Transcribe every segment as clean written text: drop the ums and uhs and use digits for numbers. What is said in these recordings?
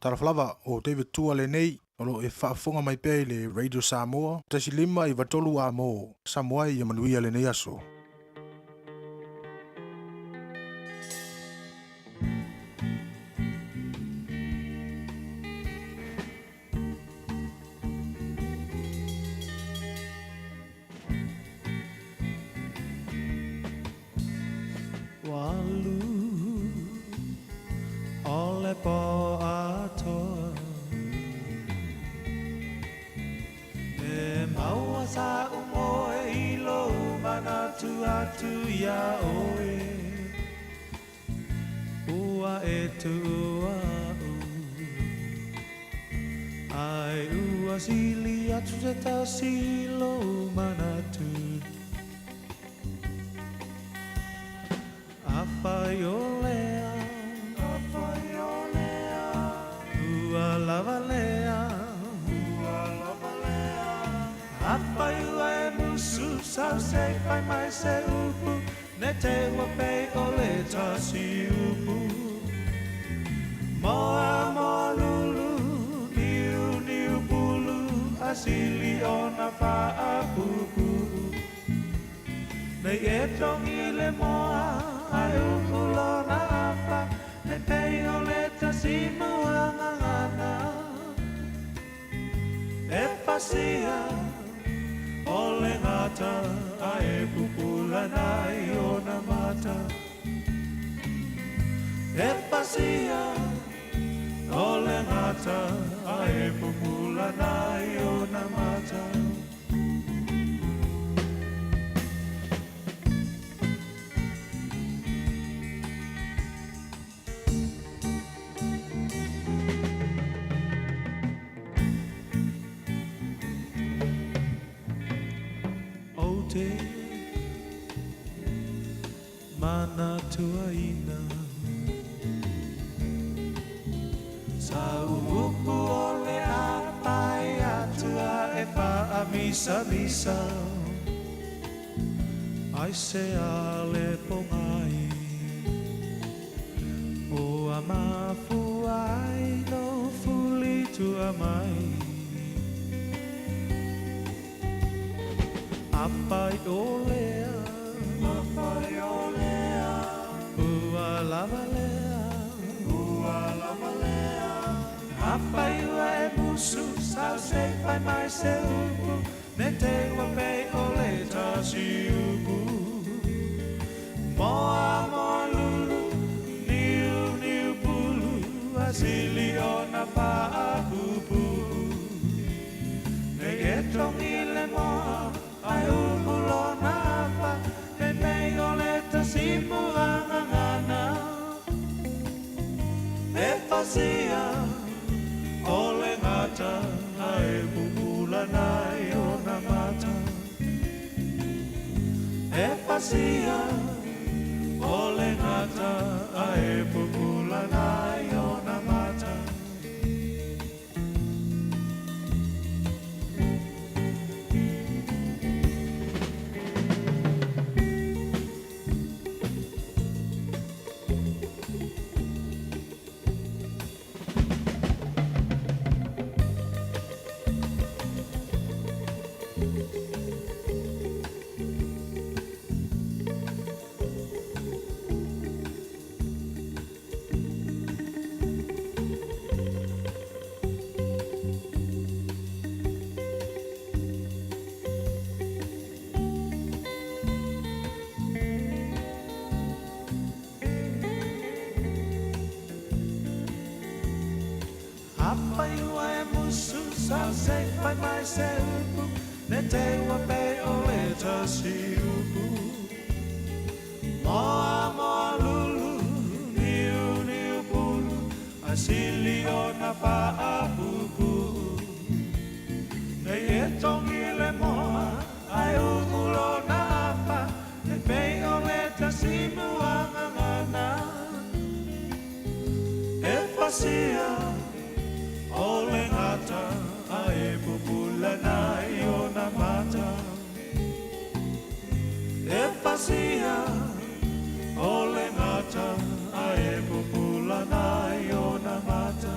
Talofa lava, o David Tua lenei, o lo o e faafofoga mai pea i le Radio Samoa, 1 5 93 A mo Samoa ia manuia lenei aso. Walu o le po atoa E maua sa umoe i lou manatu atu iā oe Ua e tuua a'u Ae ua sili atu se tasi i lou manatu Afai o lea Afai o lea Ua lava lea Ua lava lea Afai ua e musu sau se i fai mai se upu Ne i te i ua pei o le tasi upu Moa moa lulu niu niu pulu Ae sili ona faapuupuu Nei e togi le moa ae uu lona afa Ne pei o le tasi muagagana E pasia o le gata ae pupula nai ona mata E pasia o le gata ae pupula nai ona mata. Ou te manatuaina Sa upu o le a pae atu a e faamisamisa Aisea le pogai Ua mafua ai lou fuli tua mai Afai o lea Afai o lea Ua lava lea Ua lava lea Afai ua e musu sau se i fai mai se upu Ne i te i ua pei o le tasi upu Moa moa lulu niu niu pulu Ae sili ona faapuupuu Nei e togi le moa ae uu lona afa Ne pei o le tasi muagagana E pasia o le gata ae pupula nai ona mata E pasia o le gata ae pupula nai ona mata. Afai ua e musu sau se i fai mai se upu Ne i te i ua pei o le tasi upu Moa moa lulu niu niu pulu Ae sili ona faapuupuu Nei e togi le moa ae uu lona afa Ne pei o le tasi muagagana E pasia o le gata ae pupula nai ona mata E pasia o le gata ae pupula nai ona mata.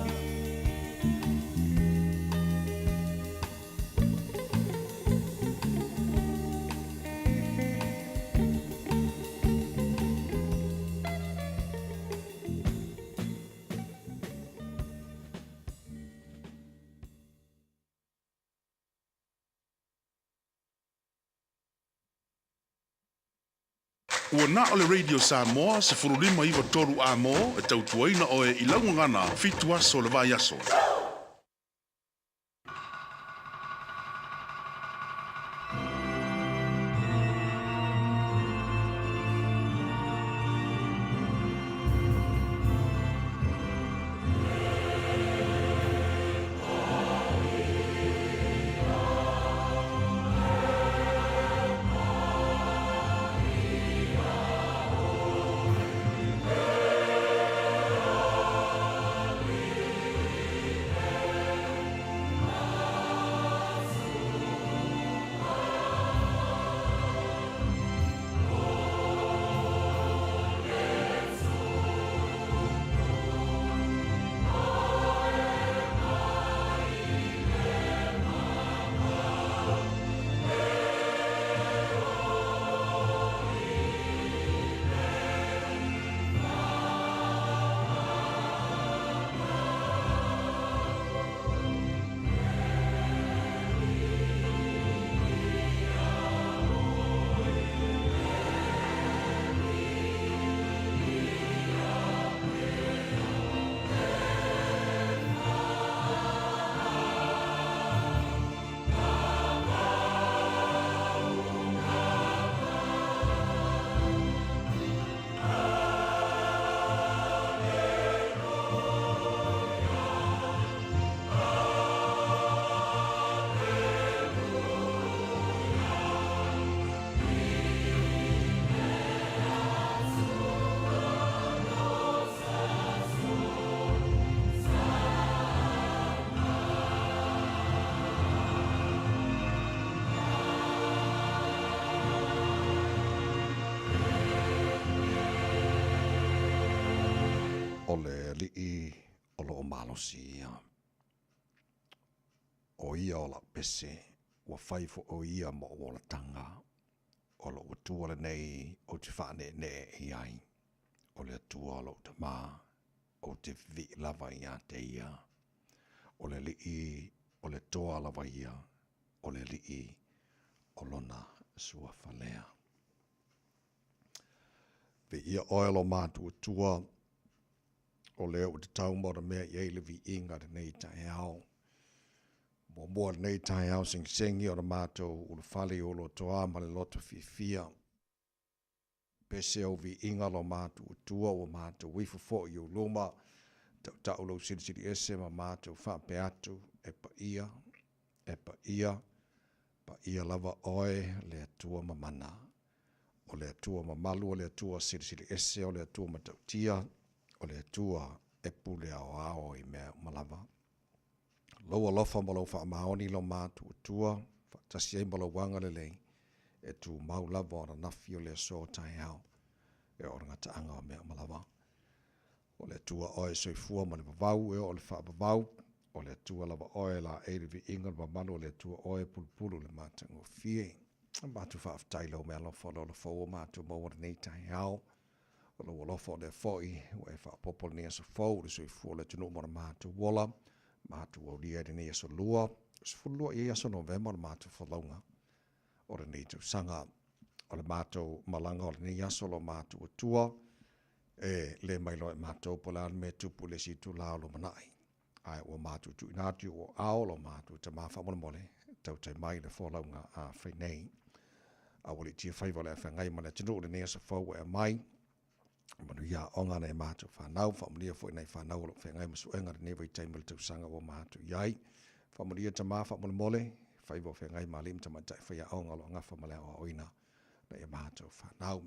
Ua na o le Radio Samoa 1593 Amo e tautuaina oe i laugagana 7 aso le vai aso. O le alii o loo malosi ia. O ia o lau pese, ua fai foi o ia mo ou olataga. O lou Atua lenei ou te faaneenee i ai. O le Atua o lou tamā, ou te vivii lava ia te ia. O le Alii o le toa lava ia, o le Alii o lona suafa lea. Viia oe lo matou Atua, o lea ua tatau ma ona mea i ai le viiga i lenei taeao. Muamua i lenei taeao segisegi ona matou ulufale i ou lotoa ma le loto fiafia. Pese ou viiga lo matou Atua ua matou ifo foi i ou luma, tautau lou silisili ese ma matou faapea atu, e paia, e paia, paia lava oe le Atua mamana. O le Atua mamalu, o le Atua silisili ese, o le Atua matautia, o le Atua e pule aoao i mea uma lava. Lou alofa ma lou faamaoni lo matou Atua, faatasi ai ma lou agalelei, e tumau lava o ananafi o le aso o taeao, e oo i le gataaga o mea uma lava. O le Atua oe e soifua ma le vavau e oo i le faavavau, o le Atua lava oe e laei le viiga o le mamalu, o le Atua oe e pulupulu i le matagofie. Matou faafetai i lou meaalofa o le ola fou ua matou maua lenei taeao. O lou alofa o lea foi ua e faaopoopo lenei aso fou i le soifua o le atunuu ma le matou ola. Matou aulia i lenei aso lua, 12 i ai aso Novema o le matou folauga o lenei tausaga. O le matou malaga o lenei aso lo matou Atua, e le mai loa e matou po o le a le mea e tupu i le isi itula o lumanai. Ae ua matou tuuina atu i ou aao lo matou tama faamolemole, tautai mai le folauga a fai nei. A ua liitia faiva o le afeagai ma le atunuu lenei aso fou ua e aumai, manuia aoga nai matou fanau, faamanuia foi nai fanau o lo o feagai ma suega lenei vaitaimi o le tausaga ua matou i ai. Faamanuia tama faamolemole, faiva o feagai ma alii ma tamaitai faiaoga o lo o gafa ma le aoaoina nai a matou fanau.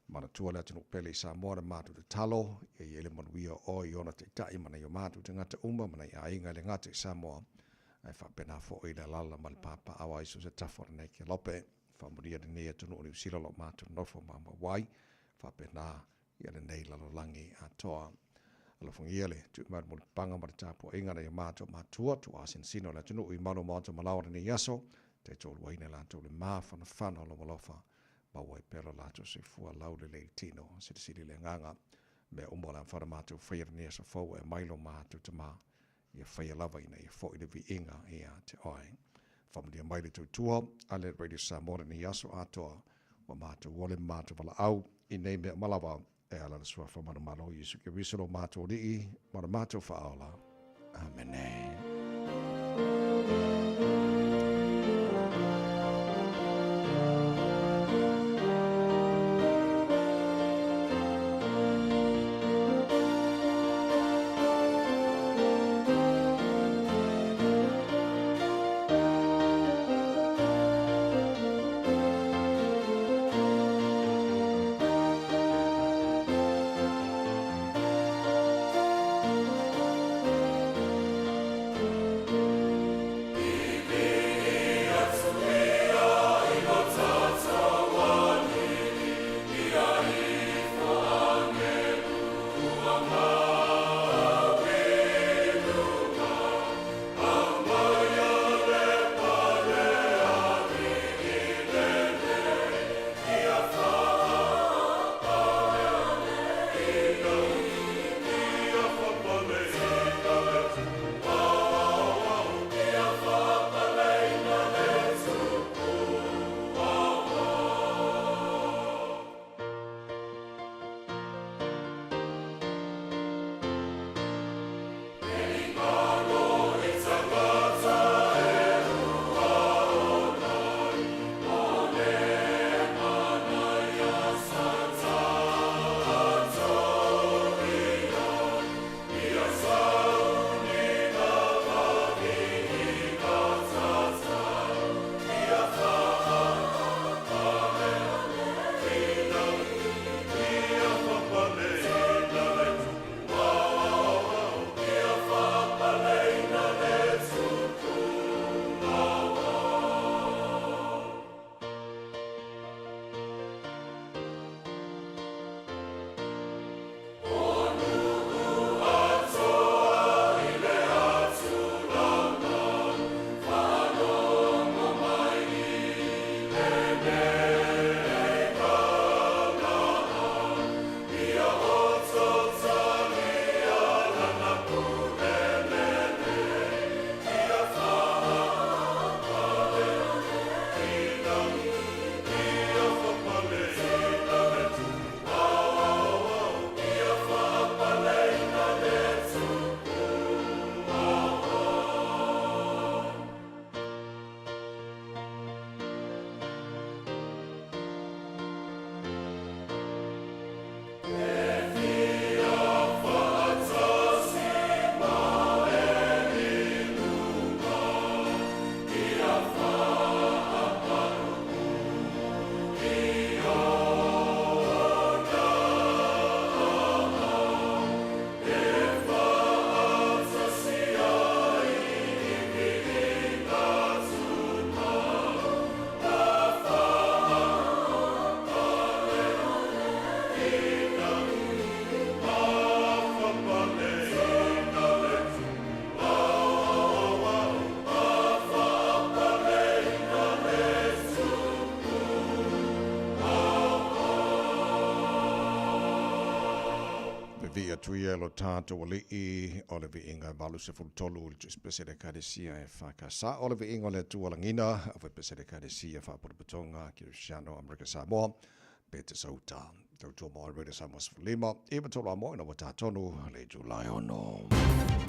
Manatua le atunuu pele i Samoa le matou tatalo, ia i ai le manuia o oe i ona taitai ma nai o matou tagata uma ma nai aiga e le gata i Samoa, ae faapena foi le alaala ma le papaaao ai so o se tafa o lenei kelope. Faamanuia lenei atunuu o Niu Sila o lo o matou nofo maumau ai, faapena ia lenei lalolagi atoa. Alofagia le tuuina mai o le mulipapaga ma le tapuaiga a nai o matou matua, tuuasinasina o le atunuu i malu o maota malao o lenei aso, taitoaluaina i latou le mafanafana o lou alofa, maua ai pea lo latou soifua laulelei i le tino, silisili le agaga. Mea uma o le a mafai ona matou faia i lenei aso fou, e aumai lo matou Tama, ia faia lava ina ia foi le viiga ia te oe. Faamanuia mai le tautua a le Radio Samoa lenei aso atoa. Ua matou ole ma matou valaau i nei mea uma lava e ala i le Suafa manumalo o Iesu Keriso lo matou Alii ma lo matou Faaola. Amene. Vivia atu ia e lo tatou Alii, o le viiga e 83 i le Tusipese le Ekalesia e FKS, o le viiga o le Atua Lagina, o Pese le Ekalesia Faapotopotoga Kerisiano Amerika Samoa, Petesauta. Tautua mo Radio Samoa 15, iwa tolu a mo ina ua tatonu le Julai 6.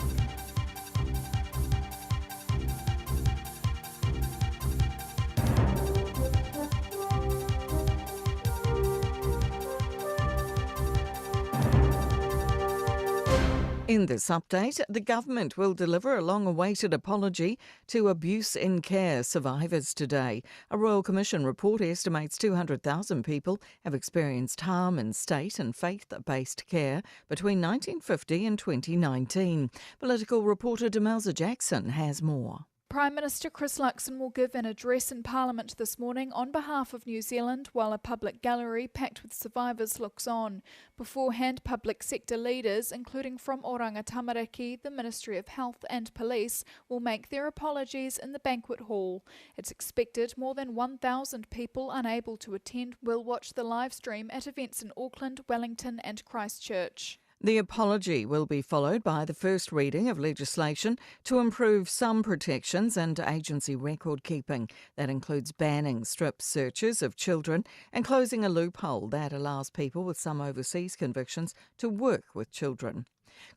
In this update, the government will deliver a long awaited apology to abuse in care survivors today. A Royal Commission report estimates 200,000 people have experienced harm in state and faith based care between 1950 and 2019. Political reporter Demelza Jackson has more. Prime Minister Chris Luxon will give an address in Parliament this morning on behalf of New Zealand while a public gallery packed with survivors looks on. Beforehand, public sector leaders, including from Oranga Tamariki, the Ministry of Health and Police, will make their apologies in the banquet hall. It's expected more than 1,000 people unable to attend will watch the live stream at events in Auckland, Wellington and Christchurch. The apology will be followed by the first reading of legislation to improve some protections and agency record keeping. That includes banning strip searches of children and closing a loophole that allows people with some overseas convictions to work with children.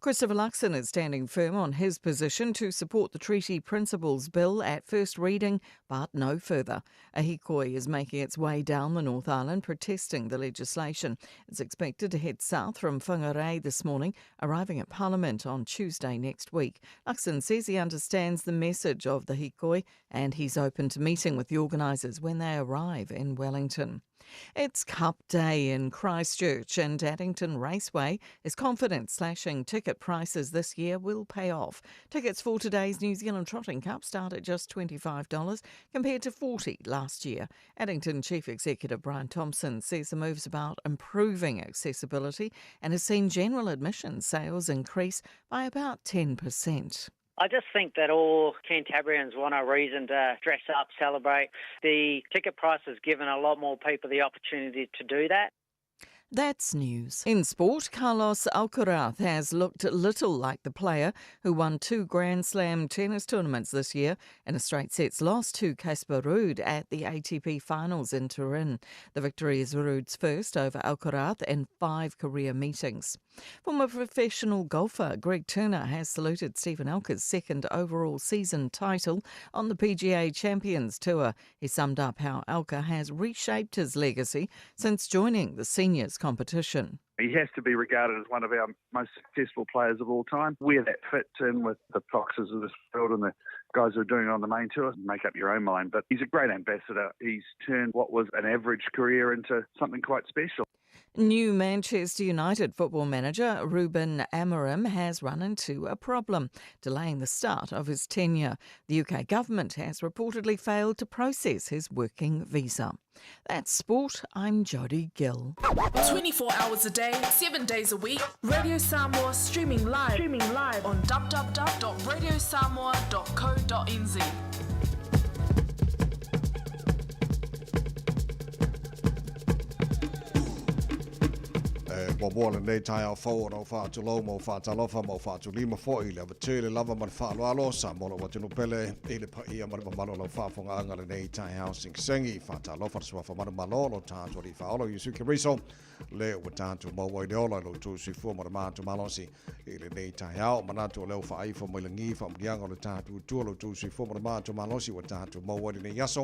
Christopher Luxon is standing firm on his position to support the Treaty Principles Bill at first reading, but no further. A hikoi is making its way down the North Island protesting the legislation. It's expected to head south from Whangarei this morning, arriving at Parliament on Tuesday next week. Luxon says he understands the message of the hikoi and he's open to meeting with the organisers when they arrive in Wellington. It's Cup Day in Christchurch, and Addington Raceway is confident slashing ticket prices this year will pay off. Tickets for today's New Zealand Trotting Cup start at just $25 compared to $40 last year. Addington Chief Executive Brian Thompson says the move's about improving accessibility and has seen general admission sales increase by about 10%. I just think that all Cantabrians want a reason to dress up, celebrate. The ticket price has given a lot more people the opportunity to do that. That's news. In sport, Carlos Alcaraz has looked little like the player who won two Grand Slam tennis tournaments this year in a straight sets loss to Casper Ruud at the ATP Finals in Turin. The victory is Ruud's first over Alcaraz in five career meetings. Former professional golfer Greg Turner has saluted Stephen Alker's second overall season title on the PGA Champions Tour. He summed up how Alker has reshaped his legacy since joining the seniors competition. He has to be regarded as one of our most successful players of all time. Where that fits in with the Foxes of this world and the guys who are doing it on the main tour, make up your own mind. But he's a great ambassador. He's turned what was an average career into something quite special. New Manchester United football manager Ruben Amorim has run into a problem, delaying the start of his tenure. The UK government has reportedly failed to process his working visa. That's sport. I'm Jodie Gill. 24 hours a day, 7 days a week. Radio Samoa streaming live, streaming live on www.radiosamoa.co.nz. E muamua lenei taeao fou ona ou faatulou ma ou faatalofa ma ou faatulima foi i le avatē le lava ma le faaaloalo o Samoa lou atunuu pele i le paia ma le mamalu o lau faafogaaga lenei taeao segisegi. Faatalofa le Suafa Manumalo o lo tatou Alii Faaola o Iesu Keriso le ua tatou maua i le ola i lo outou soifua ma le matou malosi i lenei taeao. Manatu o lea ua faaifo mai lagi faamanuiaga o le tatou Atua lo outou soifua ma le matou malosi ua tatou maua i lenei aso.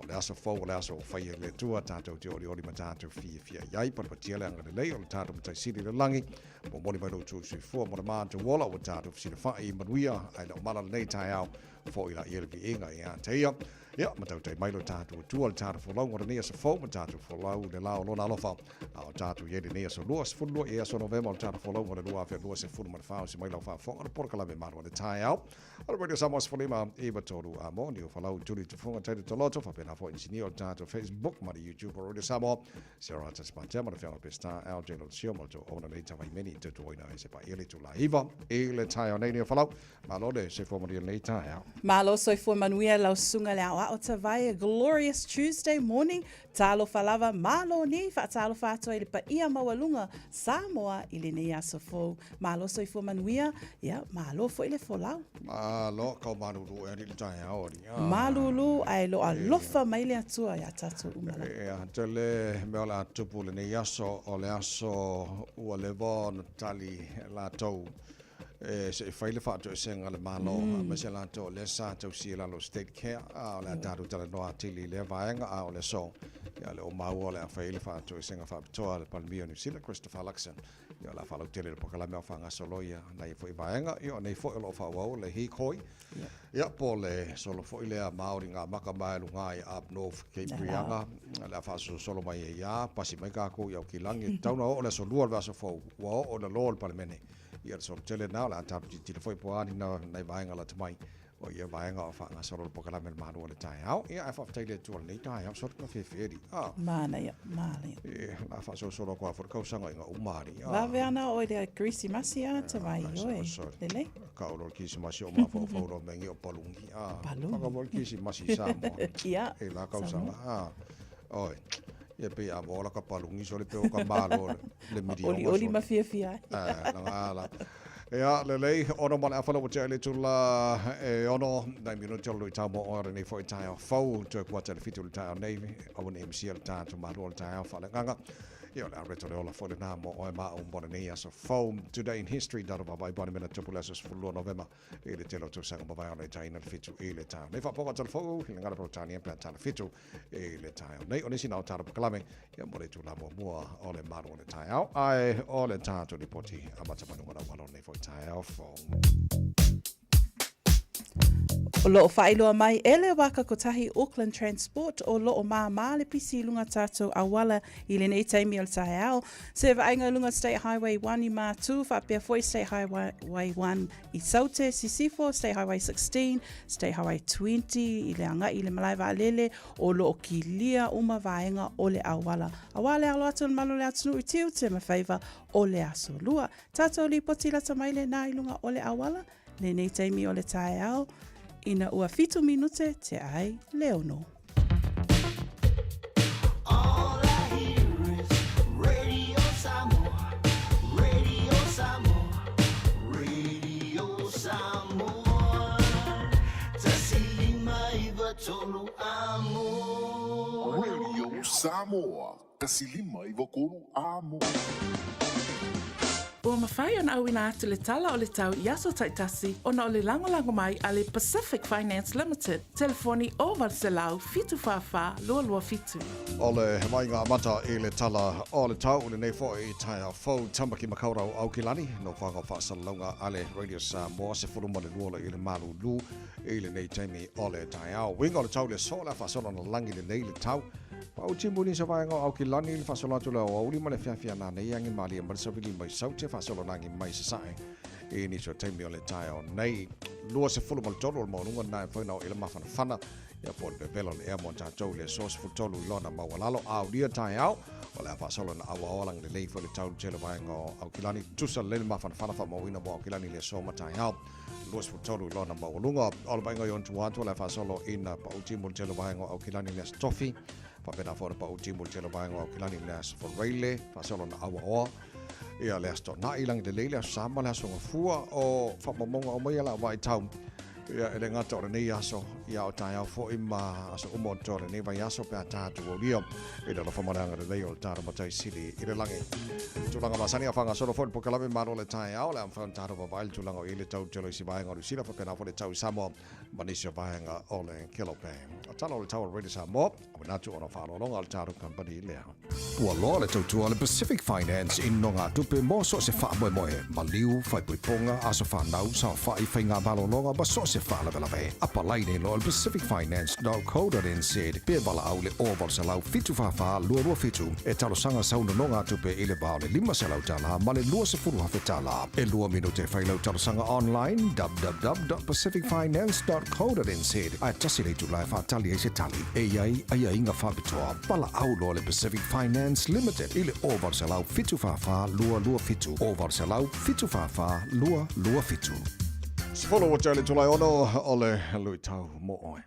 O le aso fou o le aso ua faia e le Atua, tatou te olioli ma tatou fiafia i ai. Patepatia le agalelei o le tatou Matai Sili i le lagi, momoli mai lo outou soifua ma le matou ola ua tatou fesilafai i manuia ae le o mala lenei taeao foi la ia le viiga ia te ia. Ia, ma tautai mai lo tatou Atua le tatou folauga o lenei aso fou ma tatou folau le la o lona alofa. A o tatou i ai lenei aso 22 i aso Novema o le tatou folauga o le 2024 o se mai lau faafofoga le polokalame malu a le taeao. O le Radio Samoa 15 i tolu a mo ni o falau tuli tufunga taito toloto faapena foi inisinia o le tatou Facebook ma le YouTube o Radio Samoa. Sarah Tasmatea ma le fianga Pestar LJ Lotio ma le tou ona nei tavaimeni i tautuaina ai se paia le tula iva i le taeao nei ni o falau. Malo le soifua manuia lenei taeao. Malo soifua manuia lau susuga le aoao tavae a glorious Tuesday morning Talofa lava malo nei faatalofa atu ai le paia maualuga Samoa i lenei aso fou. Malo soifua manuia, ia malo foi le folau. Malo kau malulu e alii le taeao alii. Ah. Malulu ae lo alofa mai le Atua ia tatou uma lava. Ia tele mea o le a tupu lenei aso, o le aso ua leva ona tali latou e se i fai le faatoesega a le Malo, aemaise latou o lea sa tausia i lalo o State Care, a o le a tatou talanoa atili i lea vaega, a o le aso, ia o lea ua maua o le a fai ai le faatoesega faapitoa a le Palemia o Niu Sila, Christopher Luxon. Ia o le a faalautele le polokalame a o faagasolo ia nai foi vaega, ia o nei foi o lo o faaauau le hikoi, ia po o le solo foi lea Māori ngā maka mai luga i up north Cape Reinga, o le a faasolosolo mai ai ia, pasi mai kākou i Aokilangi, e tatau ona oo le aso lua o le vaiaso fou, ua oo i lalo o le Palemene. Ia le solo tele na o le a tatou tilotilo foi po o a ni nai vaega lata mai o ia vaega o faagasolo le polokalame le malu o le taeao. Ia ae faafetai le Atua lenei taeao solo ka fefe Ah. Manaia, manaia. E, la faasolosolo atu lava foi le kausaga i ga uma ali. Ah. Vave ana oo i le Kerisimasi a te vai oe. Lelei. Ka o le Kerisimasi o mafaufau loa me ngi o palungi. Ah. Palungi. Whakawau le Kerisimasi i Samoa. Ia. E la kausaga. Ah. Oi. Ia pei a mola ka palungi sole pe o ka malo le miliona. Oli oli ma fiafia ai. Ah, na ala. Ia, lelei, ono ma le awhana o te aile tula e ono, nai minuti o le tau mo oare nei fo i tae o fau, toe kuata le fitu le tae o nei, au ni MC le tae tu malu o le tae o whale nganga. Ia, le areto le ola fo le nā mo oe ma o mbona nei aso fau. Today in history, daro babai bani mena tupu le aso 12 November. I le tele o tausaga mavae ona i taina le fitu i le taeao nei. Faapoga talafou i le gagana Peretania pe a tala fitu i le taeao nei. O nisi na o tatou pakalame ia mo le itula muamua o le malu o le taeao, ae o le tatou lipoti amata manuga laualo nei foi taeao fou. O loo faailoa mai e le waka kotahi Auckland Transport o loo māmā le pisi i lunga tatou auala i lenei taimi o le taeao. Se vaaiga i lunga State Highway 1 i Mātū, faapea foi State Highway 1 I Saute, Sisifo, State Highway 16, State Highway 20, i le agai i le malae vaalele, o lo o kilia uma vaega o le auala. Auā le alo atu o le malu o le atunuu i tiute ma faiva o le aso lua. Tātou lipoti lata mai lenā i lunga o le auala, lenei taimi o le taeao, ina ua fitu minute te ai le ono. Radio Samoa, 153 Amo. Ua mafai ona auina atu le tala o le tau i aso taitasi ona o le lagolago mai a le Pacific Finance Limited, telefoni 0800 744 227. O le vaaiga amata i le tala o le tau lenei foi i taeao fou Tamaki Makaurau Aukilani, nofoaga o faasalalauga a le Radio Samoa, 12 le i le malulu i lenei taimi o le taeao. Uiga o le tau i le aso o le a faasolo ana lagi lenei le tau. Pau timu ni sa vaega o Aukilani i le faasolo atu le aoauli ma le afiafi a nanei agi malie mai le savili mai Saute faasolo nagi mai Sasae i nisi o taimi o le taeao nei. 23 o le maualuga lena e mafai ona oo i le mafanafana ia po o le vevela o le ea mo tatou i le aso 13 i lona maualalo aulia taeao o le a faasolo na auaoa lagi lelei foi le tau le tele vaega o Aukilani tusa lelei le mafanafana faamauina mo Aukilani i le aso ma taeao 23 i lona maualuga. O le vaaiga i ona tua atu o le a faasolo ina pau timu le tele o vaega o Aukilani i le Aso Tofi. Faapena foi ona pau timu le tele o vaega o Aukilani i le Aso Faraile, faasolo na Auaoa. Ia le Aso Toonai, lagi lelei le Aso Sa ma le Aso Gafua o faamaumauga uma ia la vaitau. Ia e le gata o lenei aso, ia o taeao foi ma aso uma o totoe o lenei vaiaso pe a tatou aulia i le alofa ma le agalelei o le tatou Matai Sili i le lagi. Tulaga masani a faagasolo foi le polokalame Malo o le Taeao, o le a mafai ona tatou vaavaai le tulaga o i ai le tau tele o isi vaega o Niu Sila faapena foi le tau i Samoa ma nisi o vaega o le Kelope. O tala o le tau o le Radio Samoa, o manatu ona faaaloaloga o le tatou kamupani lea. Ua loa le tautua a le Pacific Finance i nogatupe mo so o se faamoemoe, maliu, faaipoipoga, aso fanau, saofai, faiga malologa ma so o se faalavelave. Apalai nei loa i le pacificfinance.co.nz pe valaau i le 0800 744 227 e talosaga sau nonogatupe i le va o le $500 ma le $20,000. E lua minute e fai lau talosaga online www.pacificfinance.co.nz ae tasi le itula e faatali ai se tali. E i ai aiaiga faapitoa. Valaau loa le Pacific Finance Limited i le 0800 744 227, 0800 744 227. Sefolo ua tele Tulae ono o le luitau mo oe.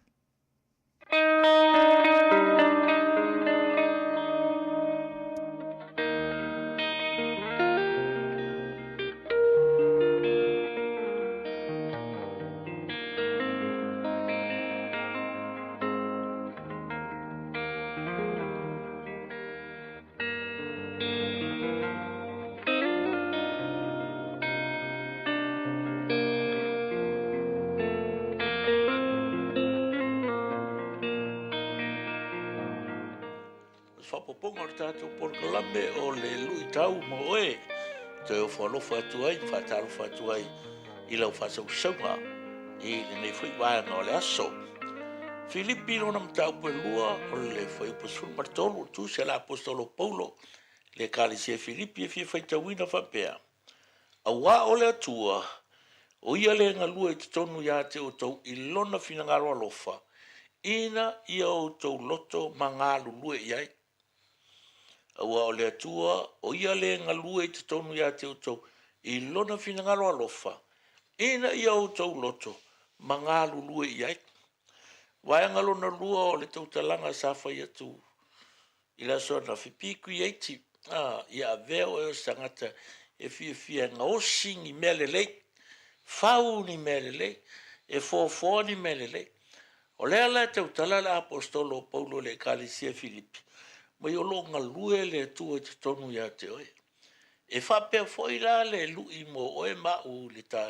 Faaopoopoga o le tatou polokalame o le luitau mo oe, toe ofo alofa atu ai ma faatalofa atu ai i lau faasausauga i lenei foi vaega o le aso. Filipi lona mataupu e lua o le fuaiupu 13 o le tusi a le Aposetolo Paulo i le Ekalesia Filipi e fia faitauina faapea, Auā o le Atua, o Ia le galue i totonu iā te outou i Lona finagalo alofa, ina ia outou loto ma galulue i ai. Aua o le Atua, o Ia le galue i totonu iā te outou i Lona finagalo alofa, ina ia outou loto ma galulue i ai. Vaega lona lua o le tautalaga sa fai atu. I le aso ananafi, be creative, ā, ia avea oe o se tagata e fiafia e gaosi ni mea lelei, fau ni mea lelei, e foafoa ni mea lelei. O lea la e tautala le Aposetolo o Paulo i le Ekalesia Filipi, mai o lo o galue le Atua i totonu ia te oe. E faapea foi la le lui mo oe ma au i le ta,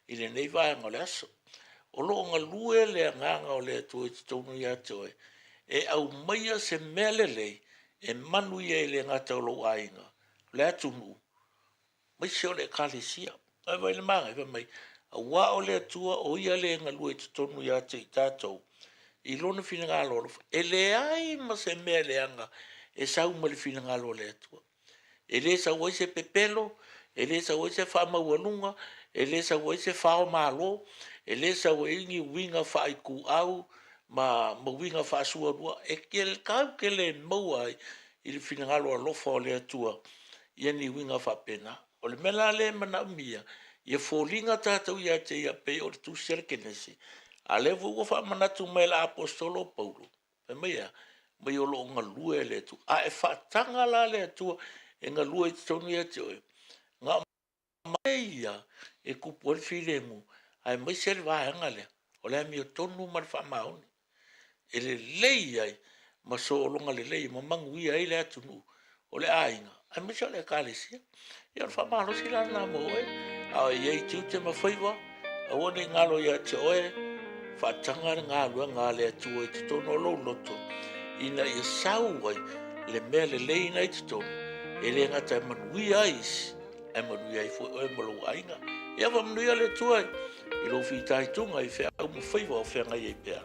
i lenei vaega o le aso. O lo o galue le Agaga o le Atua i totonu ia te oe, e aumaia se mea lelei e manuia ai le gata o lou aiga, le atunuu, aemaise o le Ekalesia. Ae vaai i le manaia, fai mai, aua o le Atua o Ia le galue i totonu ia te i tatou, i Lona finagalo alofa. E leai ma se mea leaga e sau mai le finagalo o le Atua. E le sau ai se pepelo, e le sau ai se faamaualuga, e le sau ai se fao malo, e le sau ai ni uiga faaituau ma uiga faasualua. E tatou te le maua ai i le finagalo alofa o le Atua ia ni uiga faapena. O le mea la lea e manaomia, ia foliga tatou ia te Ia pei o le Tusi a le Kenese, a o lea foi ua faamanatu mai e le Aposetolo o Paulo, fai mai e a? Mai o lo o galue le Atua. A e faataga la le Atua e galue i totonu ia te oe, na o ia e tupu ai le filemu, aemaise le vaega lea, o le amiotonu ma le faamaoni. E lelei ai ma sologa lelei ma manuia ai le atunuu o le aiga, aemaise o le Ekalesia. Ia o le faamalosi la lena mo oe, a o i ai tiute ma faiva, aua ne i galo ia te oe, faataga le galuega a le Atua i totonu o lou loto, ina ia sau ai le mea lelei na i totonu, e le gata e manuia ai isi, ae manuia ai foi oe ma lou aiga. Ia faamanuia le Atua i lou fitaituga i feau ma faiva o feagai ai pea.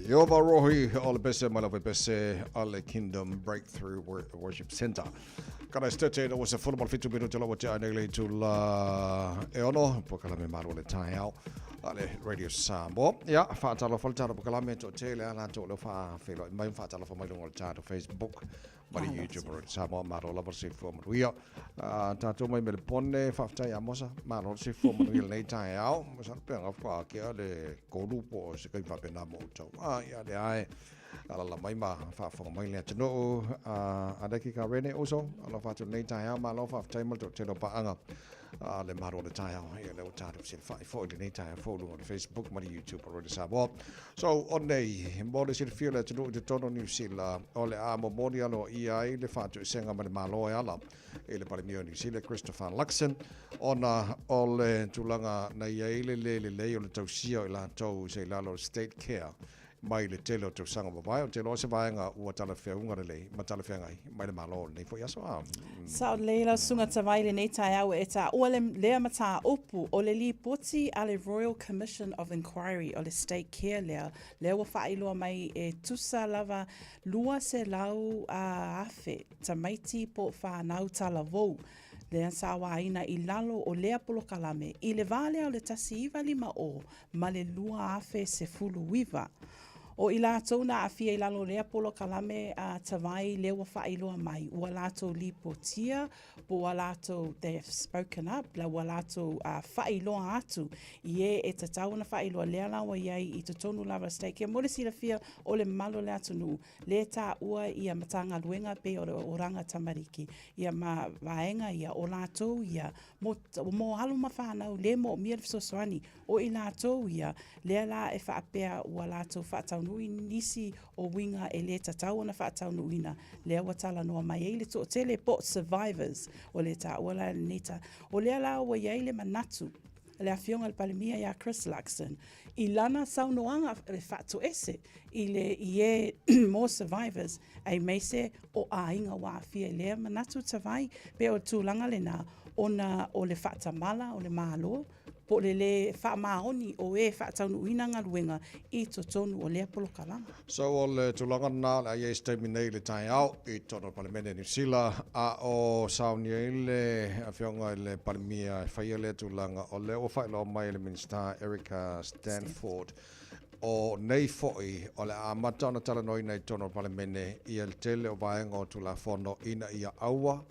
Ieova Rohi o le pese mai lava pese a le Kingdom Breakthrough Worship Center. Kana stete na wasa fulu mal fitu minuta la wate ai nei tu la e ono po kala me malu le tai au a le Radio Samoa. Ia, whaatalo whalatalo po kala me to te le ala to le wha whelo mai whaatalo wha mai lunga le tātou Facebook ma le YouTube o Samoa malo lava le soifua manuia. Tatou mai Melepone, faafetai ia Mosa, malo le soifua manuia lenei taeao. Masalo pe aga whaakea le kolu po o se kai faapena mo outou. Ah, ia le ae, alala mai ma faafofoga mai le atunuu. Aleki ka rene uso, alofa atu lenei taeao, malo faafetai mo le toatele o paaga. A le malo o le taeao, ia lea ua tatou fesilafai foi i lenei taeao fou i luga o le Facebook ma le YouTube o Radio Samoa. So, o nei, mo le silafia o le atunuu i totonu o Niu Sila, o le a momoli aloaia ai le faatoesega ma le Malo e ala i le Palemia o Niu Sila, Christopher Luxon, ona o le tulaga na i ai le lē lelei o le tausia o i latou se i lalo o le State Care mai le tele o tausaga mavae, ou te iloa o se vaega ua talafeauga lelei ma talafeagai mai le Malo i lenei foi aso. A. Sao lelei lau susuga Tavai i lenei taeao e taua le lea mataupu o le lipoti a le Royal Commission of Inquiry o le State Care lea, lea ua faailoa mai e tusa lava 200 afe tamaiti po o whanau talavou lea sa aoaina i lalo o lea polokalame i le va lea o le 1950 ma le 2019. O i latou na aafia i lalo o lea polokalame a Tavai lea ua faailoa mai, ua latou lipotia po ua latou, they have spoken up, la ua latou faailoa atu i e e tatau ona faailoa lea la ua i ai i totonu lava o State Care. Mo le silafia o le mamalu o le atunuu, lea e taua ia Matagaluega pei o le Oranga Tamariki, ia ma vaega ia, o latou ia mo, mo alo ma fanau le moomia le fesoasoani, o i latou ia, lea la e faapea ua latou faataunuu nisi o uiga e le tatau ona faataunuuina, lea ua talanoa mai ai le toatele po o survivors, o le taua la lenei ta. O lea la ua i ai le manatu le Afioga i le Palemia ia Chris Luxon i lana saunoaga e faatoese i le i e mo survivors aemaise o aiga ua aafia i lea manatu tavai pe o le tulaga lena ona o le faatamala o le Malo po o le lē faamaoni o e faataunuuina galuega i totonu o lea polokalame. So o le tulaga lena o le a i ai se taimi nei i le taeao i totonu o le Palemene o Niu Sila, a o sauni ai le Afioga i le Palemia e faia lea tulaga, o lea ua faailoa mai e le Minisita Erica Stanford, o nei foi o le a amata ona talanoaina i totonu o le Palemene ia le tele o vaega o Tulafono ina ia aua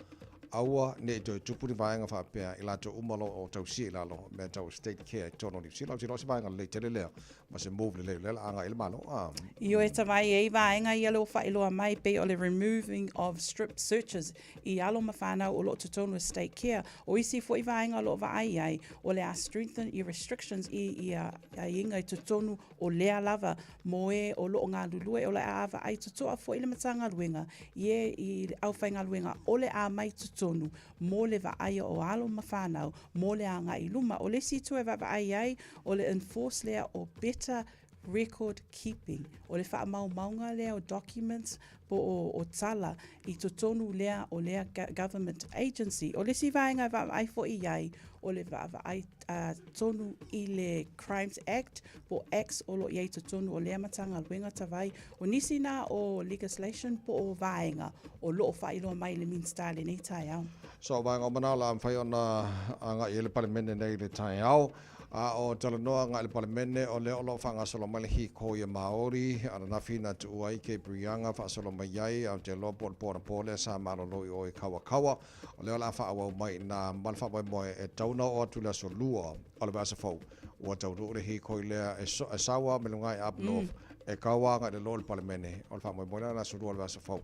Aua ne i toe tupu ni vaega faapea i latou uma o lo o tausia i lalo o mea tau state care i totonu o Niu Sila. Ou te iloa o se vaega lelei tele lea ma se move lelei o lea o le a agai i le Malo. A. Ioe tavai e i vaega ia lea ua faailoa mai pei o le removing of strip searches i alo ma whanau o lo o totonu o state care. O isi foi vaega o lo o vaai i ai, o le a strengthen i restrictions i ia aiaiga i totonu o lea lava mō ē o lo o galulue, o le a vaai totoa foi le Matagaluega i ē i le aufaigaluega o le a mai totonu mō le vaaia o alo ma whanau mō le agai i luma. O le isi itu e vaavaai ai, o le enforce lea o better record keeping, o le faamaumauga lea o documents po o tala i totonu lea o lea government agency. O le isi vaega e vaavaai foi i ai, o le vaavaai tonu i le Crimes Act po o Acts o lo o i ai i totonu o lea Matagaluega Tavai. O nisi na o legislation po o vaega o lo o faailoa mai e le Minisita i lenei taeao. So, vaega uma na o le a mafai ona agai i ai le Palemene nei i le taeao. A o talanoa agai i le Palemene, o lea o lo o faagasolo mai le hīkoi a Māori, ananafi na tuua ai Kate Brianga faasolo mai ai, a ou te iloa po o le po anapo lea sa malolo i o i Kawakawa. O lea o le a faaauau mai i nā ma le faamoemoe e tau ona oo atu i le aso Lua o le vaiaso fou. Ua taunuu le hīkoi lea e e sau a me luga i Up North, e kau agai i le lo o le Palemene. O le faamoemoe lea o le aso Lua o le vaiaso fou.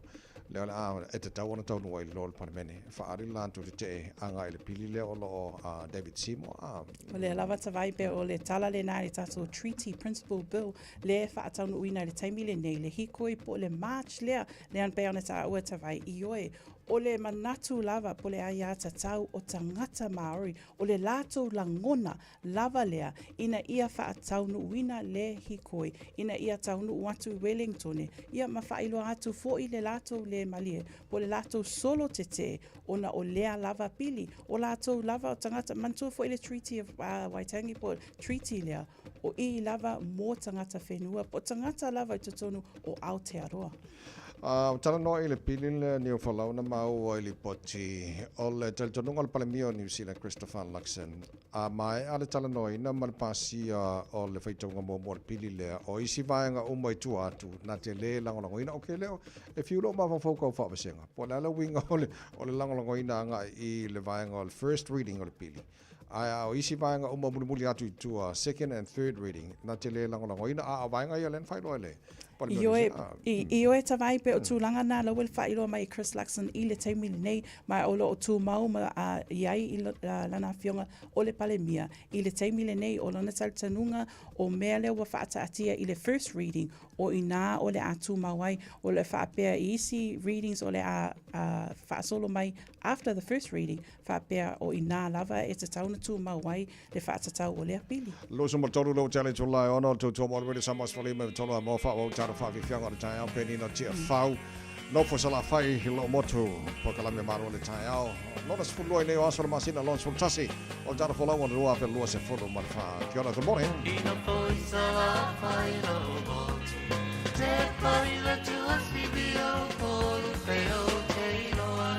Lea o le a e tatau ona taunuu ai i le lo o le Palemene. E faaali le latou tetee agai i le pili lea o lo o a David Seymour. A. O lea lava tavai pea o le tala lena i le tatou Treaty Principle Bill lea e faataunuuina i le taimi lenei, le hīkoi po o le March lea, lea pei ona taua tavai, ioe. O le manatu lava po le aiatatau o tagata Māori, o le latou lagona lava lea ina ia faataunuuina le hikoi, ina ia taunuu atu i Wellingtone, ia ma faailoa atu foi le latou le malie, po o le latou solo tetee ona o lea lava pili, o latou lava o tagata, manatua foi le Treaty of Waitangi po o Treaty lea, o i lava mo tagata whenua, po o tagata lava i totonu o Aotearoa. Ua talanoa i le pili lea Niufalau na maua i lipoti o le talitonuga o le Palemia o New Zealand Christopher Luxon. A maea le talanoaina ma le pasia o le faitauga muamua o le pili lea, o isi vaega uma i tua atu na te le lagolagoina. Ok lea e fiu lou mafaufau kau faavasega po o le a le uiga o le o le lagolagoina agai i le vaega o le first reading o le pili. Ae a o isi vaega uma mulimuli atu i tua, second and third reading, na te le lagolagoina, a o vaega ia lea na faailoa e le Palemia o New Ioe, Zealand. ioe tavai pea o tulaga na laua le faailoa mai e Chris Luxon i le taimi lenei, ma o lo o tumau ma i ai i lana afioga o le Palemia i le taimi lenei. O lona talitanuga o mea lea ua faataatia i le first reading, o inā o le a tumau ai, o le faapea i isi readings o le a faasolo mai after the first reading, faapea o inā lava e tatau ona tumau ai le faatatau o lea pili. 23 lou tele Tulae 6 o le tautua mo le Radio Samoa 15 i 3 a moa faaauau talo faafiafiaga o le taeao Penina Tiafau Nofo Salafai lou motu Polokalame Malo o le taeao lona 12 i nei o aso o le masina lona 11 o le talo folauga o le 2024. Kia ora, good morning. Ina foi Salafai lou motu Te pai le tuasivi o polu pe o te iloa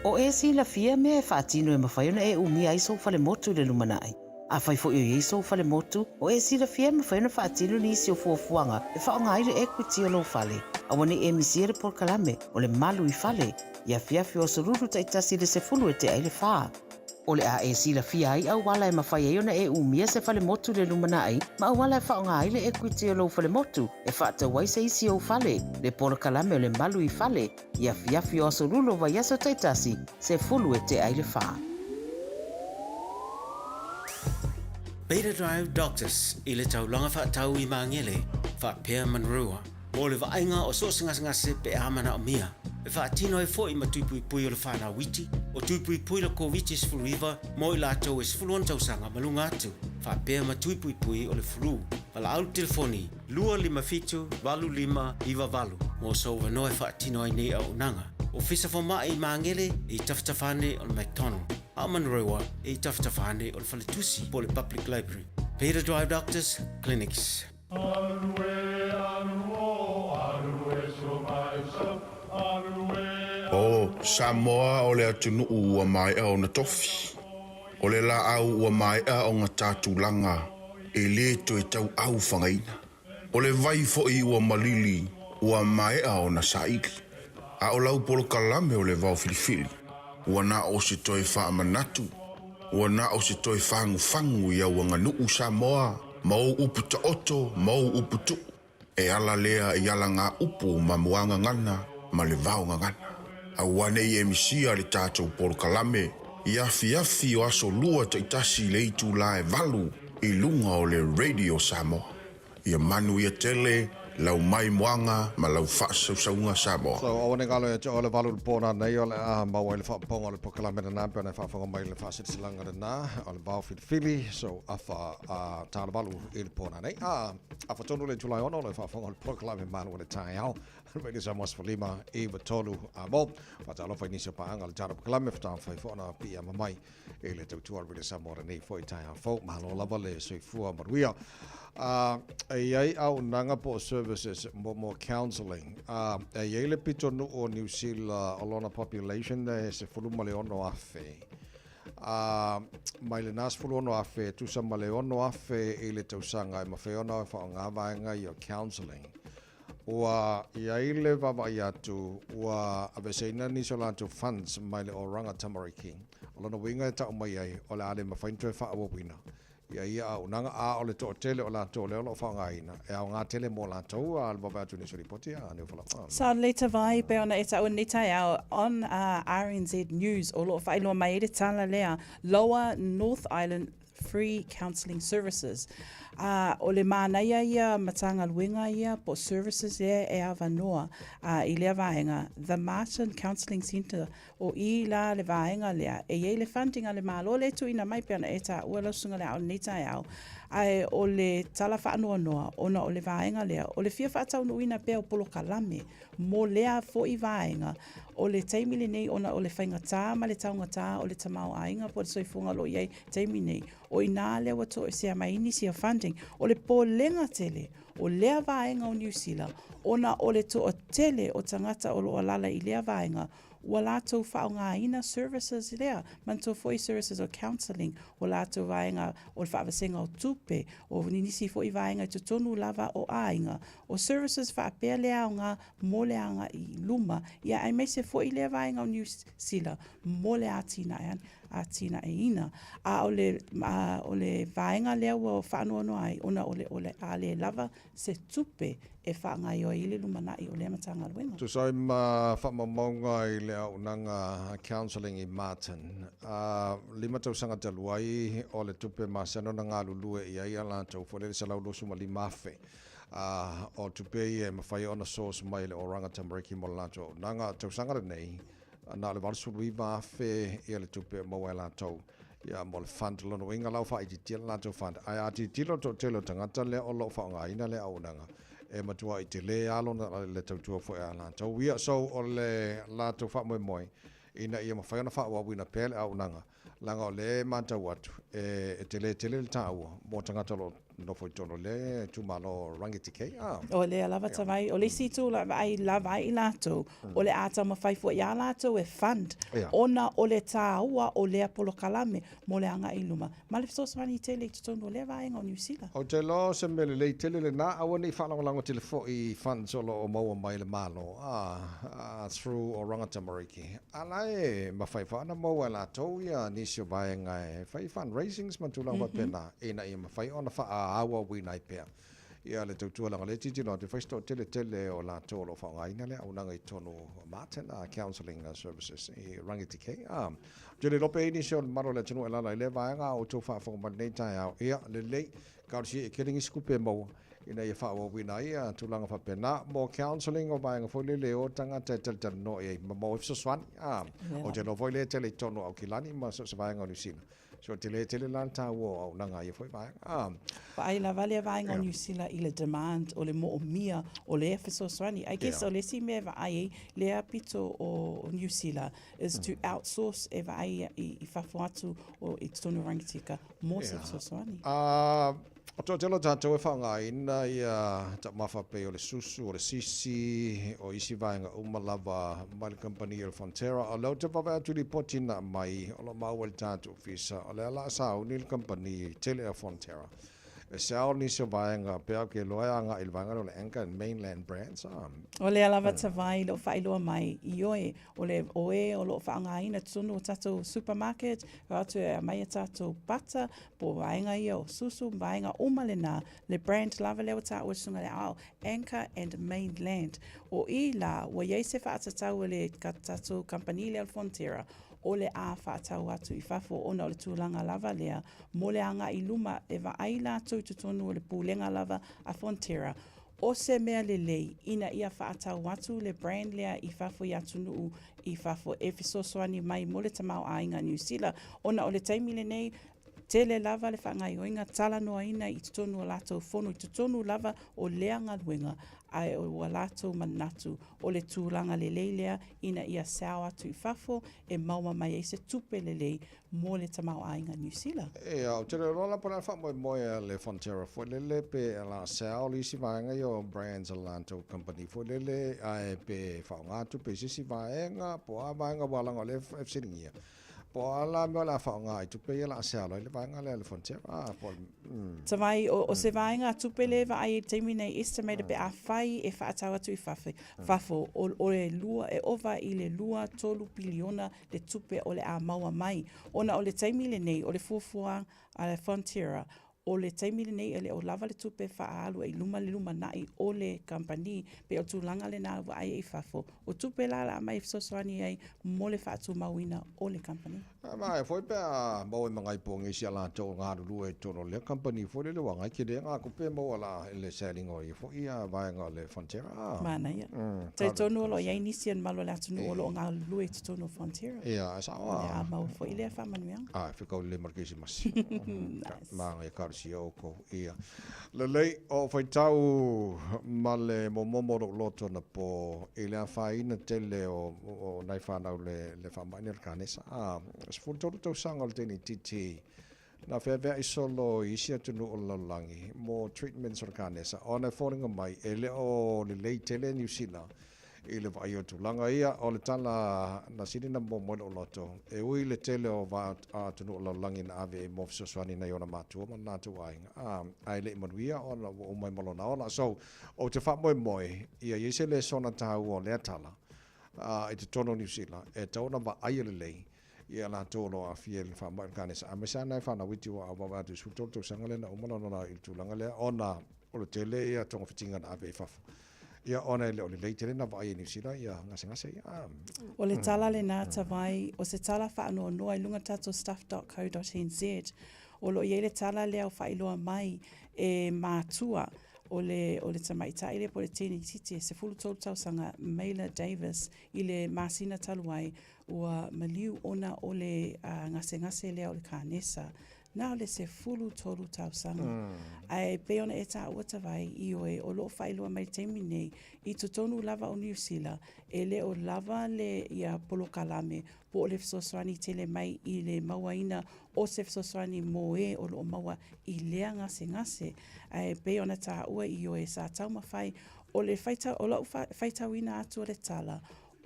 O e silafia mea e faatino e mafai ona e umia ai sou falemotu i le lumanai. Afai foi o i ai sou falemotu, o e silafia e mafai ona faatino nisi o fuafuaga e faaaoga ai le equity o lou fale. Aua ne i e misia le polokalame o le Malu i Fale i afiafi o aso Lulu taitasi i le 10 e tea i le fa. O le a e silafia ai auala e mafai ai ona e umia se falemotu i le lumanai ma auala e faaaoga ai le equity o lou falemotu e faatau ai se isi ou fale, le polokalame o le Malu i Fale i afiafi o aso Lulu o vaiaso taitasi, 10 e tea i le fa. Beta Drive Doctors i le taulaga faatau i Magele, faapea Manurewa, mo le vaaiga o so o se gasegase pe a manaomia. E faatino ai foi ma tui puipui o le whanau iti, o tui puipui le Koviti-19 mo i latou e 16 tausaga ma luga atu, faapea ma tui puipui o le flu. Valaau le telefoni 257 8598 mo sou avanoa e faatino ai nei auaunaga. Ofisa Fomai i Magele i tafatafa ane o le McDonald, a o Manurewa i tafatafa ane o le Faletusi po o le Public Library. Beta Drive Doctors Clinics. O Samoa o le atunuu ua maea ona tofi. O le laau ua maea ona ta tulaga e lē toe tauau fagaina. O le vai foi ua malili ua maea ona saili. A o lau polokalame o le vao filifili, ua na o se toe faamanatu, ua na o se toe fagufagu i au aganuu Samoa ma ou upu taoto ma ou upu tuu, e ala lea i alagaupu ma muagagana ma le vaogagana. Aua ne i e misia le tatou polokalame i afiafi o aso Lua taitasi i le itulā e 8 i luga o le Radio Samoa. Ia manuia tele lau maimoaga ma lau faasausauga Samoa. So, aua ne galo ia te oe le 8 i le po nanei o le a maua ai le faapopoga o le polokalame lena pei ona e faafofoga mai i le faasilasilaga lena o le vao filifili. So, afa a ta le 8 i le po nanei. A, afa tonu le itula e 6 o le faafofoga o le polokalame Malu o le Taeao. Radio Samoa 15 93 a mo. Faatalofa i nisi o paaga o le tatou polokalame, faatalofa ai foi ona piiama mai i le tautua o le Radio Samoa lenei foi taeao fou. Malo lava le soifua manuia. E i ai auaunaga po o services mo mo counselling. E i ai le pitonuu o Niu Sila o lona population e 16,000. Mai lena 16,000 e tusa ma le 6,000 i le tausaga e mafai ona faaaoga vaega ia o counselling. Ua i ai le vaavaai atu, ua aveeseina nisi o latou funds mai le Oranga Tamariki. O lona uiga e tau mai ai, o le a le mafai ona toe faaauauina ia ia auaunaga, a o le toatele o latou lea o lo o faaaogaina, e aoga tele mo latou, a o le vaavaai atu i nisi o lipoti, a Niuwhalawa. Suddenly Tavai, pei ona e taua nei taeao on RNZ News o lo o faailoa mai ai le tala lea, Lower North Island Free Counselling Services. Ā, o le manaia ia Matagaluega ia po o services lea e avanoa ā, i lea vaega, The Martin Counselling Centre, o i la le vaega lea, e i ai le funding a le Malo lea e tuuina mai pei ona e taua lau Susuga i le Ao i lenei taeao, ae o le tala faanoanoa ona o le vaega lea, o le fia faataunuuina pea o polokalame mo lea foi vaega, o le taimi lenei ona o le faigata ma le taugata o le tamaoaiga po o le soifuaga o lo o i ai taimi nei, o i nā lea ua toesea mai ai nisi o funding. O le polega tele o lea vaega o Niu Sila, ona o le toatele o tagata o lo o alala i lea vaega, Ua latou faaaogaina services lea, manatua foi services o counselling, o latou vaega o le faavasega o tupe, o nisi foi vaega i totonu lava o aiga. O services faapea le aoga mo le agai i luma, ia aemaise foi lea vaega o Niu Sila mo le atinae atinaeina. A o le, a o le vaega lea ua faanoanoa ai, ona o le, o le a le lava se tupe e faagaoioi ai le lumanai o lea Matagaluega. Tusa ai ma faamaumauga i le auaunaga counselling i Martin, a 5 tausaga talu ai o le tupe masani ona galulue i ai a latou foi lele $125,000 a o tupe ia e mafai ona source mai le Oranga Tamariki mo le latou auaunaga. Tausaga lenei, na o le $89,000 ia le tupe e maua e latou ia mo le fund. Lona uiga la ua faaitiitia le latou fund. Ae a tilotilo le toatele o tagata lea o lo o faaaogaina lea auaunaga, e matuai tele lava lona le tautua foi a latou ia. So o le latou faamoemoe ina ia mafai ona faaauauina pea le auaunaga, leaga o lea e matau atu e tele tele le taua mo tagata o lo o nofo i totonu o le itumalo o Rangitikei. A. O lea lava tavai, o le isi itu la vaai lava ai i latou, o le a taumafai foi ia latou e fund, ona o le taua o lea polokalame mo le agai i luma, ma le fesoasoani tele i totonu o lea vaega o Niu Sila. Ou te iloa o se mea lelei tele lena, aua ne i faalagolago tele foi i funds o lo o maua mai e le Malo, a, through Oranga Tamariki. A la e mafai foi ona maua e latou ia nisi o vaega e fai fundraisings ma tulaga faapena ina ia mafai ona faaauauina ai pea ia le tautua leaga o lea e tilotilo atu e fai si toatele tele o latou o lo o faaaogaina le auaunaga i totonu o Martin Counselling Services i Rangitikei. Ou te le iloa pe i ai nisi o le mamalu o le atunuu e alaala i lea vaega a outou faafofoga mai i lenei taeao. Ia, lelei, talosia ia tele nisi tupe e maua ina ia faaauauina ai ia tulaga faapena mo counselling o vaega foi lele e o tagata e talatalanoa i ai ma maua ai fesoasoani. A, ou te iloa foi lea e tele i totonu o Aukilani ma so o se vaega o Niu Sila. So tele tele la le taua o auaunaga a ia foi vaega. A. Vaai lava lea vaega o Niu Sila i le demand o le moomia o lea fesoasoani. I guess o le isi mea e vaai ai lea pito o Niu Sila is to outsource e vaai i fafo atu o i totonu o Rangitika mo se fesoasoani. A, O toatele o tatou e faaaogaina ia taumafa pei o le susu, o le sisi, o isi vaega uma lava mai le kamupani o le Fonterra. O lea ou te vaavaai atu i lipoti na aumai o lo o maua i le tatou ofisa, o lea o le a sauni le kamupani tele a Fonterra e sell nisi o vaega pei ou te iloa e agai i le vaega lea o le Anchor and Mainland Brands. O lea lava tavai lou faailoa mai, ioe, O le o e o lo o faaaogaina totonu o tatou supermarket, o atu e aumai a tatou butter, po o vaega ia o susu, vaega uma lena, le brand lava lea ua taua e le Susuga i le Aoao, Anchor and Mainland. O i la, ua i ai se faatatau a le tatou kamupani lea o le Fonterra, o le a faatau atu i fafo ona o le tulaga lava lea mo le agai i luma e vaai latou i totonu o le pulega lava a Fonterra O se mea lelei ina ia faatau atu le brand lea i fafo i atunuu i fafo e fesoasoani mai mo le tamaoaiga Niu Sila ona o le taimi lenei tele lava le faagaoioiga talanoaina i totonu o latou fono i totonu lava o lea galuega ae ua latou manatu o le tulaga lelei lea ina ia sell atu i fafo e maua mai ai se tupe lelei mo le tamaoaiga Niu Sila. Ia, ou te le iloa la po o le a le faamoemoe a le Fonterra foi lele pe o le a sell isi vaega ia o brands a le latou company foi lele ae pe faaaoga tupe i se isi vaega po o a vaega aua leaga o lea e fesiligia po o a la mea o le a faaaoga ai tupe ia o le a sell ai le vaega lea a le Fonterra po o le Tavai, o se vaega tupe lea e vaai ai i le taimi nei estimated pe afai e faatau atu i fafo, o le lua, e ova i le 2, 3 piliona le tupe o le a maua mai. Ona o le taimi lenei, o le fuafuaga a le Fonterra, o le taimi lenei e le o lava le tupe e faaalu ai i luma le lumanai o le kamupani, pei o le tulaga lena ua vaai ai i fafo. O tupe la o le a aumai e fesoasoani ai mo le faatumauina o le kamupani. A maea foi pe a maua i Magaipō isi a latou o galulue i totonu o lea kamupani foi lele ua agai tele ngā tupe e maua la i le selling o ia foi ia vaega o le Fonterra. A. Manaia. Talitonu o lo o i ai nisi o le mamalu o le atunuu o lo o galulue i totonu o Fonterra. Ia, e sao a. O le a maua foi lea faamanuiaga. A, e whekau lelei ma le Kerisimasi. Nice. Māngai e karasia oukou. Ia. Lelei, o whaitau ma le momomo o lou loto anapo i le afaina tele o, o nai whanau le, le faamai nei o le kanesa. A, 13 tausaga o le teine itiiti na feaveai solo i isi atunuu o le lalolagi mo treatments o le kanesa ona e foliga mai e le o lelei tele Niu Sila. I le vaaia o tulaga ia. O le tala na sili na momoe lou loto, e ui le tele o atunuu o lalolagi na ave ai mo fesoasoani nai ona matua ma le latou aiga, ae le i manuia ona ua uma ai ma lona ola. So, ou te faamoemoe ia i ai se lesona taua o lea tala i totonu o Niu Sila, e tatau ona vaaia lelei ia latou o lo o aafia i le faamai o le kanesa, aemaise lava nai fanau iti ua vaavaai atu i le 13 tausaga lea na uma lona ola i le tulaga lea, ona o le tele ia togafitiga na ave i fafo. Ia ona e le o lelei tele na vaai e Niu Sila ia gasegase ia. O le tala lena Tavai, o se tala faanoanoa i luga tatou stuff.co.nz. O lo o i ai le tala lea o faailoa mai e matua o le, o le tamaitai lea po o le teinititi e 13 tausaga, Mayla Davis, i le masina talu ai, ua maliu ona o le gasegase lea o le kanesa. Na o le 13 tausaga. Ae pei ona e taua Tavai, ioe, o lo o faailoa mai i le taimi nei, i totonu lava o Niu Sila, e le o lava le ia polokalame po o le fesoasoani tele mai i le mauaina o se fesoasoani mo e o lo o maua i lea gasegase. Ae pei ona taua, ioe, sa taumafai, o le faitau, o lau faitauina atu o le tala,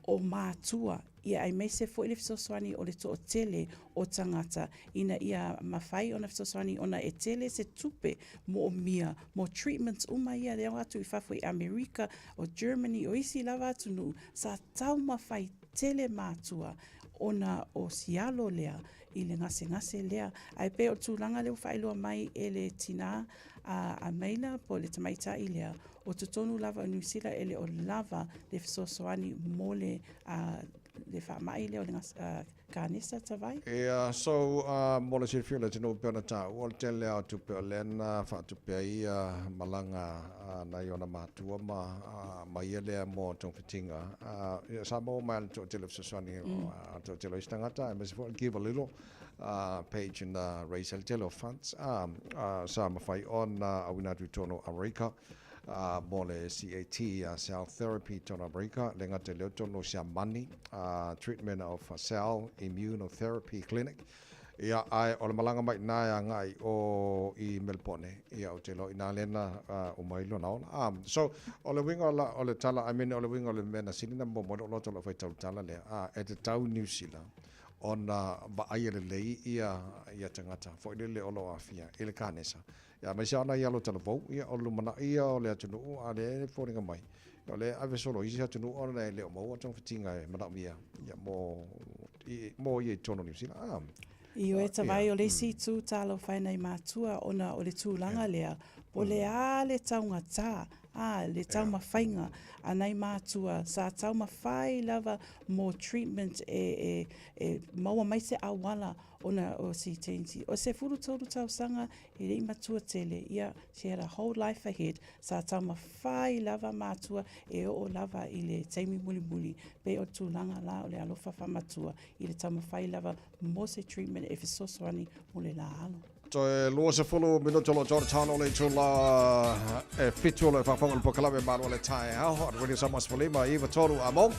o matua, ia aemaise foi le fesoasoani o le toatele o tagata ina ia mafai ona fesoasoani ona e tele se tupe moomia mo treatments uma ia le o atu i fafo i Amerika, o Germany, o isi lava atunuu, sa taumafai tele matua ona o sialo lea i le gasegase lea. Ae pei o le tulaga lea ua faailoa mai e le tina a Maila po o le tamaitai lea, o totonu lava o Niu Sila e le o lava le fesoasoani mo le le faamai lea o le kanesa Tavai. Ia, so, mo le silafia o le atunuu pei ona taua, o le tele lava o tupe o lea na faatupe ai malaga a nai ona matua ma ma ia lea mo togafitiga. Ia, sa maua mai lava le toatele o fesoasoani a le toatele o isi tagata, aemaise foi o le Give a Little page na raise ai le tele o funds sa mafai ona auina atu i totonu o Amerika mo le CAT, Cell Therapy i totonu o Amerika, le gata i lea o totonu o Siamani, Treatment of Cell Immunotherapy Clinic. Ia, ae o le malaga mai i ina e agai o i Melebone, ia, ou te iloa i ina lea na uma ai lona ola. So, o le uiga o la, o le tala, I mean, o le uiga o le mea na sili na momoe lou loto i lau faitau tala lea, e tatau Niu Sila ona vaaia lelei ia ia tagata foi lele o lo o aafia i le kanesa. Ia, aemaise lava ona i alo talavou, ia, o le lumanai ia o le atunuu, a lea e foliga mai, o lea e ave solo i isi atunuu ona e le o maua togafitiga e manaomia, ia, mo, i, mo ia i totonu o Niu Sila. Ah. Ioe Tavai, o le isi itu talofa e nai matua ona o le tulaga lea, po o le a le taugata, a, le taumafaiga a nai matua sa taumafai lava mo treatment e, e, e maua mai se auala ona o si teiti. O se 13 tausaga e le i matua tele, ia, she had a whole life ahead, sa taumafai lava matua e oo lava i le taimi mulimuli, pei o le tulaga la o le alofa faamatua i le taumafai lava mo se treatment e fesoasoani mo le la alo. Toe 20 minuto o lo o tau o le itula e 7 o lo o faafofoga i le polokalame Malu o le Taeao a Radio Samoa 15 9 3 a mo.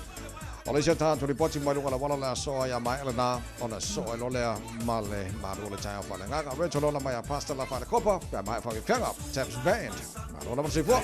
O le isi o tatou lipoti mai luga o le auala o le aso ia maea lena ona soo ai loa lea ma le Malu o le Taeao faaleagaga. Retro Lola mai a Pastor La Faalekopa pe a maea faafiafiaga Taps Band. Malo lava le soifua.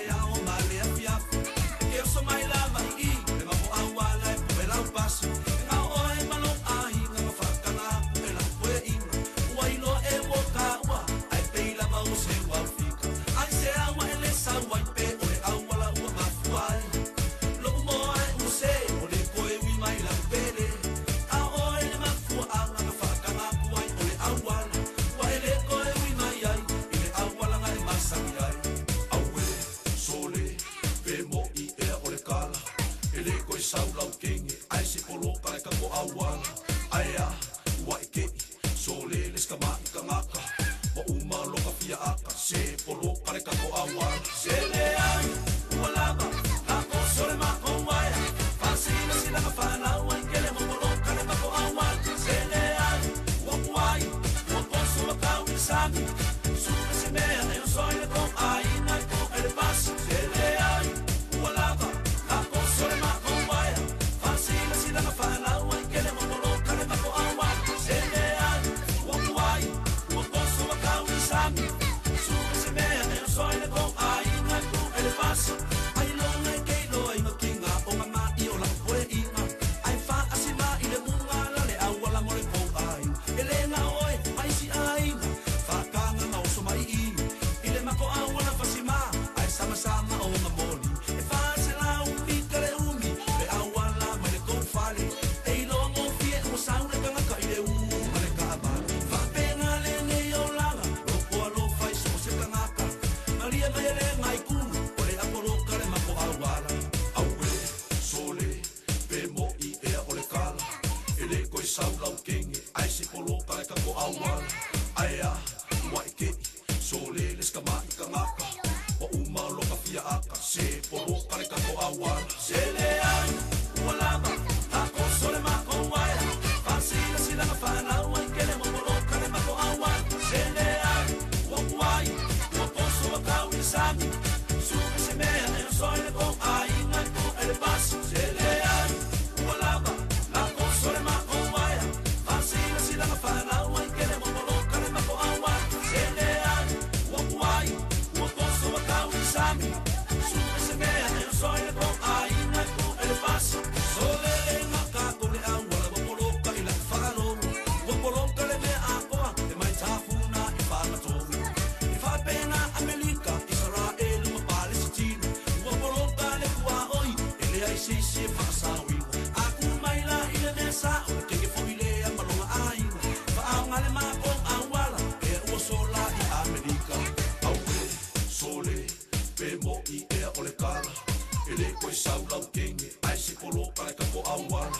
le koe sau lau kenge ai se polo kale ka ko awala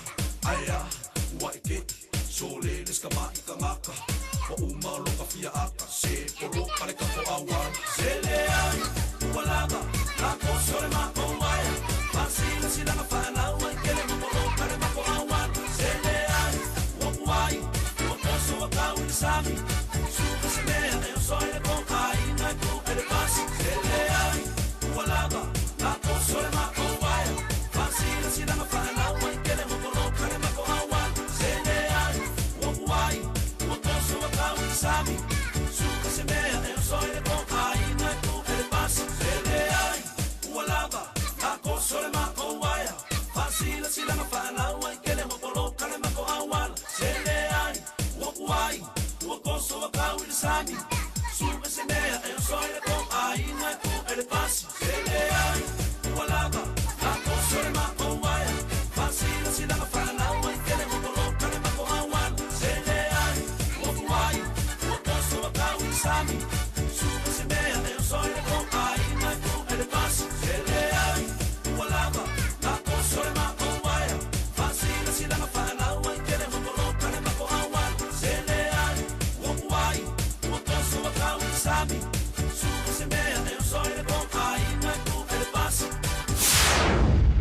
ai a ua e ke so le le ska ma i kangaka o uma lo ka fia aka se polo kale ka ko awala se le ai ua lava la ko sole ma ko ai ma si la si la fa na ua kele mo polo kale ma ko awala se le ai ua uai ua poso wa kau i sami su se mea e o soe le ko ai na ku ele pasi se le ai ua lava la ko sole ma ko ai ma si la si la fa na ua kele mo polo kale ma ko awala se le ai ua uai ua poso wa kau i sami su se mea e o soe le ko ai na ku ele pasi se le ai ua lava la ko sole ma ko ai ma si la si la fa na ua kele mo polo kale ma ko awala se le ai ua uai ua poso wa kau i sami su se mea e o soe le ko ai na ku ele pasi se le ai ua lava la ko sole ma ko ai ma si la si la fa na ua kele mo polo kale ma ko awala se le ai ua uai ua poso wa kau i sami su se mea e o soe le ko ai na ku ele pasi se le ai ua lava la ko sole ma ko ai ma si la si la fa na ua kele mo polo kale ma ko awala se le ai ua uai ua poso wa kau i sami su se mea e o soe le ko ai na ku ele pasi.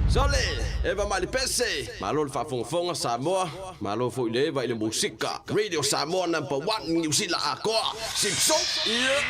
Sole, Eva Malipese, malo le faafogafoga Samoa, malo foi le Eva i le musika. Radio Samoa number 1 New Zealand akoa. Sipso. Yeah.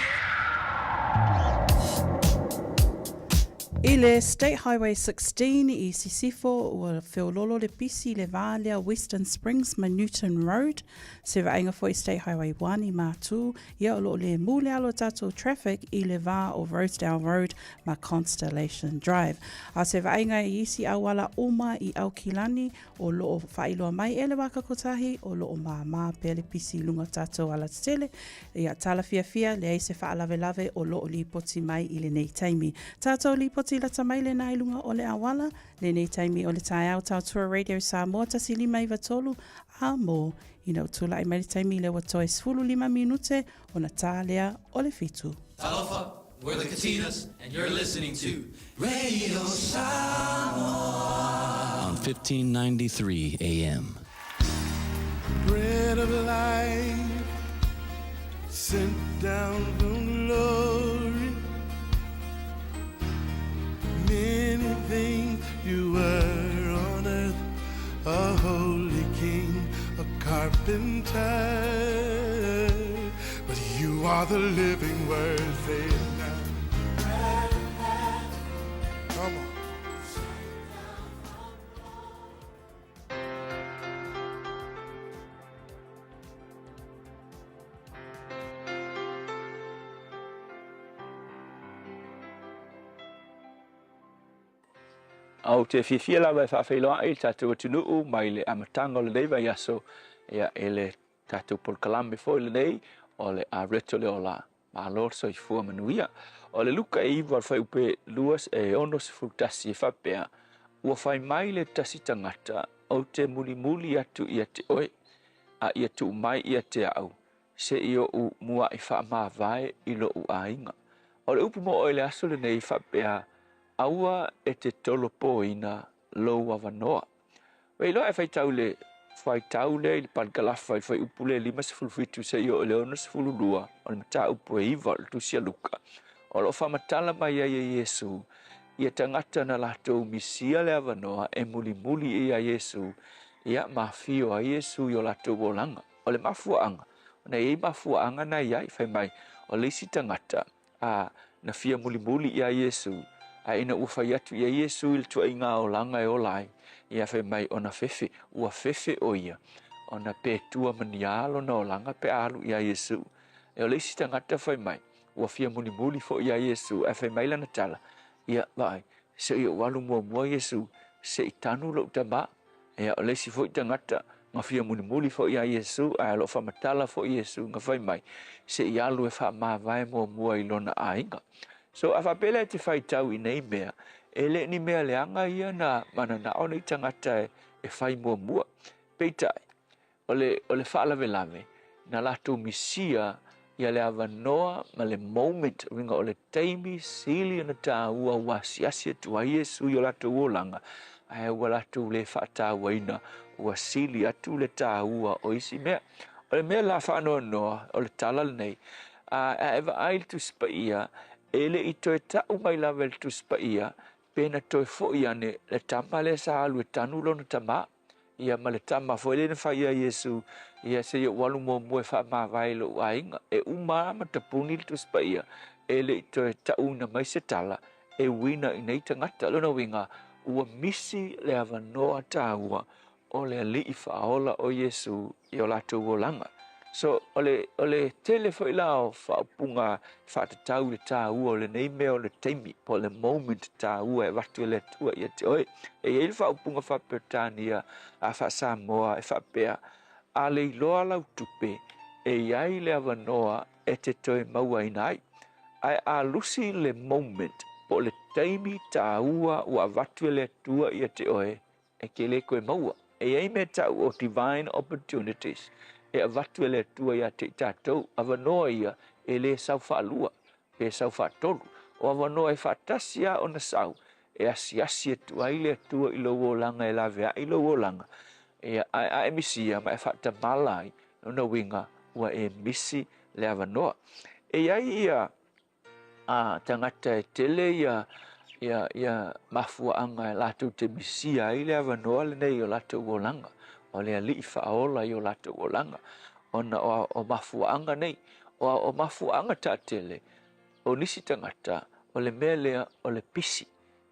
I le State Highway 16 i Sisifo, ua feololo le pisi i le vā lea Western Springs ma Newton Road. Se vaaiga foi State Highway 1 i Mātū, ia o lo o le mū le alo tātou traffic i le vā o Rosedale Road ma Constellation Drive. A se vaaiga i isi auala uma i Aukilani o lo o faailoa mai e le waka kotahi o lo o māmā pea le pisi i lunga o tātou alatetele. Ia tala fiafia leai se faalavelave o lo o lipoti mai i lenei taimi. Tātou lipoti lata mai lena i lunga o le awala, lenei taimi o le taeao Tautua Radio Samoa 1593 a mō ina o tūlaʻi mai le taimi lea ua toe 15 minute ona tā lea o le 7. Talofa, we're the Katinas, and you're listening to Radio Samoa on 1593 AM. Bread of life, sent down from glory. Many things you were on earth, a holy king, a carpenter. But you are the living word, say it now. Come on. Ou te fiafia lava e faafeiloai i le tatou atunuu mai le amataga o lenei vaiaso, ia, i le tatou polokalame foi lenei o le Areto le Ola. Malo le soifua manuia. O le Luka e 9 o le fuaiupe 2 61 e faapea, Ua fai mai le tasi tagata, ou te mulimuli atu ia te oe, a ia tuu mai ia te au, se i ou muaʻi faamavae i loʻu aiga. O le upu mo oe i le aso lenei e faapea, Aua e te tolopoina lou avanoa. Ua iloa e faitau le faitau lea i le palikalafa i le fuaiupu lea 57 seia oo i le 62 o le mataupu e 9 o le Tusi a Luka. O lo o faamatala mai ai e Iesu ia tagata na latou misia le avanoa e mulimuli ia Iesu, ia ma afio ai Iesu i o latou olaga. O le mafuaaga, ona e i ai mafuaaga na i ai, fai mai, o le isi tagata, a na fia mulimuli iā Iesu, a ina ua fai atu ia Iesu i le tuaiga olaga e ola ai, ia fai mai ona fefe, ua fefe ʻo ia, ona pe tua ma ni a lona olaga pe a alu iā Iesu. E o le isi tagata fai mai, ua fia mulimuli foi iā Iesu, ae fai mai lana tala, ia, vaai, se i ou alu muamua Iesu, se i tanu loʻu tamā. Ia, o le isi foi tagata, na fia mulimuli foi iā Iesu, ae o lo o faamatala foi Iesu, na fai mai, se i alu e faamavae muamua i lona aiga. So, a faapea lea e te faitau i nei mea, e le ni mea leaga ia na mananao nei tagata e fai muamua. Peitai, o le, o le faalavelave, na latou misia Ia le avanoa ma le moment, uiga o le taimi sili ona tāua ua asiasi atu ai Iesu i o latou olaga, ae ua latou le faatauaina, ua sili atu le tāua o isi mea. O le mea la faanoanoa, o le tala lenei, a e vaai i le Tusi Paia, e le i toe tau mai lava e le Tusi Paia, pe na toe foi ane le tama lea sa alu e tanu lona tamā. Ia ma le tama foi lea na fai ia Iesu, ia se i ou alu muamua e faamavae i lou aiga. E uma lava ma tapuni le Tusi Paia, e le i toe tauina mai se tala e uina i nei tagata. O lona uiga, ua misi le avanoa taua o le Alii Faaola o Iesu i o latou olaga. So, o le, o le tele foi la o faaupuga faatatau i le taua o lenei mea o le taimi, po o le moment taua e avatu e le Atua ia te oe. E i ai le faaupuga faa-Peretania a faa-Samoa e faapea, A le iloa lau tupe, e i ai le avanoa e te toe mauaina ai. Ae a lusi le moment po o le taimi taua ua avatu e le Atua ia te oe, e te le toe maua. E i ai mea tau o divine opportunities e avatu e le Atua ia te i tatou, avanoa ia e le sau faalua pe sau faatolu. O avanoa e faatasi lava ona sau e asiasi atu ai le Atua i lou olaga e laveai lou olaga, ia, ae a e misia ma e faatamala ai, lona uiga ua e misi le avanoa. E i ai ia a tagata e tele ia ia ia mafuaaga e latou te misia ai le avanoa lenei i o latou olaga, o le Alii faaola i o latou olaga, ona o, o mafuaaga nei, o, o mafuaaga taatele o nisi tagata, o le mea lea o le pisi.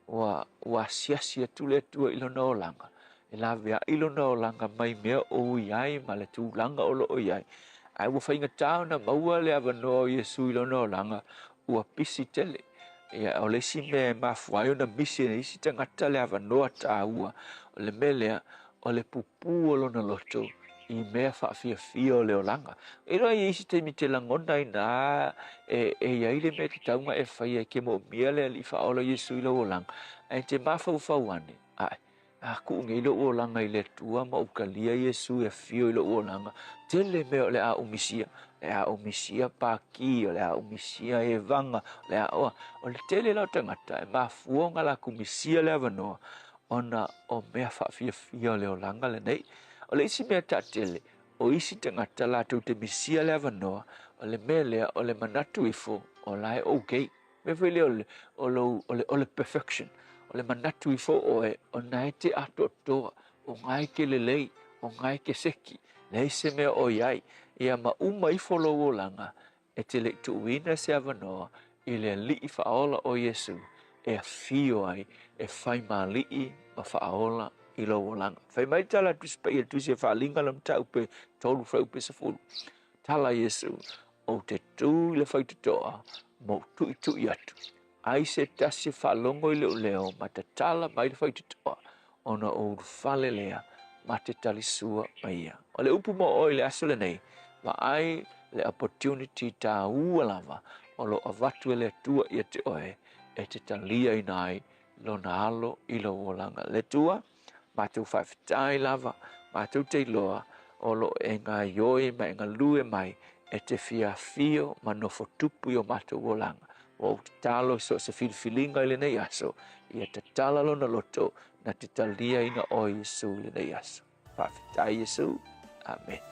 Ua, ua asiasi atu le Atua i lona olaga, e laveai lona olaga mai mea o ui ai ma le tulaga o lo o i ai. Ae ua faigata ona maua le avanoa o Iesu i lona olaga, ua pisi tele. Ia, o le isi mea e mafua ai ona misi e isi tagata le avanoa taua, o le mea lea, o le pupū o lona loto i mea faafiafia o le olaga. E iloa i isi taimi te lagona ai nā e, e i ai le mea tatau ona e faia e ke moomia le Alii Faaola Iesu i lou olaga, ae te mafaufau ane, ae, a tuu nei lou olaga i le Atua ma ou talia Iesu e afio i lou olaga, tele mea o le a ou misia, o le a ou misia pākī, o le a ou misia evaga, o le a oa. O le tele la o tagata e mafua ona latou misia le avanoa ona o mea faafiafia o le olaga lenei. O le isi mea taatele, o isi tagata latou te misia le avanoa, o le mea lea o le manatu ifo o la e okay. Mea foi lea o le, o lou, o le, o le perfection, o le manatu ifo oe o na e te atoatoa, o na e te lelei, o na e te seki, leai se mea o i ai. Ia ma uma ifo lou olaga, e te le i tuuina se avanoa i le Alii Faaola o Iesu e afio ai e fai mali'i ma faaola i lou olaga. Fai mai le tala a Tusi Paia, le Tusi e Faaliga lona mataupu e 3 fuaiupu e 10. Tala Iesu, Ou te tū i le faitotoa ma ou tuitui atu, ai se tasi e faalogo i lou leo ma tatala mai le faitotoa, ona ou ulufale lea ma te talisua ma ia. O le upu mo oe i le aso lenei, vaai le opportunity tāua lava o lo o avatu e le Atua ia te oe e te taliaina ai Lona alo i lou olaga. Le Atua, matou faafetai lava, matou te iloa o lo o e gaioi ma e galue mai e te fia afio ma nofo tupu i o matou olaga. Ua ou tatalo i so o se filifiliga i lenei aso, ia tatala lona loto na te taliaina oe Iesu i lenei aso. Faafetai Iesu. Amen.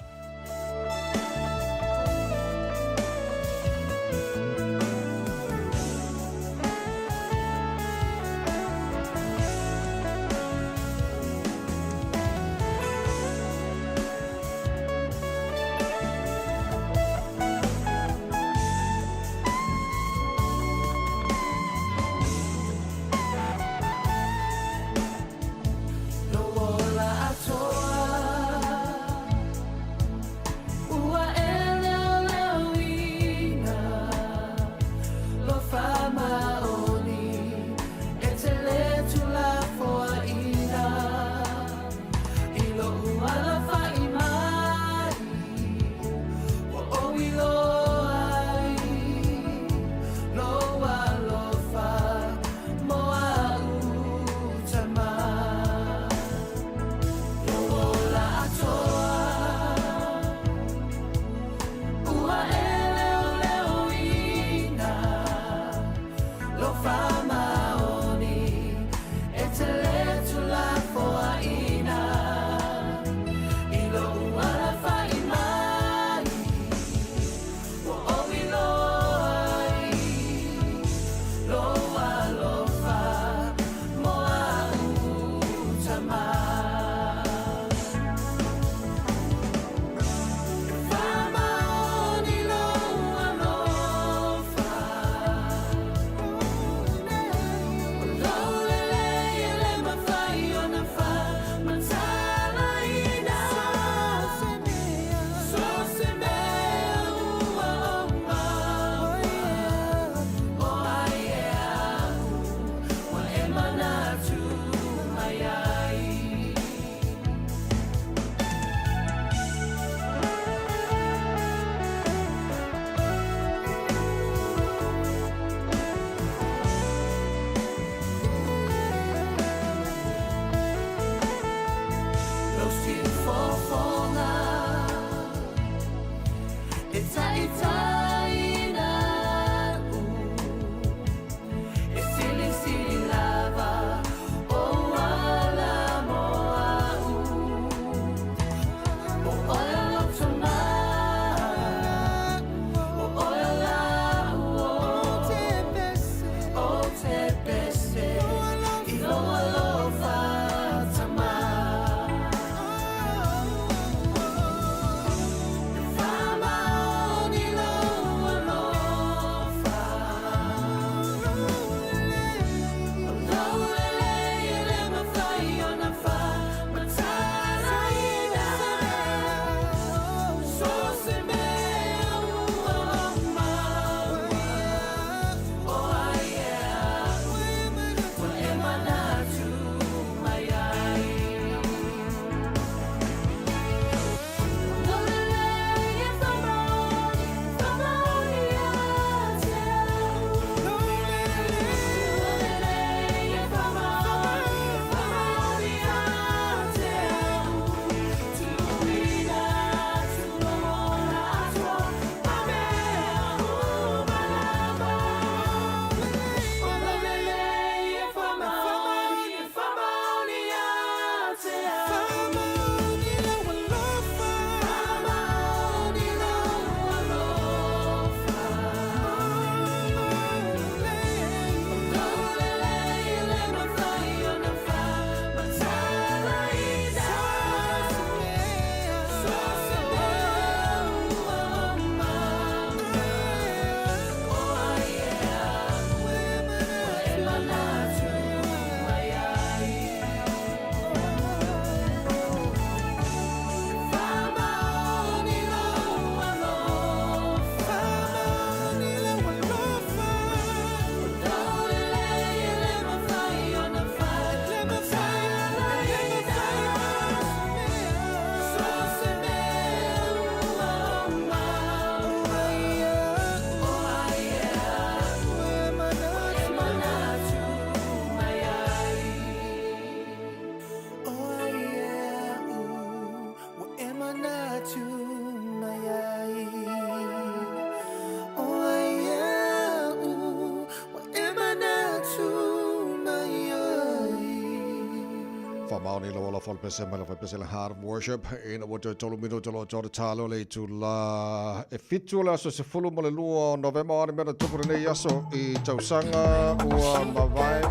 Faamaoni lau alofa o le pese mai le faipese le Heart of Worship ina ua toe tolu minuta o lo o toa tatalo le itula e fitu o le aso 12 o Novema. O a ni mea na tupu lenei aso i tausaga ua mavae.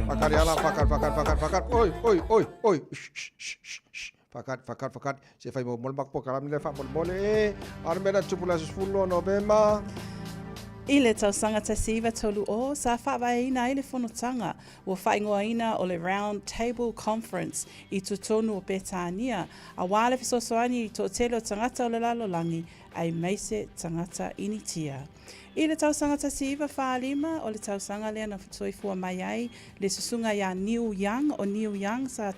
Fakali ala, fakali, fakali, fakali, fakali. Oi, oi, oi, oi. Shh, shh, shh, shh. Fakali, fakali, fakali. Se fai mo mole mako kalami le fa mole e. A ni mea na tupu le aso 12 o Novema. I le tausaga 1930, sa faavaeina ai le fonotaga ua faaigoaina o le Round Table Conference i totonu o Peretania, auā le fesoasoani i toatele o tagata o le lalolagi aemaise tagata Initia. I le tausaga 1945, o le tausaga lea na soifua mai ai le susuga iā Neil Young, o Neil Young sa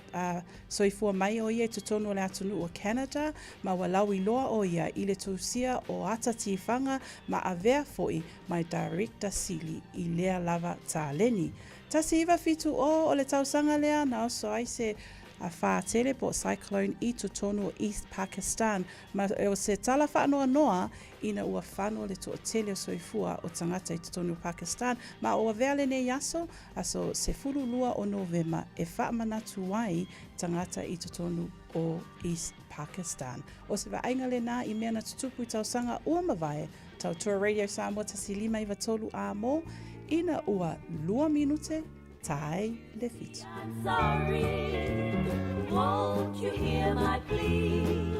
soifua mai o ia i totonu o le atunuu o Canada, ma ua lauiloa o ia i le tusia o ata tifaga ma avea foi ma Director Sili i lea lava taleni. 1970 o le tausaga lea na oso ai se whā tele po o cyclone i totonu o East Pakistan ma o se tala whaanoanoa ina ua whano le toatele o soifua o tagata i totonu o Pakistan ma o avea lenei aso, aso 12 o Novema e whaamanatu ai tagata i totonu o East Pakistan. O se vaaiga lenā i mea na tutupu i tausaga ua mavae. Tautua Radio Samoa 1593 a mo, ina ua lua minute tae le fitu. I'm sorry, won't you hear my plea?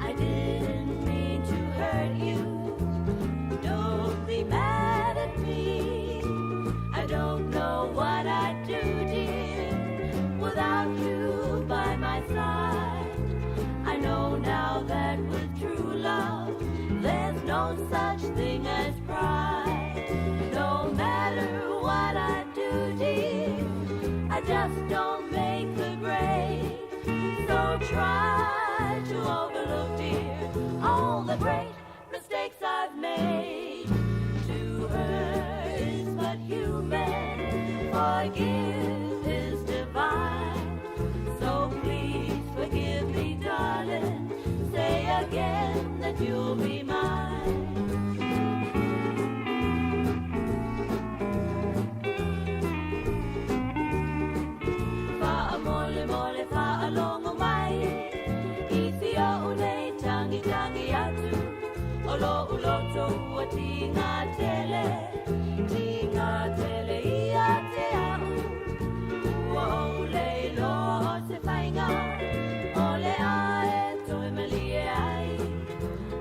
I didn't mean to hurt you. Don't be mad at me. I don't know what I'd do, dear, without you by my side. I know now that with true love, there's no such thing as pride. No matter what I do, dear, I just don't make the grade. So try to overlook, dear, all the great mistakes I've made. To err is but human, forgive is divine. So please forgive me, darling. Say again that you'll be mine. Wha mole mole wha mai I whia o nei tangi tangi atu O lo uloto ua tinga tele Tinga tele ia te au Ua o lei loa o se whainga O le ae toe malie ai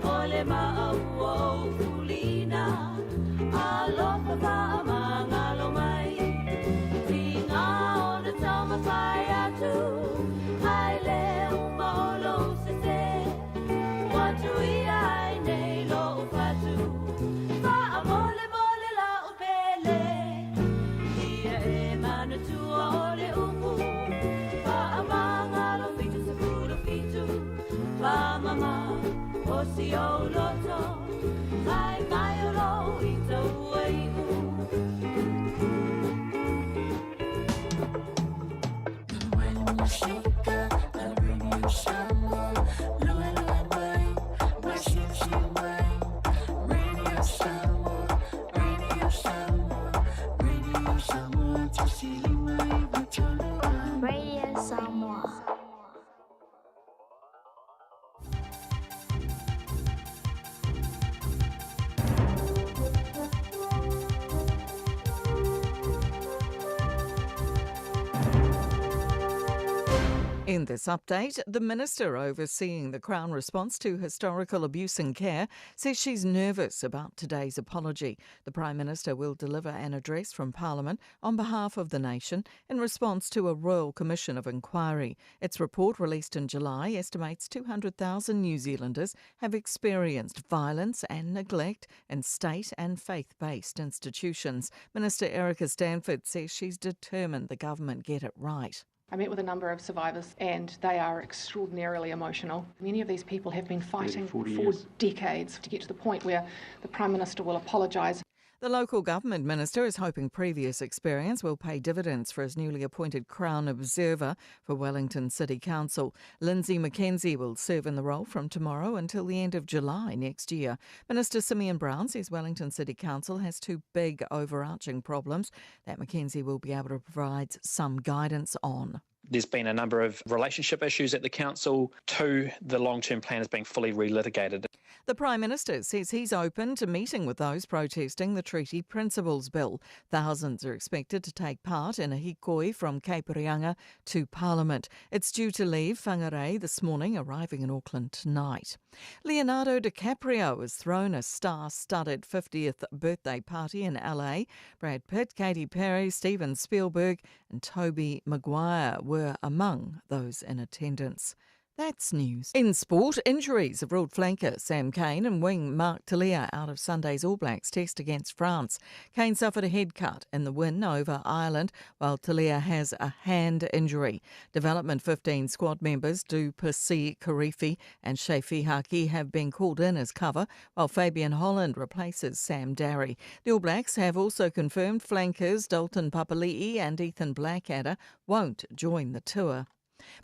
O le maa ua o fulina Alofa wha mangalo mai Tinga o na taumawhai atu Ai le uma o lo sese Watu ia ai nei lo ufatu Wha mole mole la upele Ia e manatua o le upu Wha mangalo fitu sepulu fitu Wha mama o si o loto Ai mai o lo i taua iu. Radio Samoa. In this update, the minister overseeing the Crown response to historical abuse in care says she's nervous about today's apology. The Prime Minister will deliver an address from Parliament on behalf of the nation in response to a Royal Commission of Inquiry. Its report, released in July, estimates 200,000 New Zealanders have experienced violence and neglect in state and faith-based institutions. Minister Erica Stanford says she's determined the government get it right. I met with a number of survivors and they are extraordinarily emotional. Many of these people have been fighting 30, 40 for years. decades to get to the point where the Prime Minister will apologise. The local government minister is hoping previous experience will pay dividends for his newly appointed Crown Observer for Wellington City Council. Lindsay McKenzie will serve in the role from tomorrow until the end of July next year. Minister Simeon Brown says Wellington City Council has two big overarching problems that McKenzie will be able to provide some guidance on. There's been a number of relationship issues at the council. Two, the long term plan is being fully relitigated. The Prime Minister says he's open to meeting with those protesting the Treaty Principles Bill. Thousands are expected to take part in a hikoi from Cape Reinga to Parliament. It's due to leave Whangarei this morning, arriving in Auckland tonight. Leonardo DiCaprio has thrown a star-studded 50th birthday party in LA. Brad Pitt, Katy Perry, Steven Spielberg and Tobey Maguire were among those in attendance. That's news. In sport, injuries have ruled flanker Sam Cane and wing Mark Telea out of Sunday's All Blacks test against France. Cane suffered a head cut in the win over Ireland, while Telea has a hand injury. Development 15 squad members Du Plessis Karifi and Chay Fihaki have been called in as cover, while Fabian Holland replaces Sam Darry. The All Blacks have also confirmed flankers Dalton Papali'i and Ethan Blackadder won't join the tour.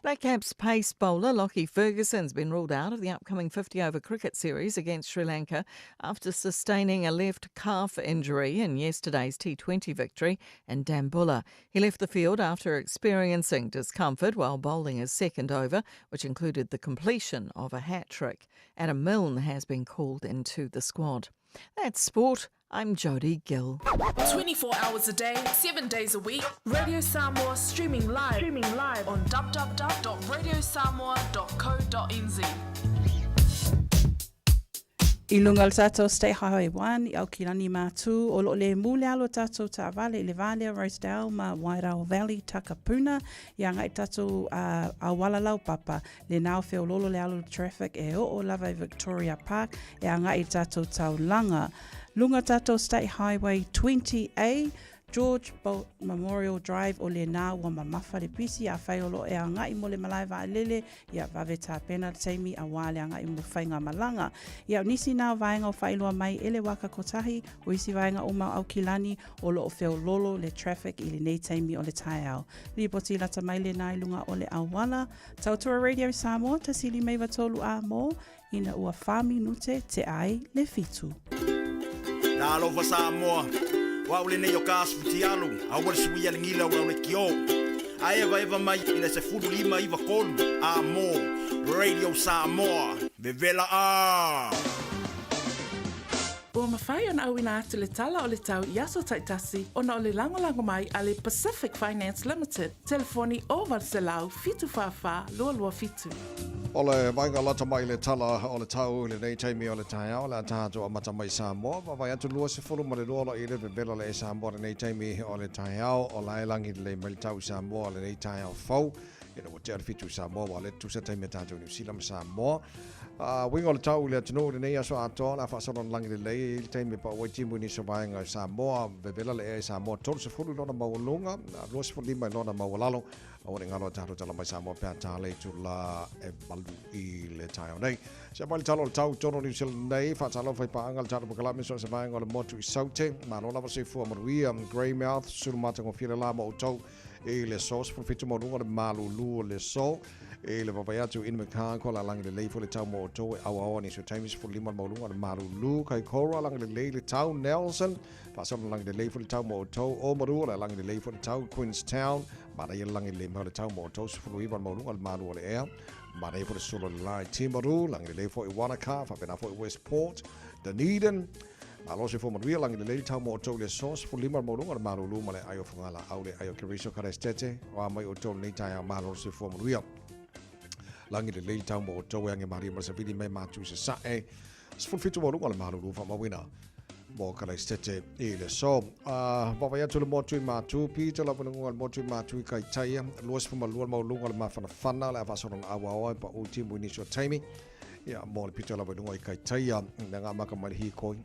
Black Caps pace bowler Lockie Ferguson's been ruled out of the upcoming 50 over cricket series against Sri Lanka after sustaining a left calf injury in yesterday's T20 victory in Dambulla. He left the field after experiencing discomfort while bowling his second over, which included the completion of a hat trick. Adam Milne has been called into the squad. That's sport. I'm Jodie Gill. 24 hours a day, 7 days a week, Radio Samoa streaming live, streaming live on www.radiosamoa.co.nz. I luga o le tatou State Highway 1 i Aukilani ma Tu, o loo le mu le alo o tatou taavale i le va lea Rosedale ma Wairau Valley Takapuna i agai tatou uh, auala laupapa le nao feololo le alo traffic e oo lava i Victoria Park e agai i tatou taulaga. Luga tatou State Highway 20A George Bolt Memorial Drive o lena ua mamafa le pisi afai o loo e agai mo le malae vaalele ia vave tapena le taimi auā le agai mo faigamalaga. Ia o nisi na o vaega o faailoa mai e le Waka Kotahi, o isi vaega uma o Aukilani o loo feololo le traffic i lenei taimi o le taeao. Lipoti lata mai lena i luga o le auala. Tautua Radio Samoa, 153 a mo, ina ua wha minute te ai le fitu. Talofa Samoa, o au lenei o ka asu fitialu, aua le suia le gila o lau lekiō. A evaeva mai i le 15 iva kolu, a mō, Radio Samoa, vevela ā! Ua mafai ona auina atu le tala o le tau i aso taitasi ona o le lagolago mai a le Pacific Finance Limited, telefoni 0800 744 227. O le vaega lata mai le tala o le tau i lenei taimi o le taeao, le a tatou amata mai Samoa, vaavaai atu 22 lo i le vevela le e Samoa lenei taimi o le taeao, o la e lagi lelei mai le tau i Samoa lenei taeao fou, ina ua tea le fitu i Samoa, ua le tusa taimi a tatou i Niu Sila ma Samoa. A uiga o le tau i le atunuu i lenei aso atoa, o le a faasolo na lagi lelei i le taimi e pau ai timu i nisi o vaega i Samoa, vevela le ea i Samoa 30 i lona maualuga, 25 i lona maualalo, Aua ne i galo e tatou tala mai Samoa pe a tā le itulā e valu i le taeao nei. Sia mai le tala o le tau i totonu o Niu Seland nei, faatalofa i paaga le tatou polokalame so o se vaega o le motu i Saute. Malo lava soifua manuia. Greymouth, sulu matagofie le la mo outou i le so, 17 maualuga o le malulu o le so. I le vaavaai atu Invercargill, lalagi lelei foi le tau mo outou e auaoa nisi o taimi, 15 le maualuga o le malulu. Kaikoura, lagi lelei le tau. Nelson, faasolo lagi lelei foi le tau mo outou. Oamaru, lalagi lelei foi le tau. Queenstown, Manaia le lagi lelei mai o le tau mo outou, 19 le maualuga o le malu o le ea. Manaia foi le solo o le la i Timaru, lagi lelei foi i Wanaka, faapena foi i Westport, Dunedin. Malo soifua manuia, lagi lelei le tau mo outou i le aso, 15 le maualuga o le malulu ma le ai o Fagalaau, le ai o Keriso Karestete, o a mai outou lenei taeao, malo le soifua manuia. Lagi lelei le tau mo outou e age malie ma le savili mai matu i Sasae, 17 maualuga o le malulu faamauina mo Kalaisete i le aso. Uh, vaavaai atu le motu i Matu, pito lava luga le motu i Matu i Kaitaia, 22 le maualuga o le mafanafana, le a faasolo na auaoa e pau timu i nisi o taimi. Ia, mo le pito lava i luga i Kaitaia, le ngā maka mai le hīkoi.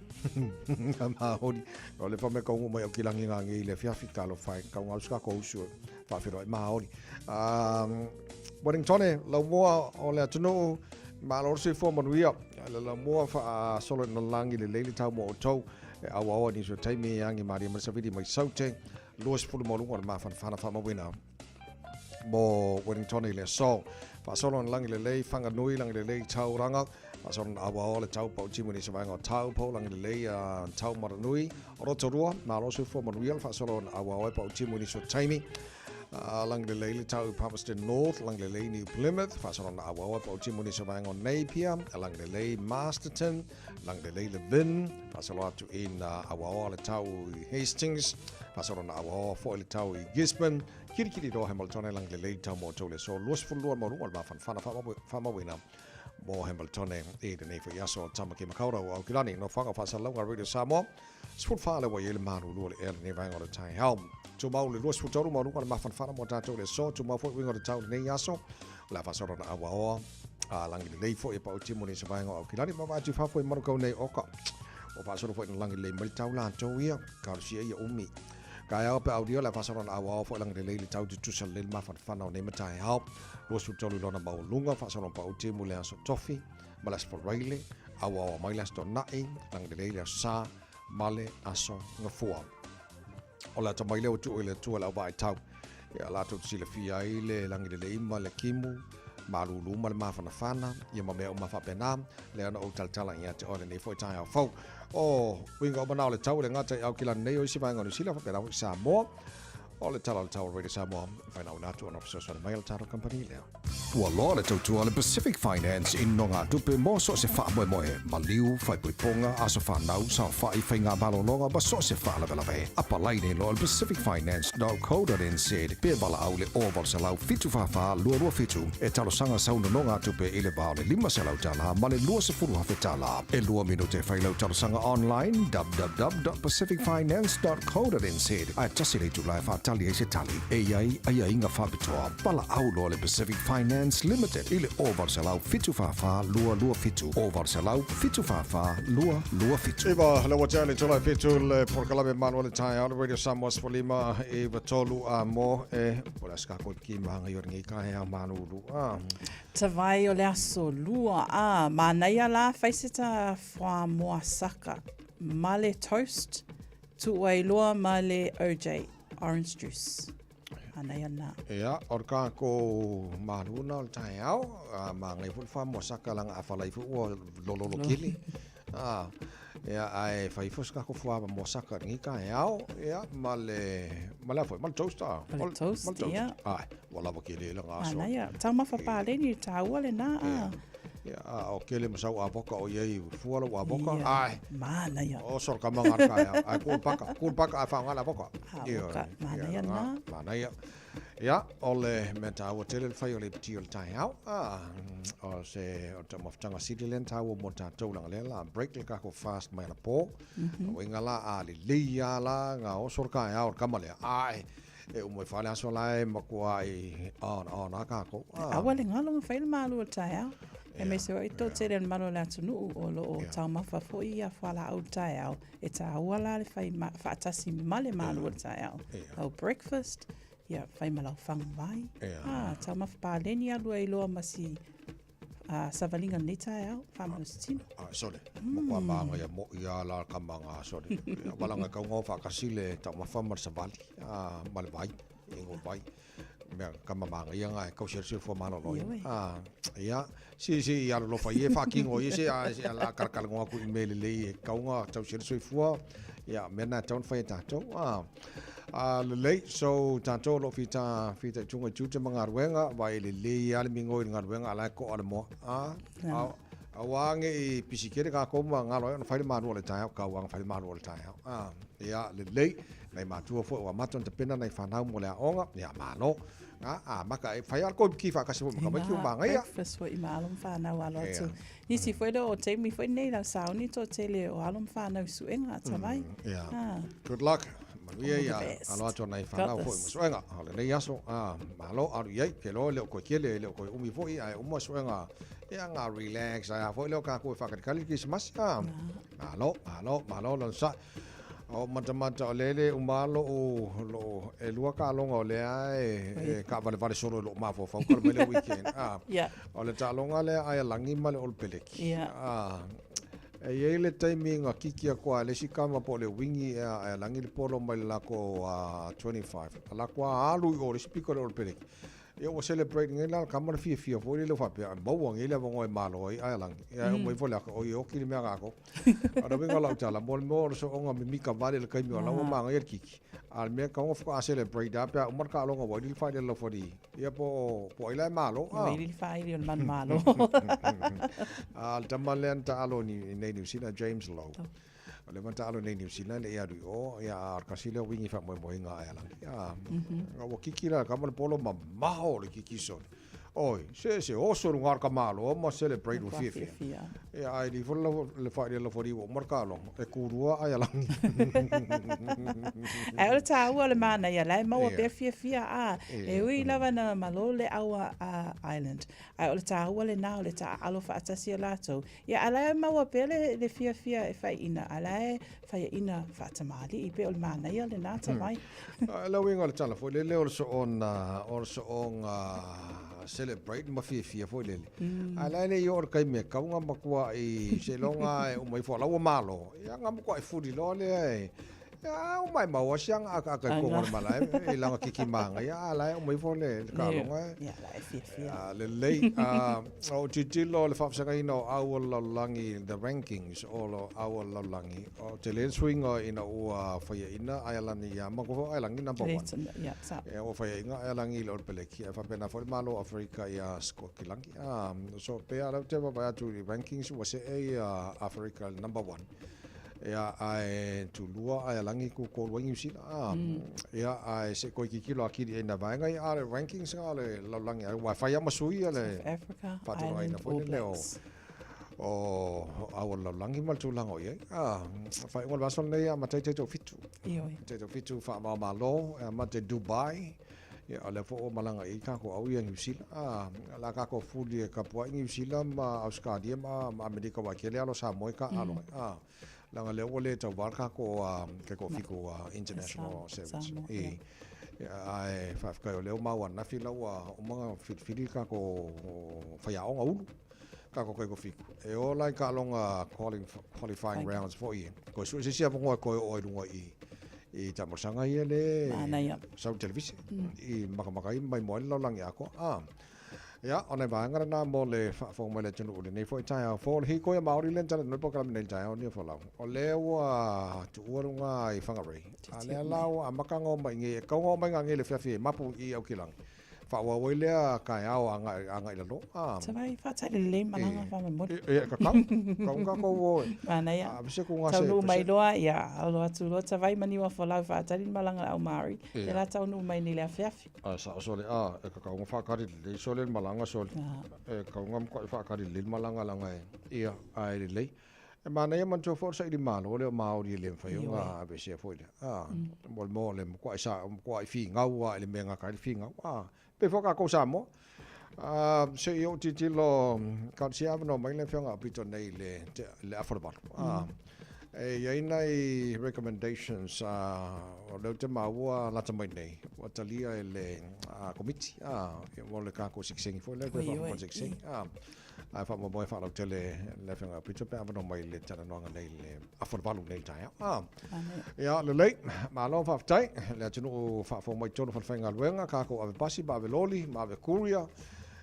Ngā māhori. O le whame ka ungo mai o ki langi ngā ngi i le fiafi, ka lo whai, ka unga usuka ko usu, whawhiro i māhori. Um, Wellingtone, lau mua o le atunuu, malo le soifua manuia. Le lau mua whaasolo i na langi le lelei le tau mo outou. E auaoa nisi o taimi e agi malie mai le savili mai Saute, 20 ma luga o le mafanafana faamauina mo Wellington i le aso. Faasolo na lagi lelei Whanganui, lagi lelei Tauranga, faasolo na auaoa le tau pautimu i nisi vaega o Taupo, lagi lelei Taumaranui, Rotorua, malo soifua manuia le faasolo na auaoa e pautimu i nisi o taimi. Lagi lelei le tau i Palmerston North, lagi lelei New Plymouth, faasolo na auaoa e pautimu i nisi o vaega o Napier, lagi lelei Masterton, lagi lelei Levin, faasolo atu ina auaoa le tau i Hastings, faasolo na auaoa foi le tau i Gisborne, Kirikiriroa Hamilton lagi lelei tau mo tou le aso 22 maualuga o le mafanafana faamauina mo Hamilton i lenei foi aso. Tamaki Makaurau o Aukilani, nofoaga o faasalalauga Radio Samoa, 14 le ua i ai le malulu o le ea lenei vaega o le taeao. Tumau le 23 maualuga o le mafanafana mo tatou le aso, tumau foi uiga o le tau lenei aso, o le a faasolo na auaoa a lagi lelei foi e pau timu nei se vaega o Aukilani ma vaati fafo i Manukau nei oka. O faasolo foi na lagi lelei mai le tau latou ia, kalosia ia umi. Taeao pe aulia le faasolo na auao foi lagi lelei le tau tutusa lelei le mafanafana o nei mataeao. 23 lona maualuga faasolo pau timu le aso tofi ma le aso Faraile, auaoa mai le aso Tona'i, lagi lelei le aso Sa ma le aso Gafua. O le atamai lea ua tuu i le Atua le au vaai tau, ia latou te silafia ai le lagi lelei ma le kimu, malūlū ma le mafanafana, ia ma mea uma faapena, lea na ou talatala ia te oe lenei foi taeao fou. O uiga o manao o le tau e le gata i Aukilani nei o isi vaega o Niu Sila faapena foi Samoa. O le tala o le tau o Radio Samoa, e whainau atu ona fesoasoani mai a le tatou kamupani lea. Ua loa le tautua a le Pacific Finance i nogatupe mo so o se faamoemoe, maliu, faaipoipoga, aso fanau, saofai, faiga malologa ma so o se faalavelave. Apalai nei loa le pacificfinance.co.nz pe valaau i le 0800 744 227 e talosaga sau nonogatupe i le va o le $500 ma le $20,000. E lua minute e fai lau talosaga online www.pacificfinance.co.nz ae tasi le itula e faatali ai se tali e i ai aiaiga faapitoa. Valaau loa le Pacific Finance Limited i le 0800 744 227, 0800 744 227. Iva, le ua tea le itula e fitu le polokalame malu o le taeao le Radio Samoa 15 iva tolu a mo e o le aso kākou ki mahanga i o lenei taeao malulu a. Tavai o le aso lua a manaia la fai se ta fuamoa saka ma le toast tuuai loa ma le OJ orange juice. Manaia na. Ia, o le kākou maluna o le taeao, a māngai foi le whamoa saka langa a whalai foi ua lololo kele. A, ia, ae fai foi se kākou whamoa saka lenei taeao, ia, ma le, ma le a foi, ma le toast a. Ma le toast, ia. Ai, ua lava kele langa aso. Manaia, taumafa paleni tāua le nā a. Ia, a o kele ma sau avoka o iai fua lau avoka. Ai. Manaia. O sor ka manga ka ia. Ai ku paka, ku paka ai whaonga le avoka. Avoka, manaia na. Manaia. Ia, o le mea tāua tele le whai o le piti o le taeao. Ah, o se o te mafutanga sili le tāua mo tātou langa lea la break le kako fast mai ana pō. Mm -hmm. O inga la a le lei a la ngā o sor ka ia o kama lea. Ai, e umo i whale aso la e makua ai on on a kākou. Ah. Aua le ngalo nga whai le malu o le taeao. E me se oi tō tele le malu o le atunuu o lo o taumafa foi ia whalaau le taeao. E tāua la le whai ma, whaatasi ma le malu o le taeao. Lau breakfast, ia whai ma lau whangawai. Ah, taumafa pāleni alua i loa ma si savalinga lenei taeao, whamanosi tino. Ah, sole, mo kua maanga ia mo ia la ka manga sole. Walanga kau ngau whakasi le taumafa ma le savali, ah, ma le vai, e ngo vai. Mea ka mamaanga ia ngai kau sere sere fua malolo ia. Ah, ia, si si ia lo fa ie whakingo ia se a se la karakala ngoa ku i mele lei e kaunga tau sere sere fua. Ia, mea nā tau whai e tātou. Ah, ah, lelei, so tātou lo fita fita i tunga i tute ma ngaruenga, vai le lei ale mingo i ngaruenga ala ko ale moa. Ah, ah, a wā nge i pisikere kā kou ma ngalo e ona whai le mānu o le taeao, ka wā whai le mānu o le taeao. Ah, ia, lelei, nei mātua foi ua matua na tapena nei whanau mo le aonga, ia, mālo. Ngā, a, maka e whai ala koe ki whakasi foi maka mai ki o māngaia. Breakfast foi i ma alo ma whanau alo atu. Nisi foi le o taimi foi nei lau sauni tō tele o alo ma whanau suenga a tawai. Yeah. Ah. Good luck. Manuia All the ia, best. alo atu nei Got whanau foi this. ma suenga. O le nei aso, ah, malo alu iai, ke loa le o koe kele, le o koe umi foi, ai uma suenga. Ia ngā relax, ai a foi leo kā koe whakatikali ki Krisimasi, ah. Malo, malo, malo, lon sa. O matamata o lele umalo o lo e lua ka longa o lea e, e ka vale vale solo lo mafo fau ka mai le weekend. Ah. Yeah. O le talonga lea ai a langi ma le olpeleki. Yeah. Ah. E i ai le taimi na kiki atu lava e le isi tama po o le wingi ea ae lagi le polo mai le latou 25, a latou alu i o i le isi pito i le Olopeleki. Ia ua celebrate nei la le tama le fiafia foi lele faapea e maua nei le avanoa e malo ai ae lagi. Ia ae uma ifo le ata, oi e oti le mea a tatou. O le uiga o lau tala, mo le mea o le sooga mimita vale i le taimi o la ua manaia le kiki. A o le mea e tatau ona faatoa celebrate lava pe a uma le taaloga ua ili le faili a le laufali. Ia po o, po o ai la e malo, a? Ua ili le faili o le manumalo. A o le tama lea na taalo i nei Niu Sila, James Lowe. O lea na taalo i nei Niu Sila e le i alu i o, ia a o le tasi lea o wingi faamoemoeina a Aealagi. A, ua kiki la le tama le polo mamao o le kiki sole. Oi, se se oso i luga o le tamaloa ma celebrate ua fiafia. Ia, ae ili ifo le faili a le laufali ua uma le taaloga, e kūlua Aealagi. Ae o le tāua o le manaia, la e maua pea fiafia, a, e ui lava na malo le au a Ireland. Ae o le tāua lenā o le taaalo faatasi o latou. Ia, a la e maua pea le fiafia e faiaina, a la e faiaina faatamalii pei o le manaia lenā tamai. Le uiga o le tala foi lele o le soona, o le soonga celebrate ma fiafia foi lele. Ae la e le i oo i le taimi e tatau ona matuai seiloga e uma ifo a la ua malo, ia ona matuai fuli loa lea e Ia, ua maimau lava si aga akaaka i totonu o le malae i lana kiki manaia, a o la e uma ifo le taaloga e. Ia, la e fiafia. Lelei. Ua ou tilotilo i le faafesagaiga o au o le lalolagi, the rankings o au o le lalolagi, o tele le suiga ina ua faiaina Aialani ia matou foi o Aialani number one. Ia, ua faiaina Aialani i le Olepeleki, ae faapena foi le Malo o Aferika ia Sikotilagi. So, pei lava o lea ou te vaavaai atu i rankings ua see Aferika i le number one. Ia, ae tulua Aealagi tu tolu ai Niu Sila. A, ia, ae se i toe tilotilo atili i ai i nai vaega ia, a o le rankings na o le lalolagi aua e fai lava ma sui le faatulagaina foi lele o o au o le lalolagi ma le tulaga o i ai. A, faaiuga o le vaiaso lenei e amata ai taitoafitu. Ioe. Taitoafitu faava-o-Malo e amata i Dubai. Ia, o lea foi ua malaga i ai tatou au ia Niu Sila. A, o le a tatou fuli e tapuai Niu Sila ma Ausetalia ma Amerika aua e tele alo Samoa e taaalo ai. A, leaga o lea ua le tauva le tatou taitoafitu International Sevens. I, ae faafetai o lea ua maua ananafi la ua uma ona filifili le tatou faiaoga ulu, tatou taitoafitu. E o la i taaloga qualifying rounds foi ia. Toe sue se isi avanoa e toe oo ai i luga i i taamolosaga ia le sau i televise i makamaka ai ma maimoa ai le lalolagi atoa. A, ia, o nai vaega lena mo le faafofoga mai le atunuu i lenei foi taeao fou. O le hīkoi a Māori lea na talanoa ai polokalame nei i le taeao nei o Folau. O lea ua tuua luga i Whangarei. A lea la ua amata ona omai nei, e tatau ona omai nanei i le afiafi e mapu i Aukilani. Faaauau ai lea taeao agai agai i lalo. A. Tavai, faatali lelei malaga faamolemole. E, e kakau, kakau na tatou o e. Manaia. A se ku ngase. Taunuu mai loa, ia, alo atu loa tavai maniua folau faatali le malaga a le au Māori. Lea la taunuu mai nei i le afiafi. A sao sole, a, e kakau na faatali lelei sole le malaga sole. E kakau na matuai faatali lelei le malaga leaga e, ia, ae lelei. E manaia manatua foi o le saili malo lea o Māori e le mafai ona aveesea foi lea. A, mo le mea o le matuai sa, matuai finau lava i le mea e gata ai le finau. A, pei foi o tatou Samoa. A, se i ou tilotilo, tau sia avanoa mai le Afioga Aupito nei i le, le afa o le valu. A, e i ai nai recommendations a, o lea ou te maua lata mai nei, ua talia e le Komiti, a, mo le tatou sekesegi foi lea, toe faaopoopo le sekesegi. A, Ae faamoemoe faalautele le Afioga ia Peter pe avanoa mai i le talanoaga nei i le afa o le valu nei i le taeao. Ah. Ia, lelei, malo faafetai. Le atunuu faafofoga mai i totonu o falefaigaluega, tatou ave pasi ma ave loli ma ave courier,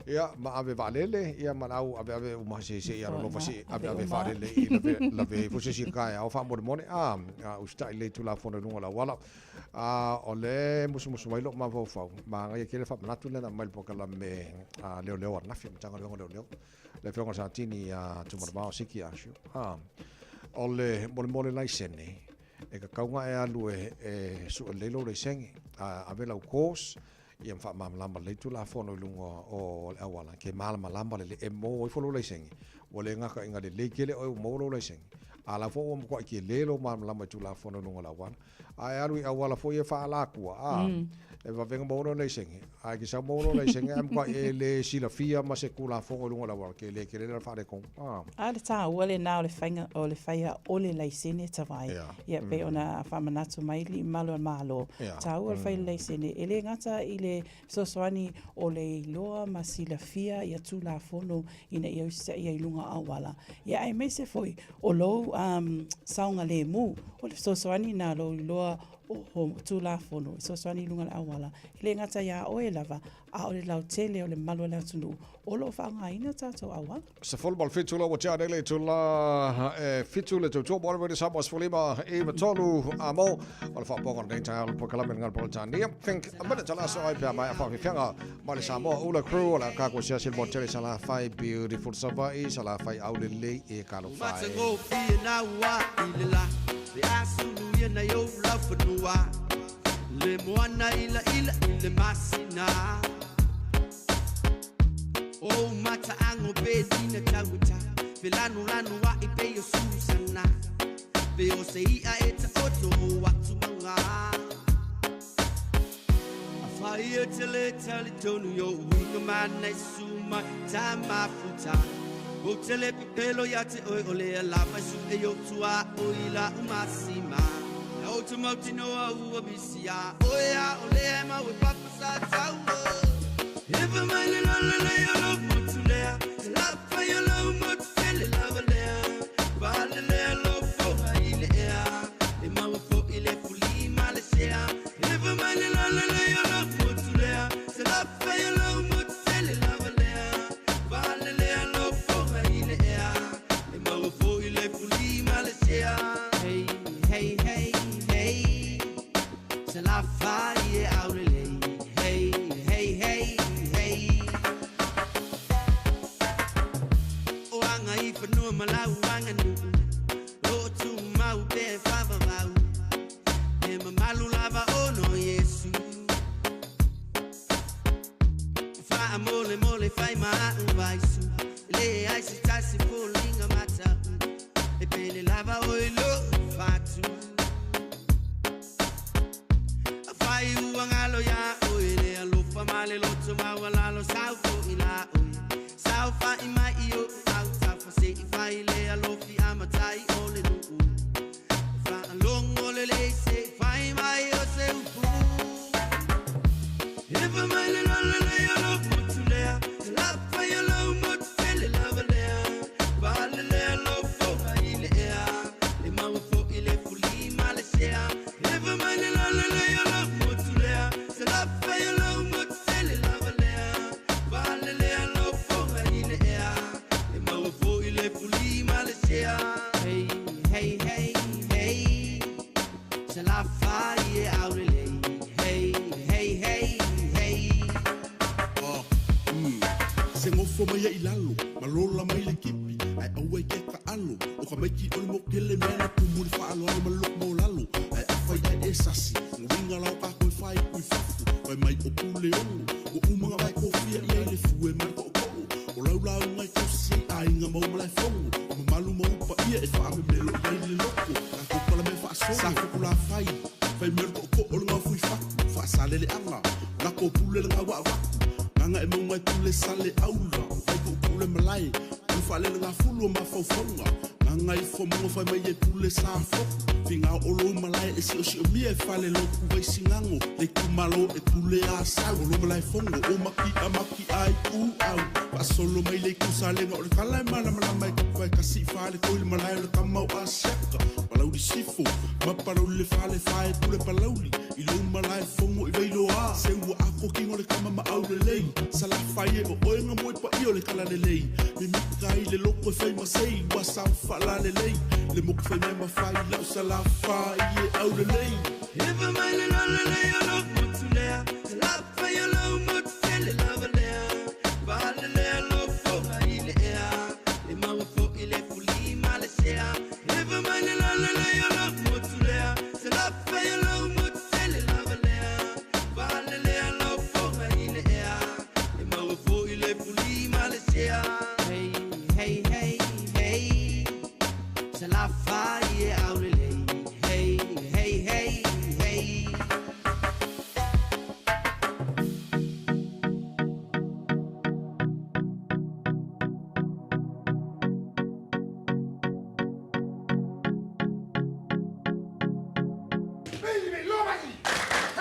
ia, ma ave vaalele, ia ma le au aveave uma se se i alolofa se aveave faalele i lave, lave ai foi se isi taeao faamolemole. Ah, usitai lelei i Tulafono i luga o le auala. A o lea e musumusu mai lou mafaufau, manaia tele le faamanatu lea na aumai i le polokalame a leoleo ananafi, Matagaluega o Leoleo, le Afioga i le Satini ia Tumalemao Siki Asio. A, o le molemole laisene, e tatau ona e alu e sue lelei lou laisene, a ave lau course, ia ma faamalamalama lelei Tulafono i luga o le auala, ke malamalama lelei, e maua ifo lou laisene, ua le gata ina lelei tele oe ua maua lou laisene, A la foi ua matua'i tele lou malamalama i Tulafono i luga o le auala. A e alu i auala foi ia faa-alaatua, a, e vave ona maua lou laisene. Ae te sau maua lou laisene ae matua'i e le silafia ma se Tulafono i luga o le auala, tele tele le faaletonu. A. A le taua lena o le faiga o le faia o le laisene Tavae. Ia pei ona faamanatu mai alii mamalu o le Malo, taua le fai o le laisene, e le gata i le fesoasoani o le iloa ma silafia ia Tulafono ina ia usitaia i luga o auala, ia aemaise foi o lou saogalemu, o le fesoasoani lena lou iloa o Tulafono e fesoasoani i luga o le auala, e le gata iā oe lava, a o le lautele o le mamalu o le atunuu o lo o faaaogaina tatou auala. 17 la ua tea nei le itula e 7 le tautua mo le Radio Samoa 15 i 3 a mo o le faapoga o lenei taeao le polokalame le Peretania. Think a minute la so ai pea mai a whawhiwhianga mai le Samoa Ula Crew o le akako siasi le motele sa la whai beautiful Savaii sa la whai au lelei e kalo whai. Matagofie na ua i le la Le asulu ia na o lau fanua Le moana ila ila i le masina O mata ango pe dina tauta Fe lanu lanu a i pe o Susana Pe o se ia e ta oto o atu manga A whai e te le tali tonu yo uinga mana i suma ta mafuta O te le pepelo ia te oi o le alava su e yo tua o ila umasima O te mauti noa ua misia O ea o le e mau e papa sa taua Ewa mai le lola le yo lo motu lea Te lapa yo lo motu tele lava lea Vale lea lo foha i le ea E maua fo i le fuli ma le sea Ewa mai le lola le yo lo motu lea Te lapa yo lo motu tele lava lea Vale lea lo foha i le ea E maua fo i le fuli ma le sea Hey, hey, hey, hey Se la fai e aurelei Hey, hey, hey, hey O anga i whanua malau anga nu'u O tu mau pe whawawau E mamalu lava ono Yesu Wha mole mole whai maa vaisu Le ai se tasi fōlinga matau E pele lava o i lo whatu A whai ua ngalo ia oe Le alofa ma le loto maua lalo sau fo i la oe Sau wha i mai i o au taufa se i whai le alofi a matai o le nuu Wha alongo le le se whai mai o se upu Ewa mai le lola le o lo motu lea Te lapa i o lo motu tele lava lea Vale lea lo foha i le ea E maua fo i le fuli ma le sea Ewa mai le lola le o lo motu lea Te lapa i o lo motu tele lava lea Vale lea lo foha i le ea E maua fo i le fuli ma le sea Hey, hey, hey, hey Se la fai e aurelei Hey, hey, hey, hey Se ngofo mai i lalo, ma lola mai le kipi, ai aua i ke ka alo, o ka maiki o le mokele mea na kumu le whaalo alo ma loko mau lalo, ai awhai ai e sasi, nguinga lau ka koe whai kui fafu, wai mai o pule ono, o umanga vai kofia i ai le fue mai ko ko, o lau lau ngai kosi ai ainga mau malai fongo, o mamalu mau pa ia e wha ame melo i ai le loko, ka kopala me wha sa fuku la whai, whai mero ko ko o le ngau fui faku, wha sale le anga, lako pule le ngau waku, Nganga e maungai pule sale aula, whai ko pule malai, o whale le ngā fulu o mawhauwhaunga, nganga i whamunga whai mai e pule sa foku, whinga o lo malai e sio sio mia e whale loku vai singango, le kumalo e pule a sau, o lo malai fongo, o maki a maki ai u au, wa solo mai le kusa lenga o le kala e mana mana mai kupai kasi whale koi le malai o le kamau a siaka, palauli sifo, ma palauli le whale whae pule palauli, i lo malai fongo i veilo a, se ua ako kingo le kama ma au le lei, sa la whai e o oenga moe pa i o le kala le lei, me mika i le loko e whai masei, wa sa whala le lei, le moku whai me ma whai lau sa la whai e au le lei. Ewa mai le lola le o lo motu lea, Te lapa i o lo motu tele lava lea, Vale lea lo foha i le ea, E maua fo i le fuli ma le sea. Ewa mai le lola le o lo motu lea, Te lapa i o lo motu tele lava lea, Vale lea lo foha i le ea, E maua fo i le fuli ma le sea. Hey, hey, hey, hey Se la whai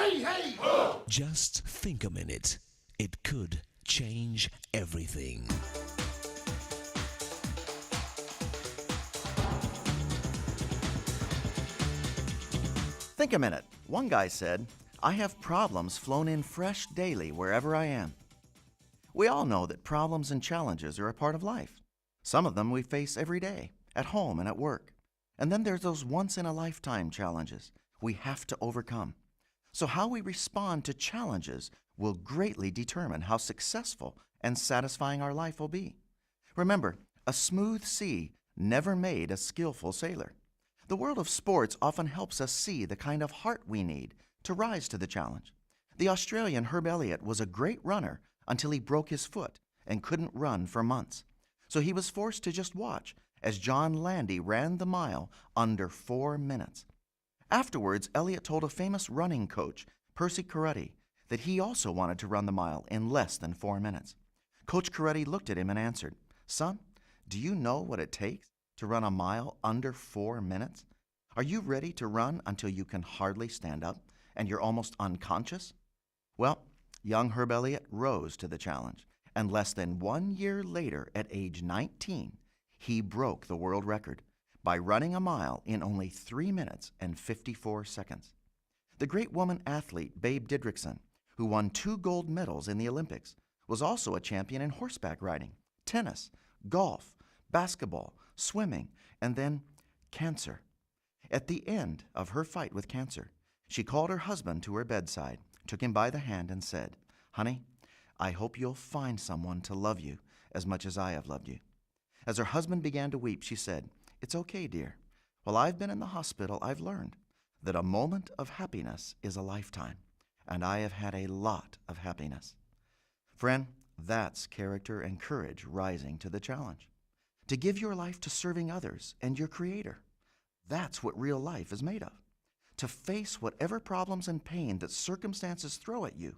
Hey, hey, ho! Just think a minute. It could change everything. Think a minute. One guy said, I have problems flown in fresh daily wherever I am. We all know that problems and challenges are a part of life. Some of them we face every day, at home and at work. And then there's those once in a lifetime challenges we have to overcome. So, how we respond to challenges will greatly determine how successful and satisfying our life will be. Remember, a smooth sea never made a skillful sailor. The world of sports often helps us see the kind of heart we need to rise to the challenge. The Australian Herb Elliott was a great runner until he broke his foot and couldn't run for months. So he was forced to just watch as John Landy ran the mile under four minutes. Afterwards, Elliott told a famous running coach, Percy Cerutty, that he also wanted to run the mile in less than four minutes. Coach Cerutty looked at him and answered, Son, do you know what it takes to run a mile under four minutes? Are you ready to run until you can hardly stand up and you're almost unconscious? Well, young Herb Elliott rose to the challenge, and less than one year later, at age 19, he broke the world record by running a mile in only 3 minutes and 54 seconds. The great woman athlete Babe Didrikson, who won two gold medals in the Olympics, was also a champion in horseback riding, tennis, golf, basketball, swimming, and then cancer. At the end of her fight with cancer, she called her husband to her bedside, took him by the hand, and said, Honey, I hope you'll find someone to love you as much as I have loved you. As her husband began to weep, she said, It's okay, dear. While I've been in the hospital, I've learned that a moment of happiness is a lifetime, and I have had a lot of happiness. Friend, that's character and courage rising to the challenge. To give your life to serving others and your Creator. That's what real life is made of. To face whatever problems and pain that circumstances throw at you,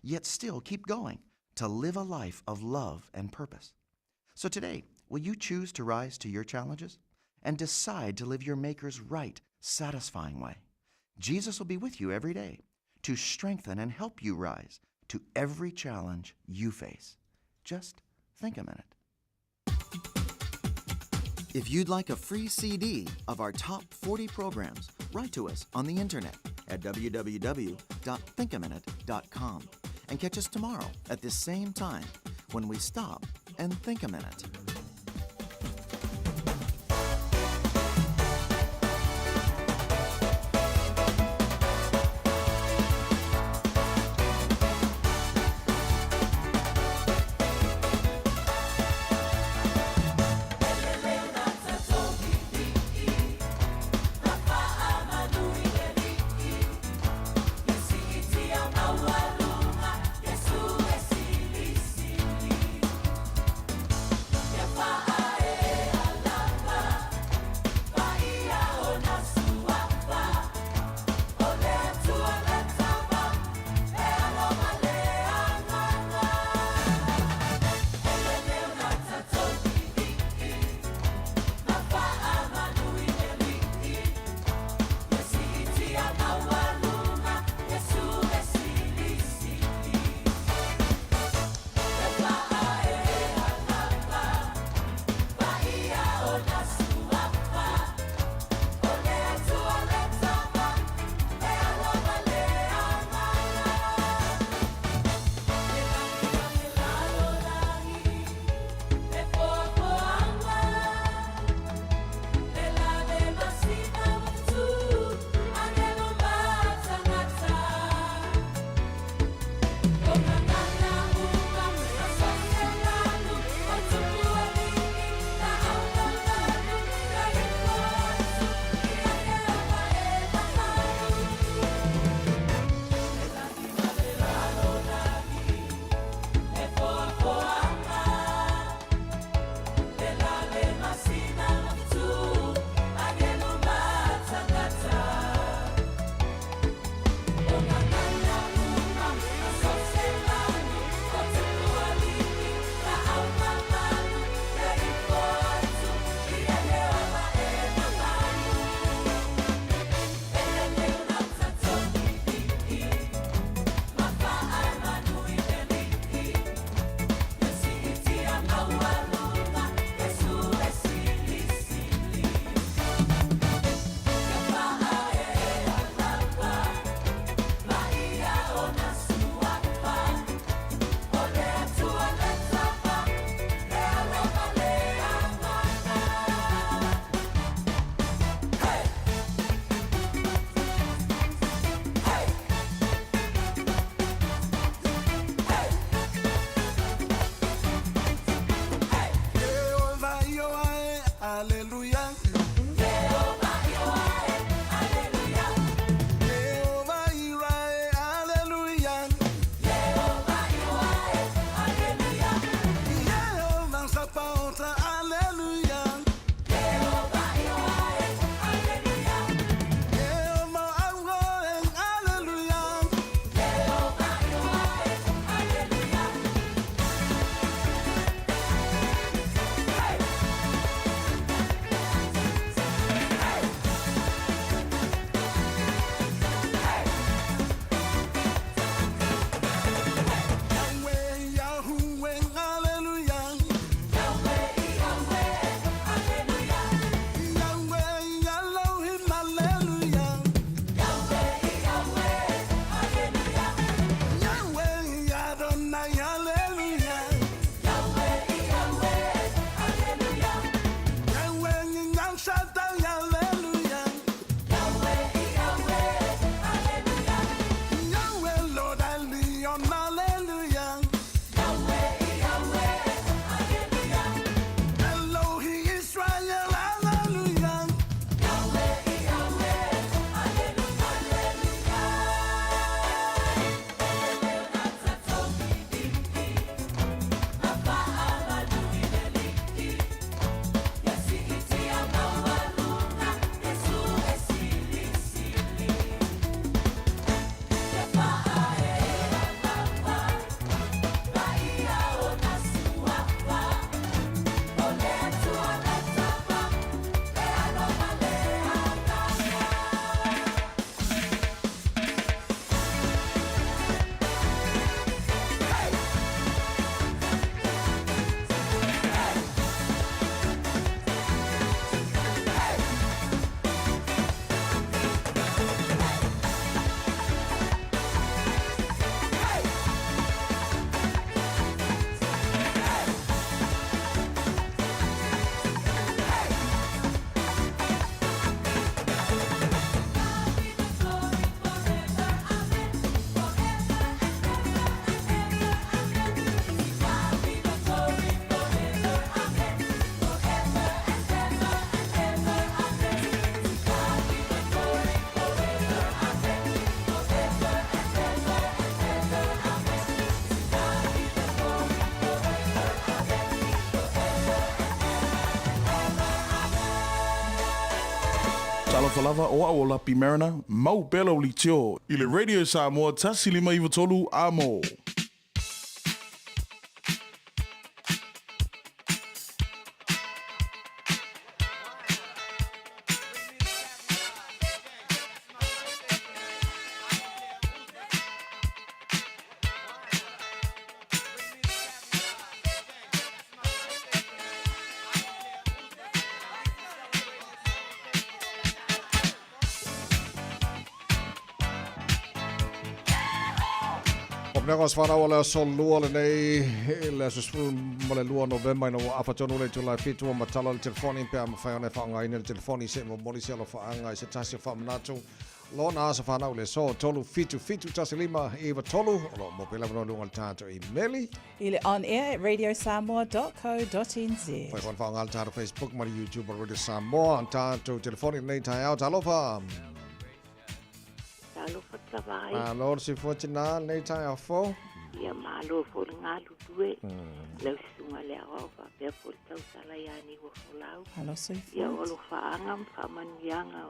yet still keep going to live a life of love and purpose. So today, will you choose to rise to your challenges and decide to live your Maker's right, satisfying way? Jesus will be with you every day to strengthen and help you rise to every challenge you face. Just think a minute. If you'd like a free CD of our top 40 programs, write to us on the internet at www.thinkaminute.com and catch us tomorrow at this same time when we stop and think a minute. E Talofa lava, o au o Lapi Mariner, mau pea lau leitio i le Radio Samoa 1593 amo. Mea o whanau o le aso lua lenei, le aso 12 Novema ina ua afa tonu le itula e fitu o matala le telefoni pe a mafai ona e faaaogaina le telefoni se i momoli se alofaanga i se tasi o faamanatu lona aso fanau le aso 3 7 7 1 5 9 3 o lo o maua pea lava luga o le tatou imeli. I le on air at radiosamoa.co.nz. Fai foi ona faaaoga le tatou Facebook ma le YouTube o Radio Samoa. Tatou telefoni i lenei taeao. Talofa! Talofa Tavai. Malo le soifua tina lenei taeao fou. Ia malo foi le galulue. Lau susuga le aoao faapea foi le tausala ia Niua Folau. Malo soifua. Ia o alofaaga ma faamanuiaga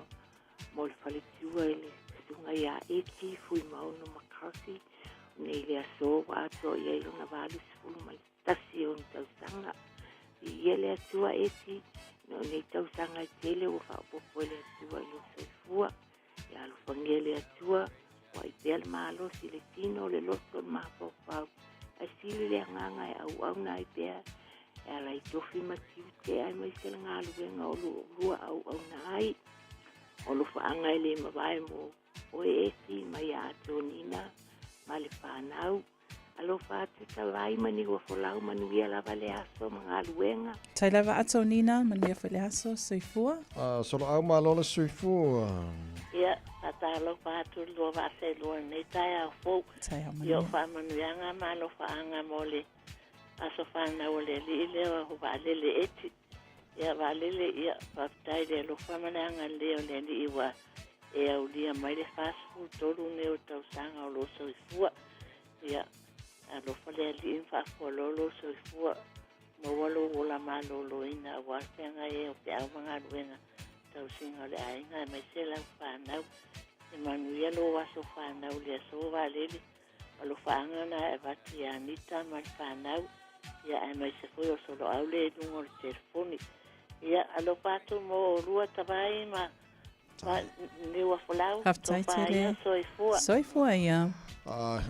mo le faletiua i le susuga ia Eti Fuimaono McCarthy nei le aso ua atoa i ai lona 81 ona tausaga. Viia le Atua Eti, no nei tausaga e tele ua faaopoopo e le Atua i lou soifua. Ia alofagia le Atua, ua ai pea le malosi i le tino, le loto, le mafaufau, ae sili le agaga e auauna ai pea e ala i tofi ma tiute aemaise le galuega o lo oulua auauna ai. O alofaaga e le mavae mo oe Esi mai ia Atonina ma le fanau. Alofa atu Tavai ma Niua Folau manuia lava le aso ma galuega. Tai lava Atonina, manuia foi le aso, soifua. Soloau malo le soifua. Ia, faatalofa atu i le lua vaa seelua i lenei taeao fou. Taeao manuia. Ia o faamanuiaga ma alofaaga mo le aso fanau o le Alii lea o Vaalele Eti. Ia Vaalele, ia, faafetai i le alofa ma le agalelei o le Alii ua e aulia mai le 43 nei o tausaga o lou soifua. Ia, alofa le Alii ma faafualoa lou soifua, maua lou ola maloloina aua le feagai ai o peau ma galuega tausiga o le aiga aemaise lau fanau. Ia manuia lou aso fanau i le aso Vaalele. Alofaaga na e avatu ia Anita ma le fanau, ia aemaise foi o Soloau le i luga o le telefoni. Ia, alofa atu mo olua Tavai ma ma Niuafolau, Faafetai tofa tele. ia, soifua. Soifua ia.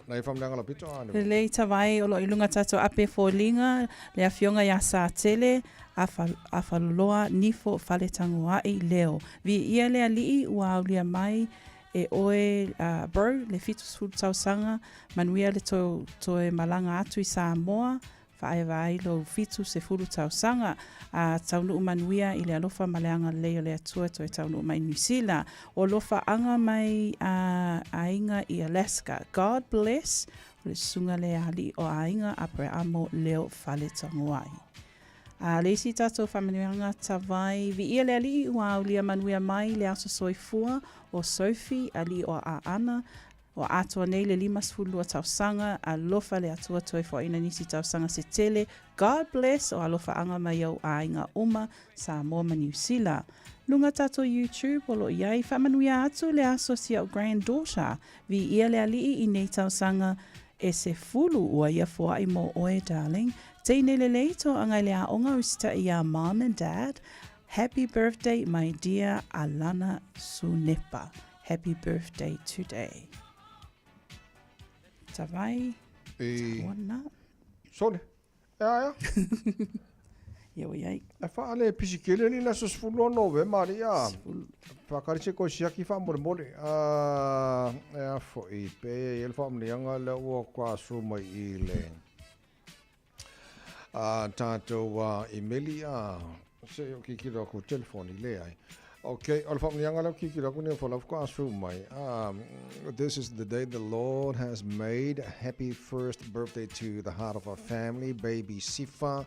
Nai faamaliaga lau pito a. Lelei Tavai o lo o i luga tatou ape foliga le afioga ia Satele Afa Afaloloa Nifo Faletagoai Leo. Viia le Alii ua aulia mai E oe bro le 70 tausaga manuia le toe malaga atu i Samoa faaeva ai lou 70 tausaga a taunuu manuia i le alofa ma le agalelei o le Atua toe taunuu mai New Zealand o alofaaga mai a aiga i Alaska God bless o le susuga le alii o aiga Aperamo Leo Faletagoai. A le isi tatou faamanuiaga tavai, viia le Alii ua aulia manuia mai le aso soifua o Sophie, alii o Aana, ua atoa nei le 52 tausaga, alofa le Atua toe foaina nisi tausaga se tele, God bless o alofaaga mai ou aiga uma, Samoa ma Niu Sila. Luga tatou YouTube o lo i ai, faamanuia atu le aso si au granddaughter, viia le Alii i nei tausaga e 10 ua ia foai mo oe darling, Teine lelei toaga i le aoga usitaʻi iā Mom and Dad, Happy birthday my dear Alana Sunepa Happy birthday today Tavai I Tawana Sole E aea Ia ua iai E whaale pisikele ni la sosefulu o Novema ali a Whakari se koe siaki whaamolemole a E a foi pe e le whaamanianga le ua kwa asu mai i le A tatou imeli a se o kikilo aku telefoni leai. Okay, o le whaamanianga leo kikilo aku ni o whalau ko asu mai. This is the day the Lord has made. Happy first birthday to the heart of our family, baby Sifa.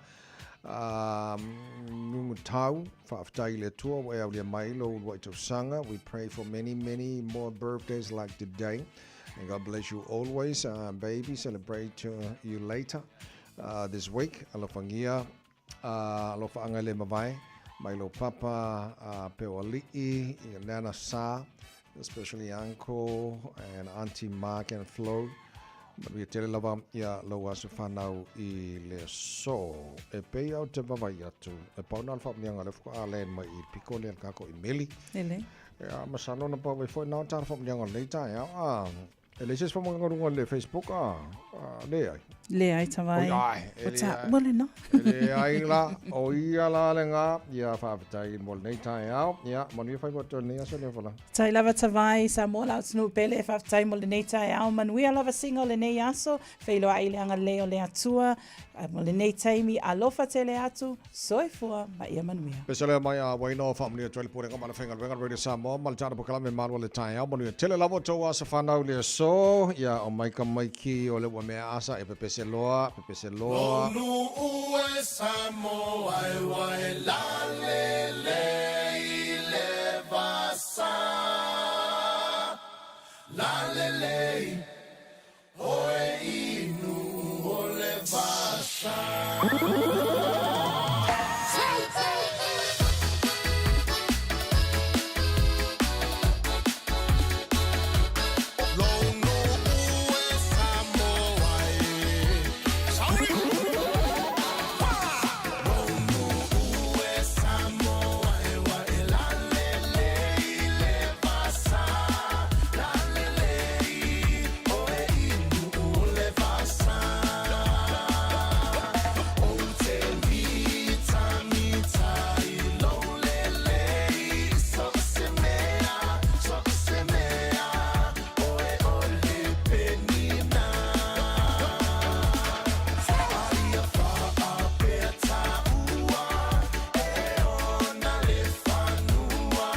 Nungutau, whaaftai le Atua, wa e aulia mai lo uluai tausaga. We pray for many, many more birthdays like today. And God bless you always, baby. Celebrate you later this week. Alofangia, alofaanga le mavae. mai lou papa a Peoalii, ia Nana Sa, especially Uncle and Auntie Mark and Flo. Manuia tele lava ia lou aso fanau i le aso. E pei au te vavai atu, e pau na le faamanuiaga lea faatoa land mai i le piko lea i le kako imeli. Lelei. Ia, masalo na pau ai foi na o tala faamanuiaga o lenei taeao. A, e leai se isi faamanuiaga i luga o le Facebook, a, a, leai. Leai Tavai. Oi, ai, e O leai. taua lena. E leai la, o ia la lena, ia faafetai mo lenei taeao. Ia, manuia faiva o toe lenei aso lea Folau. Tai lava Tavai, Samoa la atunuu pele, faafetai mo lenei taeao. Manuia lava siga o lenei aso, feiloai i le agalelei o le Atua mo lenei taimi, alofa tele atu, soifua ma ia manuia. Pese lea mai a Waino, faamanuia atu ai le Pulega ma le Faigaluega Radio Samoa ma le tatou polokalame malu o le taeao. Manuia tele lava o tou aso fanau i le aso. Ia, o mai ka maiki o le ua mea asa e pepese loa, pepese loa. Lou nu'u e Samoa e ua e lalele i le vasa. Lalele i oe i nu'u o le vasa. Lou nu'u e Samoa e. Lou nu'u e Samoa e ua e lalele i le vasa. Lalele i oe i nu'u o le vasa. Ou te mitamita i lou lelei so o se mea, so o se mea, oe o le penina. Aia faapea taua e ona le fanua,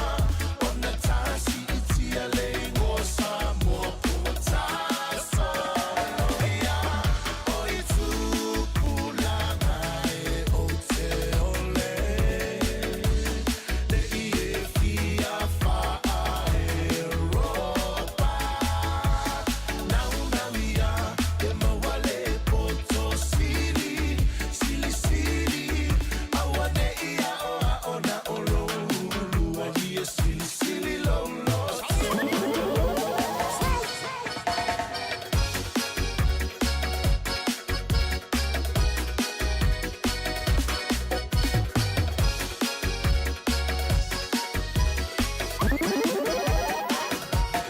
ona tasi i tia le igoa Samoa po ua tasoloia. O i tupulaga e ou te ole, le i e fia faa-Europa. Naunau ia e maua le poto sili, sili sili, aua ne i aoao na o lou ulua ia sili sili lou loto.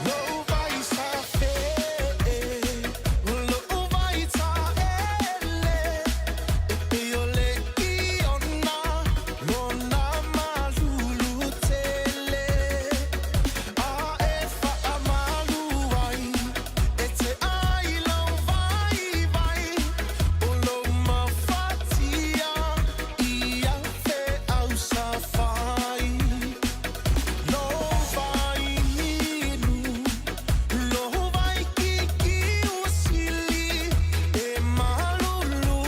Lou vai sa fe, lou vai ta ele, e pei o le iona, lona malulu tele. A e faamalu ai, e te ai lou vaivai, o lou mafatia, ia feau safai. Lou vai minu, lou vai kiki ua sili, e malulu,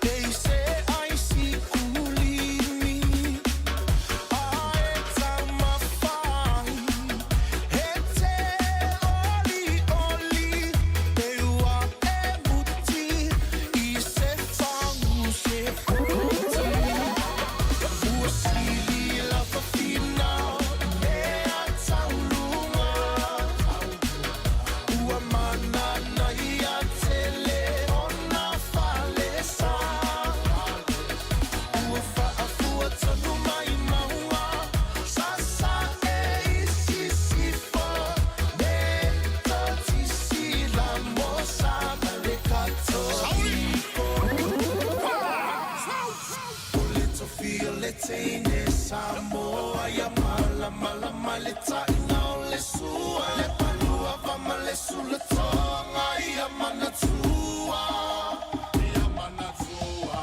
e i se ai sikulimi. A e taumafai, e te oli oli, pe ua e muti, i se fagu se poti. Ua sili lava finau, mea tauluga. Ua manana ia tele ona falesa. Ua faafua tonu mai maua, sasa e i sisifo. Me totisi la mosa ma le katoliko. O le tofi o le teine Samoa ia malamalama le taina o le sua. Le palua va ma le sulatoga ia manatua. Ia manatua.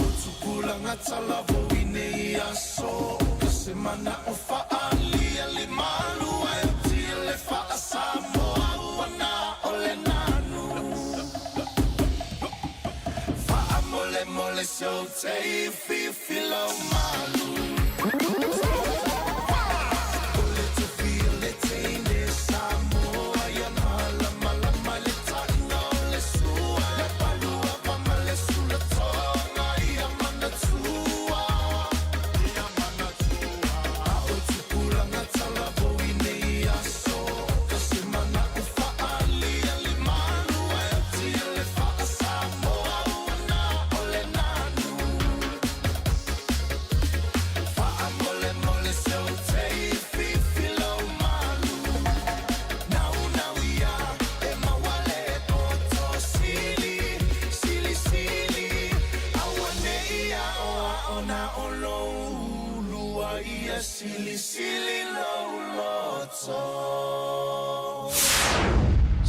O tupulaga talavou i nei aso. Ka se mana o faalia le malu ai o tia le faa-Samoa ua na o le nanu. Faamolemole se ou te fifi lau malu. O le tofi o le teine Samoa ia malamalama le taina o le sua. Le palua va ma le sulatoga ia manatua. Ia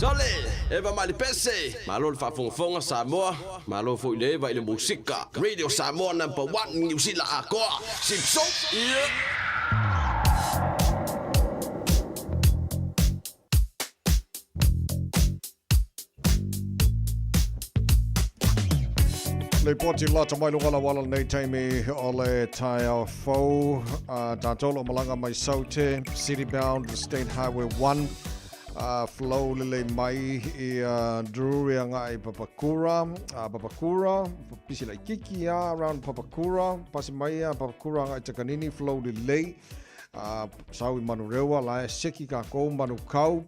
Sole, eva mai le pese. Malo le faafogafoga Samoa, malo foi le eva i le musika. Radio Samoa number 1 Niu Sila atoa. Sipso. Yeah. Lipoti lata mai luga la wala nei taimi o le taeao fou. Tātou lo malanga mai Saute, City Bound, State Highway 1. Flow lelei mai i Drury agai Papakura, Papakura, pisi laititi a around Papakura, pasi mai a Papakura agai Takanini, flow lelei, sau i Manurewa, la e seki kākou Manukau,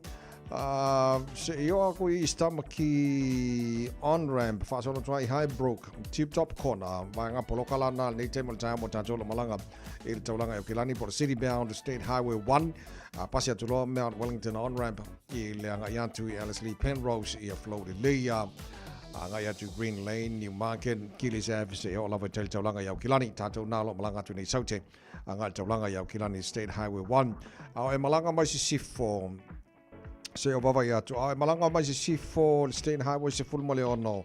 se i o aku i East Tamaki on-ramp, faasolo atu ai i Highbrook, Tip Top Corner, vaega poloka lana lenei taimi o le taeao mo tātou lo malaga i le taulaga e Aukilani po o le City Bound State Highway 1, A pasi atu loa Mount Wellington on-ramp i le agai atu i Ellerslie Penrose ia flow lelei a agai atu Green Lane, Newmarket, Gillies Ave seia oo lava i tai le taulaga i Aukilani. Tatou nā lo malaga atu nei Saute agai le taulaga i Aukilani State Highway 1. A o e malaga mai sisifo se o vavai atu. A e malaga mai sisifo le State Highway 16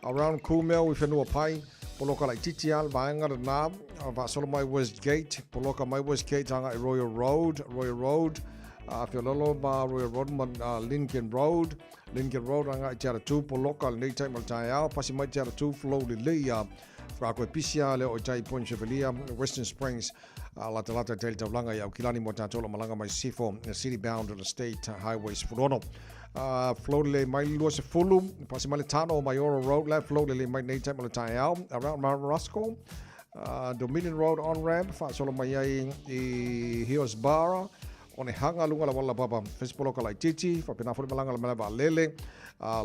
around Kumeu i whenua pai, poloka laititi a le vaega lena, faasolo mai Westgate, poloka mai Westgate agai i Royal Road, Royal Road, Feololo ma Royal Road ma Lincoln Road, Lincoln Road agai i Te Aratū, poloka lenei taimi o le taeao, pasi mai Te Aratū, flow lelei a, whakakoe pisi a leo o tai Point Chevalier, Western Springs, latalata i tai le taulaga i Aukilani mo tatou lo malaga mai sisifo, City Bound le State Highway 16. Flow lelei mai le 20, pasi mai le tano o Maioro Road, la flow lelei mai nei taimi o le taeao, around Mount Roskill, Dominion Road on ramp, faasolo mai ai i Hillsborough, o ne hanga luga la wala papa, Fesipoloka laititi, faapena foi le malaga le malae vaalele,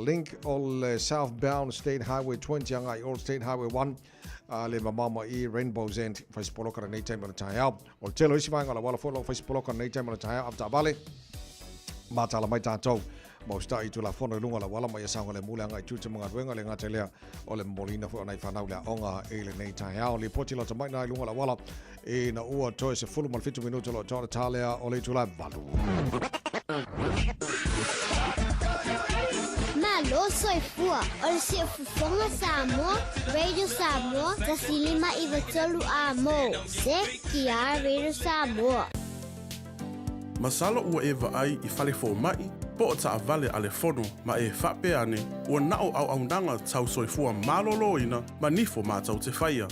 link o le southbound State Highway 20 agai i Old State Highway 1, a le mamao mai i Rainbow's End fai se poloka lenei taimi o le taeao. O le tele o isi vaega o le auala foi o lo o fai se poloka lenei taimi o le taeao avetaavale. Mataala mai tātou ma usitai i Tulafono i luga o le auala ma ia saogalemu le agai i tiute ma galuega le gata i lea o le momoliina foi o nai fanau le aoga i lenei taeao. Lipoti lata mai na i luga o le auala ina ua toe 17 minuta o lo o toa le tā lea o le itula e 8. Malo soifua, o le Siufofoga Samoa, Radio Samoa, 1593 A-mo, CKR Radio Samoa. Masalo ua e vaai i fale fomai po o taavale a le fono ma e faapea ane ua na o auaunaga tau soifua maloloina ma nifo matou te faia.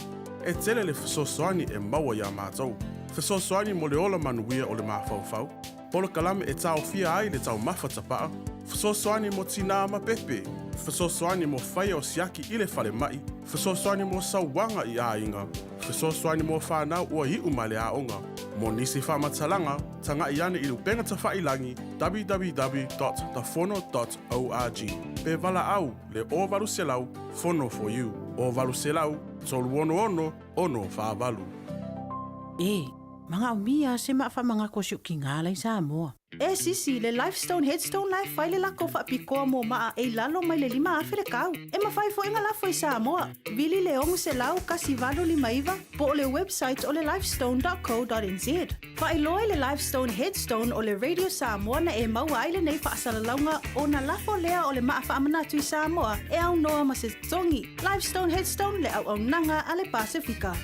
E tele le fesoasoani e maua iā matou. Fesoasoani mo le ola manuia o le mafaufau, polokalame e taofia ai le taumafa tapaa, fesoasoani mo tinā ma pepe, fesoasoani mo faia o siaki i le falemai, fesoasoani mo sauaga i aiga, fesoasoani mo fanau ua iu mai le aoga. Mo nisi faamatalaga, taga'i ane i le upega tafa'ilagi www.tafono.org pe valaau le 0800 Fono for you 0800 366 648. E, manaomia se maa faamagako si o kiga la i Samoa. E sisi, le Lifestone Headstone la e fai le lako faapitoa mo maa e i lalo mai le 5,000 le tau. E mafai foi ona lafo i Samoa. Vili le 600 1859 po o le website o le lifestone.co.nz. Faailoa i le Lifestone Headstone o le Radio Samoa na e maua ai lenei faasalalauga ona lafo lea o le maa faamanatu i Samoa e aunoa ma se totogi. Lifestone Headstone le auaunaga a le Pasefika.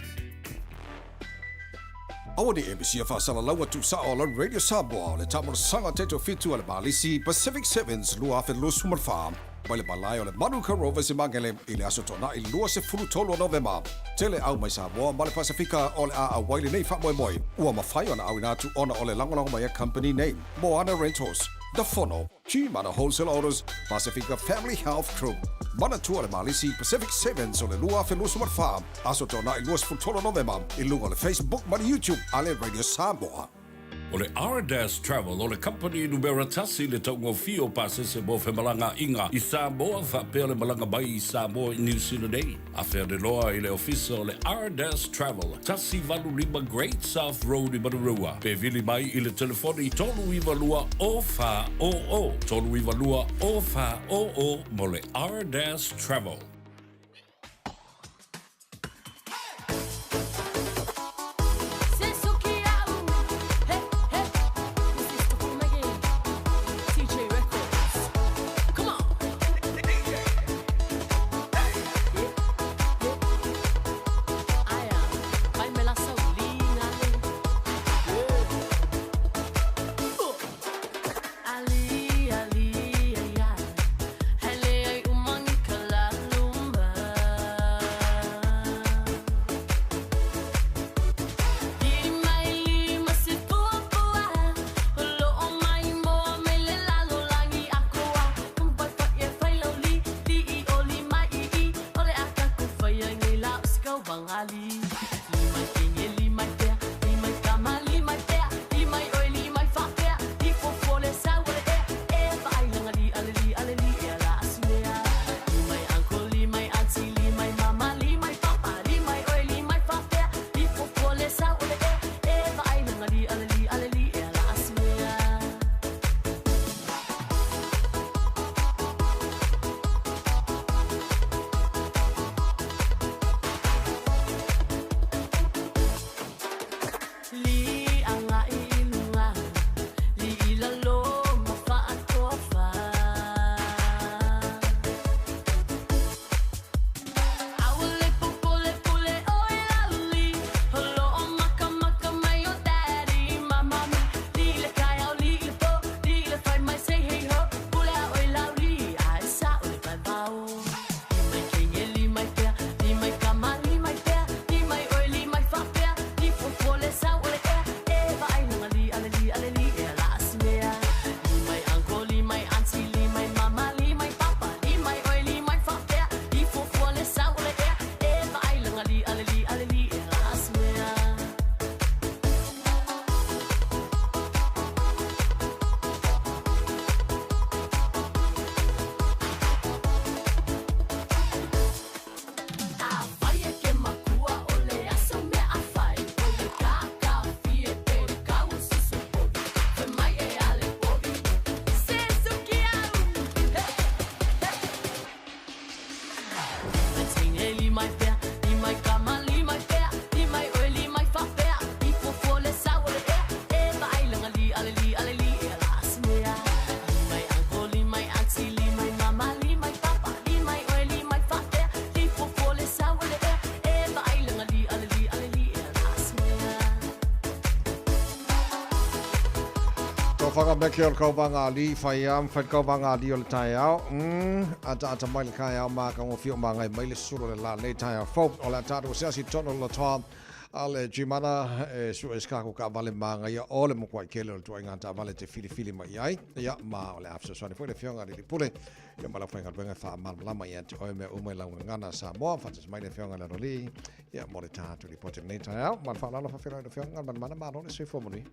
Aua ne i e misia faasalalauga tuusao a le Radio Samoa o le taamolosaga taitofitu a le Malisi Pacific Sevens 2024 mai le malae o le Manuka Rovers i Magele i le Aso Toonai 23 o Novema. Tele au mai Samoa ma le Pasefika o le a auai lenei faamoemoe ua mafai ona auina atu ona o le lagolago mai a kamupani nei, Moana Rentals, The Fono, G-Mana Wholesale Autos, Pasifika Family Health Group. Manatua le Malisi Pacific Sevens o le 2024, Aso Toonai 23 Novema i luga o le Facebook ma le YouTube a le Radio Samoa. O le Ardas Travel o le kamupani numera tasi i le taugofie o pasese mo femalagaaiga i Samoa faapea le malaga mai i Samoa i Niu Sila nei. Afea loa i le ofisa o le Ardas Travel, 185 Great South Road i Manurewa. Pe vili mai i le telefoni 392 0400, 392 0400 mo le Ardas Travel. This is the Maggie, TJ Records. Alofaga meke o le kauvaga alii fai a ma fai le kauvaga alii o le taeao. Ataata mai le kaeao matagofie o magai mai le sulu o le la lenei taeao fou. O le a tatou asiasi i totonu o le lotoa a le Gimana e sue se tatou taavale manaia o le matuai tele o le ituaiga taavale e te filifili mai i ai. Ia, ma o le a fesoasoani foi le Afioga i le Alii Pule ia ma le aufaigaluega e faamalamalama ia te oe mea uma i lau gagana Samoa. Faatasi mai le Afioga i le Aloalii ia mo le tatou lipoti i lenei taeao. Ma le faaaloalo faafeiloai i lau Afioga Galumalemana malo le soifua manuia.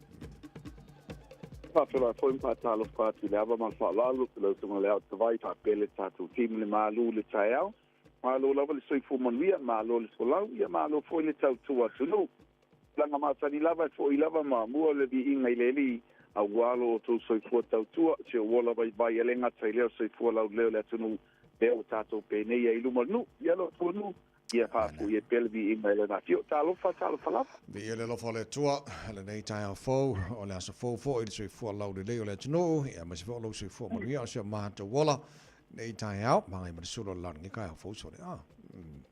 Faafeiloai foi ma faatalofa atu i le ava ma le faaaloalo i lau Susuga i le Ao Tavai faapea le tatou team i le malu i le taeao. Malo lava le soifua manuia, malo le folau, ia malo foi le tautua atunuu. Tulaga masani lava e foi lava ma mua le viiga i le Alii, aua lo outou soifua tautua, si ou ola vaivai e le gata i lea o le soifua laulelei o le atunuu, lea ua tatou penei ai i luma o le nuu, ia lo outou nuu, ia faafoia pea le viiga i Lana afio. Talofa, talofa lava. Viia le alofa o le Atua, lenei taeao fou, o le aso fou foi i le soifua laulelei o le atunuu, ia aemaise foi o lou soifua manuia o si o matou ola. Nei taeao, magai ma le sulu o le la lenei taeao fou sole. Ah.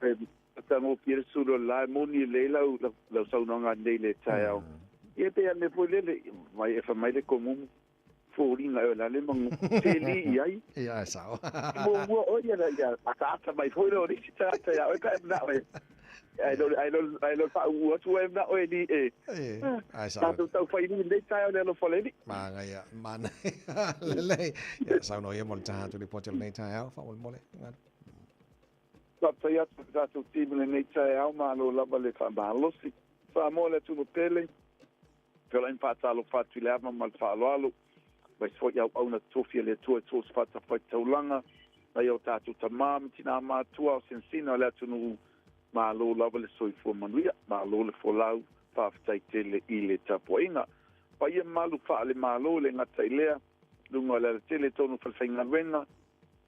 E matagofie le sulu o le la, e moni lelei lau, lau, lau saunoaga nei le taeao. Ia pei a mea foi lele, mai e fai mai le komumu, foliga ea o le a le manu, teli i ai. Ia, e sao. Muamua oe ia, ia ataata mai foi lea o le isi tagata ia oe pe a e manao e Ai lo ai lo ai lo faauu atu e manao e li e. Ai sao. Tatou taufai i lenei taeao le alofa o le Alii. Manaia, manaia. Lelei. Ia, saunoa ia mo le tatou lipoti o lenei taeao, faamolemole. Faafetai atu i le tatou team i lenei taeao, malo lava le faamalosi. Samoa le atunuu pele, feolai ma faatalofa atu i le ava ma le faaaloalo, aemaise foi auauna tofi a le Atua i so o se fatafaitaulaga, nai o tatou tama ma tina matua o sinasina o le atunuu, malo lava le soifua manuia, malo le folau, faafetai tele i le tapuaiga. Paia mamalu faale-Malo e le gata i lea, luga o le alatele tonu falefaigaluega,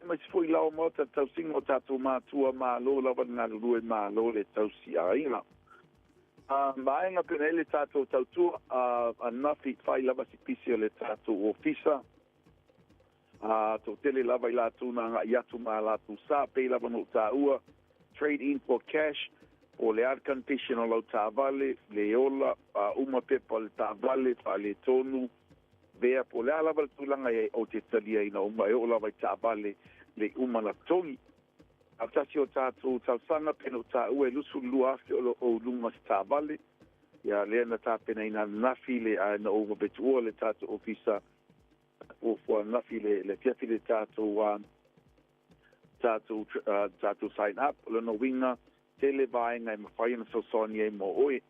aemaise foi lao maota tausiga o tatou matua, malo lava le galulue, malo le tausiaiga. A vaega pea nei le tatou tautua, a ananafi fai lava si pisi o le tatou ofisa, a toatele lava i latou na agai atu ma a latou sa, pei lava ona ou taua, trade in for cash, po o le a le condition o lau taavale, le ola, a uma pepa o le taavale, faaletonu, vea, po o le a lava le tulaga i ai, ou te taliaina uma, e oo lava i taavale le uma na totogi. A tasi o tatou talosaga pei ona ou taua e 22,000 o lo o luga o se taavale, ia lea na tapenaina ananafi le ae na ou vave tuua le tatou ofisa fuafua ananafi le le afiafi le tatou tatou tatou sign up. O lona uiga, tele vaega e mafai ona fesoasoani ai mo oe.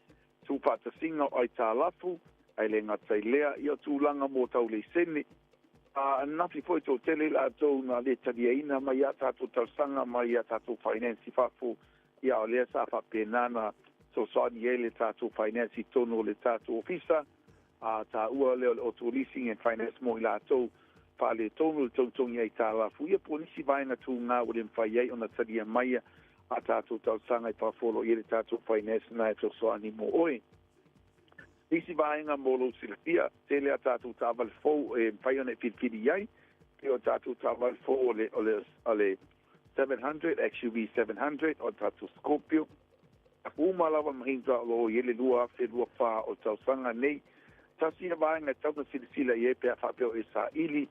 Tuufaatasiga o aitalafu, ae le gata i lea, ia o tulaga mo tau leisene. A ananafi foi toatele i latou na le taliaina mai a tatou talosaga mai a tatou finance i fafo, ia o lea sa faapena na fesoasoani ai le tatou finance i totonu o le tatou ofisa, a taua lea o le auto leasing and finance mo i latou faaletonu le togitogi aitalafu ia po o nisi vaega tuga ua le mafai ai ona talia mai a tatou talosaga i fafo o lo o i ai le tatou finance na e fesoasoani mo oe. Nisi vaega mo lou silafia, tele a tatou taavale fou e mafai ona e filifili i ai, pei o tatou taavale fou o le, o le, o le 700, XUV 700, o le tatou Scorpio, uma lava Mahindra o lo o i ai le 2024 o le tausaga nei. Tasi ia vaega e tatau ona silasila i ai pe a faapea o e saili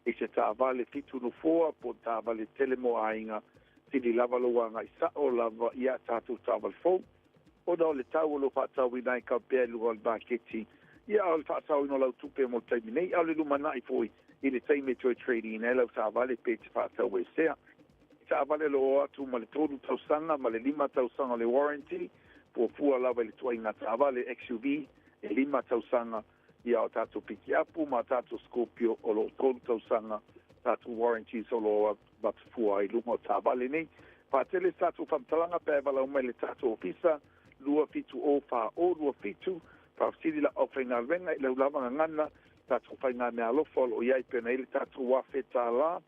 i se taavale fitu nofoa po o taavale tele mo aiga, sili lava lou agai sao lava i a tatou taavale fou. Ona o le tau o lo o faatauina ai kau pea i luga o le maketi, ia a o le faasaoina o lau tupe mo le taimi nei, a o le lumanai foi i le taimi e toe trade-in ai lau taavale pe te faatauesea. I taavale o lo o atu ma le tolu tausaga ma le lima tausaga o le warranty, fuafua lava i le tuaiga taavale XUV e lima tausaga, ia o tatou pikiapu ma tatou Scorpio o lo o tolu tausaga tatou warranties o lo o avatu fua ai luga o taavale nei. Faatele se tatou faamatalaga pe a e valaau mai i le tatou ofisa 270 40 27, faafesili lau aufaigaluega i lau lava gagana, tatou faigameaalofa o lo o i ai pei ona i ai le tatou $1,000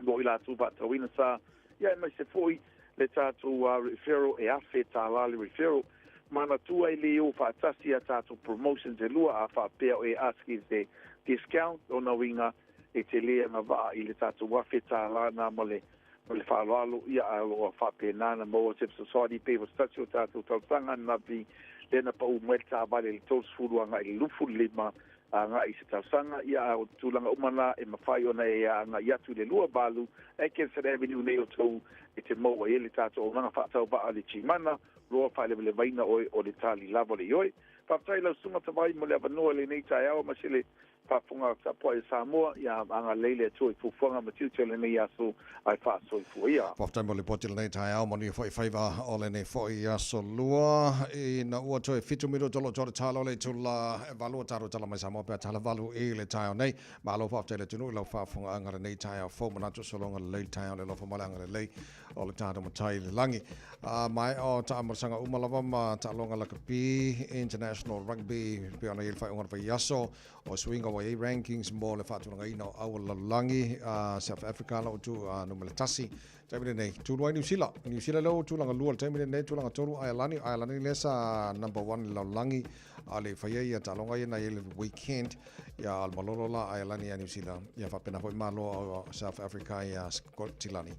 mo i latou faatauina sa, ia aemaise foi le tatou referral e $1,000 le referral. Manatua e le o faatasi a tatou promotions e lua, a faapea o e ask i se discount, lona uiga e te le agavaa i le tatou $1,000 na ma le ma le faaaloalo, ia ae o lo o faapena na maua se fesoasoani pei o se tasi o tatou talosaga ananafi lea na pau mai le taavale i le 30 agai i le 25. Agai i se tausaga, ia a o tulaga uma na e mafai ona e agai atu i le 28 Atkinson Avenue nei outou e te maua ai le tatou auaunaga faatauvaa a le Gimana loa faalevalevaiina oe o le tali lava o le ioe. Faafetai i lau Susuga Tavai mo le avanoa i lenei taeao aemaise le faafofoga tapuai a Samoa, ia agalelei le Atua i fuafuaga ma tiute o lenei aso ae faasoifua ia. Faafetai mo le lipoti i lenei taeao, manuia foi faiva o lenei foi aso lua. Ina ua toe 7 minute o lo o toa le tala o le itula e 8 o tatou tala mai Samoa pe a tala 8 i le taeao nei. Malo faafetai i le atunuu i lau faafofogaaga i lenei taeao fou, manatu o sologa lelei le taeao le alofa ma le agalelei o le tatou Matai i le lagi. A maea o taamalosaga uma lava ma taaloga lakapi International Rugby pei ona i ai le faaiuga o le vaiaso o suiga ua i ai rankings mo le faatulagaina o au o le lalolagi a South Africa la ua tu numera 1 taimi lenei tulu ai Niu Sila. Niu Sila lea ua tulaga 2 le taimi lenei, tulaga 3 Ailani, Ailani lea sa number 1 i le lalolagi a le i faia ia taaloga ia na i ai le weekend ia a o le malolo la Ailani ia Niu Sila ia faapena foi malo o South Africa ia Skotilani.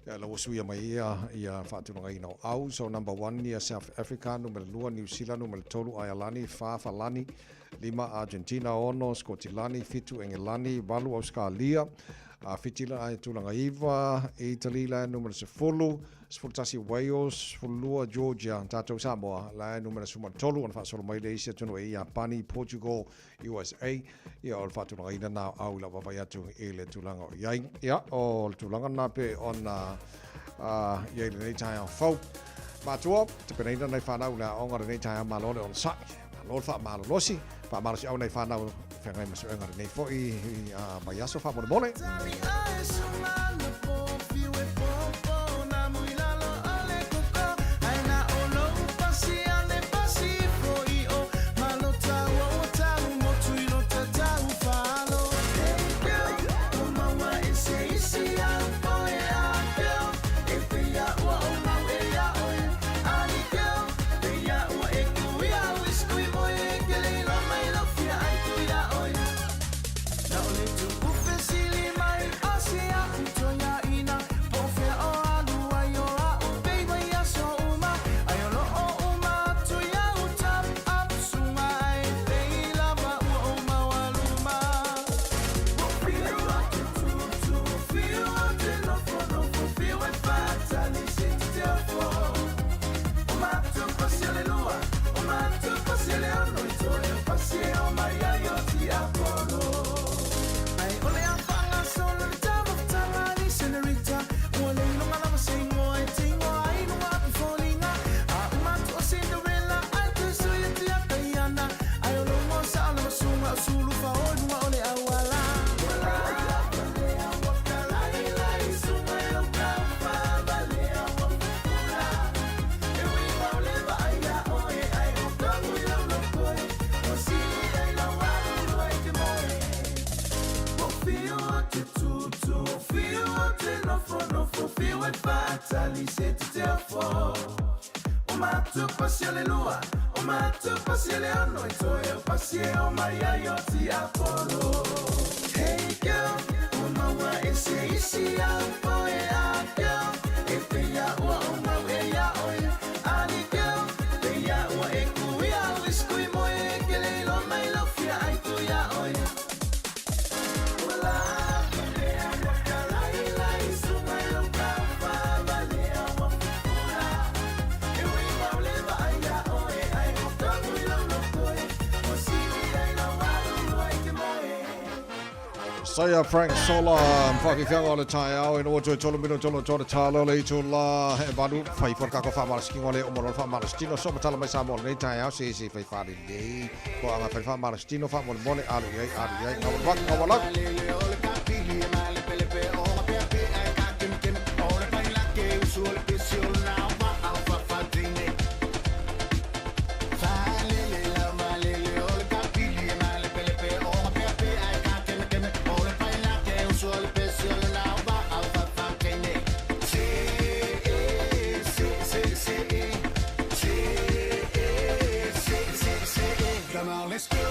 Ia la ua suia mai ia ia faatulagaina o au. So number 1 ia South Africa, numera 2 Niu Sila, numera 3 Ailani, 4 Falani, 5 Argentina, 6 Skotilani, 7 Engelani, 8 Auskalia, 7 la ai tulaga 9 Italy la numera 10, 11 Wales, 12 Georgia, tatou Samoa la numera 13 ona faasolo mai le isi atunuu e Iapani, Portugal, USA, ia o le faatulagaina na o au i lau vaavaai atu i le tulaga o i ai. Ia, o le tulaga na pe ona i ai lenei taeao fou. Matua, tapenaina nai whanau le aoga lenei taeao malo le onosai. Malo le whaamalolosi, whaamalosi au nai whanau whangai masuenga lenei foi mai aso whaamolemole. Saia Frank Sola, whakawhianga o le taeao, e no toe tolu mino tolu tolu talo le itu la, e malu, whai whare kako whaamara skingo le umolo whaamara stino, so matala mai Samoa lenei taeao, se se whai whare lei, ko anga whai whaamara stino, whaamole mole, alu iai, alu iai, ngawalak, ngawalak. Let's go.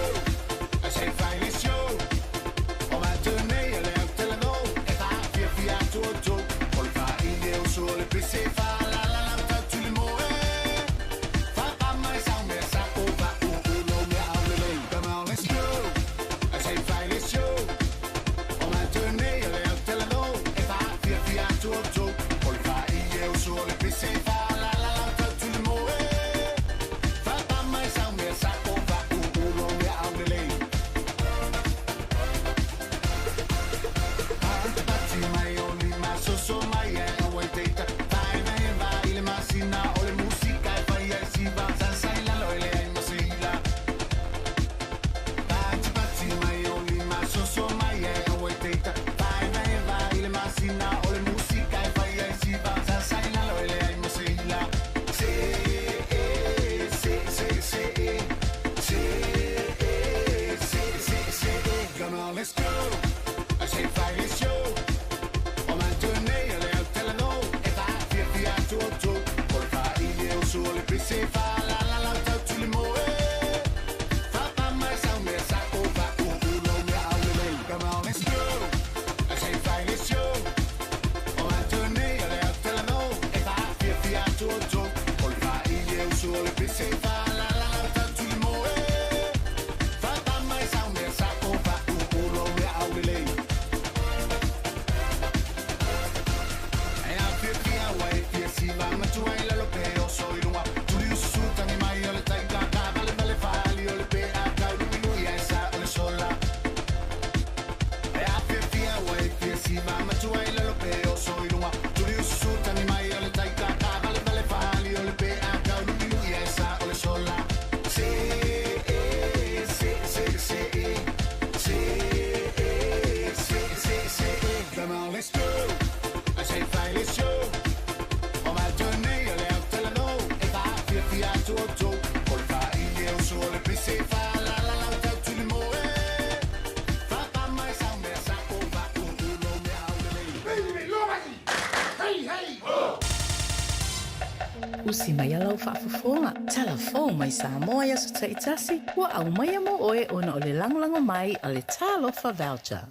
Usi mai lau faafofoga, talafou mai Samoa i aso taitasi, ua aumaia mo oe ona o le lagolago mai a le Talofa Voucher.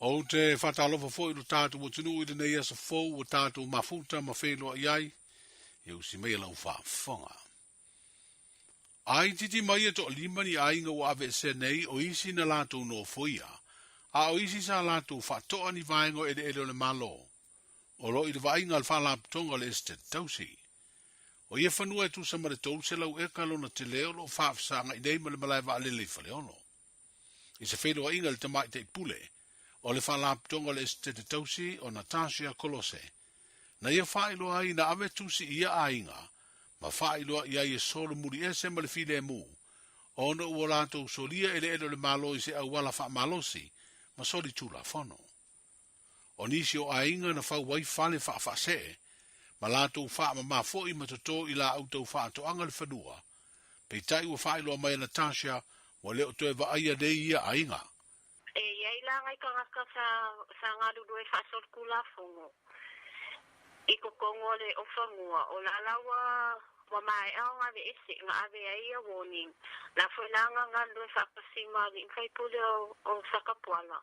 Ou te faatalofa foi i lo tatou atunuu i lenei aso fou ua tatou mafuta ma feiloai ai, e usi mai lau faafofoga. A itiiti mai e toalima ni aiga ua aveesea nei o isi na latou nofoia, a o isi sa latou faatoa ni vaega o eleele o le Malo, o lo o i le vaaiga a le Faalapotopotoga o le Esetete Tausi. O ia fanua e tusa ma le 300 eka lona tele o lo o faafesagai nei ma le malae vaalele i Faleolo. I se feiloaiga i le Tamaitai Pule o le Faalapotopotoga o le Esetete Tausi o Natasha Kolose, na ia faailoa ai na ave tusi i ia aiga ma faailoa i ai e solomuli ese ma le filemu ona ua latou solia eleele o le Malo i se auala faamalosi ma soli tulafono. O nisi o aiga na fau ai fale faafaasee ma latou faamama foi ma toto i laau tau faatoaga le fanua, peitai ua faailoa mai e Natasha ua le o toe vaaia nei ia aiga. E i ai la ngai tagata sa sa galulue faasolitulafono i totonu o le o fanua, o la la ua ua maea ona aveese na ave ai ia warning. La foi la na galulue faatasi ma alii ma faipule o o Satapuala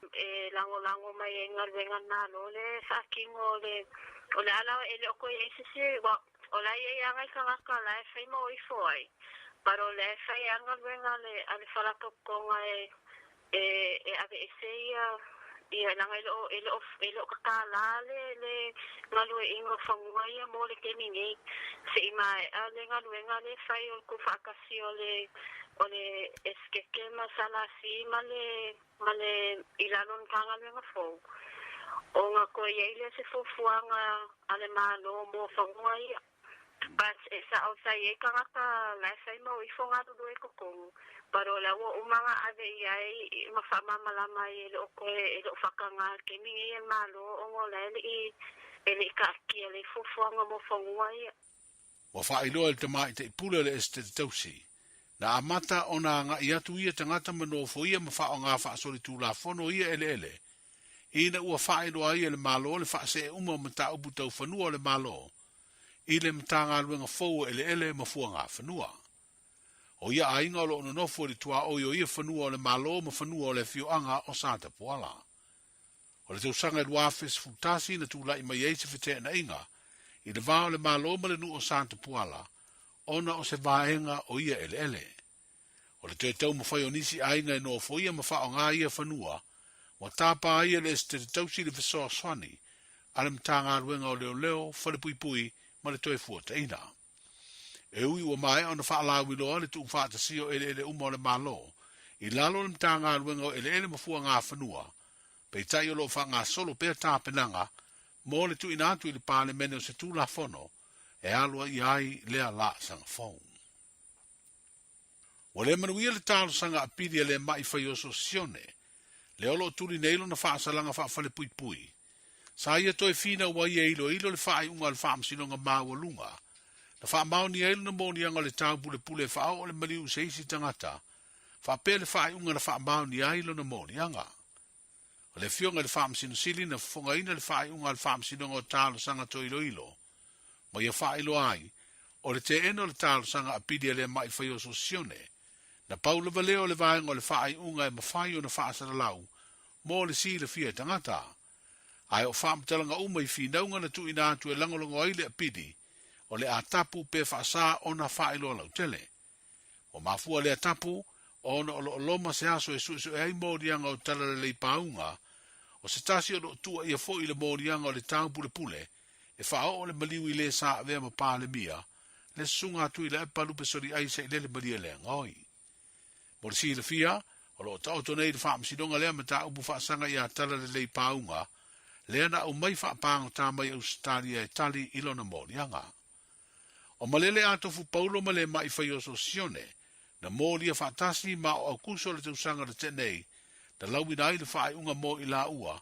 e lagolago mai ai galuega malo le faatino o le o le ala e le o toe i ai se isi ua o la e i ai lava nai tagata la e fai ma o ifo ai but o lea e fai lava galuega a le a le Faalapotopotoga e e e aveese ia ia leaga e le o e le o e le o tatala le le galueaiina o fanua ia mo le taimi nei se i maea le galuega lea e fai o le tuufaatasi o le o le Esetete ma SLC ma le ma le i lalo o le Matagaluega fou, ona toe i ai lea se fuafuaga a le Malo mo fanua ia. But e sao sa i ai tagata la e fai mau ifo galulue i totonu, but o la ua uma ona ave i ai ma faamalamalama ai e le o toe e le o faataga i le taimi nei e le Malo ona o la e le i e le i taatia lelei fuafuaga mo fanua ia. Ua faailoa e le tamaitai pule o le Esetete Tausi, na amata ona agai atu ia tagata ma nofoia ma faaaoga faasolitulafono ia eleele, ina ua faailoa ai e le Malo le faasee uma o mataupu tau fanua o le Malo i le Matagaluega fou o Eleele ma Fuagafanua. O ia aiga o lo o nonofo i le tuaoi o ia fanua o le Malo ma fanua o le afioaga o Satapuala. O le tausaga e 2011 na tulai mai ai se feteenaiga i le va o le Malo ma le nuu o Satapuala ona o se vaega o ia eleele. O le toe taumafai o nisi aiga e nofoia ma faaaoga ia fanua, ua tapa ai e le Esetete Tausi le fesoasoani a le Matagaluega o Leoleo, Falepuipui ma le Toefuataiga. E ui ua maea ona faalauiloa le tuufaatasia o eleele uma o le Malo i lalo o le Matagaluega o Eleele ma Fuagafanua, peitai o lo o faagasolo pea tapenaga mo le tuuina atu i le Palemene o se Tulafono e aloaia ai lea laasaga fou. Ua le manuia le talosaga apili a le ma'i faioso Sione, lea o lo o tuli nei lona faasalaga faafalepuipui. Sa ia toe finau ai e iloilo le faaiuga a le Faamasinoga Maualuga, na faamaonia ai lona moniaga o le taupulepule e faaoo le maliu i se isi tagata, faapea le faaiuga na faamaonia ai lona moniaga. O le Afioga i le Faamasino Sili na fofogaina le faaiuga a le Faamasinoga o Talosaga Toiloilo, ma ia faailoa ai, o le teena o le talosaga apili a lea ma'i faioso Sione, na pau lava lea o le vaega o le faaiuga e mafai ona faasalalau mo le silafia e tagata. Ae o faamatalaga uma i finauga na tuuina atu e lagolago ai le apili, o le a tapu pe faasā ona faailoa lautele. Ua mafua lea tapu ona o lo o loma se aso e suesue ai moliaga o Talalelei Pauga, o se tasi o lo o tuuaia foi i le moliaga o le taupulepule e faaoo le maliu i le sa avea ma Palemia, le susuga a Tuilaepa Lupesoliai Sailele Malielegaoi. Mo le silafia, o lo o taoto nei le faamasinoga lea mataupu faasaga iā Talalelei Pauga, lea na aumai faapagota mai Ausetalia e tali i lona moliaga. O Malele a Tofu Paulo ma le Ma'i Faioso Sione, na molia faatasi ma o Aukuso le tausaga na tea nei, na lauina ai le faaiuga mo i laua,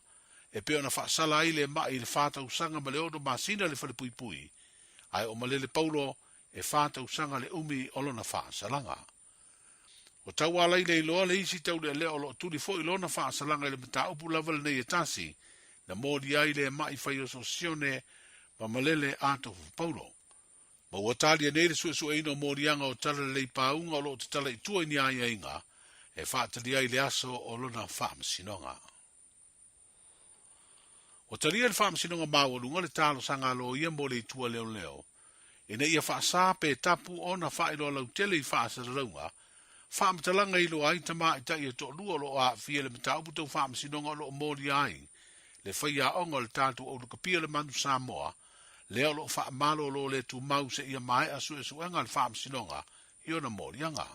e pei ona faasala ai le ma'i i le fa tausaga ma le ono masina le falepuipui, ae o Malele Paulo e fa tausaga le umi o lona faasalaga. Ua taualai leiloa le isi taulealea o lo o tuli foi lona faasalaga i le mataupu lava lenei e tasi, na molia ai le ma'i Faioso Sione ma Malele a Tofu Paulo. Ma ua talia nei le suesueina o moliaga o Talalelei Pauga o lo o tatala i tua i ni aiaiga e faatalia ai le aso o lona faamasinoga. Ua talia e le Faamasinoga Maualuga le talosaga a loia mo le Itu Leoleo ina ia faasā pe tapu ona faailoa lautele i faasalalauga faamatalaga e iloa ai tamaitai e toalua o lo o aafia i le mataupu tau faamasinoga o lo o molia ai le faiaoga o le tatou aulukapia le Manu Samoa lea o lo o faamalolo le tumau seia maea suesuega a le Faamasinoga i ona moliaga.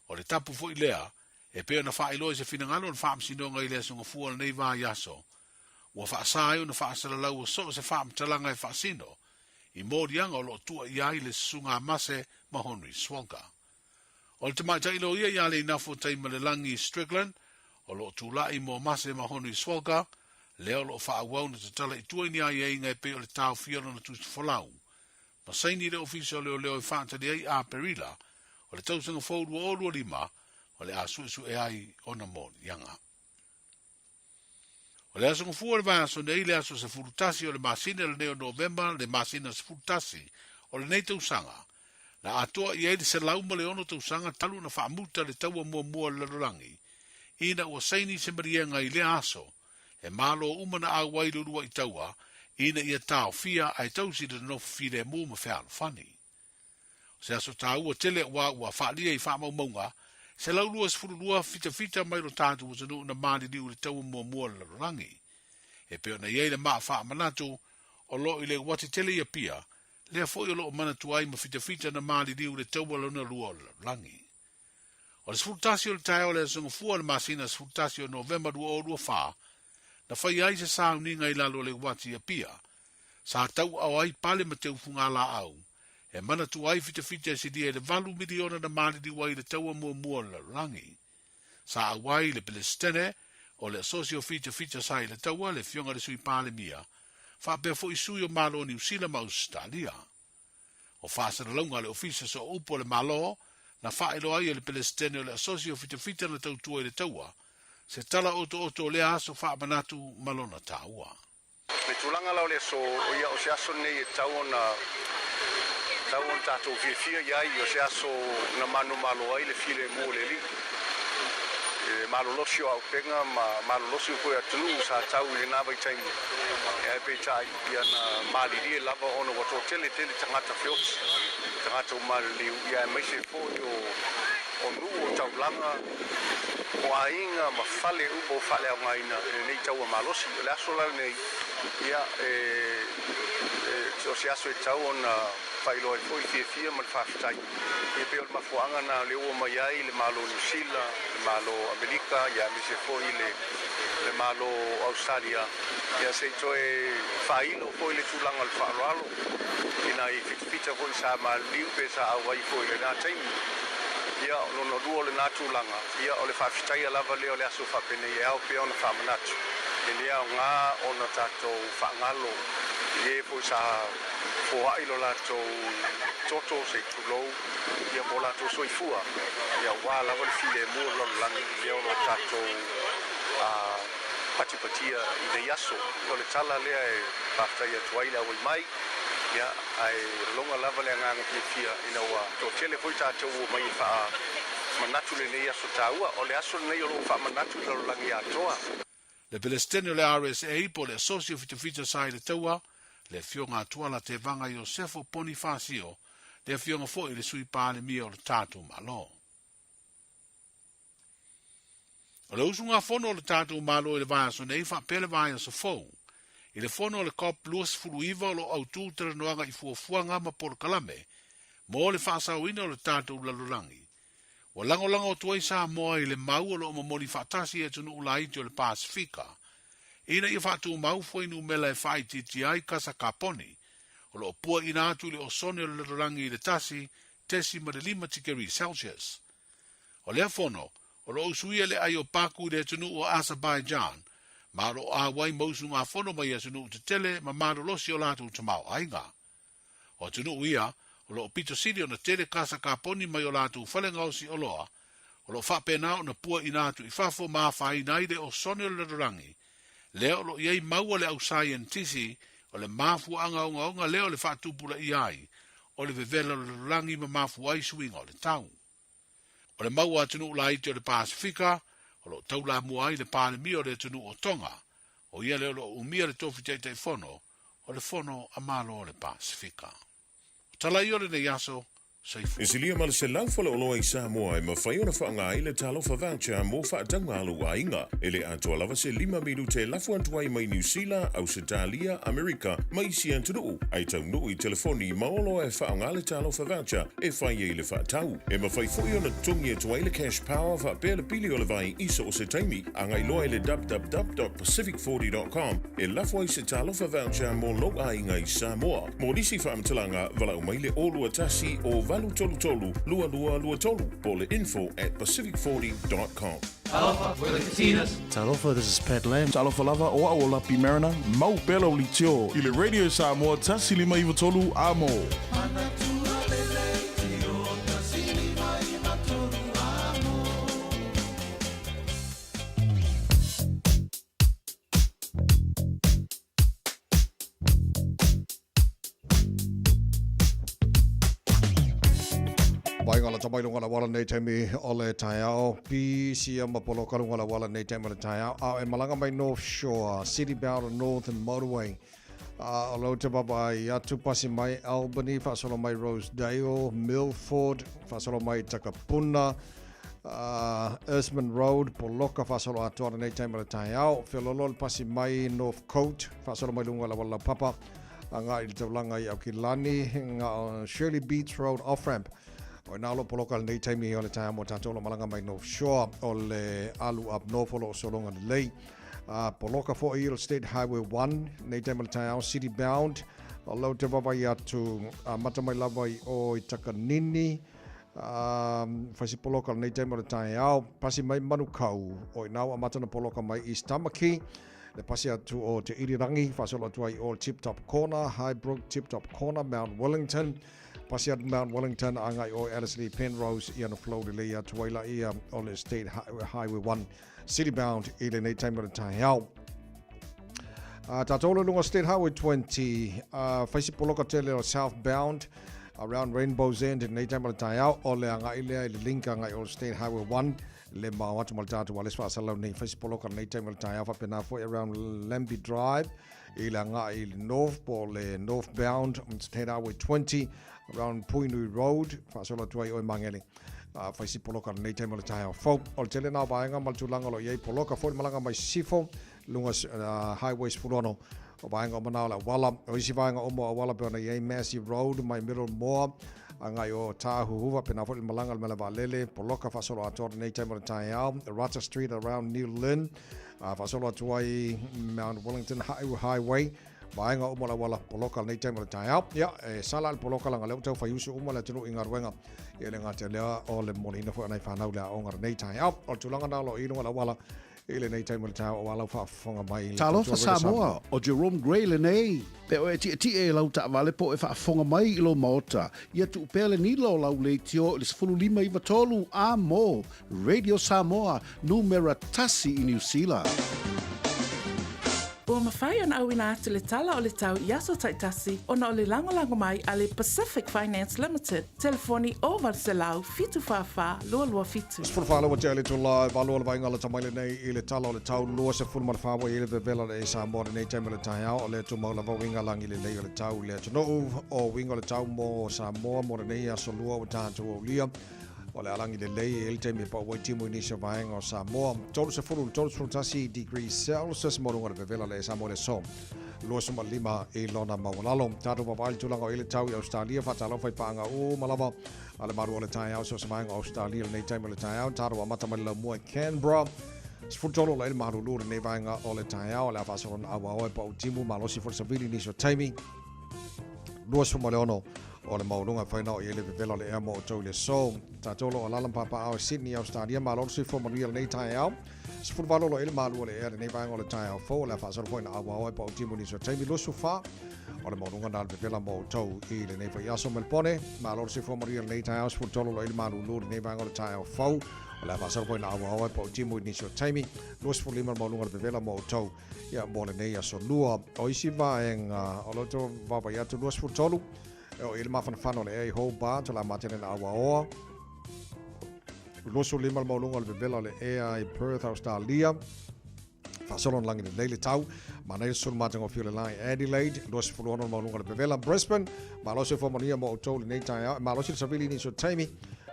O le tapu foi lea, e pei ona faailoa i se finagalo o le Faamasinoga i le Aso Gafua o lenei vaiaso, ua faasa ai ona faasalalaua so o se faamatalaga e faasino i moliaga o lo o tuuaia ai le Susuga a Mase ma Henry Swonka. O le tamaitai loia ia Leinafo Taimalelagi Strickland, o lo o tulai mo Mase ma Henry Swonka, lea o lo o faaauau ona tatala i tua i ni aiaiga e pei o le taofia o lona tusi folau ma saini le Ofisa o Leoleo e faatali ai Aperila o le tausaga fou 2025 o le a suesue ai ona moliaga. O le aso Gafua o le vaiaso nei, le aso 11 o le masina lenei o Novema, le masina 11 o lenei tausaga, na atoa i ai le 106 tausaga talu ona faamuta le taua muamua o le lalolagi, ina ua saini se maliega i lea aso, e malo uma na auai le uluai taua ina ia taofia ae tausi le nonofo filemu ma fealofani. O se aso taua tele aua ua faalia i faamaumauga 122 fitafita mai lo tatou atunuu na maliliu i le taua muamua o le lalolagi. E pei ona i ai le maa faamanatu o lo o i le uati tele i Apia, lea foi o lo o manatua ai ma fitafita na maliliu i le taua lona lua o le lalolagi. O le 11 o le taeao o le Aso Gafua o le masina 11 o Novema 2024, na faia ai se sauniga i lalo o le uati i Apia. Sa tauaao ai pale ma teufugalaau, e manatua ai fitafita e silia i le valu miliona na maliliu ai i le taua muamua o le lalolagi. Sa auai le Pelesitene o le Asosi o Fitafita sa i le taua, le Afioga i le Sui Palemia, faapea foi sui o Malo o Niu Sila ma Ausetalia. O faasalalauga a le Ofisa Sooupu o le Malo, na faailoa ai e le Pelesitene o le Asosi o Fitafita na tautua i le taua, se tala otooto o lea aso faamanatu ma lona taua. Le tulaga la o le aso, o ia o se aso lenei e tatau ona tatau ona tatou fiafia i ai, o se aso na manumalo ai le filemu o le Alii, le malolosi o auupega ma malolosi foi o atunuu sa tau i lena vaitaimi, ae peitai, Ia na malilie lava ona ua toatele tele tagata feoti, tagata ua maliliu, ia aemaise foi o o nuu o taulaga, o aiga ma fale uma ua faaleaogaina e lenei taua malosi. O le aso la lenei, ia e e o se aso e tatau ona faailoa ai foi le fiafia ma le faafetai. Ia pei o le mafuaaga na o lea ua omai ai le Malo o Niu Sila, le Malo o Amerika, ia aemaise foi le le Malo o Ausetalia, ia se i toe faailo foi le tulaga o le faaaloalo i nai fitafita foi sa maliliu pe sa auai foi i lena taimi. Ia, o lona lua o lena tulaga, ia o le faafetaia lava lea o le aso faapenei e ao pea ona faamanatu, e le aoga ona tatou faagalo i e foi sa foai lo latou toto se i tulou, ia po o latou soifua, ia aua lava le filemu o le lalolagi lea o lo o tatou patipatia i nei aso. O le tala lea e faafetai atu ai le auai mai, ia, ae lagona lava le agaga fiafia ina ua toatele foi tatou ua omai e faamanatu lenei aso taua. O le aso lenei o lo o faamanatu i le lalolagi atoa. Le Pelesitene o le RSA po o le Asosi o Fitafita sa i le taua, le Afioga a Tuala Tevaga Iosefo Ponifasio, le Afioga foi i le Sui Palemia o le tatou Malo. O le usugafono o le tatou Malo i le vaiaso nei faapea le vaiaso fou, i le fono a le Cop 29 o lo o autū talanoaga i fuafuaga ma polokalame mo le faasaoina o le tatou lalolagi. Ua lagolago atu ai Samoa i le mau o lo o momoli faatasi e atunuu laiti o le Pasefika ina ia faatumau fuainumela e faaitiitia ai kasa kaponi o lo o puaina atu i le osone o le lalolagi i le 1.5 tikeri Celsius. O lea fono, o lo o usuia le ai o Baku i le atunuu o Azerbaijan, ma o lo o auai ma usugafono mai atunuu tetele ma malolosi o latou tamaoaiga. O atunuu ia, o lo o pito sili ona tele kasa kaponi mai o latou fale gaosi oloa, o lo o faapena ona puaina atu i fafo ma afaina ai le osone o le lalolagi, lea o lo o i ai mau a le au saienitisi o le mafuaaga ogaoga lea o le faatupulaia ai o le vevela o le lalolagi ma mafua ai suiga o le tau. O le mau a atunuu laiti o le Pasefika, o lo o taulamua ai le Palemia o le atunuu o Tonga, o ia lea o lo o umia le tofi Taitaifono o le Fono a Malo o le Pasefika. O tala ia o lenei aso, Soifua. E silia ma le 100 faleoloa i Samoa e mafai ona faaaoga ai le Talofa Voucher mo faatauga a lou aiga. E le atoa lava se lima minute e lafo atu ai mai Niu Sila, Ausetalia, Amerika ma isi atunuu, ae taunuu i telefoni ma oloa e faaaoga le Talofa Voucher e fai ai le faatau. E mafai foi ona totogi atu ai le Cash Power faapea le pili o le vai i so o se taimi. Agai loa i le www.pacific40.com e lafo ai se Talofa Voucher mo lou aiga i Samoa. Mo nisi faamatalaga, valaau mai le 021 o 833 2223 po o le info at pacific40.com. Talofa, we're the Katinas. Talofa, this is Pat Lam. Talofa lava, o au o Lapi Mariner, mau pea lau leitio i le Radio Samoa 153 A mo. Vaega la tamai lunga la wala nei taimi o le taeao. Pisia ma poloka lunga la wala nei taimi o le taeao. A e malanga mai North Shore, City Bound Northern Motorway. A o lau te baba i atu pasi mai Albany, whaasolo mai Rosedale, Milford, whaasolo mai Takapuna, Eastman Road, poloka whaasolo atoa nei taimi o le taeao. Whiololo le pasi mai North Coast, whaasolo mai lunga la wala la papa. A ngā i le taulanga i Aukilani, ngā Shirley Beach Road off-ramp. O ina lo poloka lenei taimi o le taeao mo tātou lo malanga mai North Shore o le alu up north o lo o solonga lelei. Poloka foi i le State Highway 1, nei taimi o le taeao, city bound. O lau te vavai atu, mata mai lava i o i Takanini, whaisi poloka lenei taimi o le taeao, pasi mai Manukau, o ina ua amata na poloka mai East Tamaki, le pasi atu o Te Irirangi, whaasolo atu ai o Tip Top Corner, Highbrook, Tip Top Corner, Mount Wellington, pasi atu Mount Wellington, a ngai o Ellerslie Penrose, ia na flow lelei atu ai la ia o le State Highway 1, City bound i lenei taimi o le taeao. Tātou le lunga State Highway 20, whaisi poloka tele o southbound around Rainbow's End i lenei taimi o le taeao, o le agai lea i le link agai o State Highway 1, le mao atu ma le tātou wales whaasalau nei whaisi poloka lenei taimi o le taeao whapena foi around Lambie Drive i le agai i le north po le northbound on State Highway 20 around Puinui Road whaasola atu ai oe Mangele. Fai si poloka lenei taimi o le taeao fou. O le tele nā vaega ma le tulaga o lo o i ai poloka foi le malaga mai Sisifo, luga Highway 16 o vaega o Manao le auala. O isi vaega uma o auala pe ona i ai Massey Road mai Middlemore agai o Tāhuhuva, pena foi le malaga le mele vaalele, poloka faasolo atoa lenei taimi o le taeao, Rata Street around New Lynn, faasolo atu ai Mount Wellington Highway, Vaega uma o le auala poloka lenei taimi o le taeao. Ia, e sala le poloka leaga lea ua tau fai usu uma le atunuu i galuega. Ia le gata lea o le momoliina foi o nai fanau le aoga lenei taeao. O le tulaga na o lo o i luga o le auala i lenei taimi o le taeao aua lau faafofoga mai i le Talofa Samoa, o Jerome Gray lenei. Pe o e tietie i lau taavale po o e faafofoga mai i lou maota, ia tuu pea le nila o lau leitio i le 15 93 a mo Radio Samoa, numera tasi i Niu Sila. Ua mafai ona auina atu le tala o le tau i aso taitasi ona o le lagolago mai a le Pacific Finance Limited, telefoni 0800 744 227. 14 ua tea le itula e valu o le vaaiga lata mai lenei i le tala o le tau 24 ua i ai le vevela o le Samoa lenei taimi o le taeao o lea tumau lava uiga lagi lelei o le tau i le atunuu o uiga o le tau mo Samoa mo lenei aso lua ua tatou aulia O le alagi lelei e i ai le taimi e pau ai timu i nisi o vaega o Samoa. 30 i le 31 degrees Celsius mo luga o le vevela le Samoa i le aso 25 i lona maualalo. Tatou vaavaai i le tulaga o i ai le tau i Ausetalia, faatalofa i paaga uma lava a le malu o le taeao so o se vaega o Ausetalia i lenei taimi o le taeao. Tatou amata mai le laumua i Canberra. 13 o la i le malulu i lenei vaega o le taeao. O le a faasolo na auaoa e pau timu malosi foi le savili i nisi o taimi. 26 o le maualuga e whai nao i ele vevela o le ea mo outou i le aso. Tatou lo o alaala ma papaao i Sydney, Australia, malo le soifua manuia lenei taeao. 18 o lo o i le malu o le ea lenei vaega o le taeao fou, o le a faasolo foi na auao ai pa o timu nisi o taimi 24 o le maualuga na le vevela mo outou i lenei foi aso. Melbourne, malo le soifua manuia lenei taeao, 13 o lo o i le malulu lenei vaega o le taeao fou, o le a faasolo foi na auao ai pa o timu nisi o taimi 25 le maualuga o le vevela mo outou Ia, mo lenei aso lua. O isi vaega o lo o vaavaai atu 23, e o i le mafanafana o le ea i Hobart, o le a matele na auaoa. 25 le maualuga o le vevela o le ea i Perth, Australia. Faasolo na lagi lelei le tau. Manaia le susunu matagofie o le la i Adelaide. 26 le maualuga o le vevela. Brisbane, malosi o fuamanuia mo outou lenei taeao. E malosi le savili i nisi o taimi.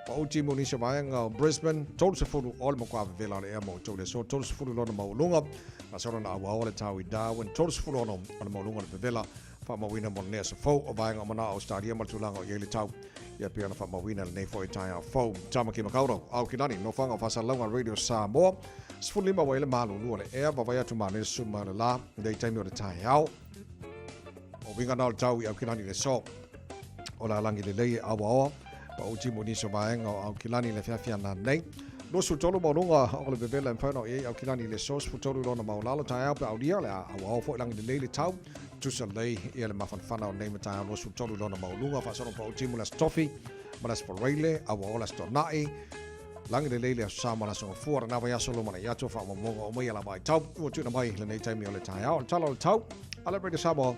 Pa o timu nisi o vaega o Brisbane, 30 o le matua vevela o le ea mo outou le aso, 30 lona maualuga. Faasolo na auaoa le tau i Darwin, 36 o le maualuga o le vevela. Faamauina mo lenei aso fou o vaega o manao Australia ma le tulaga o i ai le tau. Ia pei ona faamauina lenei foi taeao fou. Tāmaki Makaurau, Aokinani, Nofoaga o Faasalalauga Radio Samoa. 15 ua i le malulu o le ea, vaavaai atu ma le suma le la, lei taimi o le taeao. O uiga na o le tau i Aukilani le aso. O le alagi lelei e auaoa, pa o timu nisi o vaega o Aukilani le feafia nanei. 23 maualuga o le vevela e mafai ona o i ai Aukilani le aso, 13 lona maualalo taeao pe aulia, le a auaoa foi lagi lelei le tau. Tusa lelei ia le mafanafana o nei mataeao 23 lona maualuga, faasolo pa o timu le Aso Tofi ma le Aso Faraile, auaoa le Aso Toonai. Lagi lelei le aso Sa ma le aso Gafua, lena vaiaso loma nei atu faamaumauga uma ia lava ai tau. Ua tuuina mai lenei taimi o le taeao, o le tala o le tau a le Radio Samoa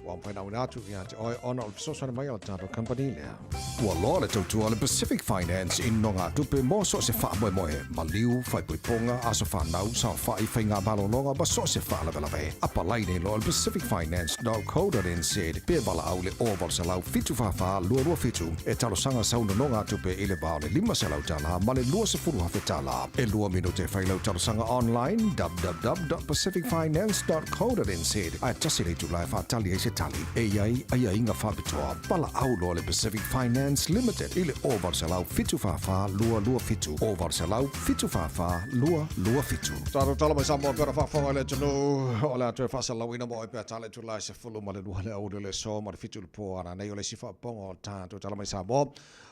ua mafai ona auina atu ia te oe ona o le fesoasoani mai a le tatou company lea. Ua loa le tautua a le Pacific Finance i nogatupe mo so o se faamoemoe, maliu, faaipoipoga, aso fanau, saofai, faiga malologa ma so o se faalavelave. Apalai nei loa le pacificfinance.co.nz pe valaau le 0800 744 227 e talosaga sau nonogatupe i le va o le $500 ma le $20,000. E lua minute e fai lau talosaga online www.pacificfinance.co.nz ae tasi le itula e faatali ai se tali. E i ai aiaiga faapitoa. Valaau loa le Pacific Finance Limited i le 0800 744 227, 0800 744 227. Tatou tala mai Samoa pea ona faafofoga i le atunuu o le a toe faasalalauina mo oe pea tala itula e 12 le aoauli o le aso ma le 7 i le po a nanei o le isi faapopoga o tatou tala mai Samoa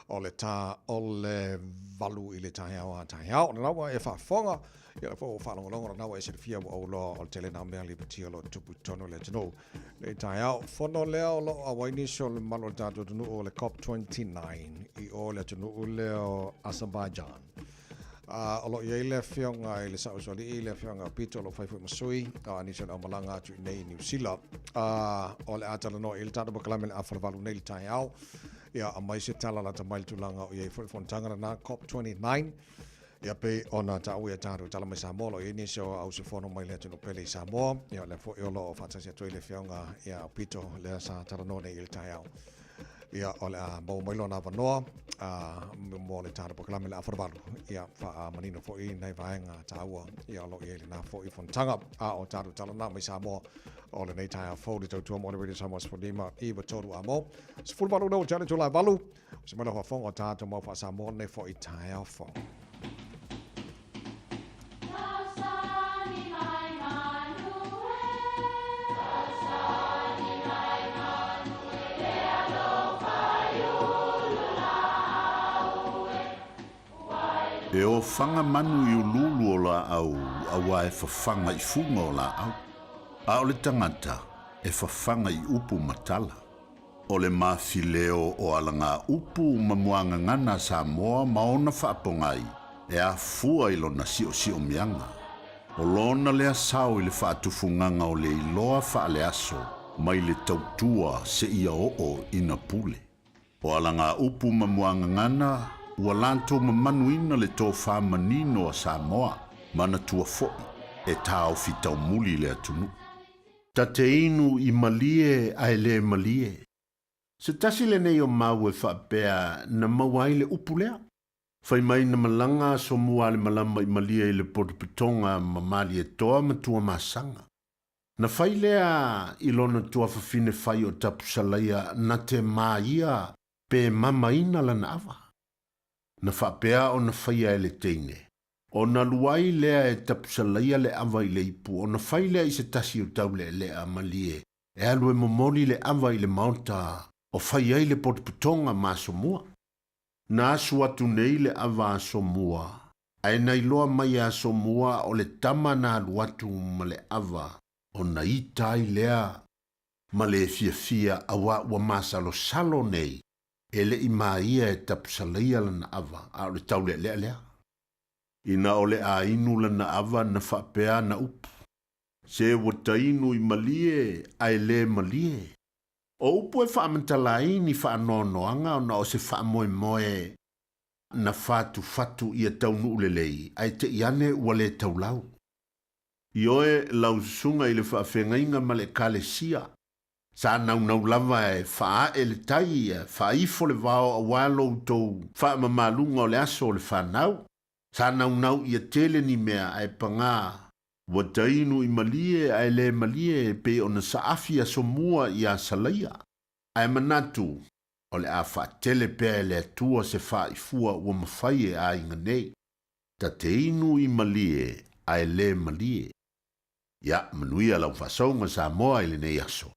o le ta o le 8 i le taeao a taeao. Lena ua e faafofoga, ia lea foi ua faalogologo, lena ua e silafia ua ou loa o le tele nā mea lipoti o lo o tupu i totonu o le atunuu. Le taeao, fono lea o lo o auai nisi o le mamalu o le tatou atunuu o le COP29 i o le atunuu lea o Azerbaijan. O lo o i ai le afioga i le Saʻausoalii, le afioga o Pito o lo o fai foi ma sui o nisi o le aumalaga atu i nei i Niu Sila. O le a talanoa i ai le tatou polokalame i le afa o le 8 nei i le taeao. Ia, aumai se tala lata mai le tulaga o i ai foi le fonotaga lena COP29. Ia pei ona taua ia tatou tala mai Samoa, o lo o i ai nisi o auusufono mai le atunuu pele i Samoa. Ia o lea foi o lo o faatasi atu ai le afioga ia Pito lea sa talanoa nei i le taeao. Ia o le a maua mai lona avanoa mo le tatou polokalame i le afa o le 8. Ia faamanino foi nai vaega taua ia o lo o i ai lena foi fonotaga. A o tatou tala na mai Samoa o lenei taeao fou le tautua mo le Radio Samoa 15 9 3 a mo. 18 lea ua tali itula e 8. O se mea faafofoga o tatou mau faa-Samoa lenei foi taeao fou. E ofaga manu i uluulu o laau auā e fafaga i fuga o laau, a o le tagata e fafaga i upu ma tala. O le mafileo o alagaupu ma muagagana a Samoa ma ona faapogai e afua i lona siosiomiaga. O lona lea sao i le faatufugaga o le iloa faaleaso mai le tautua seia oo ina pule. O alagaupu ma muagagana ua latou mamanuina le tofa manino a Samoa, manatua foi e taofi taumuli le atunuu. Ta te inu i malie ae le malie. Se tasi lenei o mau e faapea na maua ai le upu lea. Fai mai na malaga Asomua a le malama i Malie i le potopotoga ma Malietoa ma Tuamasaga. Na fai lea i lona tuafafine fai o Tapusalaia na te ma ia pe mamaina lana ava. Na faapea ona faia e le teine. Ona alu ai lea e Tapusalaia le ava i le ipu ona fai lea i se tasi o Taulealea Malie e alu e momoli le ava i le maota o fai ai le potopotoga ma Asomua. Na asu atu nei le ava Asomua, ae na iloa mai e Asomua o le tama na alu atu ma le ava ona ita ai lea ma le fiafia auā ua masalosalo nei e le i māia e Tapusalaia lana ava, a o le taulealea lea. Ina o le a inu lana ava na faapea ana upu, Se ua tainu i malie ae le malie. O upu e faamatala ai ni faanoanoaga ona o se faamoemoe na fatufatu ia taunuu lelei ae te i ane ua le taulau. Ioe, lau susuga i le faafeagaiga ma le Ekalesia, sa naunau lava e faaee le tai, faaifo le vao aua lo outou faamamaluga o le aso o le fanau. Sa naunau ia tele ni mea ae pagā Ua tainu i malie ae le malie e pei ona saafi aso mua iā Salaia. Ae manatu, o le a faatele pea e le Atua se faaifua ua mafai e aiga nei. Ta te inu i malie ae le malie. Ia, manuia lau faasauga Samoa i lenei aso.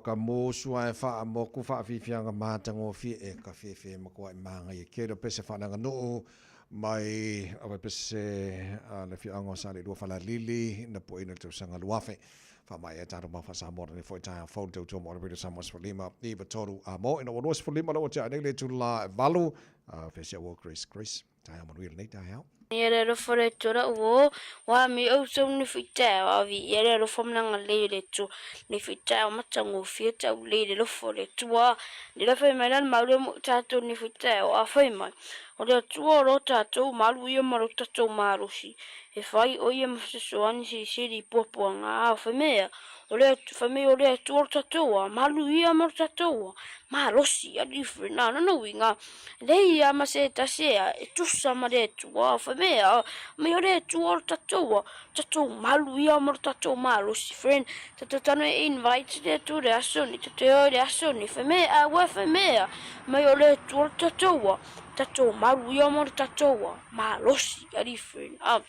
Vakamusu ae faamoku faafiafiaga matagofie e ka fiafia makuaʻi magaia tele o pese faaleaganuu mai ave pese a le afioaga o Saleilua Falealili na pueina i le tausaga 2000. Faamaea tatou mau faa-Samoa lenei foi taeao fou le tautua mo le Radio Samoa 15 9 3 a mo ina ua 25 lea ua tea nei le itula e 8. Fea si au Grace Grace taeao manuia lenei taeao. Ia le alofa o le Atua lau uo, ua mi outou lenei foi taeao, a viia le alofa ma le agalelei o le Atua, lenei foi taeao matagofie taulei i le alofa o le Atua. Lea la fai mai la le mau lea mo tatou lenei foi taeao, a fai mai, O le Atua o lo tatou malu ia ma lo tatou malosi, e fai o ia ma fesoasoani silisili i puapuaga ao, fai mai ea, o le, fai mai o le Atua o lo tatou a, malu ia ma lo tatou a, malosi, a different, a, lona uiga, leai a ma se tasi ea e tusa ma le Atua, fai mai ea, mai o le Atua o lo tatou a, tatou malu ia ma lo tatou malosi, friend, tatou tano e invite le Atua i le aso nei, tatou e o i le aso nei, fai mai ea, ua fai mai ea, mai o le Atua o lo tatou a, tatou malu ia ma lo tatou a, malosi, a different, a,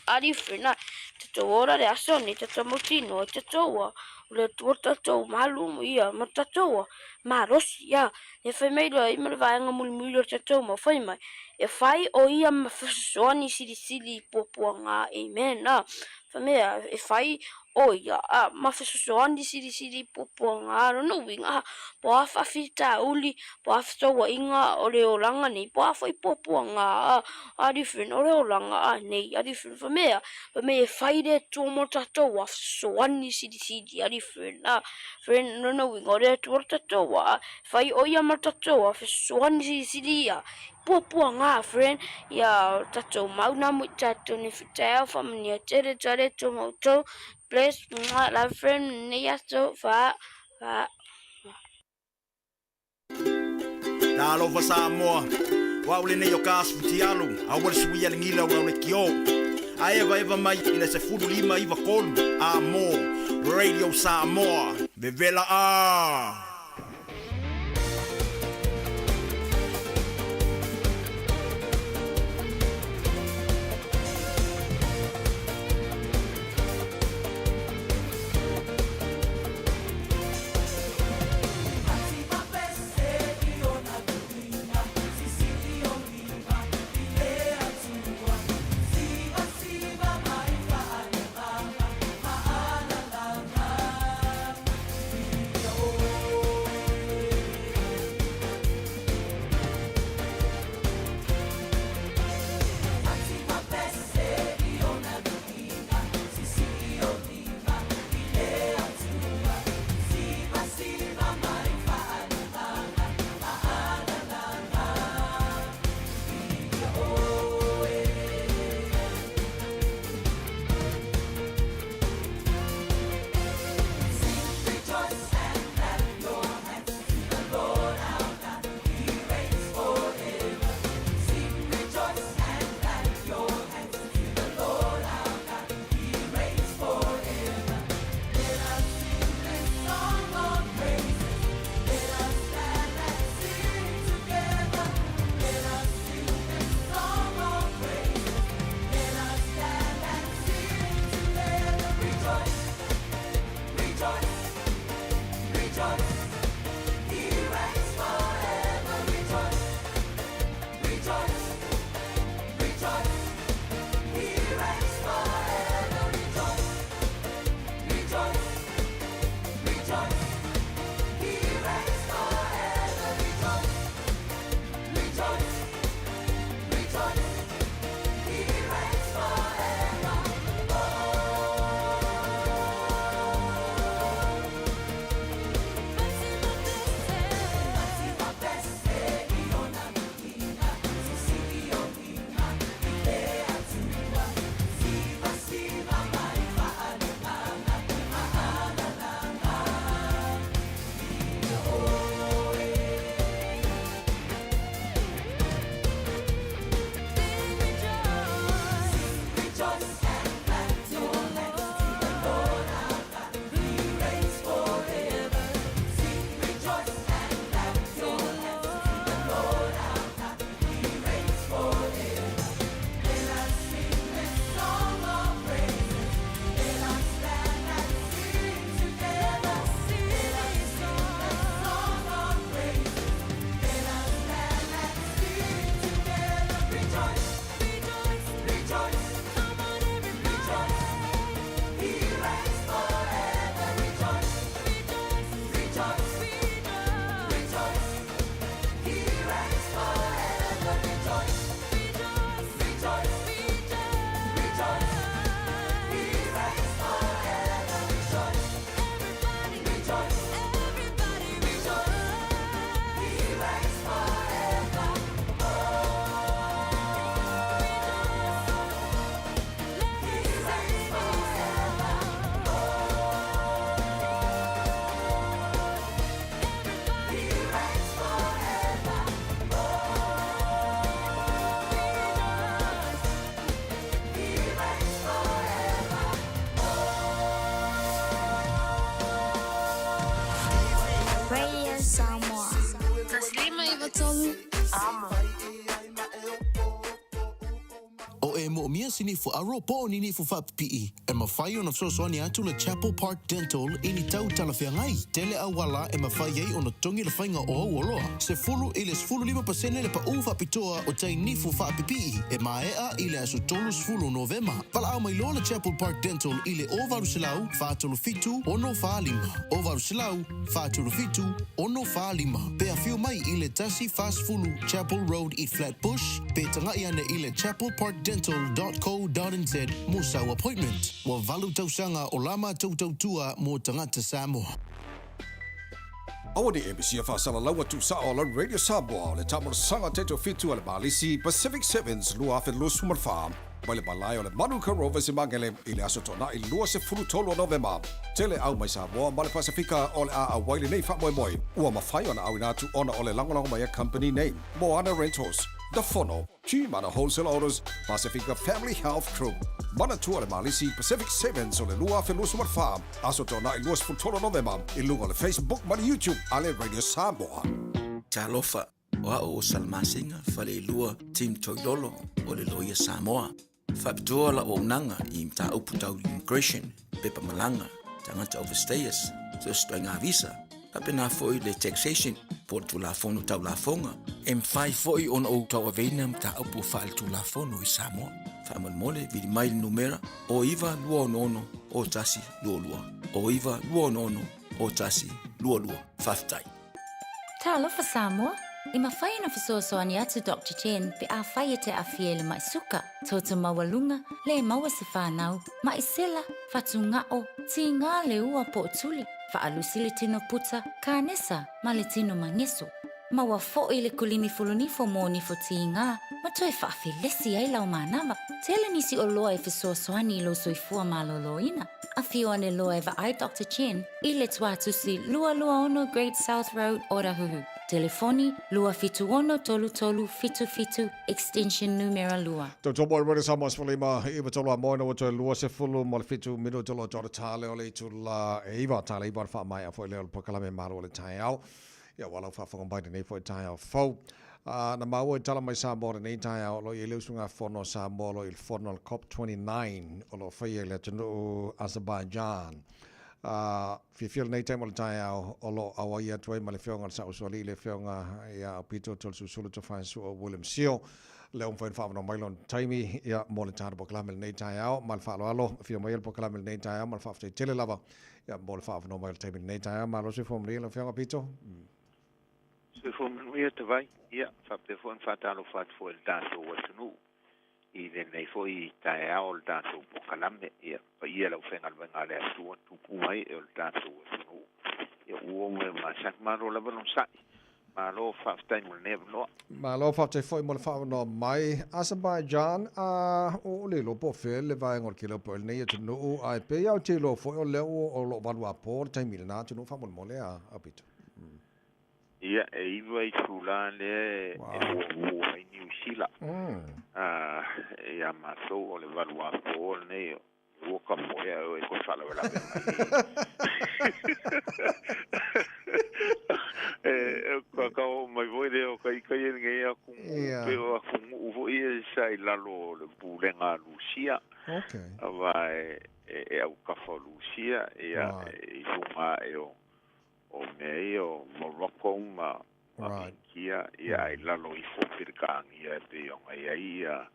a different, a, tatou ola le aso nei, tatou mautinoa, tatou a, o le Atua tatou malu ia ma tatou a, malosi, a, e fai mai loa i ma le vaega mulimuli o tatou mau fai mai, e fai o ia ma fesoasoani silisili i puapuaga, amen, a, fai mai a, e fai o ia a, ma fesoasoani silisili i puapuaga, a, lona uiga, a, po o a faafitauli, po o a fetauaiga o le olaga nei, po o a foi puapuaga, a, a different o le olaga, a, nei, a different, fai mai a, fai mai e fai le Atua mo tatou, a, fesoasoani silisili, a different, a, friend, lona uiga, o le Atua le tatou, a, fai o ia ma tatou, a, fesoasoani silisili ia, puapuaga, friend, ia tatou mau na mo i tatou nei fitaeao, faamanuia tele Atua le Atua ma outou, bless, mwah, love friend, nei aso, fa, fa. Talofa Samoa, o au lenei o ka asu fitialu, aua le suia le gila o le kio. A evaeva mai i le 15 93 a mo Radio Samoa. Vevela a! e moomia se nifo aro po o ni nifo faapipii, e mafai ona fesoasoani atu le Chapel Park Dental i ni tau talafeagai. Tele auala e mafai ai ona totogi le faiga o au oloa. 10 i le 15% le paʻū faapitoa o tai nifo faapipii e maea i le aso 30 Novema. Valaau mai loa le Chapel Park Dental i le 0800 437 645, 0800 437 645, pe afio mai i le 140 Chapel Road i Flat Bush, pe taga'i ane i le chapelparkdental.co.nz mo sau appointment. Ua valu tausaga o la matou tautua mo tagata Samoa. Aua ne i e misia faasalalau atu sao a lau Radio Samoa o le taamolosaga taitofitu a le Malisi Pacific Sevens 2024 mai le malae o le Manuka Rovers i Magele i le aso Toonai 23 o Novema. Tele au mai Samoa ma le Pasefika o le a auai lenei faamoemoe ua mafai ona auina atu ona o le lagolago mai a company nei, Moana Rentals, The Fono, Gmana Wholesale Autos, Pasifika Family Health Group. Manatua le Malisi Pacific Sevens o le 2024, aso Toonai 23 Novema i luga o le Facebook ma le YouTube a le Radio Samoa. Talofa, o au o Salamasina Faleilua Tim Toilolo o le Loia Samoa. Faapitoa lau auaunaga i mataupu tau immigration, pepa malaga, tagata overstayers, so o se ituaiga visa, faapena foi le taxation po o le Tulafono Tau Lafoga. E mafai foi ona ou tauaveina mataupu faaletulafono i Samoa. Faamolemole, vili mai le numera 0926 0122, 0926 0122. Faafetai. Talofa Samoa! E mafai ona fesoasoani atu Doctor Chen pe afai e te aafia i le mai suka, toto maualuga, le maua se fanau, mai sela, fatugao, tiga le ua po o tuli, faalusi le tino puta, kanesa ma le tino mageso. Maua foi le kulimi fulunifo mo nifo tiga ma toe faafelesi ai lau manava. Tele nisi oloa e fesoasoani i lou soifua malōlōina. Afio ane loa e vaai Doctor Chen i le Tuatusi 226 Great South Road, Otahuhu. Telefoni, 276 3377, extension numera 2. Tautomo e Rene Samoa 15 i 93 a moena ua toe 27 minute o lo o tale o le itula e iva tale iva le faamaea foi lea o le polokalame malo o le taeao. Ia ua lau faafofoga mai lenei foi taeao fou. A na maua i tala mai Samoa lenei taeao o lo o i ai le usugafono a Samoa o lo o i le fono a le COP29 o lo o faia i le atunuu Azerbaijan. A fiafia lenei taimi o le taeao o lo o auai atu ai ma le afioga i le Saousoalii le afioga ia Aupito Tolesulusulu Tofaesu'a William Sio. Lea ua mafai ona faaavanoa mai lona taimi ia mo le tatou polokalame lenei taeao ma le faaaloalo. Afio mai le polokalame lenei taeao ma le faafetai tele lava ia mo le faaavanoa mai o le taimi lenei taeao. Malo soifua manuia lau Afioga Pito. Soifua manuia Tavai. Ia, faapea foi ona faatalofa atu foi i le tatou atunuu i lenei foi taeao o le tatou polokalame. Ia, paia i le aufaigaluega a le Atua, tupu mai e o le tatou atunuu. Ia, ua oo mai o masani. Malo lava lona sa'i. Malo faafetai mo lenei avanoa. Malo faafetai foi mo le faaavanoa mai. Azerbaijan, a ua ou le iloa po o fea le vaega o le kele o po o lenei atunuu, ae pei lava ou te iloa foi o lea ua o lo o valuapo le taimi i lena atunuu faamolemole a Aupito. Ia, e iva itula lea e muamua ai Niu Sila ia matou o le valuapo lenei ua ka moe a e koe faalavelave mai. E ka ka o mai foi lea o ka ika ia nei aku pe o aku nuu foi e sa i lalo o le pulega a Lusia. Aua e e aukafa o Lusia ia i luga ae o o mea ia o Morocco ma Inikia ia ae i lalo ifo o Perekānia e pei ona i ai ia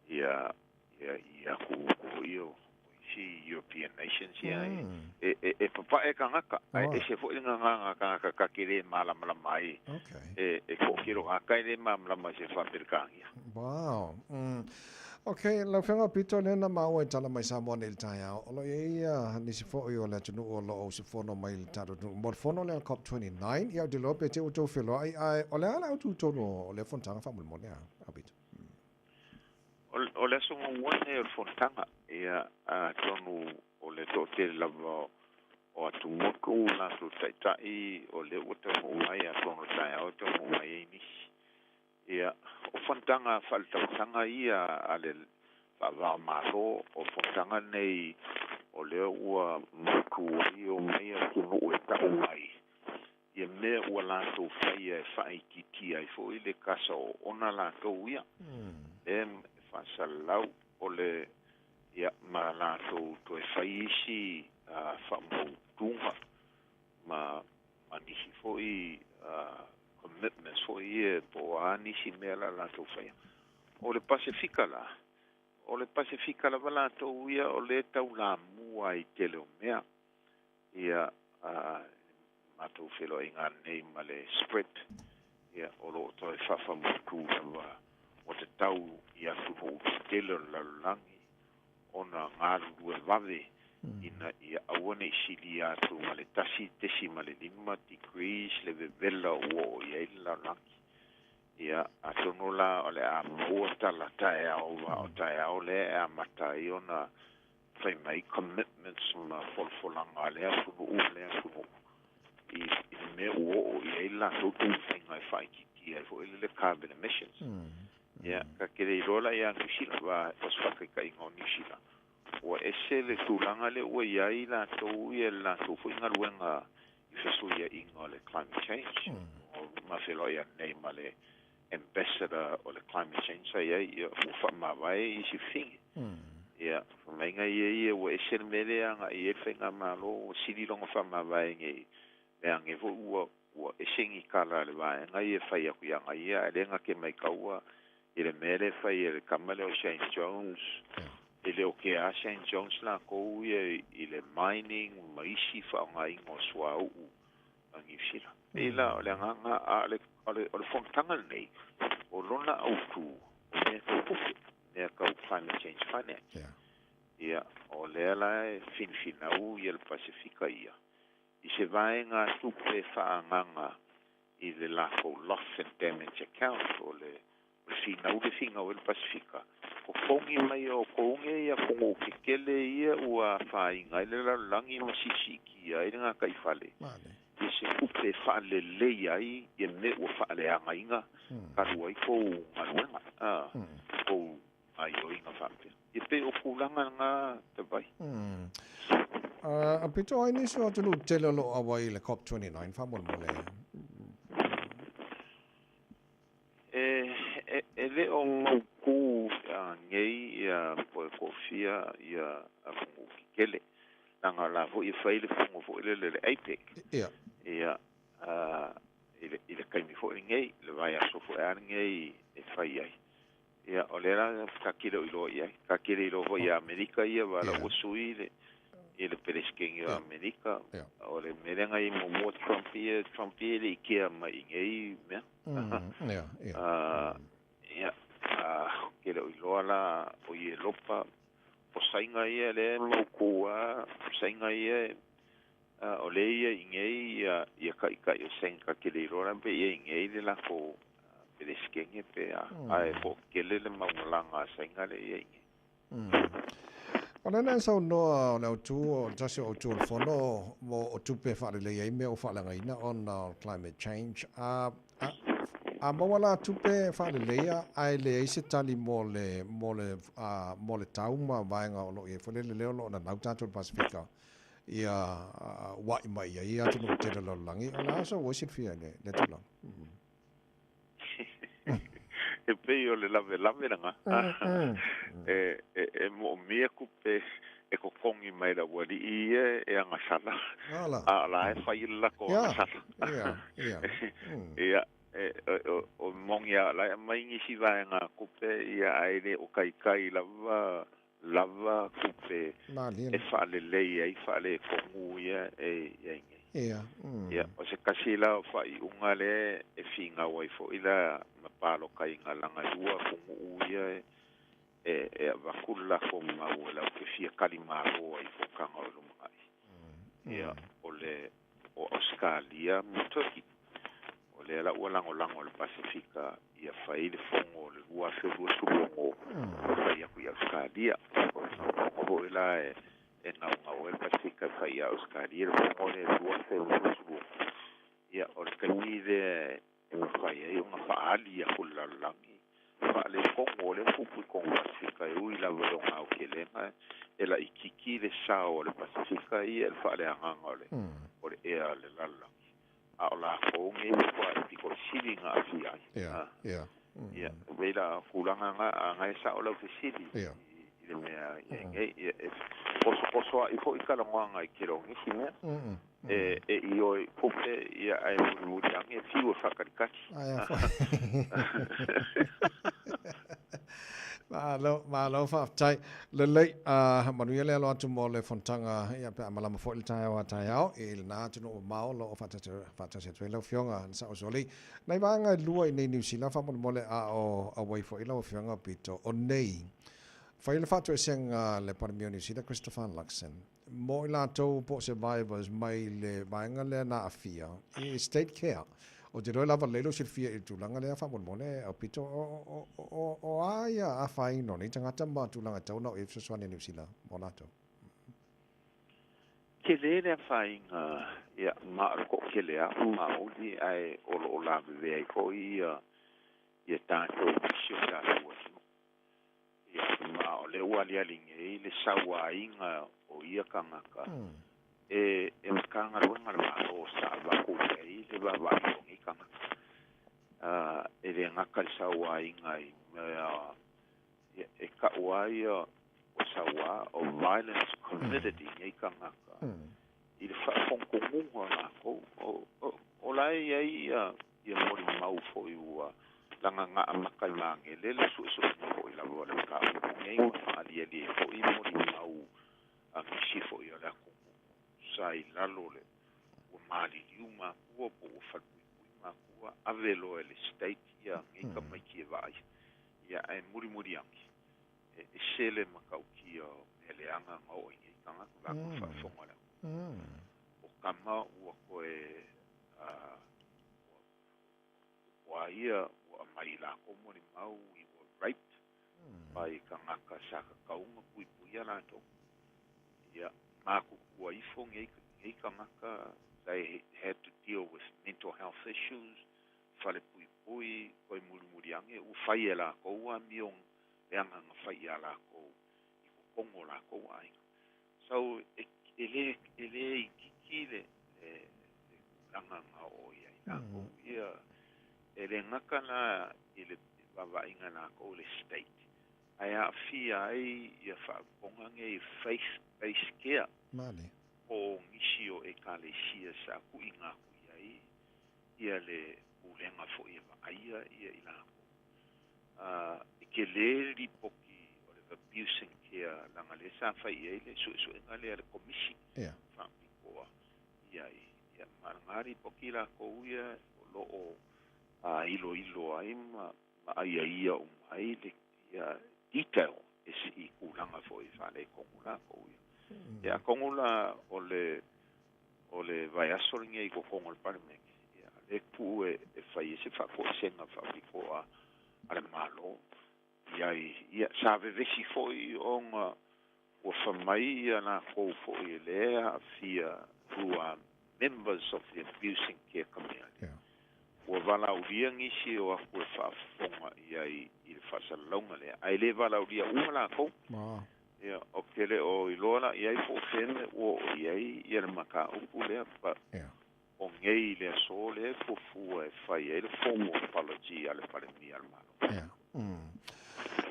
ia ia i aku uku foi o isi European nations ia e e e papae tagata ae ese foi le gagana tagata ta te le malamalama ai e e toatele o tagata e le malamalama i se faa-Perekānia. Wow. Ok, lau Afioga Pito, lea na maua i tala mai Samoa nei i le taeao, o lo o i ai ia nisi foi o le atunuu o lo o usufono mai i le tatou atunuu mo le fono lea o le COP29. Ia, ou te iloa pe te i ua outou feloai, ae o le a le autu tonu o lea fonotaga faamolemole a Pito? O le aso muamua lenei o le fonotaga, ia, atonu o le toatele lava o atumotu latou taitai o lea ua taunuu mai, atonu o le taeao e taunuu mai ai nisi. Ia, o fonotaga faaletausaga ia a le faava-o-Malo, o fonotaga nei o lea ua mautu ai e omai atunuu e tau mai ia mea ua latou faia e faaitiitia ai foi le kasa o ona latou ia. Lea e faasalalau o le ia ma latou toe fai isi faamautuga ma ma nisi foi commitments foi ia po o a nisi mea la latou faia. O le Pasefika la, o le Pasefika lava latou ia o lē taulamua ai tele o mea ia matou feloaiga nei ma le spread ia o loo toe faafamautū lava ua tatau i atunuu tetele o le lalolagi ona galulue vave ina ia aua nei silia atu ma le 1.5 degrees le vevela ua oo i ai le lalolagi. Ia atonu la o le a maua tala taeao va o taeao lea e amata ai ona fai mai commitments ma folafolaga a lea atunuu ma lea atunuu i i le mea ua oo i ai le latou taumafaiga e faaitiitia ai foi le carbon emissions. Ia ka te le iloa la iā Niu Sila va o se faataitaiga o Niu Sila ua ese le tulaga lea ua i ai latou ia le latou foi galuega i fesuiaiga o le climate change. O ma feloai nei ma le ambassador o le climate change sa i ai ia ua faamavae isi fefigi. Ia faamaiga ia ia ua ese le mea lea aga'i ai le faigamālō ua sili loga faamavae nei mea age foi ua ua ese ni kala a le vaega ia e fai aku iā gaia ae le gake mai kaua i le mea lea e fai e le kama lea o Shane Jones e le o ke a Shane Jones lakou ia i le mining ma isi faaaogaina o suauu a Niu Sila. Pei la o le agaga a o le o le o le fonotaga lenei o lona autū o mea tau tupe, mea tau climate change finance. Ia o lea la e finafinau ia le Pasefika ia i se vaega tupe faaagaga i le latou loss and damage account o le o le finau le finau ai le Pasefika, totogi mai e outou nei atunuu tetele ia ua afaina ai le lalolagi ma siisiitia ai le gataifale i se tupe e faalelei ai ia mea ua faaleagaina talu ai tou galuega a tou gaioiga faapea. Ia pei o tulaga lena Tavai. A pito ai nisi o atunuu tele o lo o auai i le COP29 faamolemole. E, e, e le o mautū nei ia po e toafia ia atunuu tetele, leaga o la foi e fai le fono foi lele le APEC. Ia. Ia, i le, i le taimi foi lenei, le vaiaso foi a lenei e fai ai. Ia, o lea la ta te le o iloa i ai. Ta te le iloa foi ia Amerika ia, wa la ua sui le, i le Peresetene o Amerika. O le mea lea na i ai muamua Trump ia, Trump ia e le i kea mai i nei mea. Ia, ia. Ia, ou te le o iloa la o Ielopa, o Saina ia lea e mautu lava, o Saina ia o lea ia i nei ia, ia taitai o Saina, ta te le iloa la pe ia i nei le latou Peresetene pe a, ae toatele le mau malaga a Saina lea e i ai nei. O lea na saunoa o le autū, o le tasi o autū o le fono mo o tupe e faalelei ai mea ua faaleagaina ona o climate change. A, a, a maua la tupe e faaleleia ae leai se tali mo le, mo le, a, mo le tau ma vaega o lo o i ai foi lele lea o lo o nanau tatou i le Pasefika ia ua'i mai i ai atunuu tele o le lalolagi, o le a sou ua silafia i le, lea tulaga? E pei o le lavelave lena e e moomia tupe e totogi mai le aualii ia e agasala, a o la e fai le latou agasala. Ia, o moni lava o la e aumai nisi vaega tupe, ia ae le o taitai lava lava tupe e faalelei ai faaletonu ia e i ai nei. Ia, Ia, o se tasi la o faaiuga lea e finau ai foi la ma palotaina laga e lua atunuu ia e e avatu le latou mau e latou te fia talimalo ai i fonotaga o le lumanai. Ia, o le o Ausetalia ma Turkey. O lea la ua lagolago e le Pasefika ia fai le fono o le 2026 e fai atu i Ausetalia. O le fono foi la e e gaugau ai le Pasefika e fai ia Ausetalia le fono lea i le 2026. Ia, o le taimi lea e mafai ai ona faaali atu i le lalolagi faaletonu o lea ua tupu i totonu o le Pasefika e ui lava i lona aotelega e laitiiti le sao o le Pasefika ia i le faaleagaga o le o le ea o le lalolagi. A o latou nei ua matua pito sili ona aafia ai. Ia, ia. Ia, wei la kulanga nga a ngai sa o lau fesili. Ia. I le mea ia ngai ia e poso poso i fo i kala ngoanga i kero ngisi mea. E e i oi pupe ia ai muri muri ange e fiu e whakarikati. Ai a Malo, malo faafetai. Lelei, manuia le alo atu mo le fonotaga, ia, pe a malama foi le taeao a taeao i lena atunuu mamao o lo o faatasi atu ai lau Afioga na Sausoli. Nai vaega e lua i nei Niu Sila faamolemole a o auai foi lau Afioga Pito o nei. Fai le faatoesega a le Palemia o Niu Sila Christopher Luxon mo i latou po o survivors mai le vaega lea na aafia i State Care. Ou te iloa lava lelei lou silafia i le tulaga lea faamolemole aupito o, o, o, o a ia afaina o nei tagata ma tulaga e tatau ona oo i ai fesoasoani a Niu Sila mo latou. Tele le afaina ia ma o le toatele lava o Maori ae o lo o lavevea ai foi ia ia tatou isi o tatou atunuu. Ia ma o lea ua aliali nei le sauaina o ia tagata e e Matagaluega a le Malo sa avatu i ai le vaavaai o nei tagata. E le gata i le sauaina i mea ia e taua ai ia ua saua o violence committed i nei tagata i le faafonotonuga o latou. O la e i ai ia ia molimau foi ua lagaga maka i magele le suesuega foi lava o le mataupu nei ma faaliali ai foi molimau a nisi foi o le atunuu sa i lalo le ua maliliu makua po ua falepuipui makua ave loa e le state ia nei tamaiti e vaai ia ae mulimuli ane e ese le matautia o mea leaga na oo i nei tagata vaeatu le faafofoga a le atunuu. O tama ua toe ua ia ua aumai i lakou molimau we were raped by tagata sa tatau ona puipuia latou. Ia, matutua ifo nei nei tagata they had to deal with mental health issues, falepuipui, toe mulimuli ane ua fai e lakou amio leaga na fai ia lakou i totonu o lakou aiga. So e e le e le itiiti le le le tulaga na oo i ai lakou ia e le gata la i le vaavaaiga a lakou i le state ae aafia ai ia faafofoga nei faith based care Male. po o nisi o Ekalesia sa tuuina atu i ai ia le pulega foi e vaaia ia i lakou. E tele le lipoti o le abuse and care leaga lea sa fai i ai le suesuega lea a le Komisi faapitoa i ai ia ma lena lipoti lakou ia o lo o iloilo ai ma aiaia uma ai le ia detail e sii tulaga foi e faaletonu lakou ia. Ia atonu la o le o le vaiaso lenei i totonu o le Palemene, ia lea tuu e fai ai se faatoesega faapitoa a le Malo i ai ia sa vevesi foi ona ua fai mai ia lakou foi e lea aafia who are members of the abusing care community. Ua valaaulia nisi e o atu e faafofoga i ai i le faasalalauga lea, ae le valaaulia uma lakou. Ia, ou te le o iloa la i ai po o fea le mea ua oo i ai ia le mataupu lea, but o nei i le aso lea e fuafua e fai ai le formal apology a le Palemia a le Malo. Ia.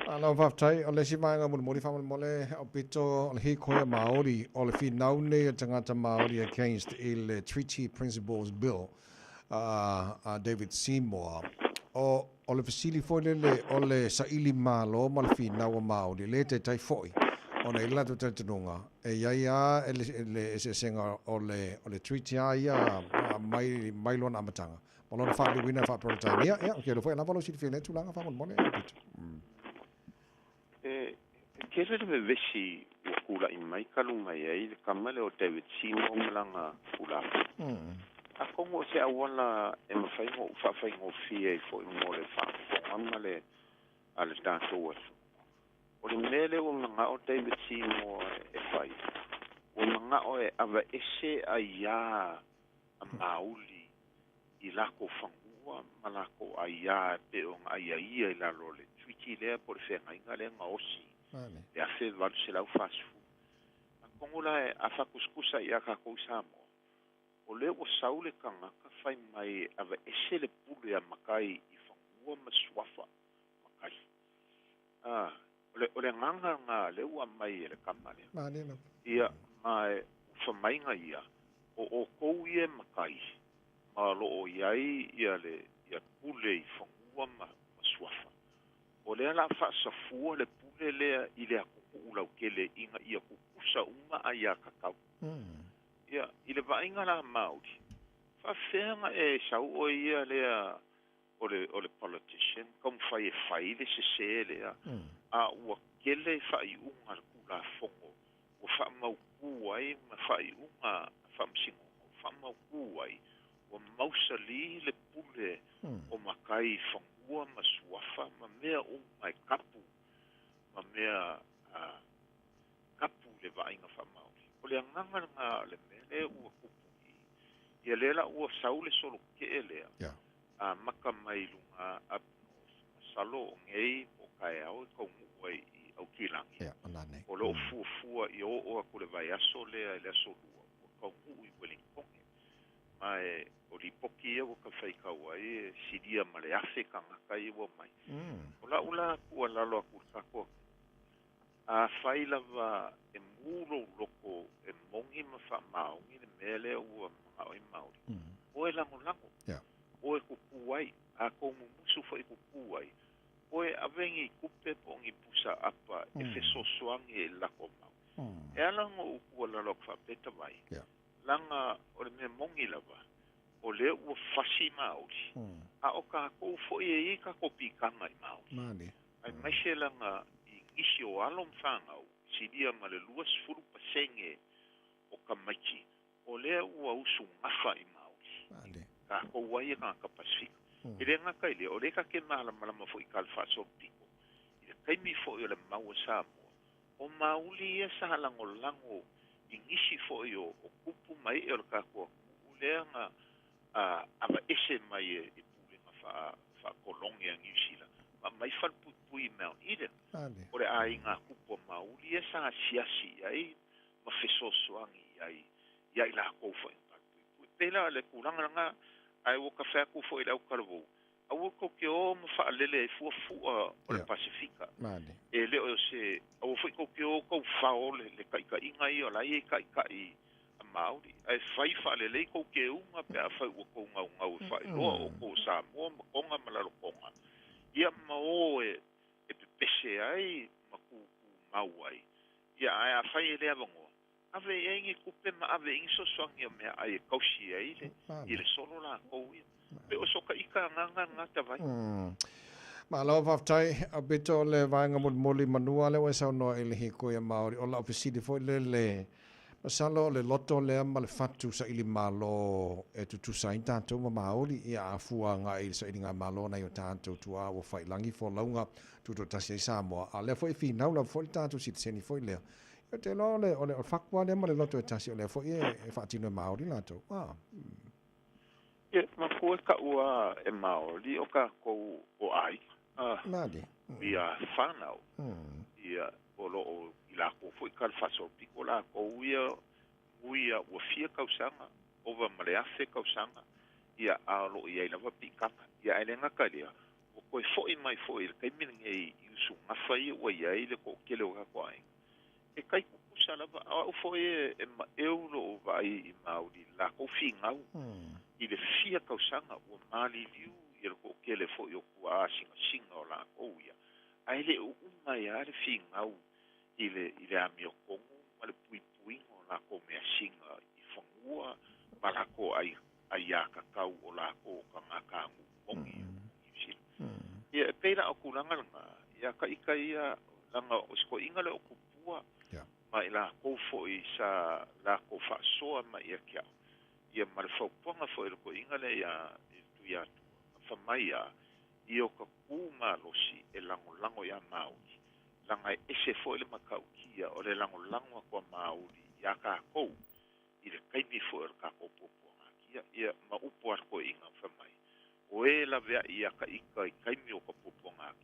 Malo faafetai. O le isi vaega mulimuli faamolemole aupito o le hīkoi a Māori, o le finau nei a tagata Māori against i le Treaty Principles Bill a David Seymour. O, o le fesili foi lele o le saili malo ma le finau a Māori, le taitai foi ona i le latou talitonuga e i ai lava le eseesega o le, o le treaty lava ia mai, mai lona amataga ma lona faaliliuina e faa-Peretania. Ia, ou te iloa foi e lava lou silafia i lea tulaga faamolemole, Peter. E tele le vevesi ua tulai mai talu mai ai le tama lea o David Seymour ma lana Tulafono. Atonu o se auala e mafai ona ou faafaigofie ai foi mo le faafofoga ma le a le tatou atunuu. O le mea lea ua manao David Seymour e fai, ua manao e aveese aiā a Māuli i lakou fanua ma lakou aiā e pei ona aiaia i lalo o le Treaty lea po o le feagaiga lea na osi i le 1840. Atonu la a faatusatusa ia tatou i Samoa, o lea ua sau le tagata fai mai e aveese le pule a matai i fanua ma suafa. A, o le, o le agaga lena lea ua aumai e le tama lea. Malie lava. Ia, ma e, o famaiga ia, o outou ia e matai, ma o lo o i ai ia le, ia pule i fanua ma, ma suafa. O lea la faasafua le pule lea i le atunuu lautele ina ia tutusa uma aiatatau. Ia, i le vaaiga la Maori, faafefea na e sau oe ia lea o le, o le politician taumafai e fai le sese lea, a ua tele faaiuga a le Tulafono ua faamautu ai ma faaiuga a Faamasinoga ua faamautu ai, ua mausali le pule o matai i fanua ma suafa ma mea uma e tapu ma mea tapu i le vaaiga faamaoni. O le agaga lena o le mea lea ua tupu i i. Ia lea la ua sau le solokee lea, amata mai i luga up north, masalo o nei po o taeao e taunuu ai i Aukilagi. O lo o fuafua ia oo atu le vaiaso lea i le aso Lua, ua taunuu i Welingtone. Ma e, o lipoti ia ua ka faitau ai e silia ma le 1000 tagata ia ua omai. O lau la tuualalo atu i le tatou atunuu, Afai lava e mū lou loto e moni ma faamaoni le mea lea ua manao ai Maori, o e lagolago, o e kuku ai, a kou mumusu foi e kuku ai, o e ave ni tupe po o ni pusa apa e fesoasoani ai i le latou mau. E ala ona ou tuualalo atu faapea tavai, leaga o le mea moni lava, o lea ua fasi Maori, a o tatou foi e i ai tatou pitaga i Maori. Aemaise lana i nisi o alo ma fanau, silia ma le 20% o tamaiti o lea ua usu gafa i Maori. Tatou ai e tagata Pasifika. E le gata i lea, o lea ta te malamalama foi i tala faasolopito, i le taimi foi o le mau a Samoa, o Maori ia sa lagolago i nisi foi o tupu ma ee o le tatou atunuu lea na aveese mai e pulega faa-kolone a Niu Sila ma aumai falepuipui i Mount Eden. O le aiga tupu a Maori ia sa asiasi i ai ma fesoasoani i ai ia i lakou foi na falepuipui. Pēlā le tulaga lena, ae ua ka fai atu foi i le autalavou, aua tou te o ma faalele ai fua fua o le Pasefika. E le o se, aua foi tou te o tou fao le taitaiga ia o la e i ai taitai a Māori, ae fai faalelei kou keuga pe afai ua tou gaugau e faailoa o outou o Samoa ma Toga ma Lalotoga, ia ma o e pepese ai ma kūkū mau ai. Ia, ae afai e le avanoa, ave i ai ni tupe ma ave i ai ni sosoagi o meaai e kausi ai le, i le solo lakou ia. Pe o so ka ika agaga lena tavai. Malo faafetai Aupito o le vaega mulimuli manua lea ua e saunoa i le hikoi a Maori o lau fesili foi lele masalo o le loto lea ma le fatu saili malo e tutusa ai tatou ma Maori ia a fua agai i le sailiga malo nai o tatou tuaa ua fai lagi folauga tutoatasi ai Samoa a o lea foi e finau lava foi le tatou sitiseni foi lea Ou te iloa o le o le fatu lava lea ma le loto e tasi o lea foi e faatino e Maori latou. Ah. Ia, mafua e taua e Maori o tatou o aiga. Ah. Malie. Ia whanau. Ia, o lo o i lakou foi ka le faasolopito lakou ia ui a ua fia tausaga, ova ma le 1000 tausaga, ia, a o lo o i ai lava piitaga. Ia, ae le gata i lea, ua toe foi mai foi i le taimi lenei i usugafa ia ua i ai le toatele o tatou aiga. E tai tutusa lava, o au foi e maeu lou vaai i Maori i le lakou finau i le fia tausaga ua maliliu ia le toatele foi o tuaa singasinga o lakou ia, ae le o uma ai lava le finau i le i le amiotonu ma le puipuiga o lakou measina i fanua ma lakou ai aiatatau o lakou o tagata nuu moni o Niu Sila. Ia, e pei la o tulaga lena, ia ka ika ia, leaga o se toeaina lea o Tupua, ma i lakou foi sa lakou faasoa mai ia te au, ia ma le fautuaga foi a le toeaina lea ia i le Tuiatua, na fai mai a, ia o ka kū malosi e lagolago iā Māori, leaga e ese foi le matautia o le lagolago atu a Māori iā takou i le taimi foi o le tatou puapuaga ia ma upu a le toeaina fai mai, o e laveai ia ka ika i taimi o ka puapuaga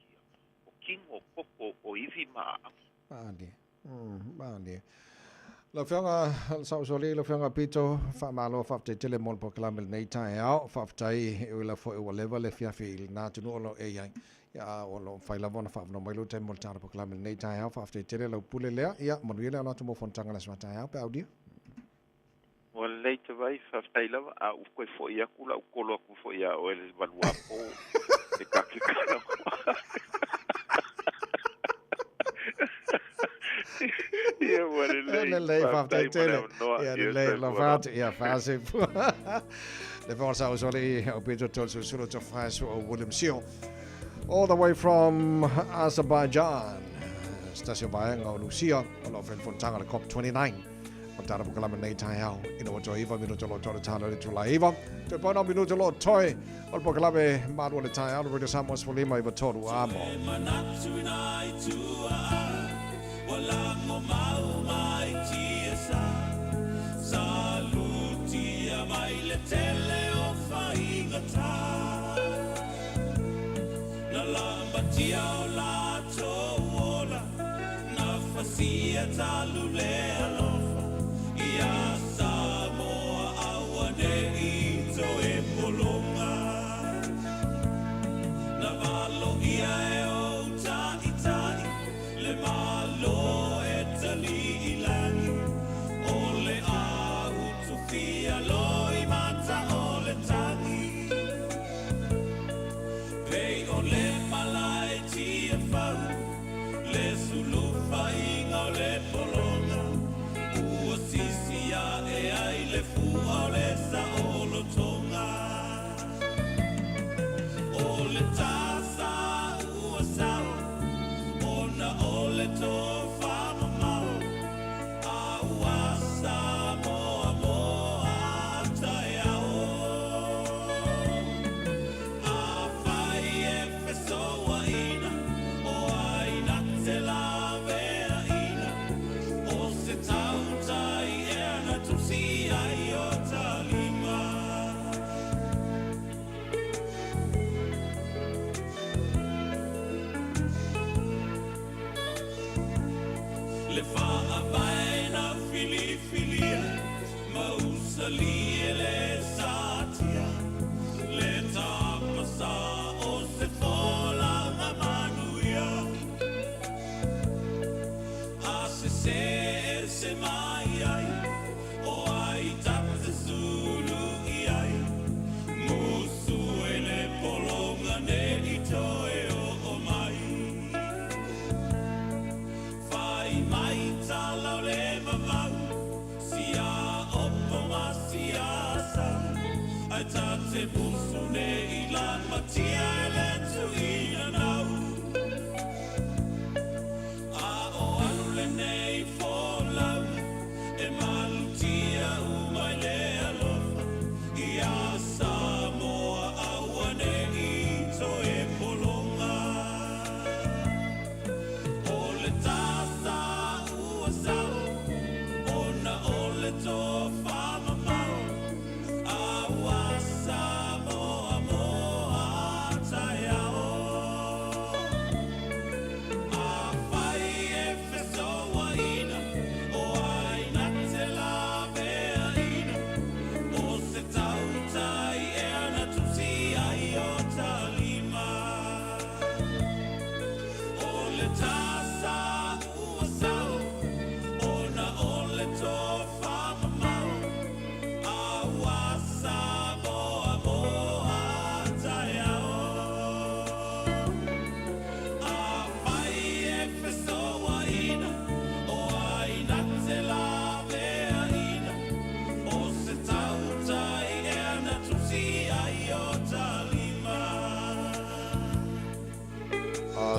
o kino, toto, o ivi ma aaga. Malie. Malie. Lau Afioga Sausoli, lau Afioga Pito, faamalo faafetai tele mo le polokalame i lenei taeao. Faafetai e ui lava foi ua leva le afiafi i lena atunuu o lo o e i ai. Ia, a o lo o mafai lava ona faaavanoa mai lou taimi mo le tala polokalame i lenei taeao. Faafetai tele lau pule lea. Ia, manuia le alo atu mo fonotaga i le aso a taeao pe a aulia. Ua lelei Tavai, faafetai lava, a ua toe foi atu la ua tolo atu foi ia oe le valuapo e ta te talanoa. Ia ua lelei, Lelei, faafetai faafetai mo le tele. avanoa. Ia Ia lelei, soifua alofa lava. atu. Ia faasefua. Le fofoga sa uso alii au Pedro Toeolesulusulu Tofaesu o William Seal. All the way from Azerbaijan. Se tasi o vaega o Lusia o lo o fai le fonotaga le COP29. O le tala polokalame nei taeao ina ua toe 9 minuta o lo o toe le tala i le itula e 9. Toe pauna o minuta o lo o toe o le polokalame malu o le taeao le Radio Samoa 15 93 amo.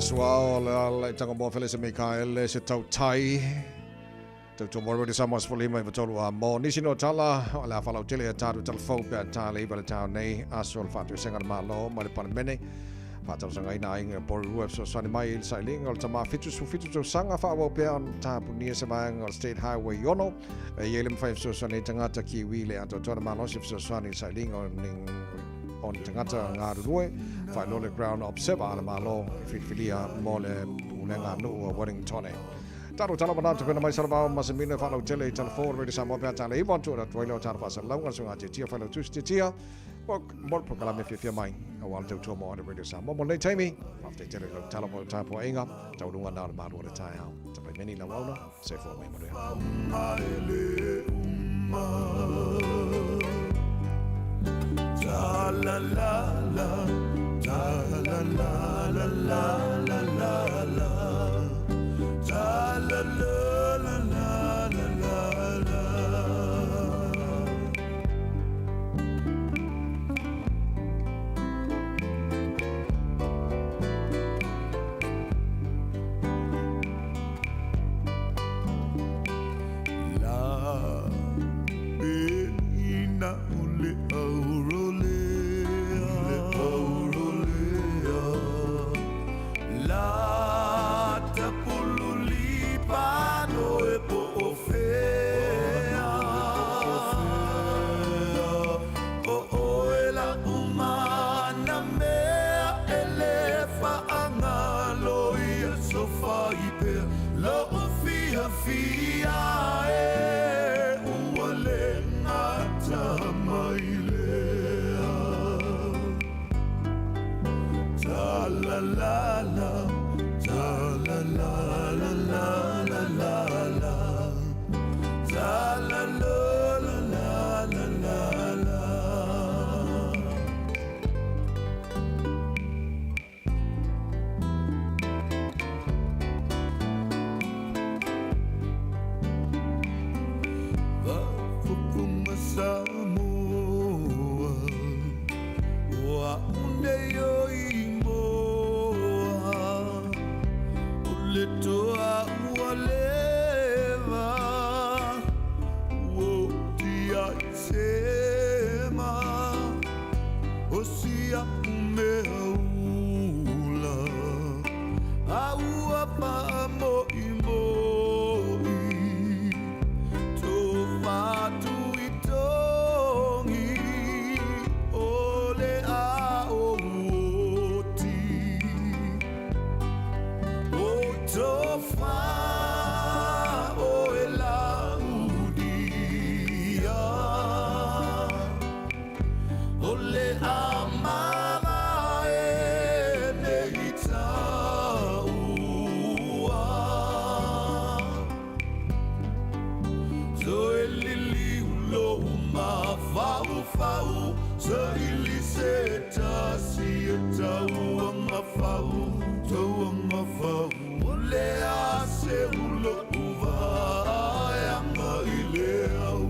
Suao le ala i tanga moa Felisa Mikaele se tautai. Tautua mo Radio Samoa 15 i tolu a mo. Nisi no tala o le a whalau tele a tātou telefou pe a tā le iwa le tau nei aso le whātuesenga le malo mai le Panemene. Whātausangaina ai ngā poru rua fesoasoani mai i le sailiga o le tama 77 tausaga faaauau pea ona tapunia se vaega o le State Highway 6. E i ai le mawhai fesoasoani ai tagata Kiwi le atoatoa na malosi fesoasoani i le sailiga o o ni tagata galulue faailoa le Ground Observer a le Malo e filifilia mo le pulega nuu o Wellington. Talo talo mana te pena mai salavao ma se mino e faalautele i telefo o le Radio Samoa pe a tale iwa atu atu ai lea o tala faasalalauga le susuga Tiatia Failautusi Tiatia mo le polokalame fiafia mai aua le tautua mo le Radio Samoa mo lenei taimi. Faafetai tele i lau tala mo le tapuaiga taualuga na o le malu o le taeao. Tapaimeni lau auna, soifua ma ia manuia. Ta la la la, ta la la la la la la la, ta la la la la la la la. La pena o le aurolea, le aurolea, la tapululi pano e po o fea, o oe la umana mea e le faagalo ia sofa i pea lo u fia fia e ua le gata mai lea. Ta la la la, ta la la la la la la la, ta la la la la la la la. Vafofoga Samoa, ua unei o imoa, o le toa ua leva, ua tia i sema, o sia umea ula, a ua faamoimoi, to fatu i tongi, o le a o oti. O to fa o e la udia, o le a mama e nei taua. Toe lili ulo ma fau fau, sa ili se tasi e taua ma fau, taua ma fau. O le a se ulo uva anga i le au.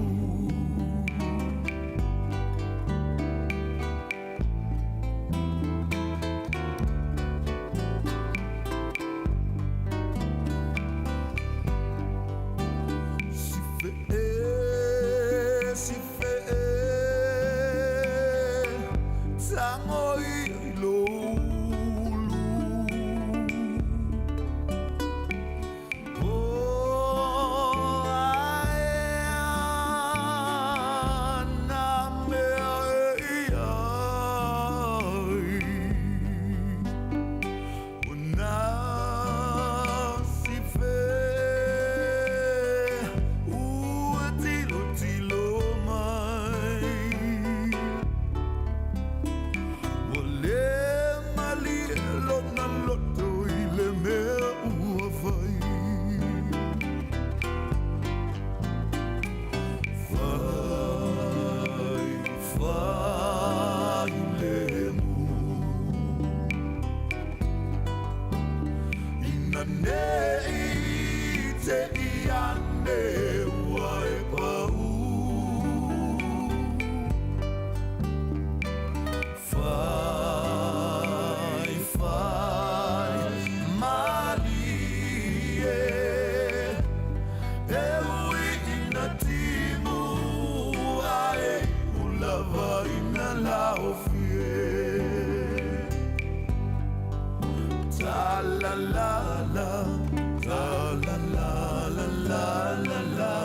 Si fe e, si fe e, tango i lo ulu. O ae ana mea e iai. O na si fe, ua tilo tilo mai. Ua le malie lona loto i le mea ua fai. Fai, fai le mu. Ina nei te iane ua e pau. Fai, fai, malie, e ui ina timu ae ulava ina laofie. Ta la la la, ta la la la la la la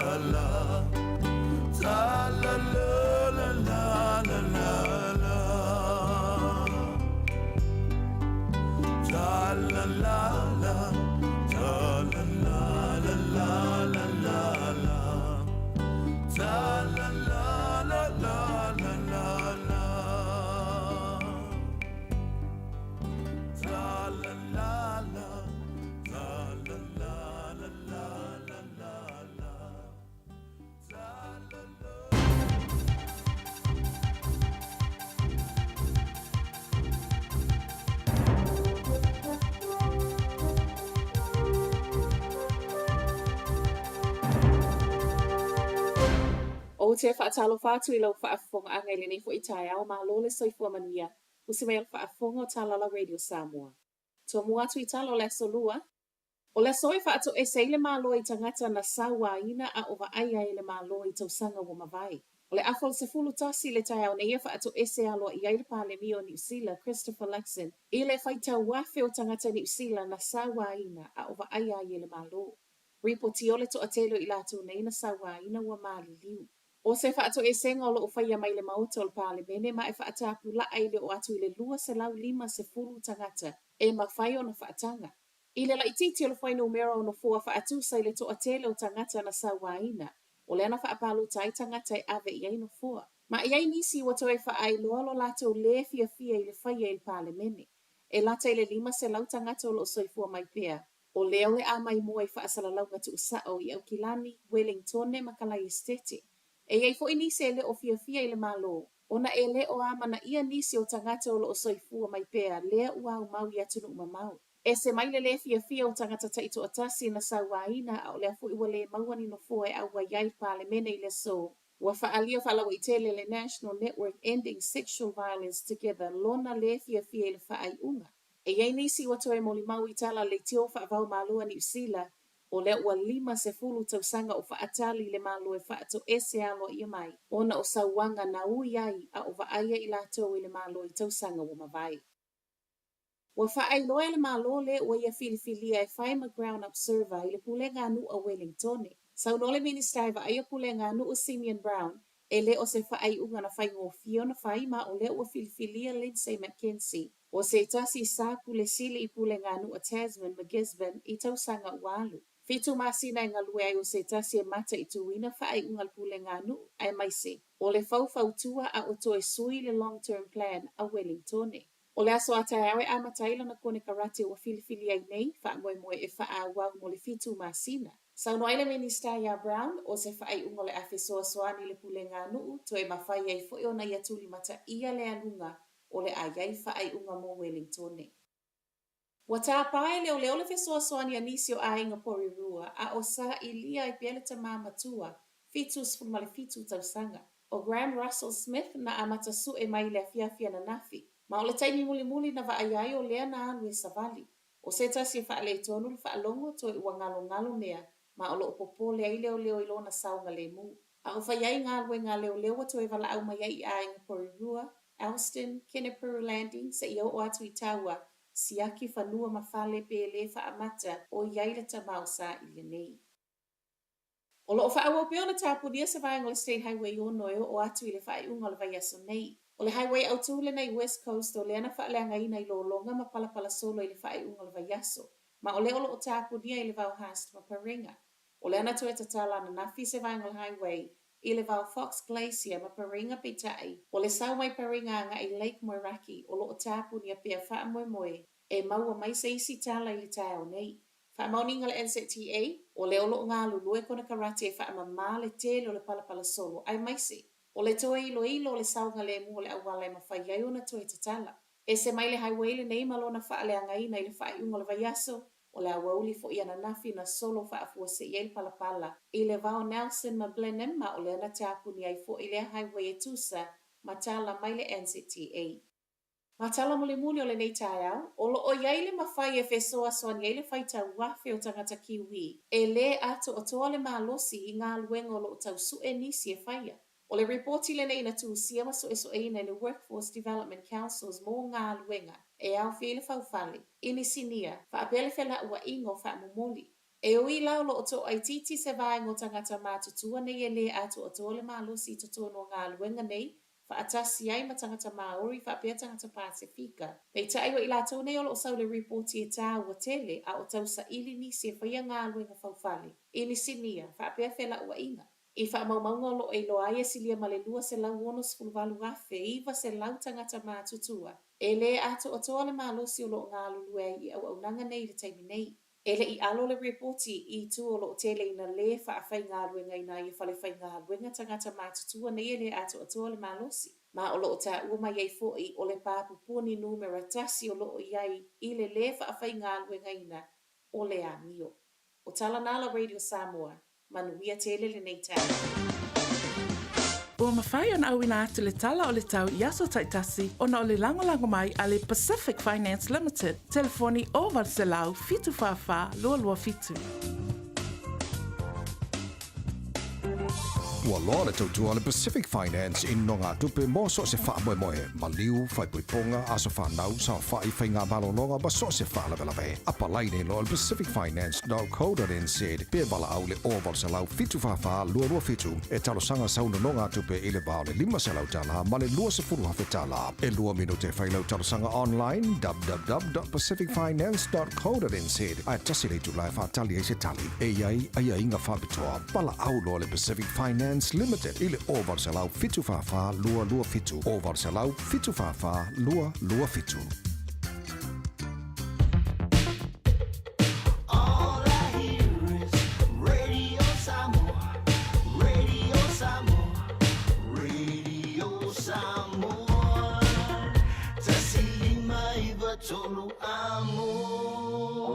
Ou te faatalofa atu i lau faafofogaaga i lenei foi taeao, malo le soifua manuia, usi mai o le faafofoga o Talala Radio Samoa. Tomua atu i tala o le Aso Lua, O le aso e faatoese ai le Malo i tagata na sauaina a o vaaia e le Malo i tausaga ua mavae. O le afa o le 11 i le taeao nei e faatoese aloaia ai le Palemia o Niu Sila, Christopher Luxon, i le faitau afe o tagata Niu Sila na sauaina a o vaaia ai e le Malo. Ripotia o le toatele o i latou nei na sauaina ua maliliu. O se faatoesega o lo o faia mai le Maota o le Palemene ma e faatapulaa i le oo atu i le 250 tagata e mafai ona faataga. I le laitiiti o le fuainumera o nofoa faatusa i le toatele o tagata na sauaina, o lea na faapalota ai tagata e ave i ai nofoa. Ma e i ai nisi ua toe faailoa lo latou lē fiafia i le faia i le Palemene. E lata i le 500 tagata o lo o soifua mai pea, o lea o le a maimoa i faasalalauga tuusao i Aukilani, Welingtone ma Kalaiestete. E i ai foi nisi e le o fiafia i le Malo, ona e le o amanaia nisi o tagata o lo o soifua mai pea lea ua aumau i atunuu mamao. Ese mai le lē fiafia o tagata taitoatasi na sauaina a o lea foi ua lē maua ni nofoa e ʻauai ai le Palemene i le aso. Ua faaalia faalauaitele le National Network Ending Sexual Violence Together lona lē fiafia i le faaiuga. E i ai nisi ua toe molimau i tala leitio faavaomalo a Niu Sila, o lea ua 50 tausaga o faatali le Malo e faatoese aloaia mai ona o sauaga na ui ai a o vaaia i latou i le Malo i tausaga ua mavae. Ua faailoa e le Malo le ua ia filifilia e fai ma Ground Observer i le Pulega a Nuu a Welingtone. Saunoa le Minisita e vaaia Pulega a Nuu Simeon Brown, e le o se faaiuga na faigofie ona fai ma o lea ua filifilia Lindsay McKenzie, o se tasi sa Pule Sili i Pulega a Nuu a Tasman ma Gisborne i tausaga ua alu. Fitu masina e galue ai o se tasi e mataituina faaiuga a le Pulega a Nuu aemaise o le faufautua a o toe sui le Long Term Plan a Welingtone. O le aso a taeao e amata ai lana konekarate ua filifili ai nei, faamoemoe e faaauau mo le fitu masina. Saunoa ai le Minisita iā Brown, o se faaiuga o le a fesoasoani i le pulega a nuu, toe mafai ai foi ona ia tulimataia le aluga o le a i ai faaiuga mo Welingtone. Ua tāpā e leoleo le fesoasoani a nisi o aiga Porirua, a o sailia ai pea le tamā matua, 77 tausaga, o Graham Russell Smith na amata sue mai i le afiafi ananafi. Ma o le taimi mulimuli na vaaia ai o lea na alu e savali. O se tasi e faaletonu le faalogo, toe ua ngalongalo mea, ma o lo o popole ai leoleo i lona saogalemu. A o fai ai galuega a leoleo ua toe valaau mai ai i aiga Porirua, Elston, Kenepuru Landing, seia oo atu i Taua, siaki fanua ma fale pe lē faamata o i ai le tama o sailia nei. O lo o faaauau pea ona tapunia se vaega o le State Highway 6 e oo atu i le faaiuga o le vaiaso nei. O le highway autū lena i West Coast o lea na faaleagaina i lologa ma palapala solo i le faaiuga o le vaiaso, ma o lea o lo o tapunia i le va o Haast ma Paringa. O lea na toe tatala ananafi se vaega o le highway i le va o Fox Glacier ma Paringa peitai, o le sau mai Paringa agai i Lake Moeraki o lo o tapunia pea faamoemoe e maua mai se isi tala i le taeao nei. Faamaoniga le NZTA, o lea o lo o galulue konekarate e faamamā le tele o le palapala solo aemaise o le toe iloilo o le saogalemu o le auala e mafai ai ona toe tatala. Ese mai le highway lenei ma lona faaleagaina i le faaiuga o le vaiaso, o le aoauli foi ananafi na solo faafuasei ai le palapala i le va o Nelson ma Blenheim ma o lea na tapuni ai foi lea highway e tusa ma tala mai le NZTA. Ma tala mulimuli o lenei taeao, o lo o i ai le mafai e fesoasoani ai le faitau afe o tagata Kiwi e lē atoatoa le malosi i galuega o lo o tau sue nisi e faia. O le ripoti lenei na tusia ma suesueina e le Workforce Development Councils mo galuega e aofia i le faufale, inisinia, faapea le felauaiga o faamomoli. E ui la o lo o toaitiiti se vaega o tagata matutua nei e lē atoatoa le malosi i totonu o galuega nei faatasi ai ma tagata Māori faapea tagata Pasefika. Peitai o i latou nei o lo o sau le ripoti e tāua tele a o tausaili nisi e faia galuega faufale, inisinia, faapea felauaiga. I faamaumauga o lo o iloa ai e silia ma le 268,900 tagata matutua e lē atoatoa le malosi o lo o galulue ai i auaunaga nei i le taimi nei. E le i alo le ripoti i itu o lo o tele ina lē faafaigaluegaina ai e fale faigaluega tagata matutua nei e lē atoatoa le malosi, ma o lo o taua mai ai foi o le pā pupuni numera tasi o lo o i ai i le lē faafaigaluegaina o le amio. O tala na a la Radio Samoa, manuia tele lenei taeao. Ua mafai ona auina atu le Tala o le Tau i aso taitasi ona o le lagolago mai a le Pacific Finance Limited, telefoni 0800 744 227. Ua loa le tautua a le Pacific Finance i nonogatupe mo so o se faamoemoe, maliu, faaipoipoga, aso fanau, saofai, faiga malologa ma so o se faalavelave. Apalai nei loa i le pacificfinance.co.nz pe valaau i le 0800 744 227 e talosaga sau nonogatupe i le va o le $500 ma le $20,000. E lua minute e fai lau talosaga online www.pacificfinance.co.nz ae tasi le itula e faatali ai se tali. E i ai aiaiga faapitoa. Valaau loa le Pacific Finance Limited i le 0800 744 227, 0800 744 227. All I hear is Radio Samoa, Radio Samoa, Radio Samoa. Tasi lima iva tolu amo.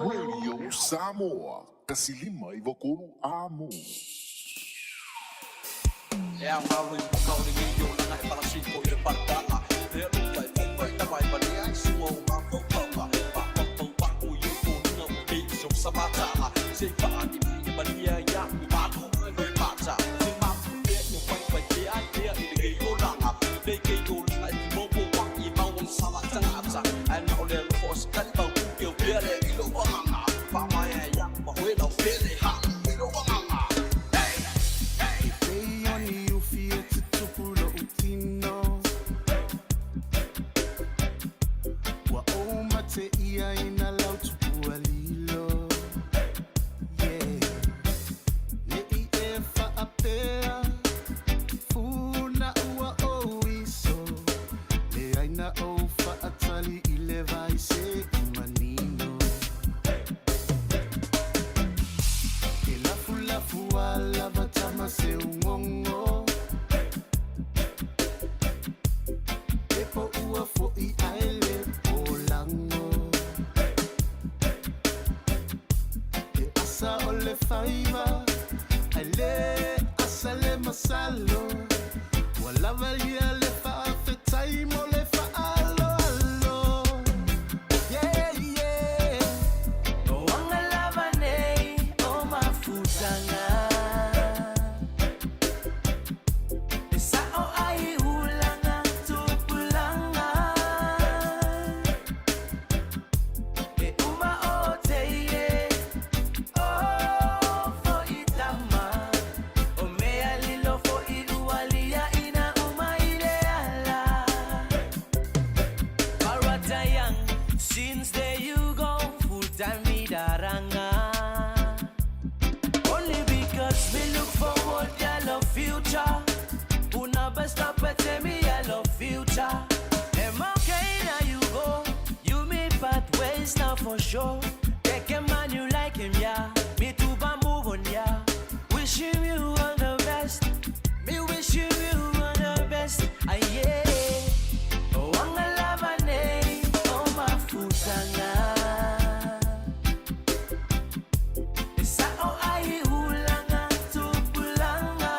Radio Samoa, tasi lima iva tolu amo. E ao ngā rui poka o lenei olanga e parasiko i le parata'a Lea lupa e popa i tama e valea i sua o mafaufauga Mafaufau paku i ou foliga ua pei o se osa mata'a Se i faani mai e malia iaʻu malu mai loe mata Se mapu pea ia whaiwhai pea ai pea i lenei olanga Nei kei olanga e timopo wa'i e mau ona sala tagata Ae na o le alofa o se talivau puke o pea lea i lou agaga Faamaea iaʻu ma oe lau pele haʻi i lou agaga Hey! Hey! E pei o ni ufi e tutupu loʻu tino Ua ou mate ʻia i nā lau tupua lilo Yeah Ne i e faapea Funa ua ou iso Leai na ou faatali i le vai se i manino E lafulafu a lava tama se ugongo E po ua foʻi ae le polago E asa o le faiva ae le asa le masalo Ua lava ia le faafetai mo le faaaloalo Yeah, yeah. O anga lava nei o mafutaga E sa'o ai ulaga tupulaga E uma o teie o fo'i tama O mea lilo fo'i ua liaʻina uma i le ala Parata young, since there you go, full time me daranga. Only because we look forward, yellow future. Una best up at me yellow future. Am okay now you go, you me part ways now for sure. Take a man you like him, yeah. Me too, but move on, yeah. Wishing you all the best. Me wishing you all the best. Ah, yeah. O anga lava nei o mafutaga E sa'o ai ulaga tupulaga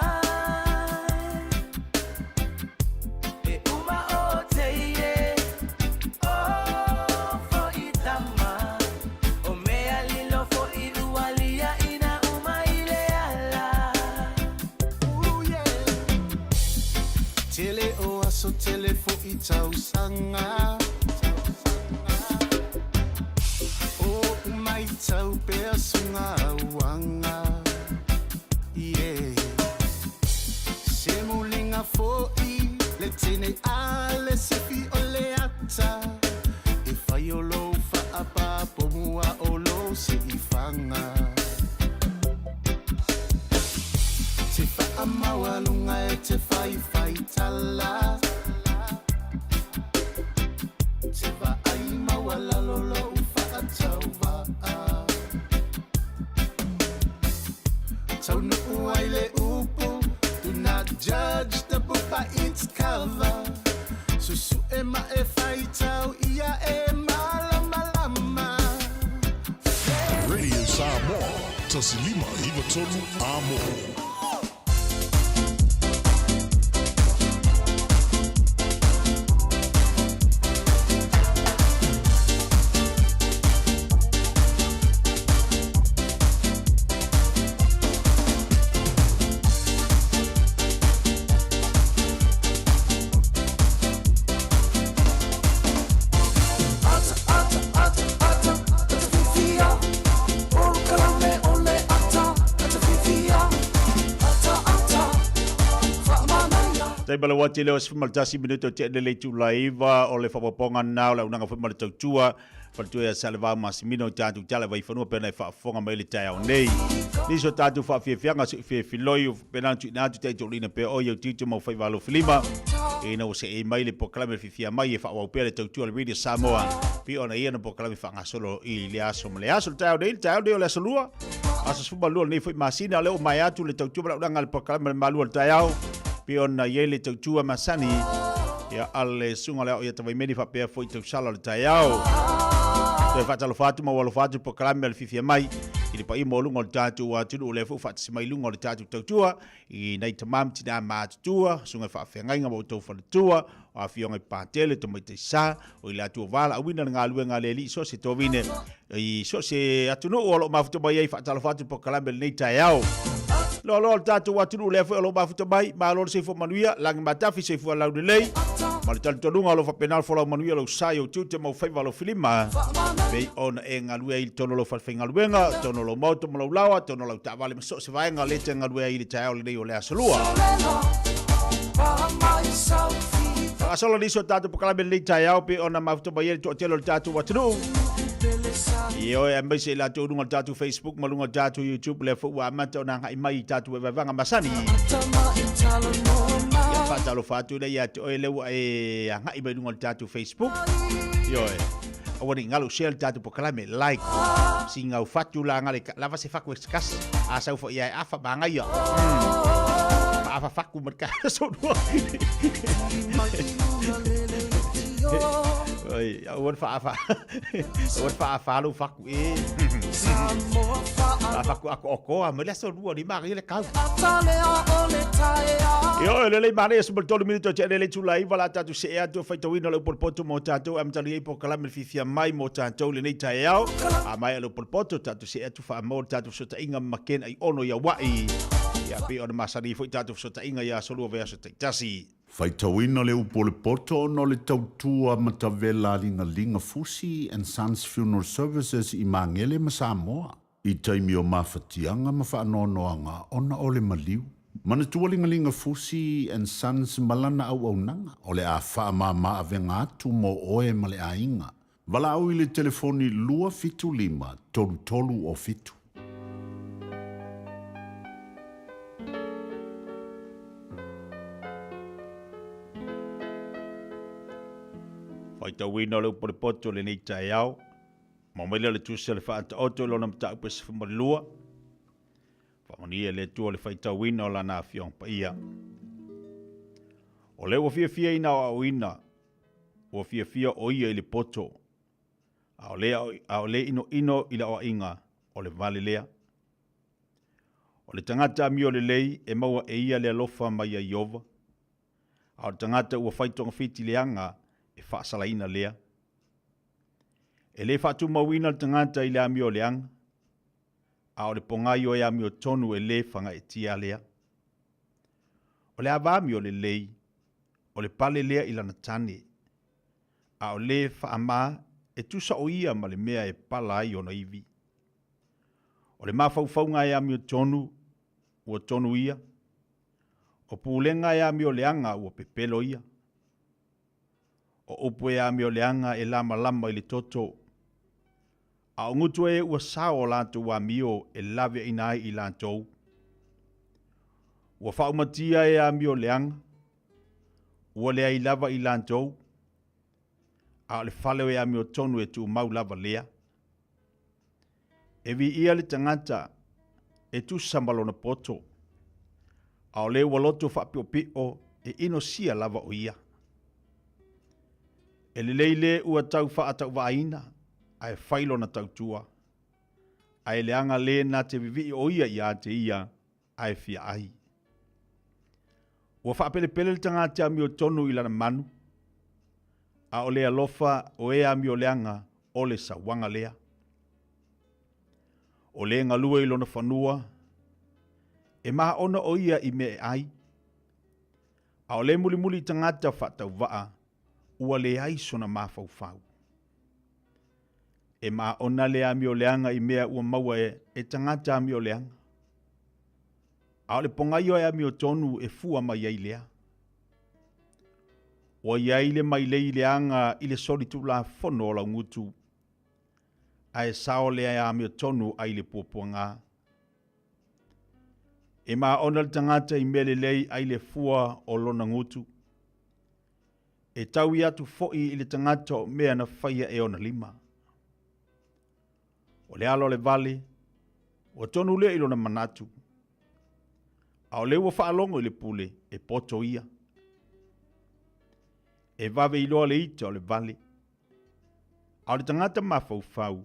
E uma o teie o fo'i tama O mea lilo fo'i ua liaʻina uma i le ala Ooh, yeah. Tele o aso tele foʻi tausaga O umaitau pea suga auaga Yeah. Se muliga foʻi le tene a le sifi o le ata E fai o lou faapapo mua o lou siifaga Te faamaualuga e te faifaitala Te vaai maualalo lou faatauvaa Taunuu ai le upu Do not judge the book by its cover Susuʻe ma e faitau ia e malamalama Radio Samoa, tasi lima iva tolu amo. Faafetai ma lau ati leo 11 minute o tea lele itula 9 o le faaopoopoga lena o le auaunaga foi ma le tautua faletua ia Salevao Masimino i tatou tala Vaifanua pena e faafofoga mai le taeao nei. Nisi o tatou faafiafiaga se i fiafiloi o pena tuuina atu taitolina pea oe i au tiute ma au faiva alofilima ina ua seei mai le polokalame fiafia mai e faaauau pea le tautua a le Radio Samoa pei ona ia na polokalame faagasolo i le aso ma le aso. Le taeao nei, le taeao nei o le aso lua, aso 12 lenei foi masina, o lea ua maea atu le tautua ma le auaunaga a le polokalame le malu o le taeao pei ona i ai le tautua masani ia a le susuga o le ao ia Tavaimeni faapea foi tausala o le taeao. Toe faatalofa atu ma ua alofa atu le polokalame a le fiafia mai i le paia maualuga o le tatou atunuu, o lea foi ua faatasi mai i luga o le tatou tautua i nai tama ma tinā matutua, susuga i faafeagaiga ma outou faletua, o afioga i Patele, tamaitai sa, o i latou ua valaauina le galuega a le Alii i so o se tovine, i so o se atunuu o lo o mafuta mai ai. Faatalofa atu i polokalame i lenei taeao. Loaloa o le tatou atunuu lea foi o lo o mafuta mai, malo le soifua manuia, lagi matafi, soifua laulelei, ma le talitonuga o lo o faapena le folau manuia lou sa i ou tiute ma ou faiva alofilima, pei ona e galue ai i totonu o lou falefaigaluega, totonu o lou maota ma lou laoa, totonu o lau taavale ma so o se vaega o lea e te galue ai i le taeao lenei o le Aso Lua. Faagasolo nisi o tatou polokalame lenei taeao pei ona mafuta mai ai le toatele o le tatou atunuu. Ioe, aemaise i latou i luga o le tatou Facebook ma luga o le tatou YouTube, lea foi ua amata ona agai mai i tatou vaevaevaga masani. Ia, faatalofa atu lea ia te oe lea ua e agai mai luga o le tatou Facebook. Ioe. Aua ne i galo share le tatou polokalame, like. Singau fatu la ngale lava se faku e se kasi. A sau foi ia e afa mangaia. Afa faku ma ka so dua. Oi, aua fa afa. Aua fa afa lo faku e. Fa faku ako okoa ma le so dua ni mari le kau. Ioe, lelei manaia 13 minute o te lelei tula iwa la tatou see atu e faitauina le upu o le poto mo tatou e amatalia ai polokalame le fiafia mai mo tatou lenei taeao. A maea le upu o le poto, tatou see atu faamaua le tatou fesootaiga ma Ken Aiono i Hawaii. Ia pei ona masani ai foi tatou fesootaiga i aso lua vaiaso taitasi. Faitauina le upu o le poto ona o le tautua matavela a Ligaliga Fusi and Sons Funeral Services i Magele ma Samoa. I taimi o mafatiaga ma faanoanoaga ona o le maliu. Manatua Ligaliga Fusi and Sons ma lana auaunaga, o le a faamama avega atu mo oe ma le aiga. Valaau i le telefoni 275 33 o 7. Faitauina o le upu a le poto i lenei taeao. Maua mai lea o le tusi a le Faataoto i lona mataupu e 12. Faamanuia e le Atua le faitauina o lana Afioga Paia. O lea ua fiafia ina aoaoina, ua fiafia o ia i le poto, a o le, a o le inoino i le aoaiga o le vale lea. O le tagata amio lelei e maua e ia le alofa mai ia Iova, a o le tagata ua fai togafiti leaga e faasalaina lea. E le faatumauina le tagata i le amio leaga, a o le pogai o e amiotonu e le fagaetia lea. O le ava amio lelei, o le pale lea i lana tane, a o le faama e tusa o ia ma le mea e pala ai ona ivi. O le mafaufauga e amiotonu, ua tonu ia. O pulega e amio leaga ua pepelo ia. O upu e amio leaga e lamalama i le toto, a o gutu e ua sao o latou amio e laveaina ai i latou. Ua faaumatia e amio leaga, ua leai lava i latou, a o le fale o e amiotonu e tumau lava lea. E viia le tagata e tusa ma lona poto, a o le ua loto faapiopio e inosia lava o ia. E lelei le ua tau faatauvaaina ae fai lona tautua, ae leaga le na te vivii o ia ia te ia ae fia ai. Ua faapelepele le tagata amiotonu i lana manu, a o le alofa o e amioleaga o le sauaga lea. O le galue i lona fanua, e maona o ia i mea e ai, a o le mulimuli i tagata faatauvaa, ua leai sona mafaufau. E maona le amioleaga i mea ua maua e tagata amioleaga, a o le pogaio e amiotonu e fua mai ai lea. Ua i ai le mailei leaga i le solitulafono o laugutu, ae sao le amiotonu ai le puapuaga. E maona le tagata i mea lelei ai le fua o lona gutu. E taui atu foi i le tagata o mea na faia e ona lima. O le ala o le vale, ua tonu lea i lona manatu, a o lea ua faalogo i le pule e poto ia. E vave iloa le ita o le vale, a o le tagata mafaufau,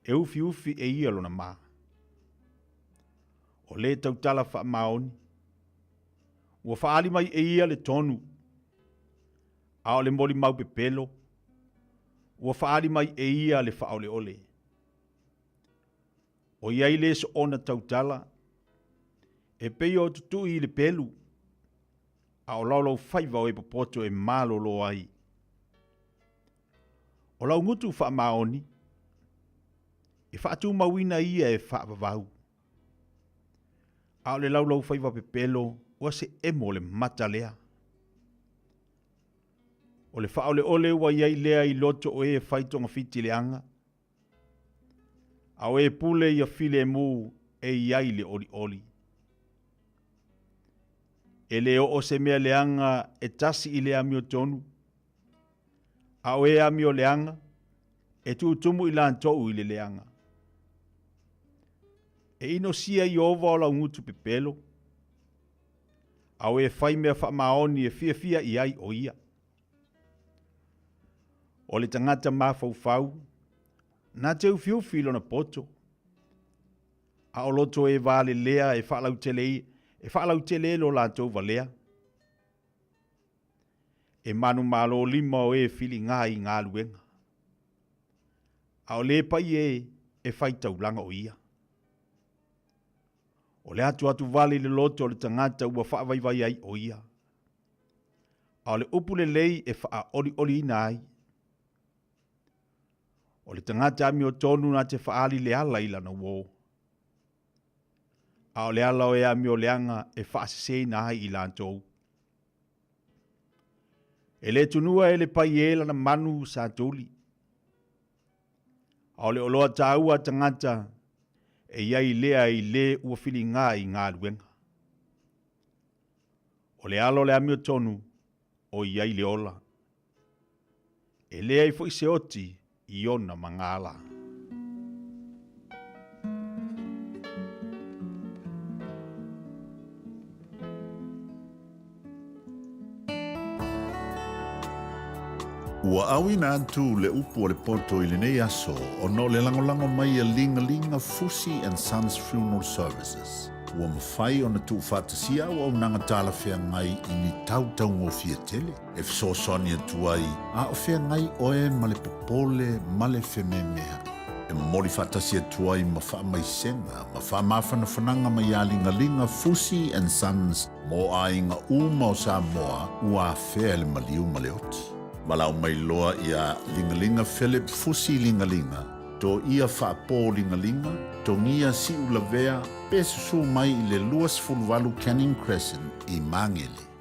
e ufiufi e ia lona ma. O le tautala faamaoni, ua faaali mai e ia le tonu, a o le molimau pepelo, ua faaali mai e ia le faaoleole. O i ai le soona tautala, e pei o tutui i le pelu, a o laulaufaiva o e popoto e malolo ai. O lau gutu faamaoni, e faatumauina ia e faavavau. A o le laulaufaiva pepelo, ua se emo le mata lea. O le faaoleole ua i ai lea i loto o e fai togafiti leaga, a o e pule ia filemu e i ai le olioli. E le oo se mea leaga e tasi i le amiotonu, a o e amio leaga, e tutumu i latou i le leaga. E inosia Ieova o laugutu pepelo, a o e fai mea faamaoni e fiafia i ai o ia. O le tagata mafaufau, na te ufiufi i lona poto, a o loto e valelea e faalautele, e faalautele lo latou valea. E manumalo lima o e filiga i galuega, a o le pai e e fai taulaga o ia. O le atuatu vale i le loto o le tagata ua faavaivai ai o ia, a o le upu lelei e faaolioliina ai. O le tagata amiotonu na te faaali le ala i lana uō, a o le ala o e amioleaga e faaseseina ai i latou. E le tunua e le pai e lana manu sa tuli, a o le oloa taua a tagata e i ai lea i le ua filiga i galuega. O le ala o le amiotonu o i ai le ola. E leai foi se oti i ona magala. Ua auina atu le upu a le poto i lenei aso ona o le lagolago mai a Ligalinga Fusi and Sons Funeral Services. Ua mafai ona tuufaatasia auaunaga talafeagai i ni tau taugofie tele e fesoasoani atu ai a o feagai oe ma le popole ma le fememeaʻi. E momoli faatasi atu ai ma faamaisega ma faamafanafanaga mai iā Ligaliga Fusi and Sons mo aiga uma o Samoa ua afea e le maliu ma le oti. Valaau mai loa iā Ligaliga Philip Fusi Ligaliga, Toia Faapō Ligaliga, Togia Siulavea pe susū mai i le 28 Canning Crescent i Magele.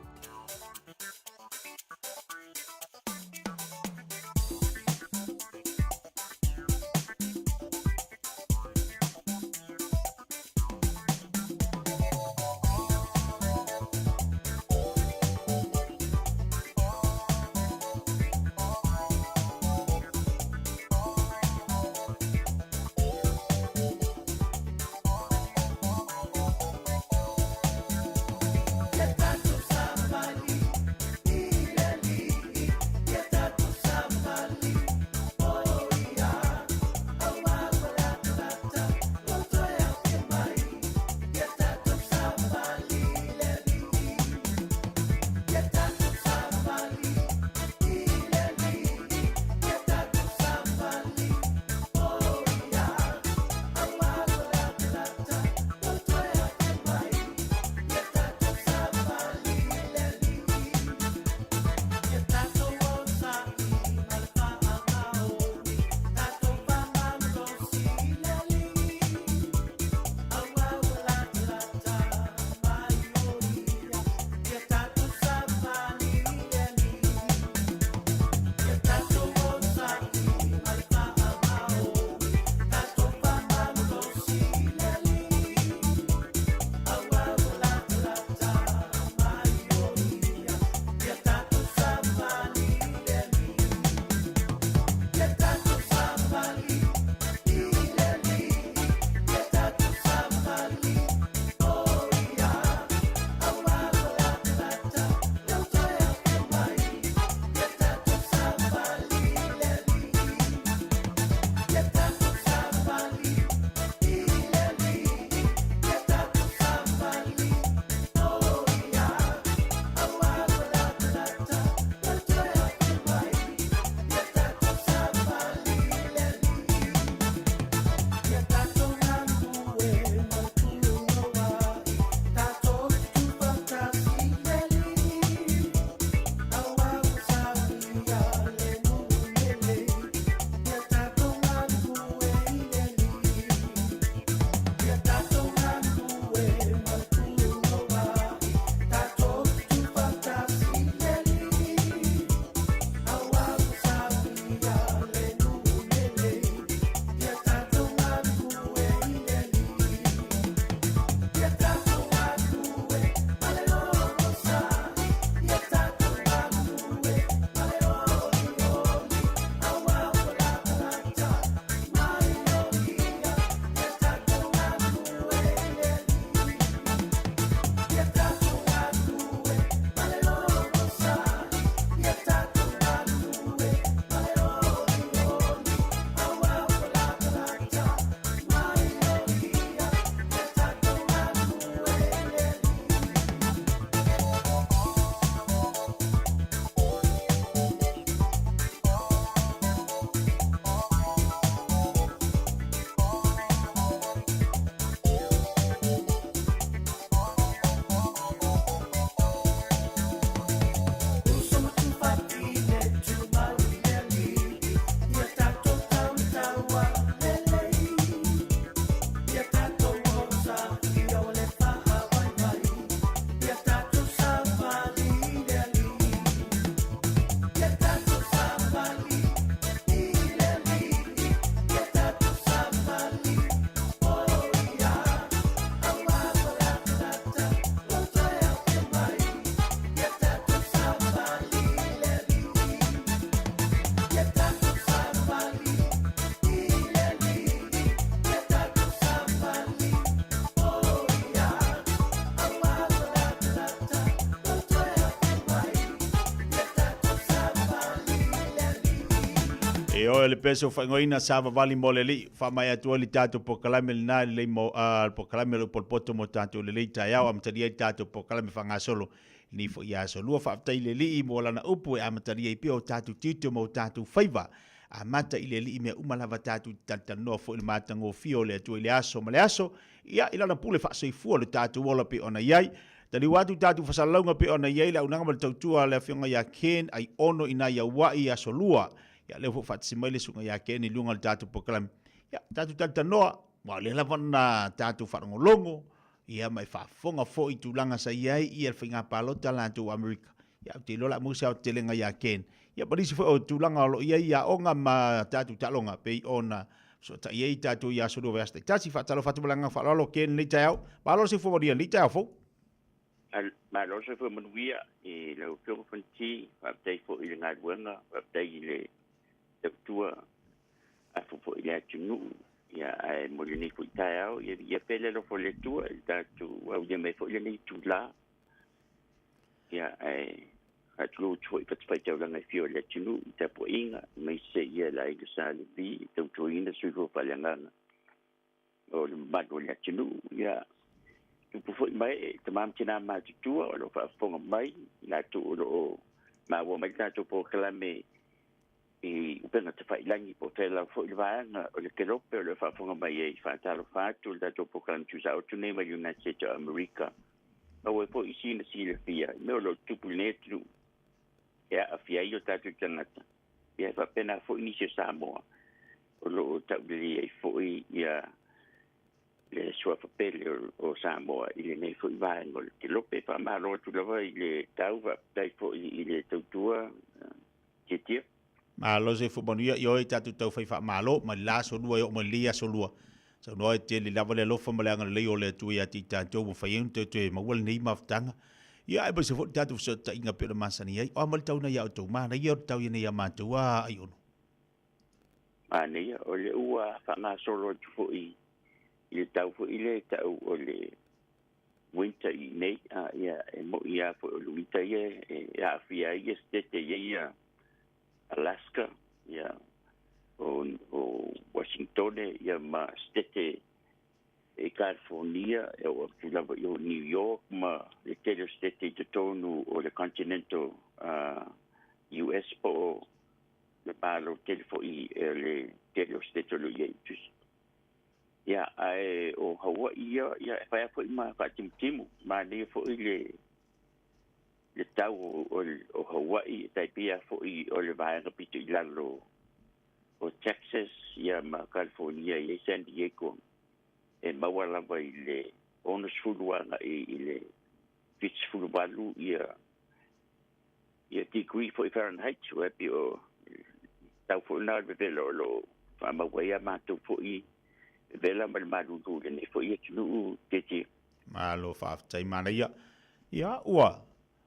Ioe, o le pese ua faaigoaina Savavali mo le Alii, faamaea atu ai le tatou polokalame lena i lelei mo, a, le polokalame o le Upolupoto mo tatou i lelei taeao, amatalia ai le tatou polokalame faagasolo i lenei foi aso lua. Faafetai i le Alii mo lana upu e amatalia ai pea o tatou tiute ma o tatou faiva. Amata i le Alii mea uma lava tatou te talatalanoa foi i le matagofie o le Atua i le aso ma le aso, ia, i lana pule faasoifua lo tatou ola pei ona i ai. Taliu atu tatou fasalalauga pei ona i ai le auaunaga ma le tautua a le Afioga ia Ken Aiono i nai Aua'i i aso lua. Ia, lea foi faatasi mai le Susuga ia Ken i luga o le tatou polokalame. Ia, tatou talatalanoa, aua o lea lava na tatou faalogologo, ia, ma e faafofoga foi i tulaga sa i ai ia le faiga palota a latou Amerika. Ia, ou te iloa o le a maua se aotelega ia Ken. Ia, ma nisi foi o tulaga o lo o i ai aoga ma tatou taaloga pei ona fesootai ai tatou i aso lua vaiaso taitasi. Faatalofa atu ma le agaga faaaloalo Ken i lenei taeao. Malo le soifua manuia i lenei taeao fou. Malo le soifua manuia i lau Afioga Fonoti, faafetai foi i le galuega, faafetai i le tautua afu foi i le atunuu. Ia, ae mo lenei foi taeao, ia viia pea le alofa o le Atua i le tatou aulia mai foi lenei itula. Ia, ae faatulou atu foi i fatafaitaulaga e fia o le atunuu i tapuaiga, aemaise ia le aiga Sa Levi e tautuaina soifua faaleagaga o le mamalu o le atunuu. Ia, tupu foi mai e tama ma tina matutua o lo o faafofoga mai, i latou o lo o maua mai le tatou polokalame i upega tafailagi po o fea lava foi le vaega o le kelope o lo o faafofoga mai ai. Faatalofa atu le tatou polokalame tuusaotu nei mai United States of America. Aua foi i sina silafia i mea o lo o tutupu i lenei atunuu e aafia ai o tatou tagata, ia e faapena foi nisi o Samoa o lo o taulelei ai foi ia le suafa pele o Samoa i lenei foi vaega o le kelope. Faamalo atu lava i le tau, faafetai foi i le tautua tietie. Malo soifua manuia i oe tatou tau fai faamalo mai le la aso lua e oo mai lenei aso lua. Saunoa e tele lava le alofa ma le agalelei o le Atua ia te i tatou ua mafai ai ona toe maua lenei mafutaga. Ia aemaise foi le tatou fesootaiga pei ona masani ai. O a mai le tau nei ia outou? Manaia o le tau ia nei ia matou a Aiono. Manaia, o lea ua faagasolo atu foi i le tau foi lea e tau o le winter i inei, a ia e moi lava foi o le winter ia e aafia ai ia setete i ai ia Alaska, ia o, o Washingtone, ia ma setete i California, e oo atu lava i o New York ma le tele o setete i totonu o le continental US po o le Malo tele foi e le tele o setete o lo o i ai. Ia, ae o Hawaii ia, ia e fai lava foi ma faatimutimu, manaia foi le le tau o, o Hawaii, e tai pei lava foi o le vaega pito i lalo o Texas ia ma California i ai San Diego, e maua lava i le 60 agai i le 78 ia ia degree foi Fahrenheit, ua e pei o tau foi lena o le vevela o lo o faamau ai a matou foi vevela ma le malulu i lenei foi atunuu tietie. Malo faafetai manaia. Ia ua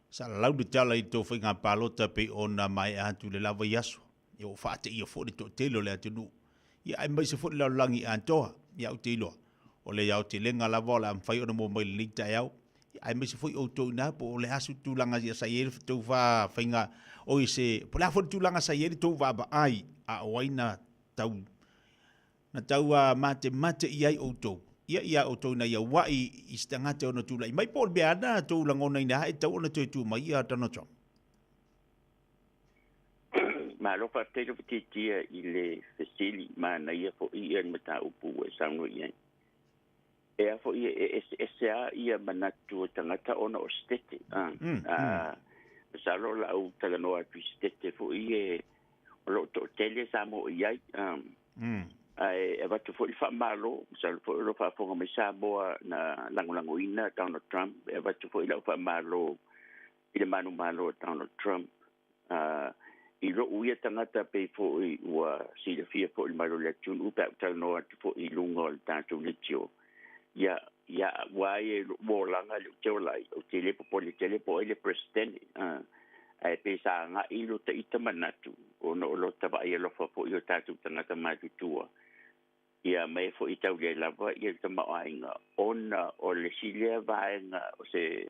salalau le tala i le tou faiga palota pei ona maea atu i le la vaiaso. Ia ua faateia foi le toatele o le atunuu. Ia aemaise foi le lalolagi atoa. Ia ou te iloa, o le aotelega lava o le a mafai ona maua mai i lenei taeao. Ia aemaise foi outou i ina po o le a se tulaga sa i ai le tou faiga, oi se, po o le a foi le tulaga sa i ai le tou vaavaai a o ai na tau na tau matemate i ai outou, ia ia outou ina ia ua'i i se tagata e ono tulai mai, po o le mea lava na tou lagonaina lava e tatau ona toe tu mai ia Donald Trump. Malo faafetai lou fitiitia i le fesili, manaia foi ia le mataupu ua e saunoa i ai. E a foi e eseese lava ia manatu o tagata ona o setete. Masalo o le a ou talanoa atu i setete foi e o lo o toatele Samoa i ai. Ae avatu foi le faamalo, masalo foi o lo o faafofoga mai Samoa na lagolagoina Donald Trump, e avatu foi lau faamalo i le manumalo o Donald Trump. I lou ia tagata pei foi ua silafia foi i le malo o le atunuu pe a ou talanoa atu foi i luga o le tatou leitio, ia, ia aua ia i lou olaga lea ou te ola ai, ou te le popole tele po o ai le Peresetene. Ae pe sa agai lo ta ita manatu ona o lota vaai alofa foi i o tatou tagata matutua, ia ma e foi tau le lava ia le tamaoaiga ona o le isi lea vaega o se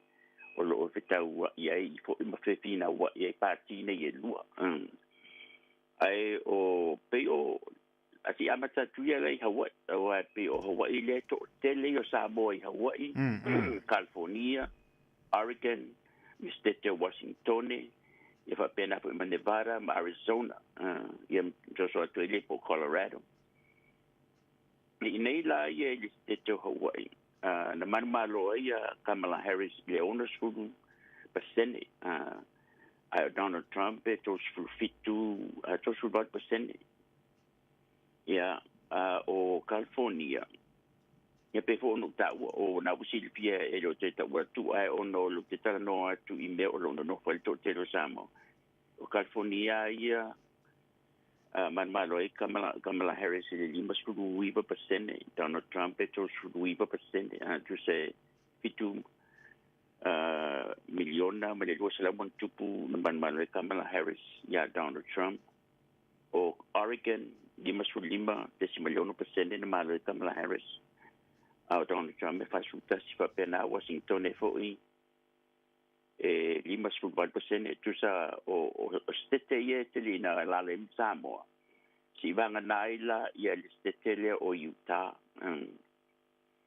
o lo o fetaua'i ai foi ma fefinaua'i ai pati nei e lua. Ae o pei o a si amata atu ia la i Hawaii, aua e pei o Hawaii lea e toatele ia o Samoa i Hawaii, California, Oregon, ma Setete o Washingtone, ia faapena foi ma Nevada ma Arizona, ia ma soso atu ai lea po o Colorado. I nei la ia i le Setete o Hawaii, na manumalo ai ia Kamala Harris i le 60%, ae o Donald Trump e 37, 38%. Ia, a o California, ia pei foi ona ou taua, o na ua silafia e le o toe taua atu, ae ona o lo te talanoa atu i mea o lo o nonofo ai le toatele o Samoa. O California ia, manumalo ai Kamala, Kamala Harris i le 59%, Donald Trump e 39%, tusa e 7 miliona ma le 200 ma ona tupu na manumalo ai Kamala Harris iā Donald Trump. O Oregon, 55.6% na malo ai Kamala Harris, a o Donald Trump e 41, faapena Washington foi e 58%. Tusa o setete ia e tele ina alaala ai ma Samoa. Siivagana ai la ia le setete lea o Utah.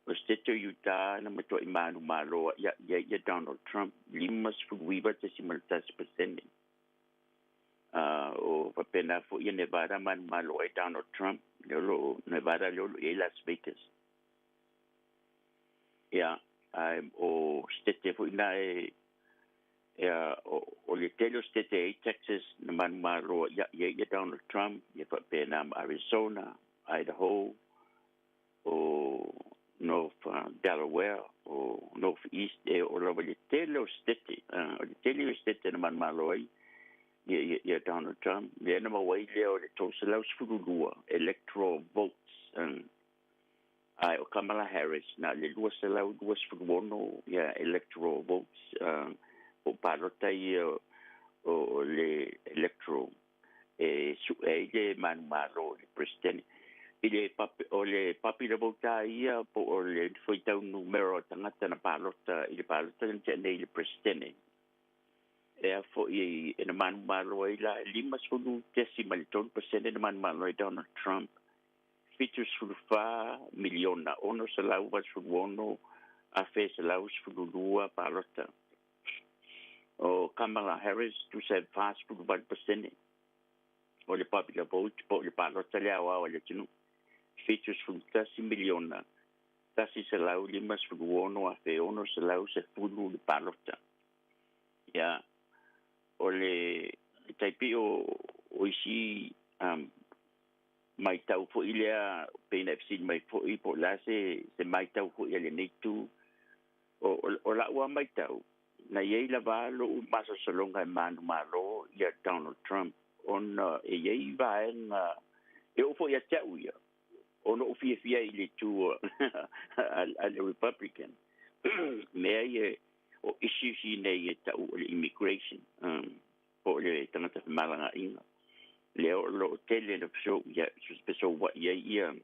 O setete o Utah na matuai manumalo ia ia ia Donald Trump 59.1%. O faapena foi ia Nevada manumalo ai Donald Trump, lea o lo o Nevada lea o lo o i ai Las Vegas. Ia, ae o setete foi na e ia o le tele o setete e i ai Texas na manumalo ia ia ia Donald Trump, ia faapena ma Arizona, Idaho, o North Delaware, o North East, e oo lava i le tele o setete, o le tele o setete na manumalo ai ia, ia, ia Donald Trump, lea na maua ai lea o le 312 electoral votes, ae o Kamala Harris na o le 226 ia electoral votes, po o palota ia o le electoral e su'e ai le manumalo i le Peresetene. I le o le popular vote lava ia po o le fuaitau numera o tagata na palota i le palota lea na tea nei i le Peresetene, ea foi e na manumalo ai la e 50.3% na manumalo ai Donald Trump, 74 miliona 686 afe 112 palota. O Kamala Harris, tusa e 48% o le popular vote po o le palota le aoao a le atunuu, 71 miliona 156 afe 610 le palota. Ia, o le tai pei o isi matau foi lea pei ona e fesili mai foi po o le a se matau foi a lenei itu. O lau lava matau, na i ai lava lou masalosaloga e manumalo ia Donald Trump ona e i ai vaega e oo foi ia te au ia, ona ou fiafia i le itu a le Republican. Mea ia o issues nei e tau o le immigration, po o le tagata femalagaaiga, lea o lo o tele na fesouai ai ia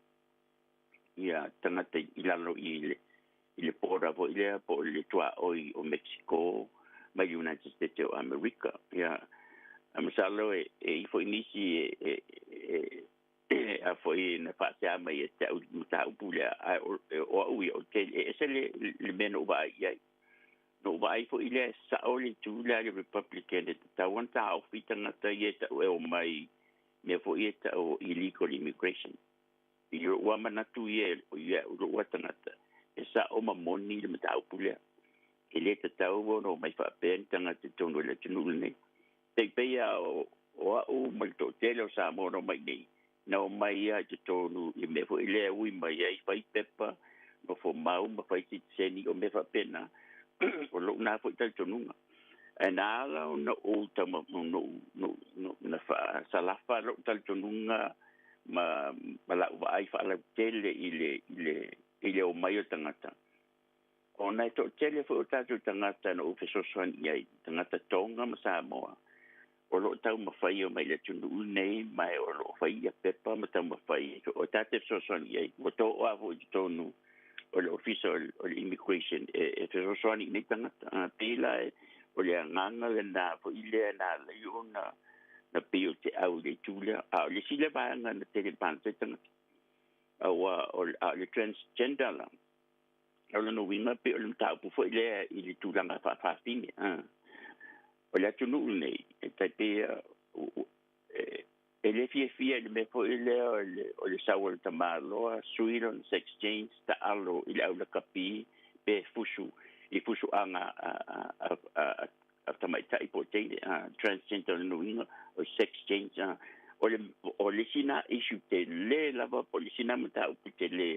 ia tagata i lalo i le i le border foi lea po o le tuaoi o Mexico mai le United States o Amerika. Ia, a masalo e i foi nisi e e a foi na faasea mai ia te au i le mataupu lea, ae o au ia, o te e ese le le mea na ou vaai i ai. Na ou vaai foi lea e sao le itu lea a le Republican e tatau ona taofi tagata ia e tau e omai mea foi ia e tau o illegal immigration. I lou lava manatu ia i lou lava tagata, e sao ma moni le mataupu lea. E le tatau ona omai faapea ni tagata i totonu o le atunuu lenei. Pei pei lava o au ma le toatele o Samoa na omai nei, na omai lava i totonu i mea foi lea e ui mai ai, fai pepa, nofo mau ma fai sitiseni, o mea faapena, o lou na foi talitonuga. Ae na ala ona ou tau, na faasalafa lou talitonuga ma ma la'u vaai faalautele i le i le i le omai o tagata, ona e toatele foi o tatou tagata na ou fesoasoani i ai, tagata Tonga ma Samoa, o lo o taumafai e omai i le atunuu lenei, ma o lo o fai ia pepa ma taumafai o tatou fesoasoani i ai. Ua to'a foi i totonu o le Ofisa o le Immigration e fesoasoani i nei tagata. Pei la o le agaga lena foi lea na ala ai ona Na pei o te au i le itu lea. A o le isi lea vaega na tele palota ai tagata. Aua o le, a o le transgender la, o lona uiga pei o le mataupu foi lea i le tulaga faafafine. A. O le atunuu lenei, e tai pei e le fiafia i le mea foi lea o le, o le sau o le tamaloa, sui lona sex change, taalo i le aulakapi pe fusu i fusuaga a, a, a, a, a tamaitai po o teine, a, transgender o lona uiga o sex change. A. O le, o le isi na issue tele lava, po o le isi na mataupu tele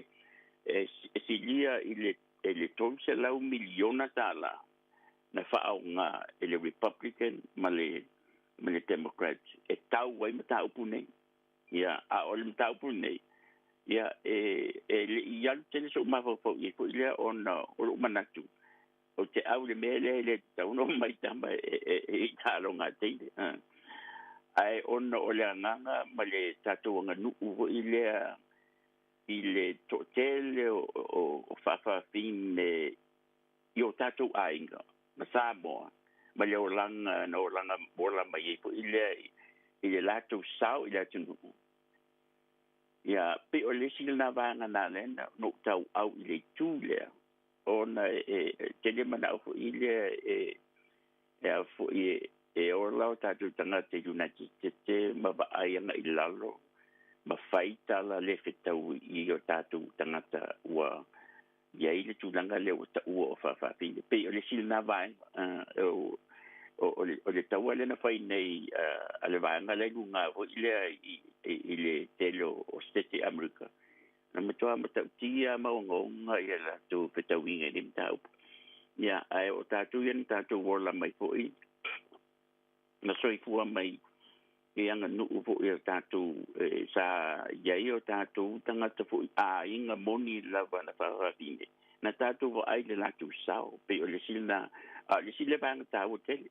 e, e silia i le, i le $300 miliona tala na faaaoga e le Republican ma le ma le Democrat e tau ai mataupu nei. Ia, a o le mataupu nei, ia, e, e le i alu tele so'u mafaufau i ai foi lea ona o lo'u manatu, ou te au i le mea lea e le tatau ona omai tama e, e, e, i taaloga a teine. Ae ona o le agaga ma le tatou aganuu foi lea i le toatele o, o, o faafafine i o tatou aiga ma Samoa ma le olaga na olaga ola mai ai foi lea i le latou sao i le atunuu. Ia, pei o le isi lena vaega na ala ai na ou tauau i le itu lea, ona e, e tele manao foi lea e, e a foi e, e ola o tatou tagata i United States ma vaai agai i lalo ma fai tala le fetaui i o tatou tagata ua i ai le tulaga lea ua taua o faafafine. Pei o le isi lena vaega, o, o, le, o le taua lea na fai nei a le vaega lea i luga foi lea i, i, i le tele o, o State America. Na matua matautia ma ogaoga ia latou fetauiga i le mataupu. Ia, ae o tatou ia na tatou ola mai foi, na soifua mai i aganuu foi a tatou e, sa i ai o tatou tagata foi aiga moni lava na faafafine na tatou vaai i le latou sao. Pei o le isi lena, a o le isi lea vaega taua tele.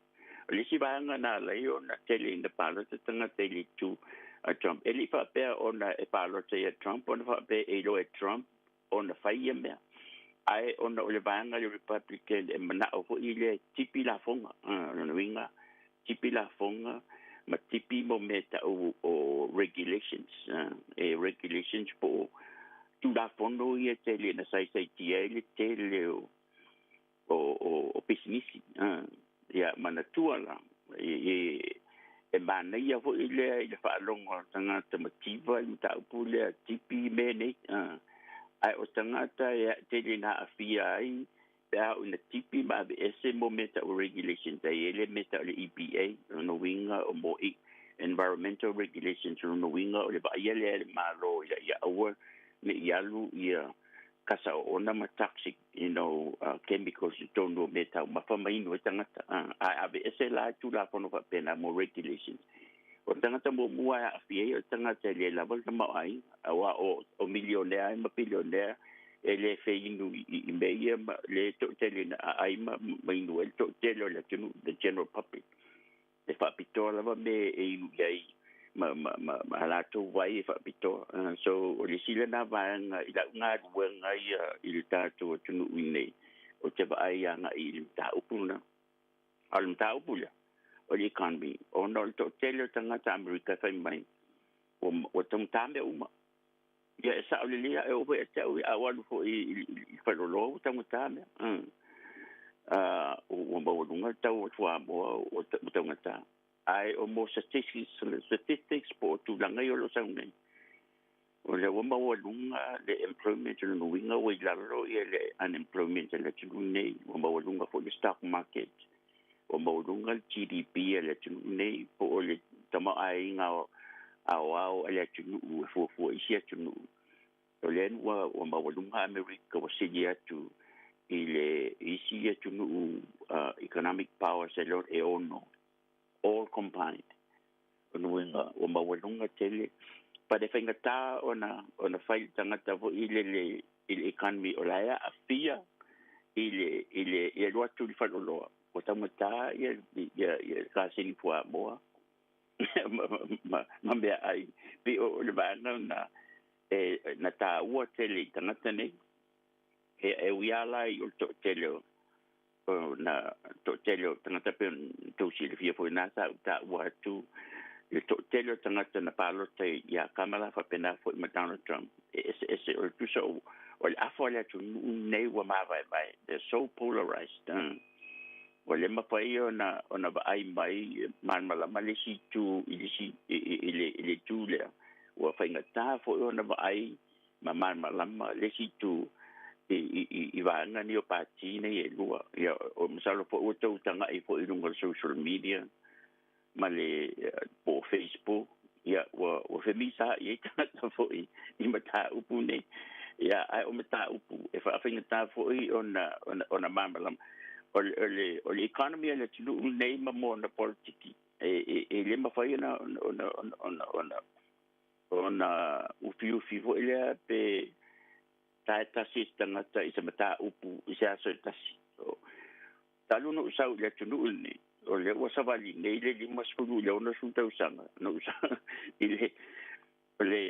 O le isi vaega na ala ai ona tele ina palota tagata i le itu a Trump, e le i faapea ona e palota ia Trump ona faapea e iloa e Trump ona fai ia mea, ae ona o le vaega le Republican e manao foi lea e tipi lafoga. O lona uiga, tipi lafoga ma tipi mo mea ta'u o regulations, e regulations po o tulafono ia tele na saisaitia ai le tele o o, o, o pisinisi. Ia manatua la e, e, e manaia foi lea i le faalogo a tagata mativa i le mataupu lea tipi mea nei. Ae o tagata e tele na aafia ai pe a oo ina tipi ma aveese mo mea ta'u regulations ai e le mea ta'u le EPA, lona uiga o mo environmental regulations, lona uiga o le vaaia lea e le Malo ina ia aua ne i alu ia kasa oona ma toxic, you know, chemicals i totonu o mea taumafa ma inu ai tagata. Ae aveese la Tulafono faapena mo regulations. O le tagata muamua e aafia ai o le tagata e le lava le tamaoaiga, aua o, o milionea ai ma bilionea e le feinu i, i, i mea ia ma le toatele na aai ma, ma inu ai le toatele o le atunuu, the general public. E faapitoa lava mea e inu i ai ma, ma, ma, ma a latou vai e faapitoa. So, o le isi lena vaega i lau galuega ia i le tatou atunuu i nei, o te vaai agai i le mataupu lena. A o le mataupu lea, o le economy, ona o le toatele o tagata Amerika e fai mai, ua, ua taugata mea uma. Ia e sao lelei a e oo foi ia te au, a ou alu foi i, i, i faleoloa ua taugata mea. Ua maualuga le tau o fuamoa ua taugata. Ae o mo statistics, statistics po o tulaga ia o lo o sau nei, o lea ua maualuga le employment, o lona uiga ua i lalo ia le unemployment a le atunuu nei, ua maualuga foi le stock market, ua maualuga le GDP a le atunuu nei, po o le tamaoaiga aoao a le atunuu e fuafua i isi atunuu. O lea ua, ua maualuga Amerika ua sili atu i le isi atunuu economic powers e, e ono, all combined. O lona uiga ua maualuga tele, but e faigata ona, ona fai le tagata foi lele i le economy o la e aafia i le, i le, i alu atu i le faleoloa, ua taugata ia, ia, ia kaseni fuamoa ma, ma, ma meaai. Pei o le vaega lena e, na taua tele i tagata nei. E, e ui lava la i o le toatele o, o na toatele o tagata pei ona tou silafia foi na sa ou taua atu le to'atele o tagata na palota iā Kamala fa'apena fo'i ma Donald Trump e eseese o le tusa o o le afa o le atunu'u nei ua mavaevae. They're so polarized. Ua le mafai ona ona va'ai mai malamalama le isi itu i le isi i le i le itu lea. Ua faigatā fo'i ona va'ai ma malamalama le isi itu i i i vaega nei o pati nei e lua. Ia o masalo fo'i ua tou taga'i fo'i i luga o le social media ma le po o Facebook, ia ua ua femisa'i ai tagata fo'i i mataupu nei. Ia ae o mataupu e fa'afaigatā fo'i ona ona ona malamalama. O le o le o le economy a le atunu'u nei ma mo ona politiki e e e le mafai ona ona ona ona ona ona ufiufi fo'i lea pe tae tasi se tagata i se mataupu i se aso e tasi. Talu ona ou sau i le atunuu lenei, o lea ua savali nei le 50 i le 60 tausaga na ou sau i le, o le,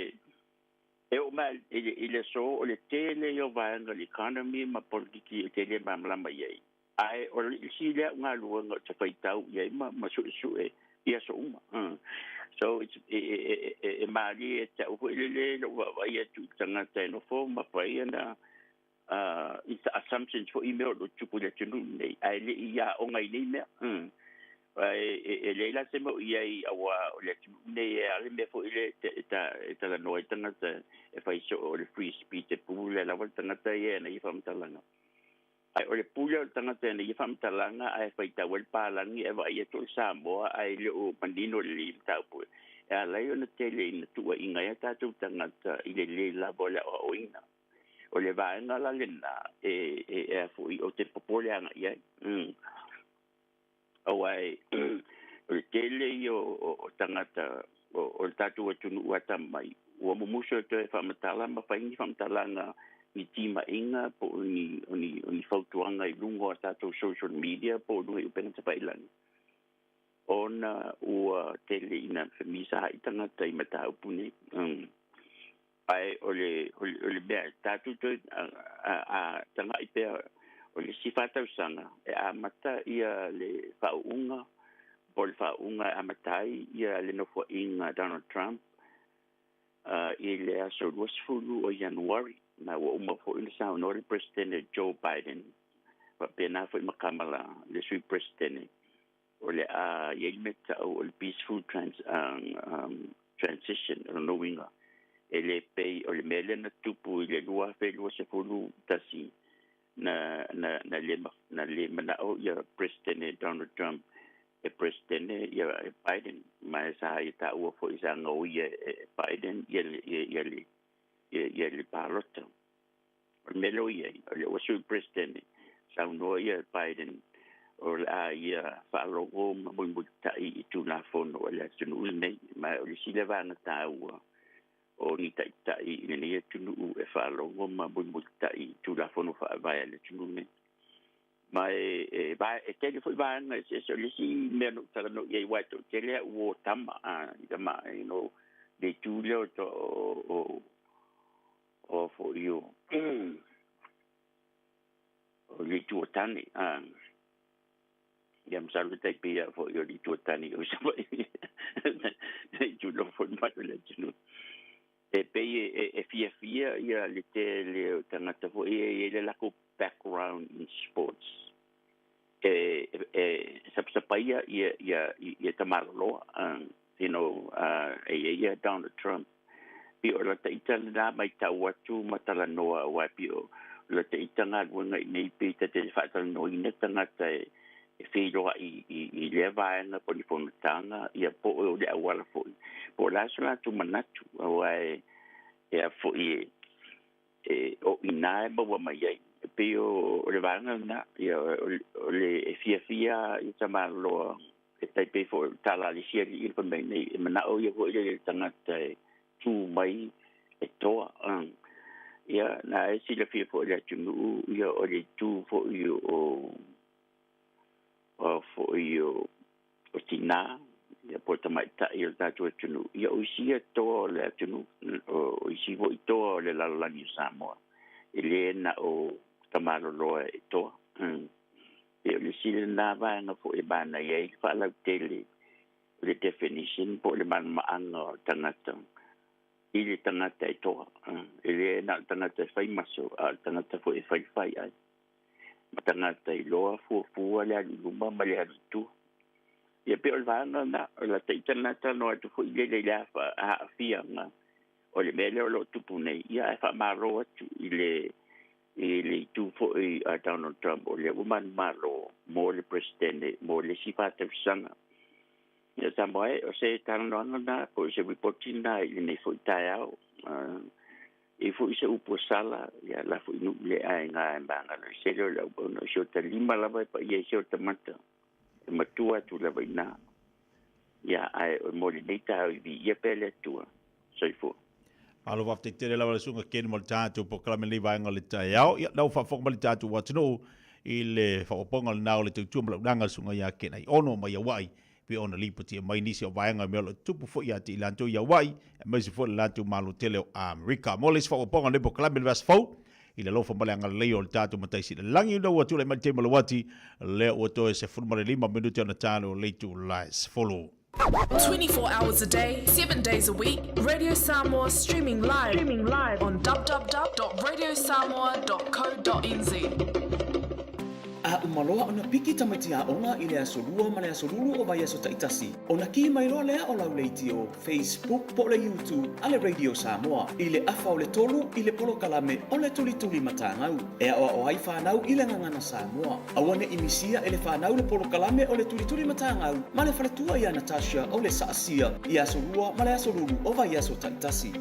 e oo mai i le, i le aso, o le tele ia o vaega o le economy ma politiki ou te le malamalama i ai. Ae o le isi lea au galuega ou te faitau i ai ma, ma suesue i aso uma. So, it's, e, e, e, e, e malie ia te au foi lele lou vaavaai atu i tagata e nofo ma fai ana i sa assumptions foi i mea o lo o tupu i le atunuu lenei, ae le i aoga i nei mea. E, e, e leai la se mea o i ai auā o le atunuu lenei e a le mea foi lea e, ta, e talanoa ai tagata e fai soo o le free speech e pule lava le tagata ia e ana ia faamatalaga. Ae o le pule o le tagata e ana ia faamatalaga ae faitau ai le palagi ae vaai atu o le Samoa ae le o manino lelei i mataupu e ala ai ona tele ina tuuaiga ai a tatou tagata i le lē lava o le aoaoina. O le vaega la lena e e e a foi ou te popole agai ai. Aua e o le tele ia o o tagata o o le tatou atunuu atamamai ua mumusu e toe faamatala ma fai ni faamatalaga ni timaiga po o ni o ni o ni fautuaga i luga o a tatou social media po o luga i upega tafailagi ona ua tele ina femisaai tagata i mataupu nei. Ae o le, o le, o le mea, tatou toe a, a, a taga'i pea o le isi faatausaga e amata ia le faauuga po o le faauuga e amata ai ia le nofoaiga Donald Trump i le aso 20 o Ianuari. Ma ua uma foi ona saunoa le Peresetene Joe Biden faapena foi ma Kamala le Sui Peresetene o le a i ai le mea ta'u o le peaceful trans, transition. O lona uiga e le pei o le mea lea na tupu i le 2021 na na na le na le mana'o ia Peresetene Donald Trump e Peresetene ia Biden ma e sa ia ta'ua foi sa gaoia e Biden ia ia ia le ia, ia le palota. O le mea lea ua i ai, o lea ua Sui Peresetene saunoa ia Biden o le a ia faalogo ma mulimulita'i i Tulafono a le atunuu lenei. Ma o le isi lea vaega taua o ni ta'ita'i i lenei atunuu e faalogo ma mulimulita'i i Tulafono faavae a le atunuu lenei. Ma e, e, e tele foi vaega eseese. O le isi mea na ou talanoa i ai, aua e toatele a'u uo tama, a, i tama, you know, le itu lea o, o, o, o foi o, o le itu o tane, a, ia masalo e tai pei lava foi o le itu o tane o Savaii le itu nofo mai o le atunuu. E pei e, e, e fiafia ia le tele o tagata foi e i ai le lakou background in sports e, e, e sapasapaia ia, ia, ia tamaloloa, you know, e i ai ia Donald Trump. Pei o lata ita lena maitau atu ma talanoa aua pei o lata ita galuega iinei pei ta te faatalanoaina tagata e e feiloai i i lea vaega po o ni fonotaga ia po o le auala foi po o le a so latou manatu aua e e a foi e e o iinā e maua mai ai. E pei o o le vaega lena ia o le e fiafia ia tamaloloa e tai pei foi o le tala a le isi alii le fai mai nei e mana'o ia foi le tagata e tū mai e toa. Ia na e silafia foi le atunuu ia o le itu foi o o foi o o tinā ia po o tamaitai o le tatou atunuu ia o isi ia toa o le atunuu o isi foi toa o le lalolagi o Samoa e lē na o tamaloloa e toa. E o le isi lena vaega foi e manaia ai le faalautele o le definition po o le malamaʻaga o le tagata i le tagata e toa. E le na o le tagata e fai maso, a o le tagata foi e fai le fai ai. Ma tagata i loa fuafua le alu i luma ma le alu i tua. Ia pe o le vaega na, o la taita na talanoa atu foi lele i le aafiaga o le mea lea o lo o tupu nei, ia ae faamalo atu i le i le itu foi a Donald Trump o lea ua manumalo mo le Peresetene mo le isi 4 tausaga. Ia Samoa e, o se talanoaga na po o se ripoti na i lenei foi taeao. E foi se upu o sala, ia la foi nuu le aiga e magalo i sele o le auauna o si o ta lima lava e paia i si o ta mata. E matua atu lava i nā. Ia ae o mo lenei taeao i viia pea le Atua. Soifua. Malo faafetai tele lava le susuga Ken mo le tatou polokalame lenei vaega o le taeao. Ia, lau faafofoga mai le tatou atunuu i le faaopoopoga lena o le tautua ma lau le susuga ia Ken Aiono mai Hawaii pei ona lipotia mai nisi o vaega o mea o lo o tutupu foi ia te i latou i Hawaii, aemaise foi le latou Malo tele o Amerika. Mo le isi faaopoopoga o lenei polokalame i le vaiaso fou, i le alofa ma le agalelei o le tatou Matai Sili i le Lagi, ina ua tulai mai le taimi o le uati, lea ua toe 15 minute ona talo o le itula e 10. 24 hours a day, 7 days a week, Radio Samoa streaming live, streaming live on www.radiosamoa.co.nz. A uma loa ona piki tamaiti aoga i le aso Lua ma le aso Lulu o vaiaso taitasi, ona ki mai loa lea o lau leitio, Facebook po o le YouTube a le Radio Samoa i le afa o le 3 i le polokalame o le Tulituli Matagau e aoao ai fanau i le gagana Samoa. Aua ne i misia e le fanau le polokalame o le Tulituli Matagau ma le faletua ia Natasha o le Saasia i aso Lua ma le aso Lulu o vaiaso taitasi.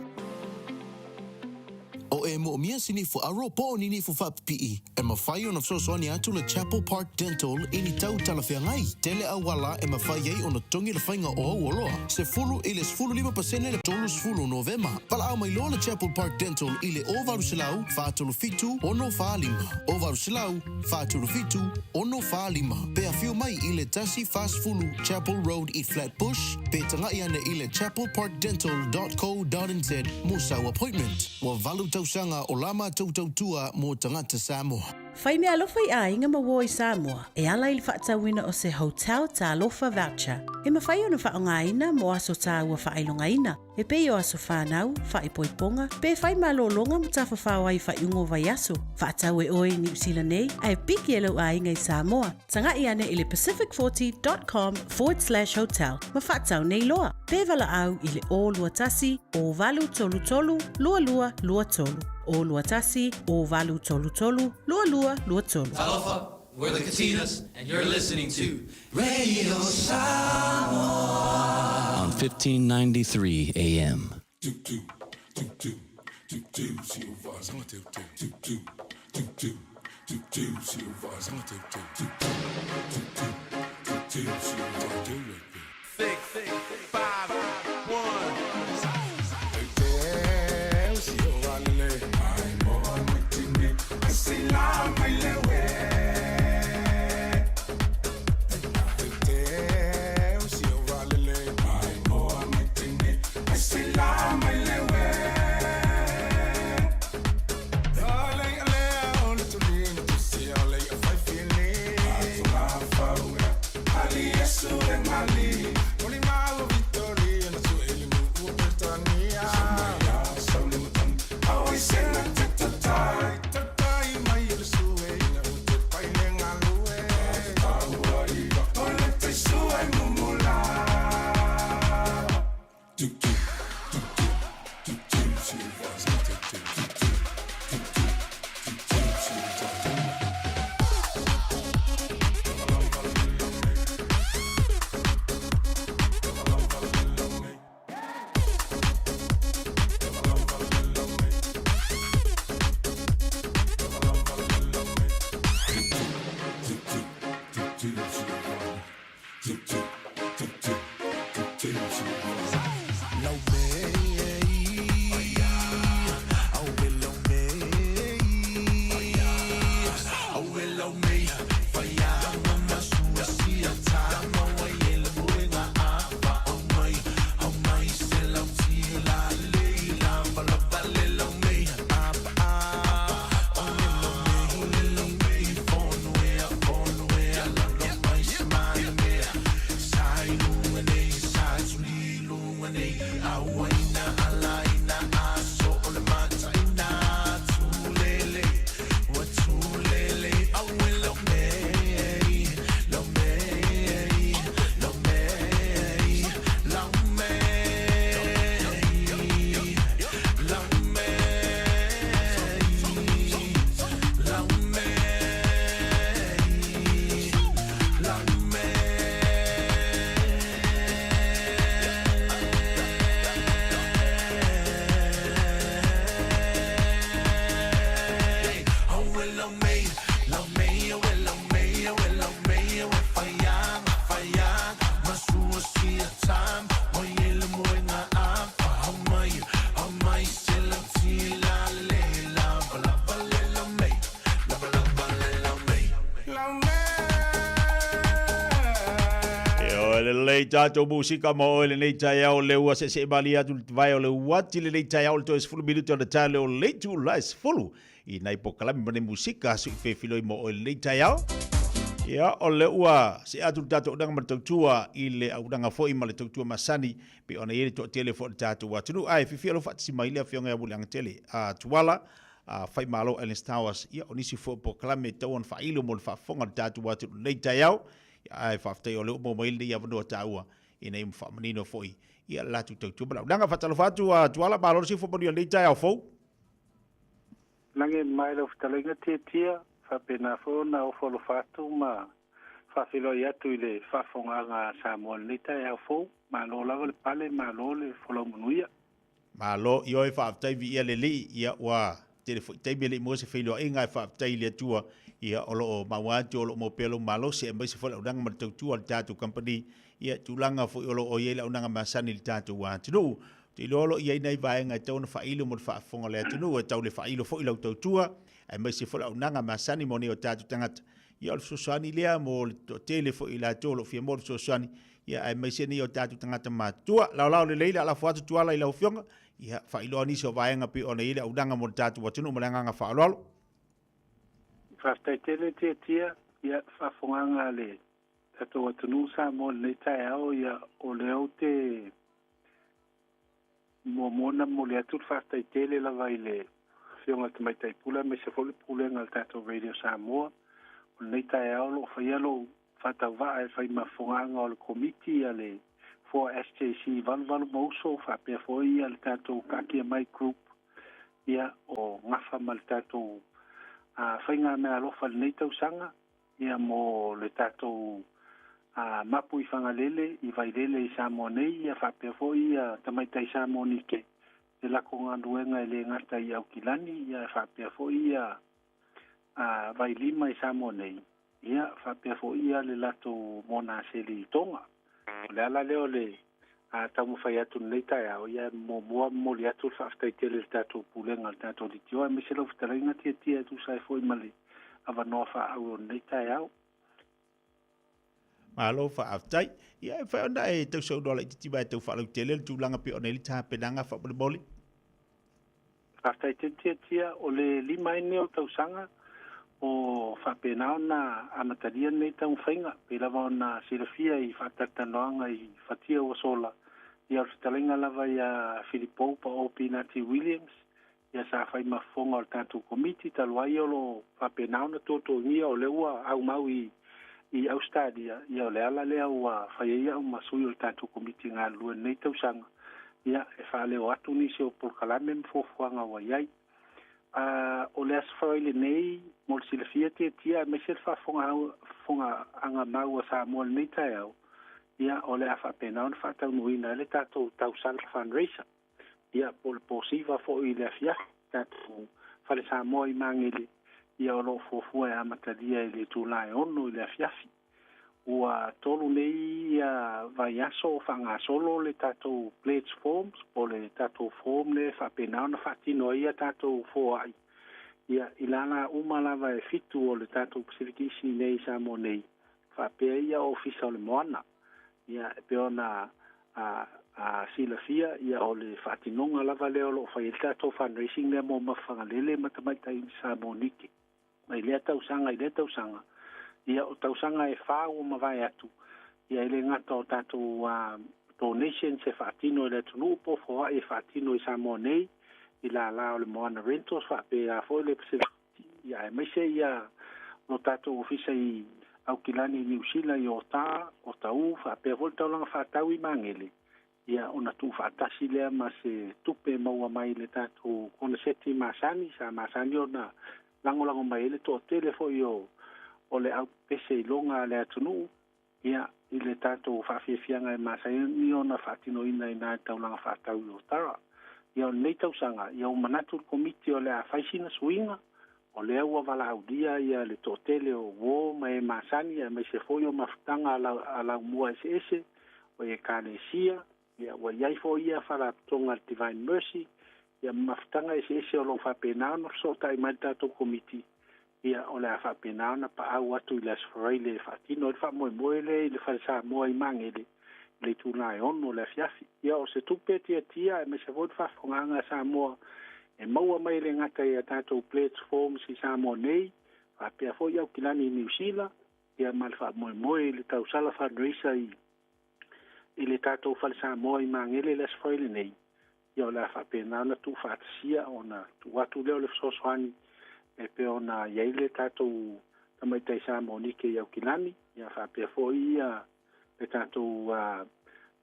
O e moomia se nifo aro po o ni nifo faapipii, e mafai ona fesoasoani atu le Chapel Park Dental i ni tau talafeagai. Tele auala e mafai ai ona totogi le faiga o au oloa, 10 i le 15% le 30 Novema. Valaau mai loa le Chapel Park Dental i le 0800 437 645, 0800 437 645, pe afio mai i le 140 Chapel Road i Flat Bush, pe taga'i ane i le chapelparkdental.co.nz mo sau appointment. Ua 8 tausaga o la matou tautua mo tagata Samoa. Fai meaalofa i aiga ma uo i Samoa e ala i le faatauina o se Hotel Talofa Voucher e mafai ona faaaogaina mo aso taua faailogaina e pei o aso fanau, faaipoipoga, pe fai malologa ma tafafao ai i faaiuga o vaiaso. Faatau e oe i Niu Sila nei ae piki e lou aiga i Samoa. Taga'i ane i le pacific40.com/hotel ma faatau nei loa. Pe valaau i le 021 0833 2223. 021 0833 2223. Talofa, we're the Katinas, and you're listening to Radio Samoa on 1593 AM. 6, 5, 1. Lelei tatou musika ma oe lenei taeao lea ua seesee malie atu le vae o le uati lenei taeao le toe 10 minute ona tae lea o le itula e 10 i nai polokalame ma nai musika sui fefiloi mo oe lenei taeao. Ia, o lea ua see atu le tatou auaunaga ma le tautua i le auaunaga foi ma le tautua masani pei ona i ai le toatele foi o le tatou atunuu. Ae fiafia lou faatasi mai le Afioga ia Muliagatele a Tuala, a Faimalo Ernest Towers, ia o nisi foi o polokalame e tatau ona faailo mo le faafofoga a le tatou atunuu i lenei taeao. Ae faafetai o lea ua maua mai lenei avanoa taua ina ia faamanino foi ia le latou tautua ma le auaunaga. Faatalofa atu a Tuala, malo le soifua manuia i lenei taeao fou. Lagi mai lau fetalaiga Tiatia, faapena foi ona ofo alofa atu ma faafeiloai atu i le faafofogaaga a Samoa i lenei taeao fou. Malo lava le pale, malo le folau manuia. Malo, ioe faafetai viia le Alii, ia ua tele foi taimi e le i maua se feiloaiga ae faafetai i le Atua, ia o lo o maua atu o lo o maua pea lou malosi aemaise foi le auaunaga ma le tautua a le tatou kamupani, ia tulaga foi o lo o i ai le auaunaga masani i le tatou atunuu. Ou te iloa o lo o i ai nai vaega e tatau ona faailo mo le faafofoga o le atunuu, e tau le faailo foi lau tautua aemaise foi le auaunaga masani mo nei o tatou tagata. Ia o le fesoasoani lea mo le toatele foi o i latou o lo o fia maua le fesoasoani, ia aemaise nei o tatou tagata matutua. Laolao lelei le a lafo atu Tuala i lau Afioga, ia faailoa nisi o vaega pei ona i ai le auaunaga mo le tatou atunuu ma le agaga faaaloalo. Faafetai tele Tiatia, ia faafofogaaga a le tatou atunuu Samoa i lenei taeao, ia o lea ou te muamua ona momoli atu le faafetai tele lava i le Afioga i le Tamaitai Pule aemaise foi le Pulega a le tatou Radio Samoa. O lenei taeao o lo o faia lou faatauvaa e fai ma fogaaga o le Komiti a le 4SJC 88 ma Uso faapea foi le tatou Taatia Mai Group ia o gafa ma le tatou faiga meaalofa i lenei tausaga ia mo le tatou mapu i Fagalele, i Vailele i Samoa nei, ia faapea foi ia tamaitai Samoa Nike le lako galuega e le gata i Aukilani, ia faapea foi ia Vailima i Samoa nei, ia faapea foi ia le latou monaseli i Toga. O le ala lea o le taumafai atu i lenei taeao, ia e muamua momoli atu le faafetai tele i le tatou Pulega o le tatou Leitioa, aemaise lau fetalaiga Tiatia e tusa ai foi ma le avanoa faaauro o lenei taeao. Malo faafetai. Ia e mafai ona e tau saunoa laitiiti mai e tau faalautele le tulaga pei ona i ai le tapenaga faamolemole. Faafetai tele Tiatia, o le 5 ai lenei o tausaga o faapena ona amatalia lenei taumafaiga, pei lava ona silafia i faatalatalanoaga i fatia ua sola, ia o le fetalaiga lava ia Filipou Paoa Pinati Williams, ia sa fai ma fofoga o le tatou Komiti talu ai o lo o faapena ona tuatuagia o lea ua aumau i i Ausetalia, ia o le ala lea ua fai ai au ma sui o le tatou Komiti galulue i lenei tausaga, ia e faaleo atu nisi o polokalame ma fuafuaga ua i ai. A o le Aso Faraile nei, mo le silafia Tiatia aemaise le faafofogaaga mau a Samoa i lenei taeao, ia o le a faapena ona faataunuuina ai le tatou tausaga fundraiser. Ia po o le po siva foi i le afiafi, tatou Fale Samoa i Magele, ia o lo o fuafua e amatalia i le itula e 6 i le afiafi. Ua tolu nei vaiaso o faagasolo le tatou pledge forms po o le tatou form lea e faapena ona faatino ai a tatou foai ia i lala uma lava e fitu o le tatou Pacific East i inei i Samoa nei, faapea ia Ofisa o le Moana. Ia e pei ona a silafia ia o le faatinoga lava lea o lo o fai ai le tatou fundraising lea mo Mafagalele ma Tamaitai Samoa Nike. Mai lea tausaga i lea tausaga, ia o tausaga e fa ua mavae atu, ia e le gata o tatou donations e faatino e le atunuu po o foai e faatino i Samoa nei, i lala o le Moana Rentals faapea foi le Pacific, ia aemaise ia lo tatou ofisa i Aukilani i Niu Sila i Ota, Otauu faapea foi le taulaga faatau i Magele, ia ona tuufaatasi lea ma se tupe e maua mai le tatou koneseti masani sa masani ona lagolago mai ai le toatele foi o o le au pepese iloga a le atunuu ia i le tatou faafiafiaga e masani ona faatinoina i na i taulaga faatau i Otara. Ia o lenei tausaga ia ua manatu le Komiti o le a fai sina suiga o lea ua valaaulia ia le toatele o uo ma e masani aemaise foi o mafutaga a laumua eseese o Ekalesia, ia ua i ai foi ia Faalapotopotoga a le Divine Mercy, ia ma mafutaga eseese o lo o faapena ona fesootai mai le tatou Komiti, ia o le a faapena ona paau atu i le Aso Faraile e faatino ai le faamoemoe lea i le Fale Samoa i Magele. le itula e 6 o le afiafi. Ia, o se tupe tiatia aemaise foi le faafofogaaga a Samoa e maua mai e le gata i a tatou pledge forms i Samoa nei, faapea foi Aukilani i Niu Sila, ia ma le faamoemoe i le tausala fundraiser i i le tatou Fale Samoa i Magele i le Aso Faraile nei, ia o le a faapena ona tuufaatasia ona tuu atu lea o le fesoasoani e pei ona i ai le tatou tamaitai Samoanike i Aukilani, ia faapea foi ia le tatou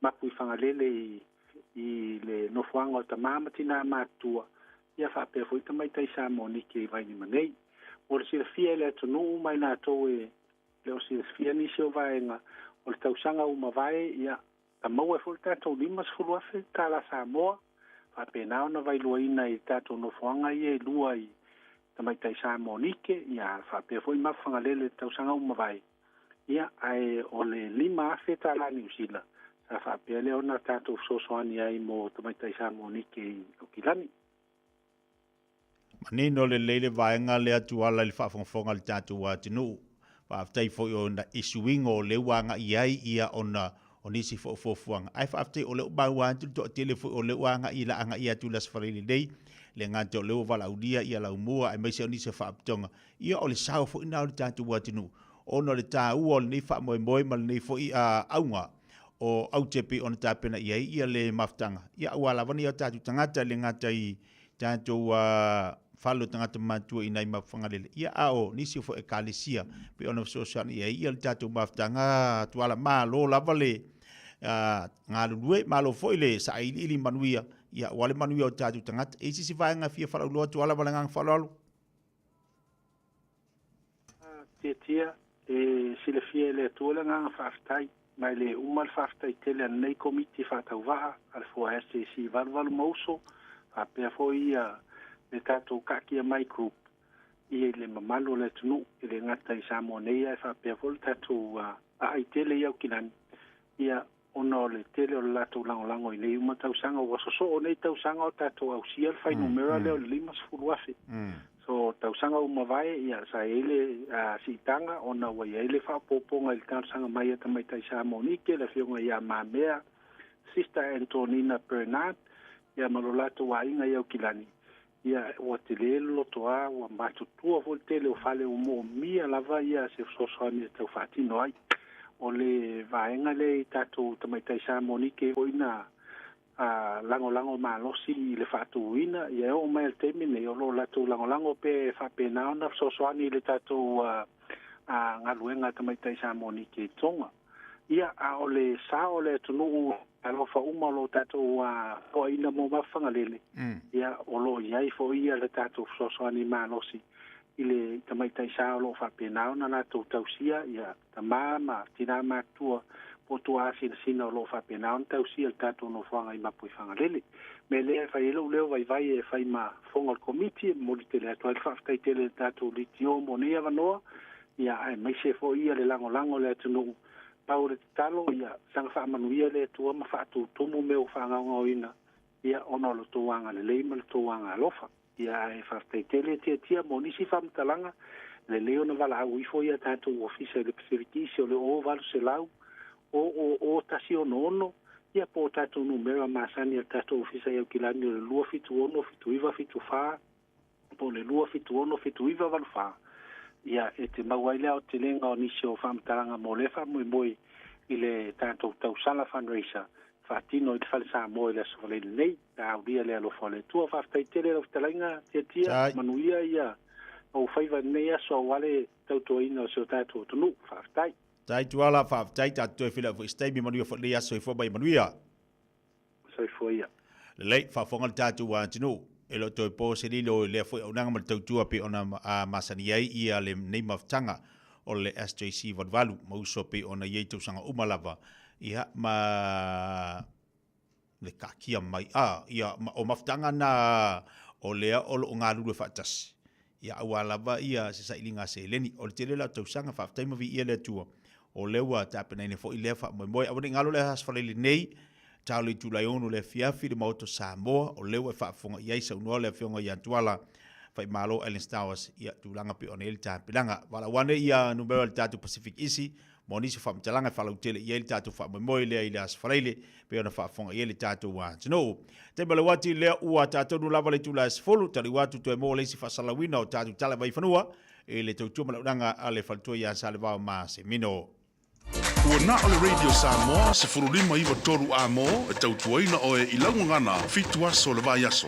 mapu i Fagalele i i le nofoaga o tama ma tinā matutua, ia faapea foi tamaitai Samoanike i Vailima nei. Mo le silafia e le atunuu ma i latou e le o silafia nisi o vaega o le tausaga ua mavae, ia na maua ai foi le tatou $50,000 tala Samoa, faapena ona vailuaina i tatou nofoaga ia e lua i tamaitai Samoanike, ia faapea foi Mapu Fagalele i le tausaga ua mavae. Ia, ae o le $5,000 tala Niu Sila, sa faapea lea ona tatou fesoasoani ai mo tamaitai Samoanike i Aukilani. Manino lelei le vaega lea Tuala i le faafogafoga a le tatou atunuu. Faafetai foi ona i suiga o lea ua agai i ai ia ona o nisi foi o fuafuaga. Ae faafetai o lea ua maua atu le toatele foi o lea ua agai i la agai atu i le Aso Faraile nei, le gata o lea ua valaaulia ia laumua aemaise o nisi o faalapotopotoga. Ia o le sao foi lena o le tatou atunuu ona o le taua o lenei faamoemoe ma lenei foi auga o aute e pei ona tapena i ai ia le mafutaga, ia aua lava nei o tatou tagata e le gata i tatou fale o tagata matutua i nai Mapuifagalele, ia a o nisi foi ekalesia pei ona fesoasoani i ai ia le tatou mafutaga Tuala. Malo lava le galulue, malo foi le sailiili manuia, ia aua le manuia o tatou tagata. E i ai se isi vaega e fia faalauiloa Tuala ma le agaga faaaloalo? Tiatia, e silafia e le Atua le agaga faafetai, ma e le uma le faafetai tele a lenei Komiti Faatauvaa a le Foa SJC 88 ma Uso, faapea foi ia le tatou Kaakia Mai Group i le mamalu o le atunuu, e le gata i Samoa nei ae faapea foi le tatou aai tele i Aukilani, ia ona o le tele o le latou lagolago i nei uma tausaga. Ua sosoo nei tausaga o tatou ausia le fuainumera lea o le 50,000. So, tausaga ua mavae, ia, sa i ai le siitaga ona ua i ai le faaopoopoga i le talosaga mai a tamaitai Samoanike, le afioga ia Mamea, Sister Antonina Bernard, ia ma lo latou aiga i Aukilani. Ia, ua tele le lotoa, ua matutua foi le tele o fale ua moomia lava ia se fesoasoani e tau faatino ai. O le vaega lea i tatou tamaitai Samoanike foi na lagolago malosi i le faatuina, ia e oo mai i le taimi nei o lo o latou lagolago pea e faapena ona fesoasoani i le tatou galuega a tamaitai Samoanike i Tonga. Ia, a o le sao o le atunuu alofa uma o lo o tatou toaina mo Mapuifagalele, ia, o lo o i ai foi ia le tatou fesoasoani malosi i le tamaitai sa o lo o faapena ona latou tausia ia tama ma tinā matutua po o tuaasinasina o lo o faapena ona tausia le tatou nofoaga i Mapuifagalele. Mea lea e fai ai lou leo vaivai e fai ma fofoga o le Komiti e momoli tele atu ai le faafetai tele i le tatou Leitio mo nei avanoa, ia aemaise foi ia le lagolago a le atunuu. Pau o le tatalo, ia saga faamanuia le Atua ma faatutumu mea ua faagaogaoina, ia ona o lo outou agalelei ma lo outou agaalofa. Ia ae faafetai tele Tiatia mo nisi faamatalaga, lelei ona valaau ifo ia tatou ofisa i le Pacific East o le 0800 000 166, ia po o tatou numera masani a le tatou ofisa i Aukilani o le 276 7974 po o le 276 7984, ia e te maua ai le aotelega o nisi o faamatalaga mo lea faamoemoe i le tatou tausala fundraiser faatino i le Fale Samoa i le Aso Faraile nei. Pe a aulia le alofa o le Atua. Faafetai tele lau fetalaiga Tiatia, manuia ia ou faiva i lenei aso aua le tautuaina o si o tatou atunuu. Faafetai. Tai Tuala, faafetai, tatou toe feiloai foi i se taimi, manuia foi lenei aso, soifua ma ia manuia. Soifua ia. Lelei, faafofoga le tatou atunuu, e le o toe po se lilo i lea foi auaunaga ma le tautua pei ona masani ai ia lenei mafutaga o le SJC 88 ma uso pei ona i ai tausaga uma lava, ia ma le taatia mai a ia ma o mafutaga na o lea o lo o galulue faatasi ia aua lava ia se sailiga a seleni. O le tele la o tausaga faafetai ma viia le Atua o lea ua tapenaina foi lea faamoemoe. Aua ne i galo le Aso Faraile nei, tau le itula e 6 le afiafi i le Maota o Samoa, o lea ua e faafofoga i ai, saunoa le Afioga ia Tuala Faimalo Ellen Stowers, ia tulaga pei ona i ai le tapenaga. Valaau ane ia numera o le tatou Pacific Isi. mo nisi o faamatalaga e faalautele i ai le tatou faamoemoe lea i le Aso Faraile pei ona faafofoga i ai le tatou atunuu. Taimi o le uati lea ua taatonu lava le itula e 10, taliu atu toe maua le isi faasalalauina o tatou tala mai fanua i le tautua ma le auaunaga a le faletua ia Salevao Masemino. Ua na o le Radio Samoa 15 93 A mo e tautuaina oe i lau gagana fitu aso o le vaiaso.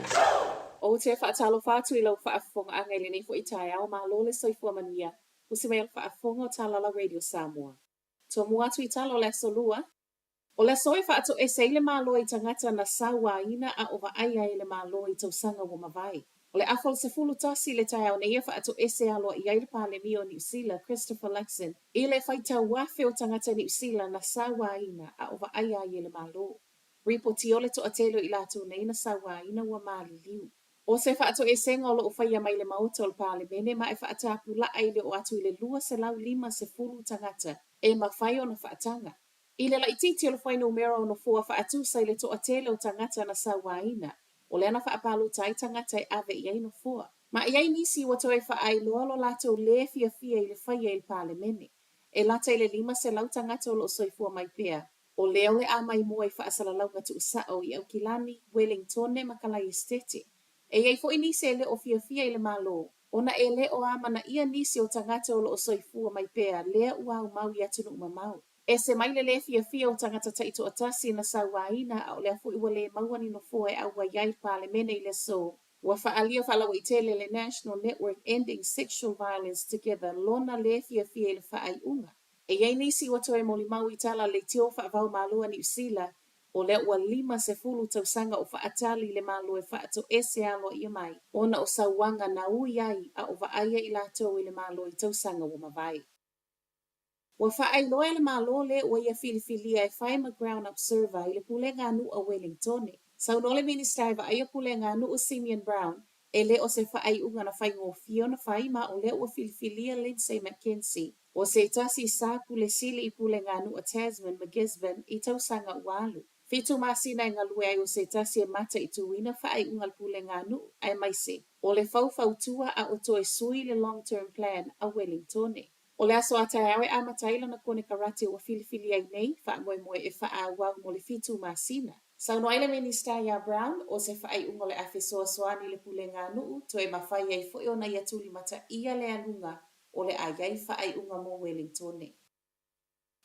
Ou te faatalofa atu i lau faafofogaaga i lenei foi taeao, malo le soifua manuia. Usi mai o le faafofoga o Talala Radio Samoa. Tomua atu i tala o le Aso Lua, O le aso e faatoese ai le Malo i tagata na sauaina a o vaaia e le Malo i tausaga ua mavae. O le afa o le 11 i le taeao nei e faatoese aloaia ai le Palemia o Niu Sila, Christopher Luxon, i le faitau afe o tagata Niu Sila na sauaina a o vaaia ai e le Malo. Ripotia o le toatele o i latou nei na sauaina ua maliliu. O se faatoesega o lo o faia mai le Maota o le Palemene ma e faatapulaa i le oo atu i le 250 tagata e mafai ona faataga. I le laitiiti o le fuainumera o nofoa faatusa i le toatele o tagata na sauaina, o lea na faapalota ai tagata e ave i ai nofoa. Ma i ai nisi ua toe faailoa lo latou lē fiafia i le faia i le Palemene. E lata i le 500 tagata o lo o soifua mai pea, o lea o le a maimoa i faasalalauga tuusao i Aukilani, Welingtone ma Kalaiestete. E i ai foi nisi e le o fiafia i le Malo, ona e le o amanaia nisi o tagata o lo o soifua mai pea lea ua aumau i atunuu mamao. Ese mai le lē fiafia o tagata taitoatasi na sauaina a o lea foi ua lē maua ni nofoa e auai ai le Palemene i le aso. Ua faaalia faalauaitele le National Network Ending Sexual Violence Together lona lē fiafia i le faaiuga. E i ai nisi ua toe molimau i tala leitio faavao Malo a Niu Sila, o lea ua 50 tausaga o faatali le Malo e faatoese aloaia mai ona o sauaga na ui ai a o vaaia i latou i le Malo i tausaga ua mavae. Ua faailoa e le Malo le ua ia filifilia e fai ma Ground Observer i le Pulega a Nuu a Welingtone. Saunoa le Minisita e vaaia Pulega a Nuu Simeon Brown, e le o se faaiuga na faigofie ona fai ma o lea ua filifilia Lindsay McKenzie, o se tasi sa Pule Sili i Pulega a Nuu a Tasman ma Gisborne i tausaga ua alu. Fitu masina e galue ai o se tasi e mataituina faaiuga a le Pulega a Nuu aemaise o le faufautua a o toe sui le Long Term Plan a Welingtone. O le aso a taeao e amata ai lana konekarate ua filifili ai nei faamoemoe e faaauau mo le fitu masina. Saunoa ai le Minisita iā Brown, o se faaiuga o le a fesoasoani i le pulega a nuu, toe mafai ai foi ona ia tulimataia le aluga o le a i ai faaiuga mo Welingtone.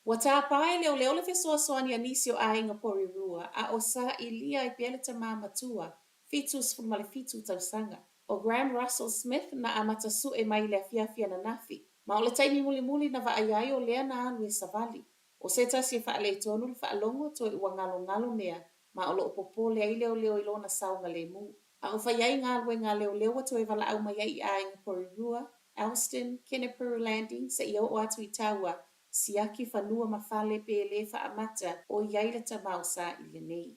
Ua tāpā e leoleo le fesoasoani a nisi o aiga Porirua, a o sailia ai pea le tamā matua, 77 tausaga, o Graham Russell Smith na amata sue mai i le afiafi ananafi. Ma o le taimi mulimuli na vaaia ai o lea na alu e savali. O se tasi e faaletonu le faalogo toe ua ngalongalo mea ma o lo o popole ai leoleo i lona saogalemu. A o fai ai galuega a leoleo ua toe valaau mai ai i aiga Porirua, Elston, Kenepuru Landing seia oo atu i Taua, siaki fanua ma fale pe lē faamata o i ai le tama o sailia nei.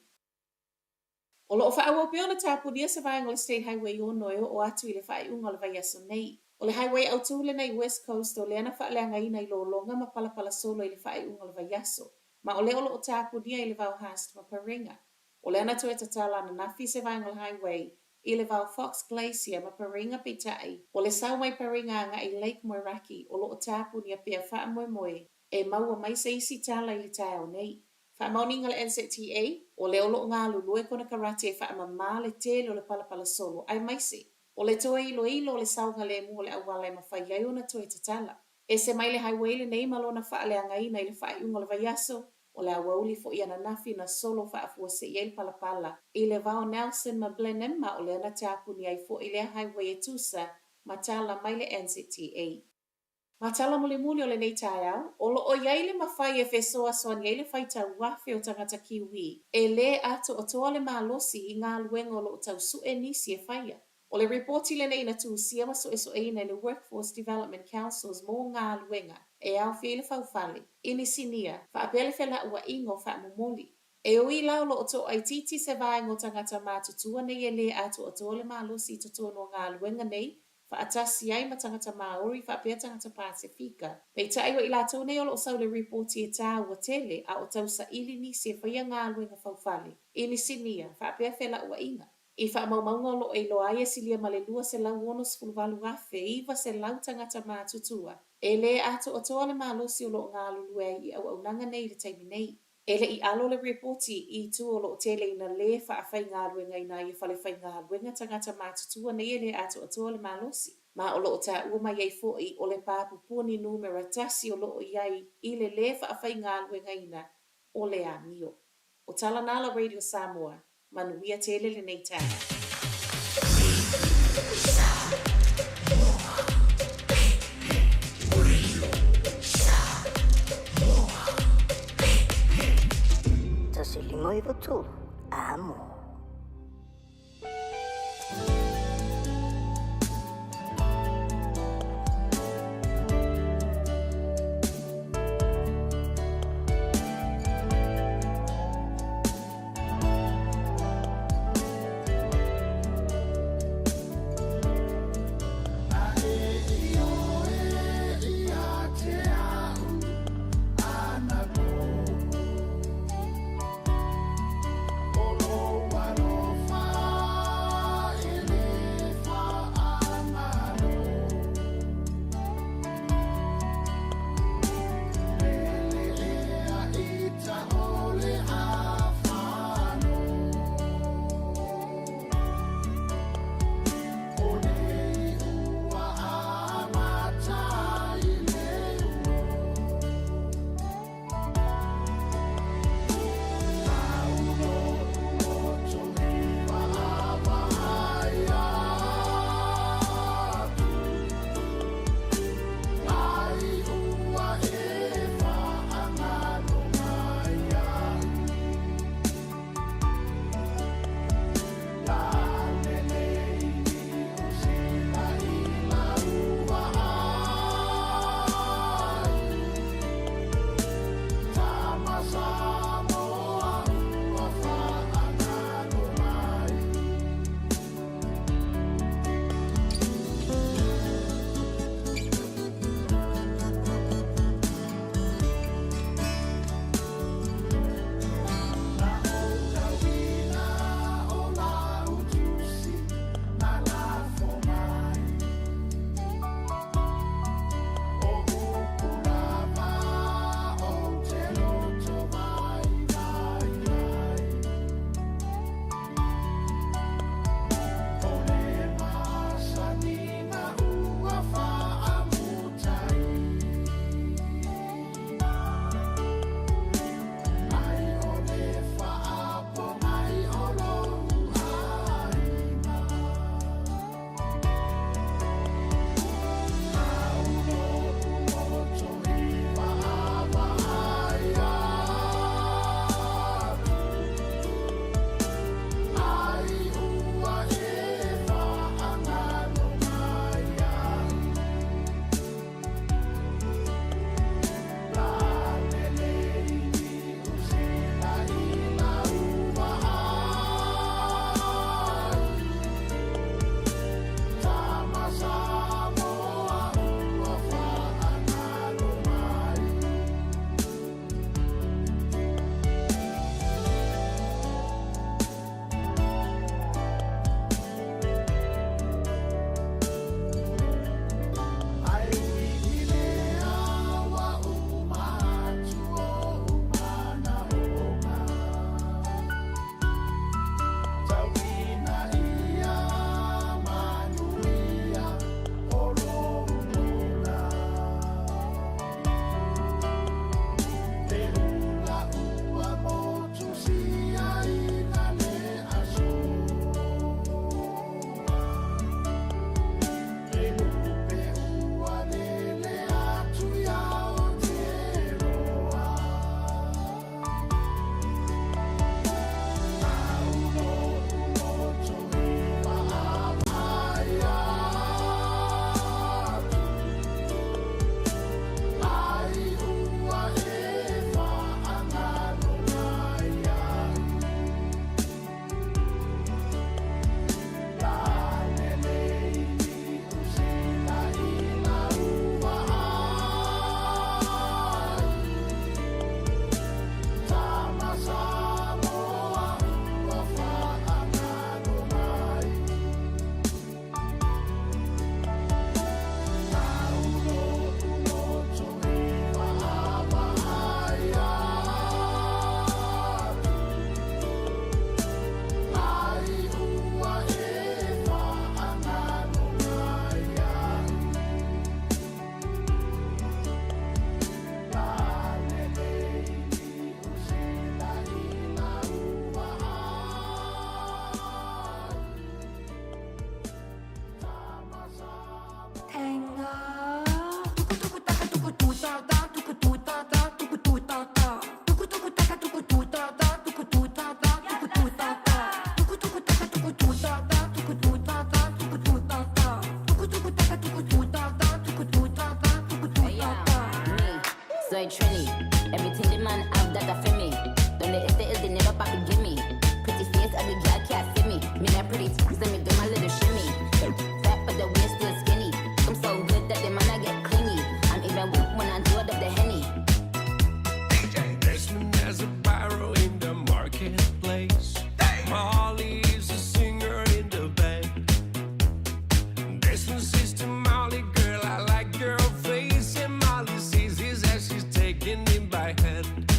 O lo o faaauau pea ona tapunia se vaega o le State Highway 6 e oo atu i le faaiuga o le vaiaso nei. O le highway autū lenei i West Coast o lea na faaleagaina i lologa ma palapala solo i le faaiuga o le vaiaso, ma o lea o lo o tapunia i le vao Haast ma Paringa. O lea na toe tatala ananafi se vaega o le highway i le vao Fox Glacier ma Paringa peitai, o le sau mai Paringa agai i Lake Moeraki o lo o tapunia pea faamoemoe e maua mai se isi tala i le taeao nei. Faamaoniga le NZTA, o lea o lo o galulue konekarate e faamamā le tele o le palapala solo aemaise o le toe iloilo o le saogalemu o le auala e mafai ai ona toe tatala. Ese mai le highway lenei ma lona faaleagaina i le faaiuga o le vaiaso, o le aoauli foi ananafi na solo faafuasei ai le palapala i le va o Nelson ma Blenheim ma o lea na tapuni ai foi lea highway e tusa ma tala mai le NZTA. Ma tala mulimuli o lenei taeao, o lo o i ai le mafai e fesoasoani ai le faitau afe o tagata Kiwi e lē atoatoa le malosi i galuega o lo o tau suʻe nisi e faia. O le ripoti lenei na tusia ma suesueina e le Workforce Development Councils mo galuega e aofia i le faufale, inisinia, faapea le felauaiga o faamomoli. E ui la o lo o toaitiiti se vaega o tagata matutua nei e lē atoatoa le malosi i totonu o galuega nei faatasi ai ma tagata Māori faapea tagata Pasefika. Peitai o i latou nei o lo o sau le ripoti e tāua tele a o tausaili nisi e faia galuega faufale, inisinia, faapea felauaiga. I faamaumauga o lo o iloa ai e silia ma le 268,900 tagata matutua. E lē atoatoa le malosi o lo o galulue ai i auaunaga nei i le taimi nei. E le i alo le repoti i itu o lo o tele ina lē faafaigaluegaina ai e fale faigaluega tagata matutua nei e lē atoatoa le malosi. Ma o lo o taua mai ai foi o le pa pupuni numera tasi o lo o i ai i le lē faafaigaluegaina o le amio. O tala na a la Radio Samoa, manuia tele lenei taeao. 1 5 9 3, amo. Pretty let me do my little shimmy. Fat, but the waist still skinny. I'm so good that they might not get clingy. I'm even when I do it up the henny. Desmond has a biro in the marketplace. Molly is a singer in the band. Desmond says to Molly, girl, I like your face. And Molly sees his as she's taking him by hand.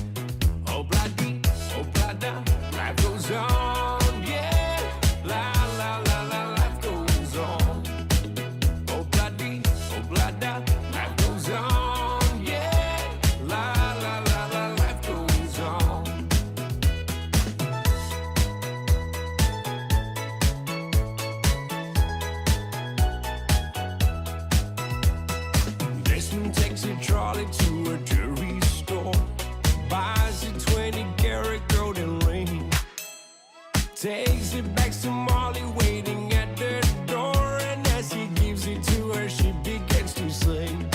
Oh, bloody, oh, blada, life goes on, yeah. La, la, la, la, life goes on. Oh, bloody, oh, blada, life goes on, yeah. La, la, la, la, life goes on. Desmond takes a trolley to a jewelry store, buys a 20 karat golden ring, takes it back to Molly waiting at the door, and as he gives it to her, she begins to sing.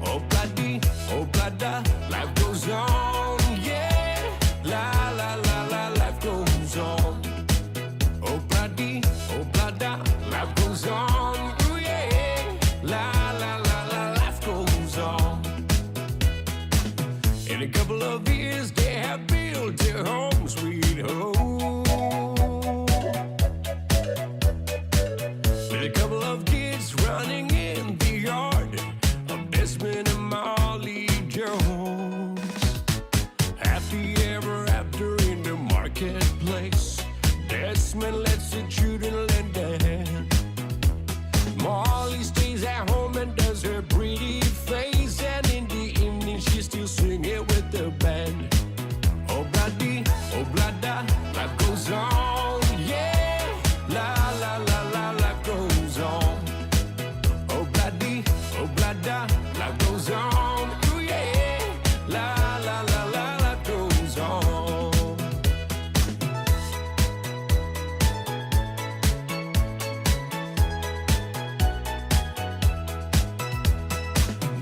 Oh bloody, oh blada, life goes on, yeah. La la la la, life goes on. Oh bloody, oh blada, life goes on, ooh yeah. La la la la, life goes on. In a couple of years, they have built their home, sweet home. With a couple of kids running in the yard of Desmond and Molly Jones. Happy ever after in the marketplace. Desmond lets the children lend a hand. Molly stays at home and does her pretty face. And in the evening, she's still singing with the band. Oh, bloody, oh, blada, life goes on, yeah. La, la, la, la, life goes on. Oh, bloody, oh, blada, life goes on, ooh, yeah. La, la, la, la, life goes on.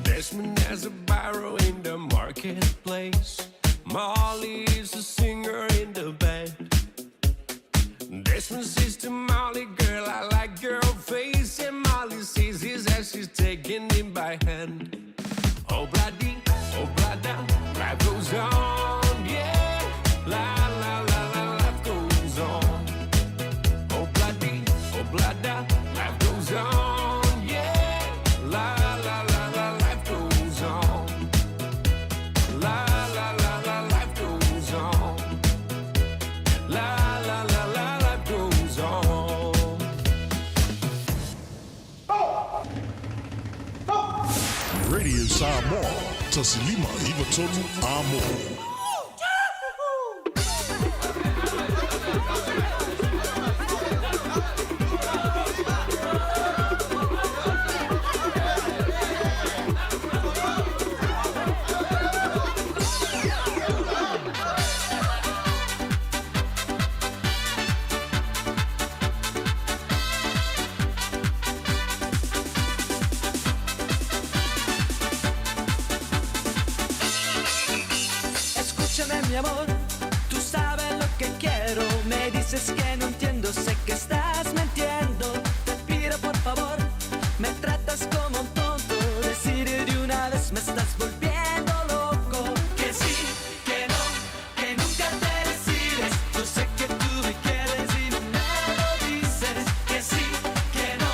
Desmond has a biro in the marketplace. Molly is a singer in the band. Desmond says to Molly, girl, I like your face. And Molly sees his as she's taking him by hand. Oh, bloody, oh, blada, life goes on, yeah. La, la, la, la, life goes on. Oh, bloody, oh, blada, life goes on, yeah. La, la, la, la, life goes on. La, la, la, la, life goes on. La, la, la, la, life goes on. Radio Samoa, 1593 Amo. Escúchame mi amor, tú sabes lo que quiero. Me dices que no entiendo, sé que estás mintiendo. Te pido por favor, me tratas como un tonto. Decir de una vez me estás volviendo loco. Que sí, que no, que nunca te decides. Yo sé que tú me quieres y no me lo dices. Que sí, que no,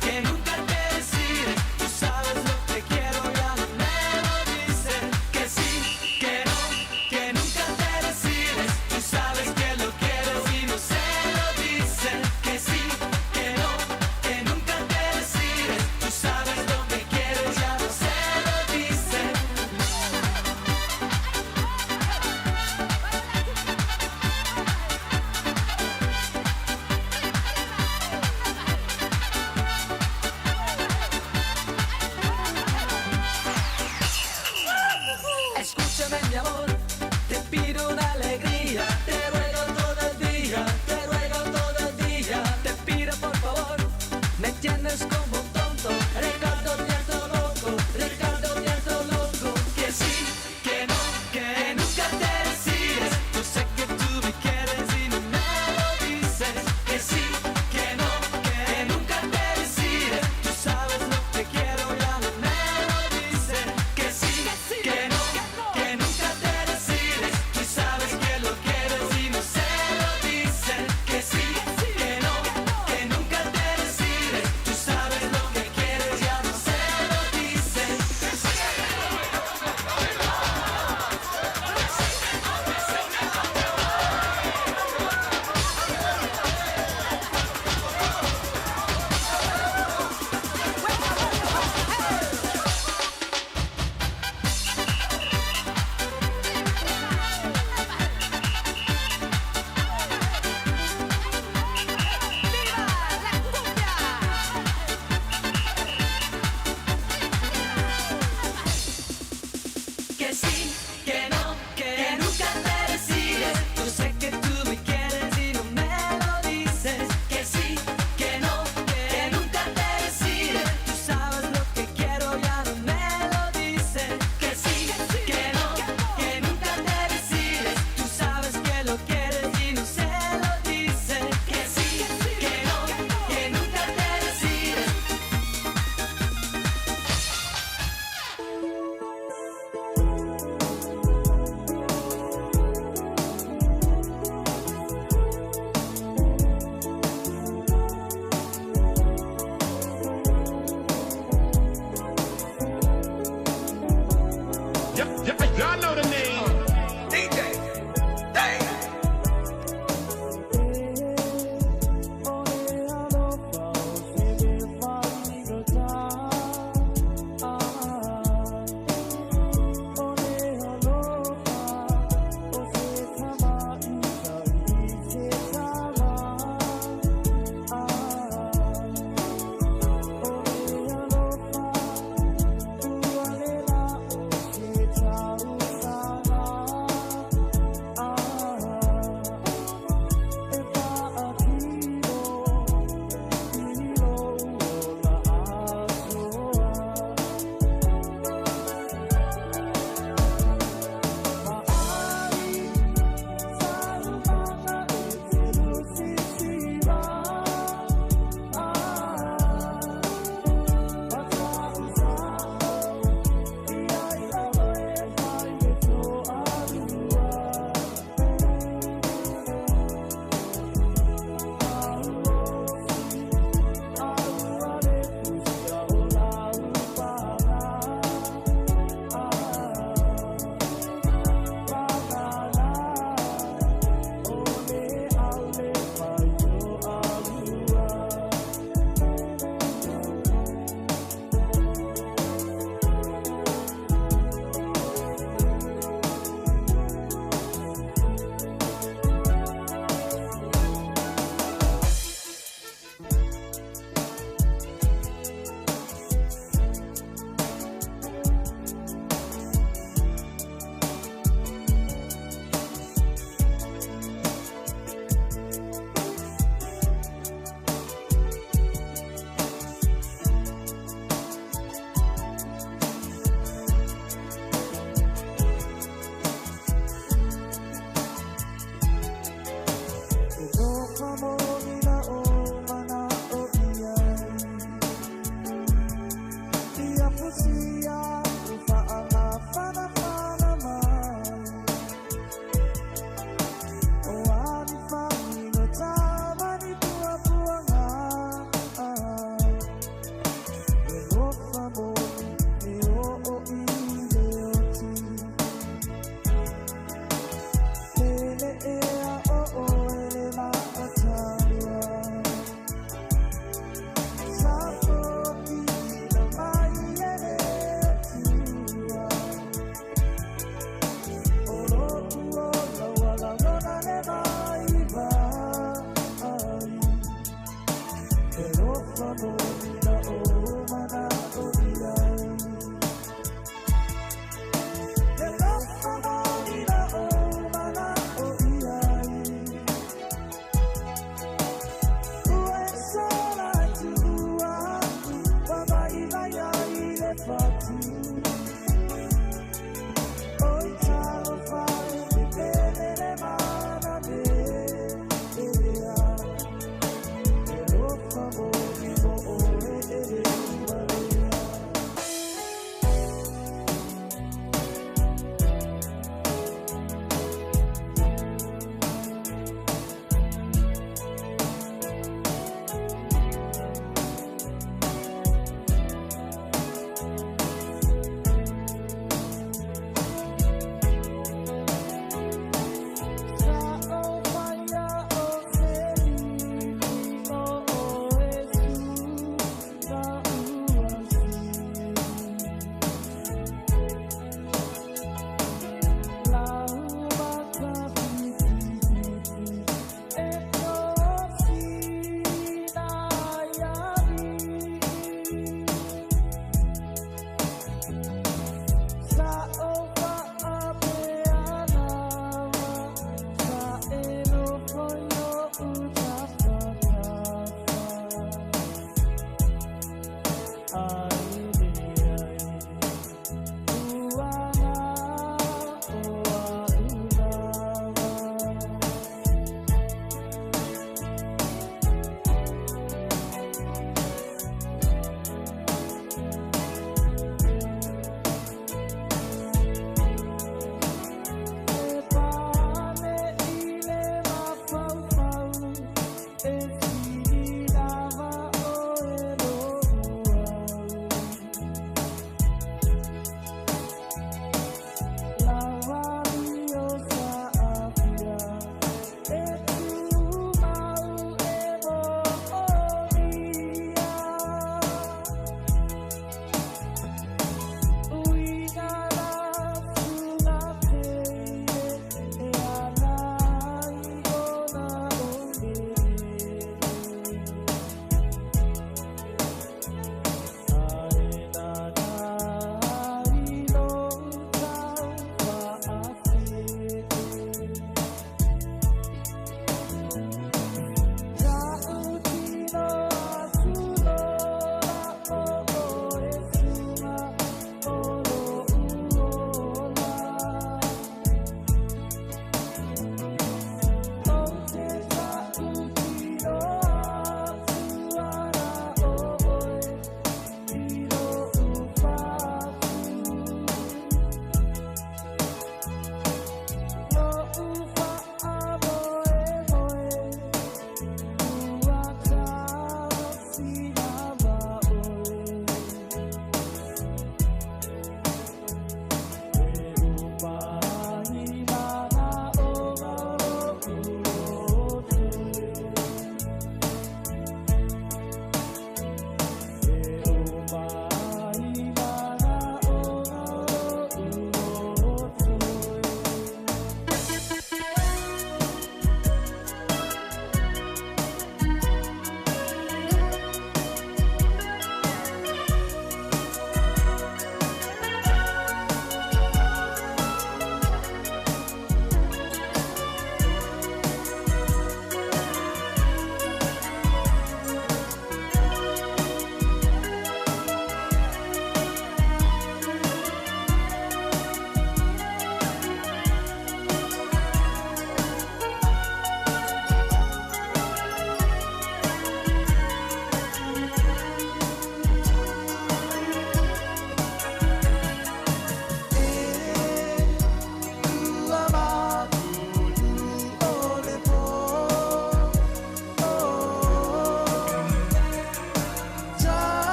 que nunca te decides. Tú sabes lo que quiero, ya no me lo dices. Que sí, que no, que nunca te decides. Tú sabes que lo quieres y no se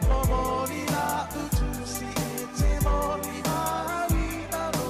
Momoli la utusi e te moli mawina lo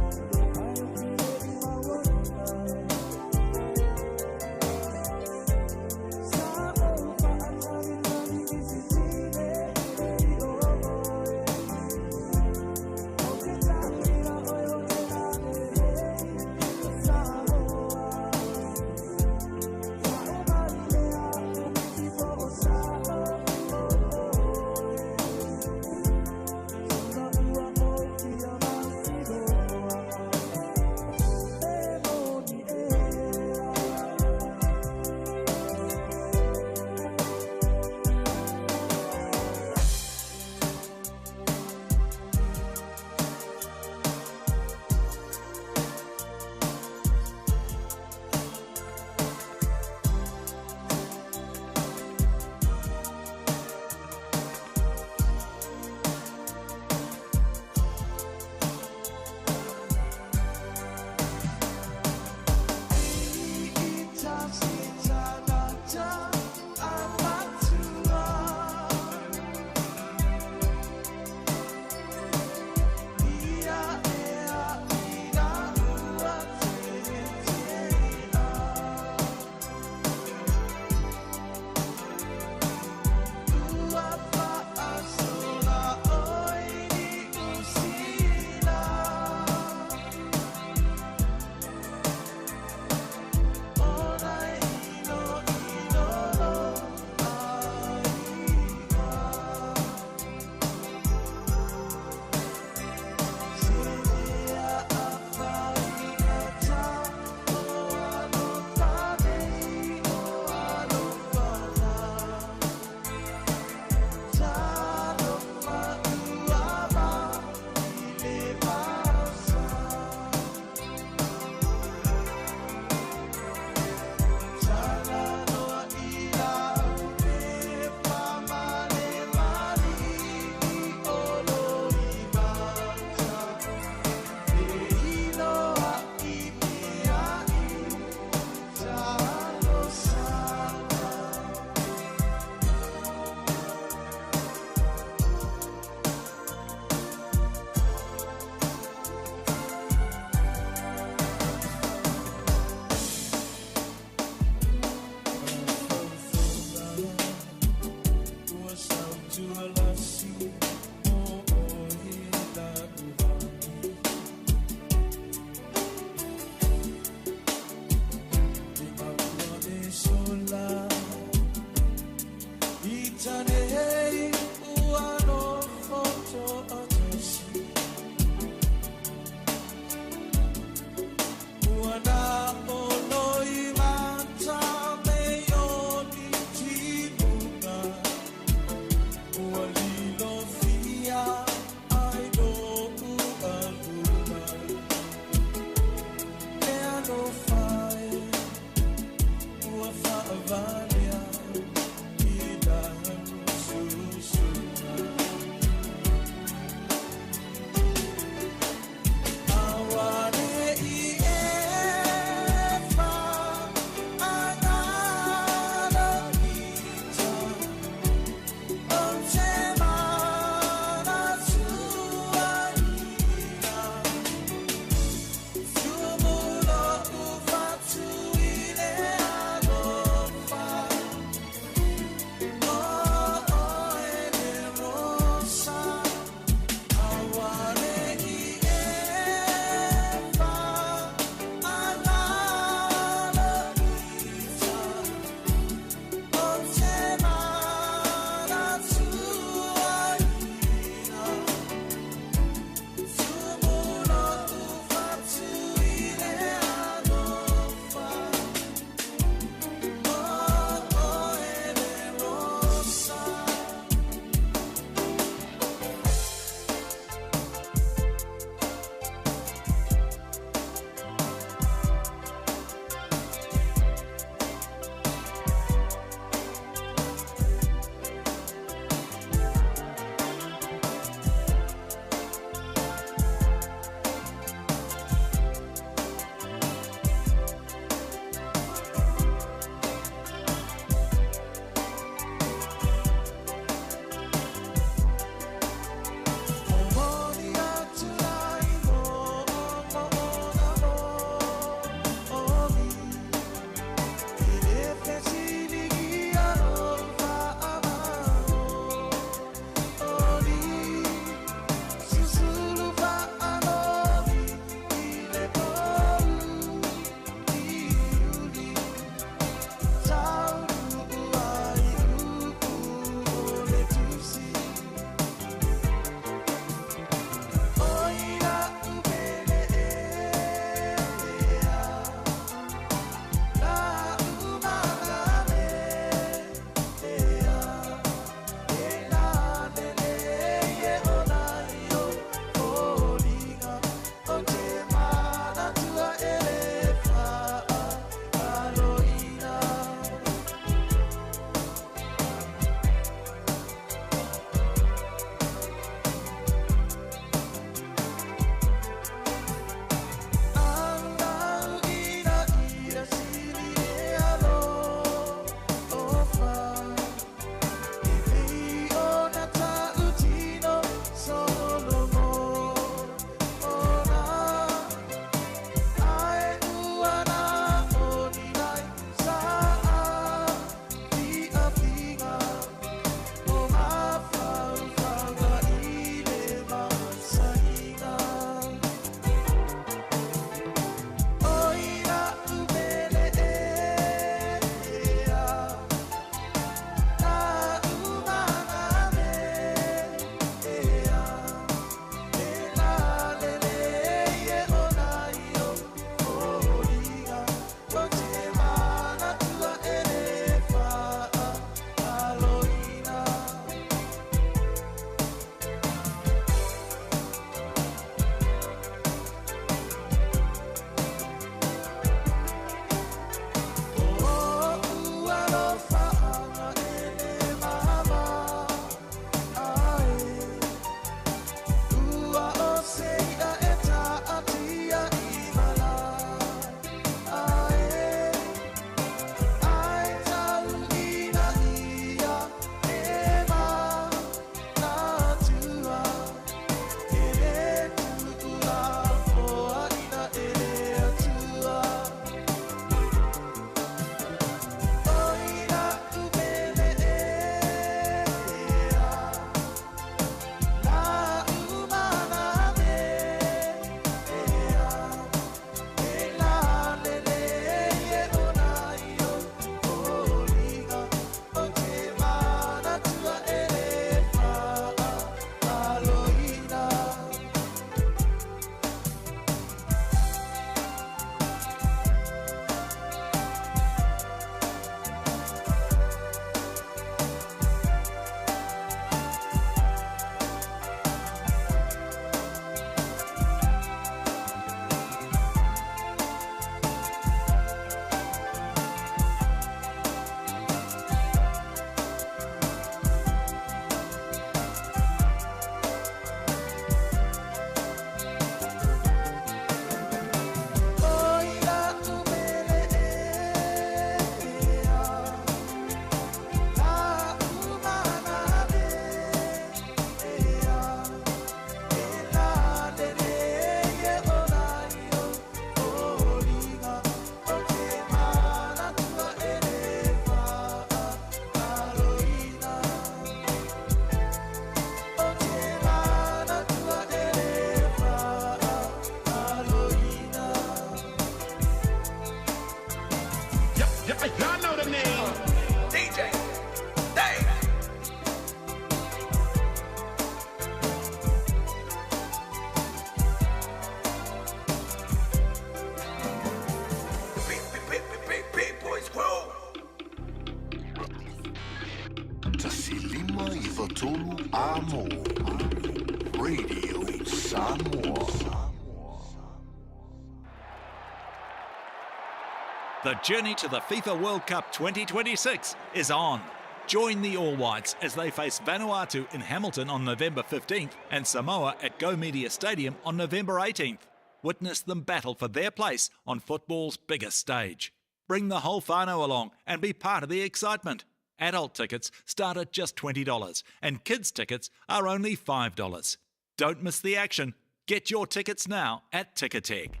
The journey to the FIFA World Cup 2026 is on. Join the All Whites as they face Vanuatu in Hamilton on November 15th and Samoa at Go Media Stadium on November 18th. Witness them battle for their place on football's biggest stage. Bring the whole whānau along and be part of the excitement. Adult tickets start at just $20 and kids tickets are only $5. Don't miss the action. Get your tickets now at Ticketek.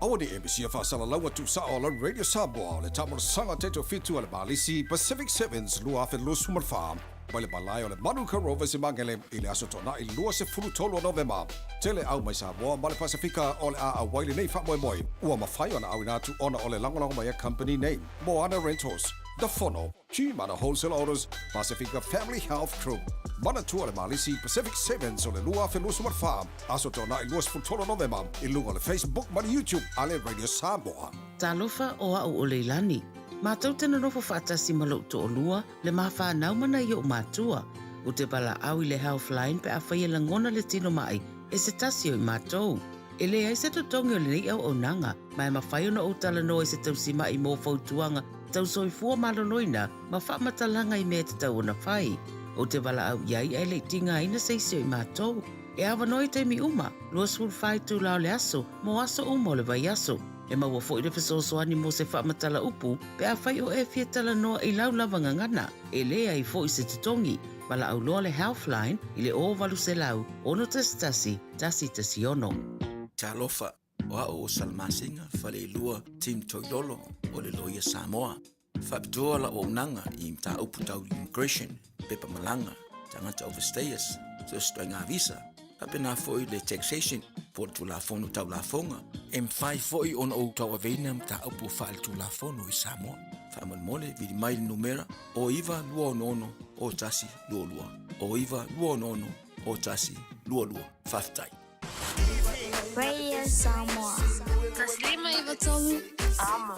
Aua ne e misia faasalalaua tuusao a lau Radio Samoa o le taamolosaga taitoafitu a le Malisi Pacific Sevens 2024 mai le malae o le Manuka Rovers i Magele i le Aso Toonai 23 o Novema. Tele au mai Samoa ma le Pasefika o le a auai lenei faamoemoe ua mafai ona auina atu ona o le lagolago mai a company nei, Moana Rentals, The Fono, G-Mana Wholesale Autos, Pasifika Family Health Group. Manatua le Malisi Pacific Sevens o le 2024, Aso Toonai 23 Novema i luga o le Facebook ma le YouTube a le Radio Samoa. Talofa o a'u o Leilani. Matou te nonofo faatasi ma lo'u to'olua, le ma fanau ma nai o'u matua. Ou te valaau i le Healthline pe afai e lagona le tino ma'i e se tasi o i matou. E leai se totogi o lenei auaunaga, ma e mafai ona ou talanoa i se tausima'i mo fautuaga tau soifua maloloina ma faamatalaga i mea e tatau ona fai. Ou te valaau i ai ae le i tigaina se isi o i matou. E avanoa i taimi uma, 24 itula o le aso, mo aso uma o le vaiaso. E maua foi le fesoasoani mo se faamatala upu pe afai o e fia talanoa i lau lava gagana. E leai foi se totogi. Valaau loa le Healthline i le 0800 611 116. Talofa, o a'u o Salamasina Faleilua Tim Toilolo o le Loia Samoa. Faapitoa la'u auaunaga i mataupu tau immigration, pepa malaga, tagata overstayers, so o se ituaiga visa, faapena foi le taxation po o le Tulafono Tau Lafoga. E mafai foi ona ou tauaveina mataupu faaletulafono i Samoa. Faamolemole, vili mai i le numera o 9 2 6 o 1 2 2, o 9 2 6 o 1 2 2. Faafetai. Radio Samoa. 153 Amo.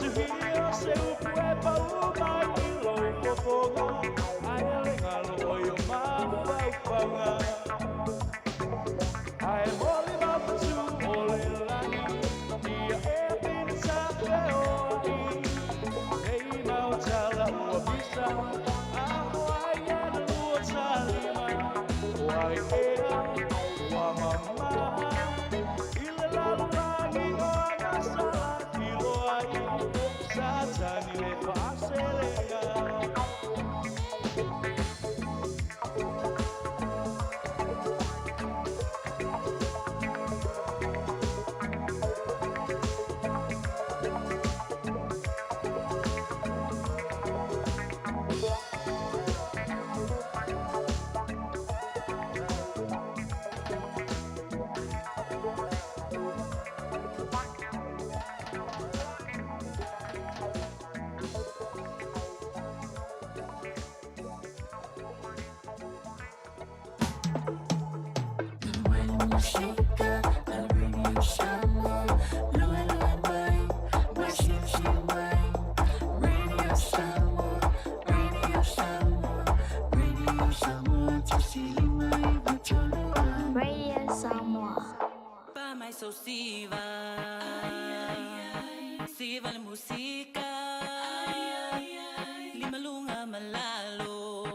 Tuhia se upu e pau mai i lou fofoga, Ae le galo o i o mafaufauga. Ae molima patu o le lagi, Ia e pina sa feoai. Nei mau tala ua pisa, A hoai e na lua talima. O ai ea, ua mamā, I le lalolagi o agasala, Iloa ai Satani le faaselega. Radio Samoa. Pa mai so siva, siva le musika, limalunga malalo,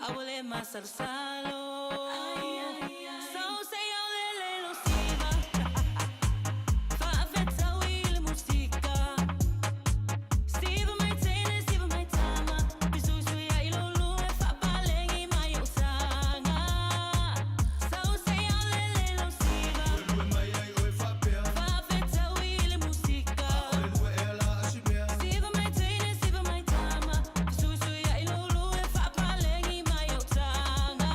awale masalsalo. So say olele lo siva, fa'afetaui le musika. Siva mai teine, siva mai tama, pisuisui ai lo lue, fa'apalengi mai o saga. So say olele lo siva, fa'afetaui le musika. Siva mai teine, siva mai tama, pisuisui ai lo lue, fa'apalengi mai o saga.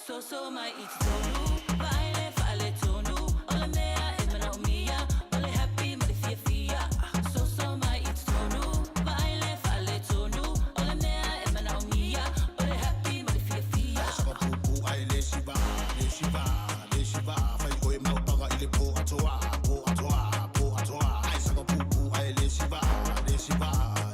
So so mai i te tonu, vaele fa'ale tonu, o le mea e manaomia, o le happy ma le fiafia. So so mai i te tonu, vaele fa'ale tonu, o le mea e manaomia, o le happy ma le fiafia. Pupu ai le siva, le siva, le siva. Fai oe mau paga i le po atoa, po atoa, po atoa. Ai saka pupu ai le siva, le siva,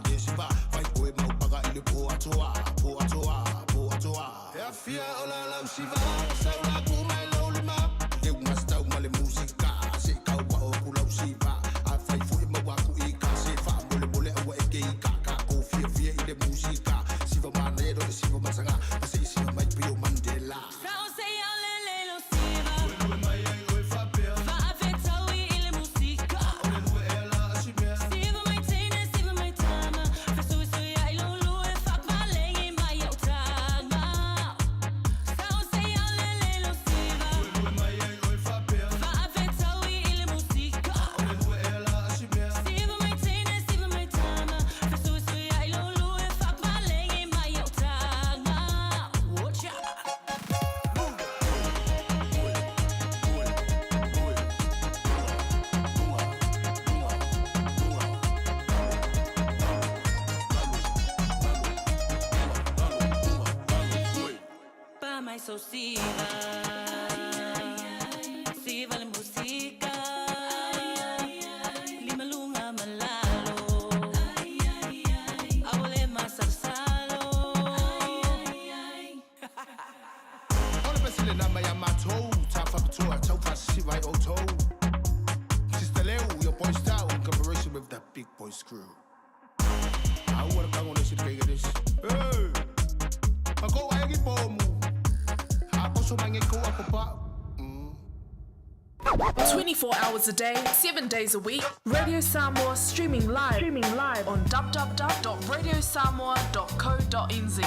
le siva. Fai oe mau paga i le po atoa, po atoa, po atoa. E afia o la lau siva, sau la ku mai lau lima. Le unga stau ma le musika, se kau pa o ku lau siva. A fai fui ma waku i ka se fa mole mole aua e ke i ka ka ko fia fia i le musika. Siva ma ne le siva masanga, ma se siva mai pio Mandela. So say olele lo siva, fa'afetaui i le musika. Siva mai teine, siva mai tama, fesuisui ai lo lue, fa'apalengi mai o taga. So say olele lo siva, fa'afetaui i le musika. Siva mai teine, siva mai tama, fesuisui ai lo lue, fa'apalengi mai o taga. Watch out. Pa mai so siva, siva le musika, limalunga malalo, awale masalsalo. Ole basile nama ya matou, ta fapatua, tau fasiva i otou. Sister Leo, your boy style in comparison with that big boy screw. I wanna bang on this and this. Hey! Ako ay gi pomu. Ako so mange ko ako pa. 24 hours a day, 7 days a week. Radio Samoa streaming live on www.radiosamoa.co.nz.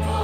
Loma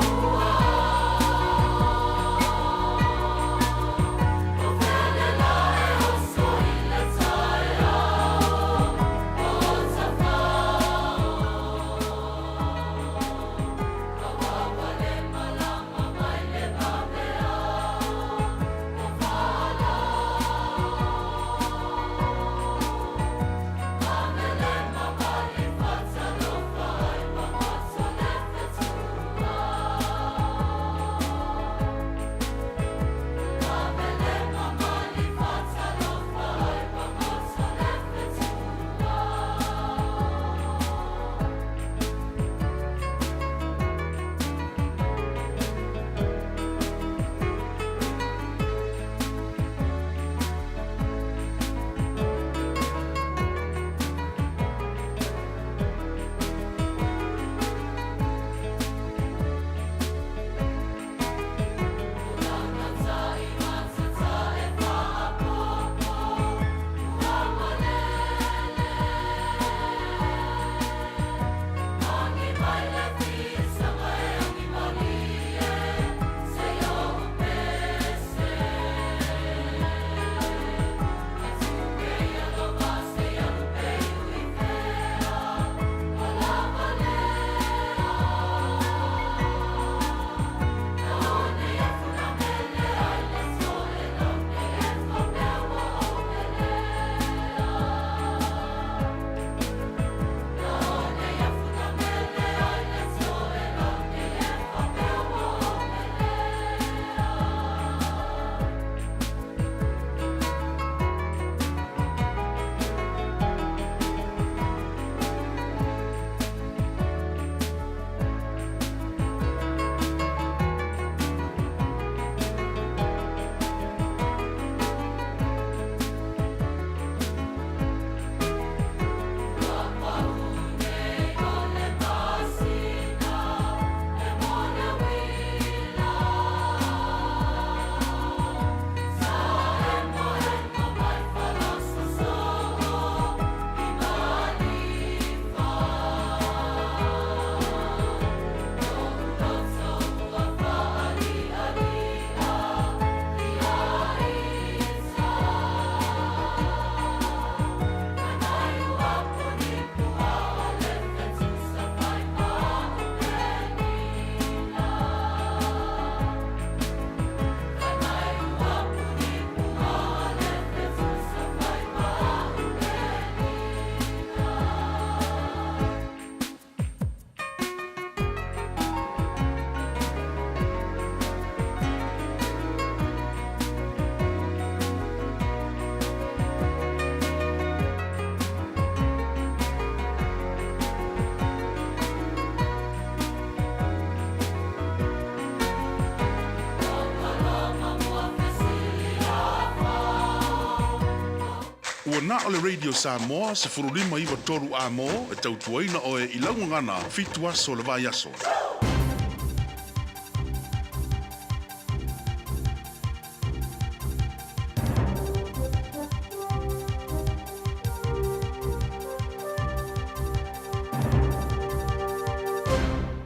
Ua na o le Radio Samoa 1593 Amo e tautuaina oe i lau gagana fitu aso o le vaiaso.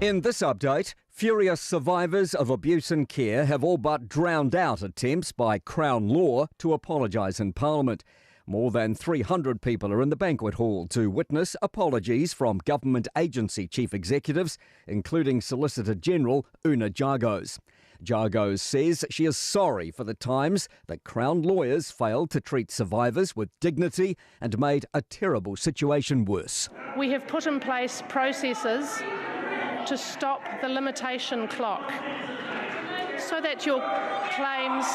In this update, furious survivors of abuse and care have all but drowned out attempts by Crown Law to apologise in Parliament. More than 300 people are in the banquet hall to witness apologies from government agency chief executives, including Solicitor General Una Jagos. Jagos says she is sorry for the times that Crown lawyers failed to treat survivors with dignity and made a terrible situation worse. We have put in place processes to stop the limitation clock so that your claims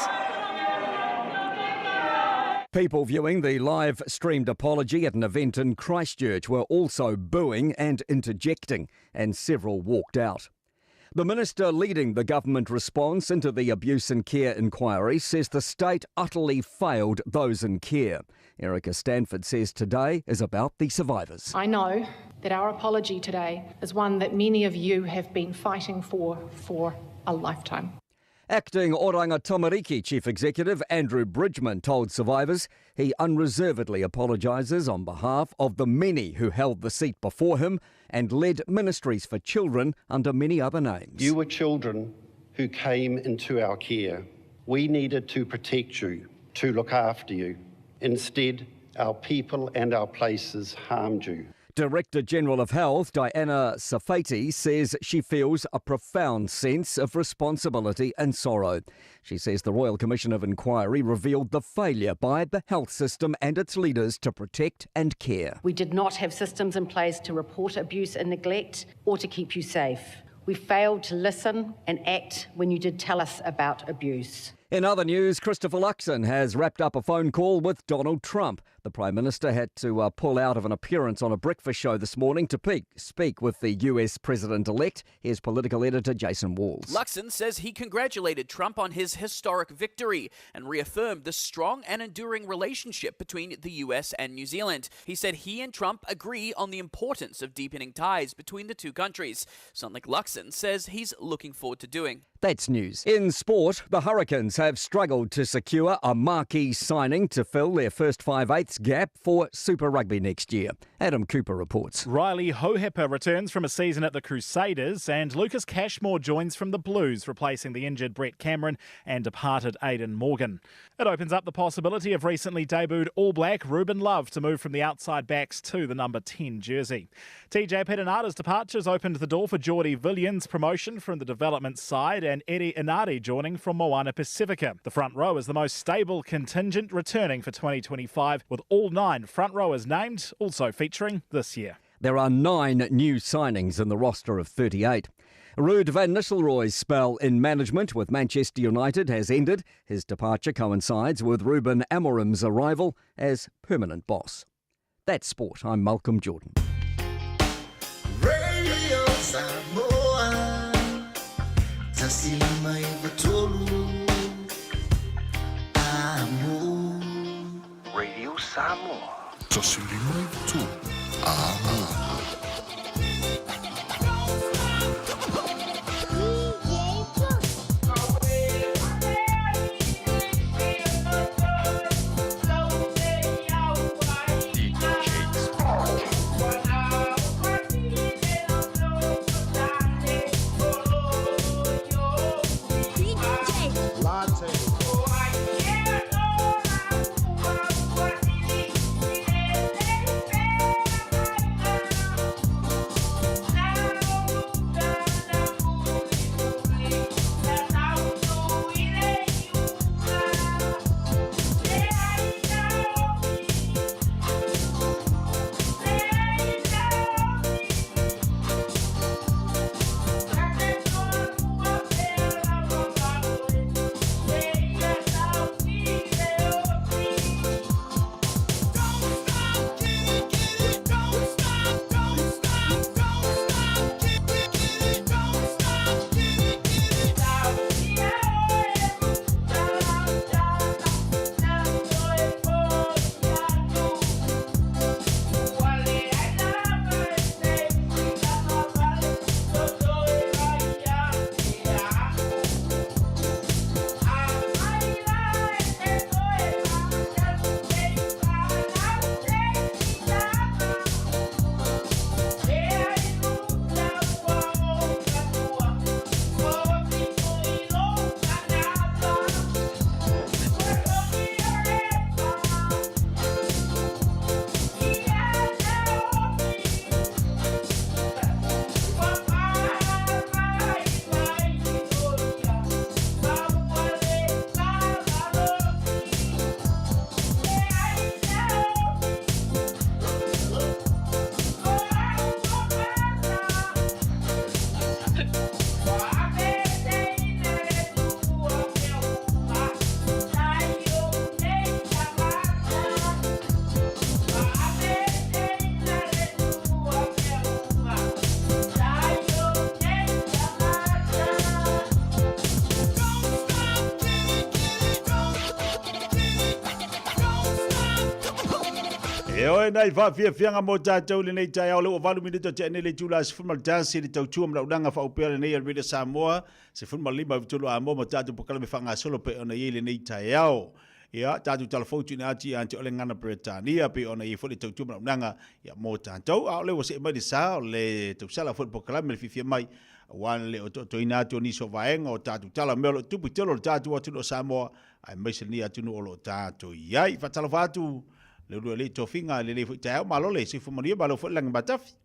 People viewing the live streamed apology at an event in Christchurch were also booing and interjecting, and several walked out. The minister leading the government response into the abuse and care inquiry says the state utterly failed those in care. Erica Stanford says today is about the survivors. I know that our apology today is one that many of you have been fighting for for a lifetime. Acting Oranga Tamariki Chief Executive Andrew Bridgman told survivors he unreservedly apologises on behalf of the many who held the seat before him and led ministries for children under many other names. You were children who came into our care. We needed to protect you, to look after you. Instead, our people and our places harmed you. Director General of Health Diana Safati says she feels a profound sense of responsibility and sorrow. She says the Royal Commission of Inquiry revealed the failure by the health system and its leaders to protect and care. We did not have systems in place to report abuse and neglect or to keep you safe. We failed to listen and act when you did tell us about abuse. In other news, Christopher Luxon has wrapped up a phone call with Donald Trump. The Prime Minister had to uh, pull out of an appearance on a breakfast show this morning to peak, speak with the US President elect. Here's political editor Jason Walls. Luxon says he congratulated Trump on his historic victory and reaffirmed the strong and enduring relationship between the US and New Zealand. He said he and Trump agree on the importance of deepening ties between the two countries, something Luxon says he's looking forward to doing. That's news. In sport, the Hurricanes have struggled to secure a marquee signing to fill their first 5/8 gap for Super Rugby next year. Adam Cooper reports. Riley Hohepa returns from a season at the Crusaders, and Lucas Cashmore joins from the Blues, replacing the injured Brett Cameron and departed Aidan Morgan. It opens up the possibility of recently debuted All Black Ruben Love to move from the outside backs to the number 10 jersey. TJ Perenara's departures opened the door for Geordie Villian's promotion from the development side and Eddie Inari joining from Moana Pacifica. The front row is the most stable contingent returning for 2025, with all nine front rowers named, also featuring this year. There are nine new signings in the roster of 38. Ruud van Nistelrooy's spell in management with Manchester United has ended. His departure coincides with Ruben Amorim's arrival as permanent boss. That's sport. I'm Malcolm Jordan. Radio Samoa Tasilima Ivatolu Amo Radio Samoa. Tasilima Ivatolu Amo. Latte. E oe nai faafiafiaga mo tatou i lenei taeao lea ua 8 minute o tea nei le itula 11 i le tautua ma launaga faaupea lenei a le Radio Samoa 15 i tolu Amoa ma tatou polokalame faagasolo pei ona i ai lenei taeao. Ia, tatou talafou tuuina atu ia te oe le gagana Peretania pei ona i ai foi le tautua ma launaga ia mo tatou. A o lea ua see mai le sa o le tausala foi le polokalame le fiafia mai aua le otootoina atu o nisi o vaega o tatou tala o mea o lo o tupu i tele o le tatou atunuu o Samoa aemaise lenei atunuu o lo o tatou i ai. Faatalofa atu le ulu alii tofiga i lenei foi taeao. Malo le soifua manuia, malo foi le lagi matafi.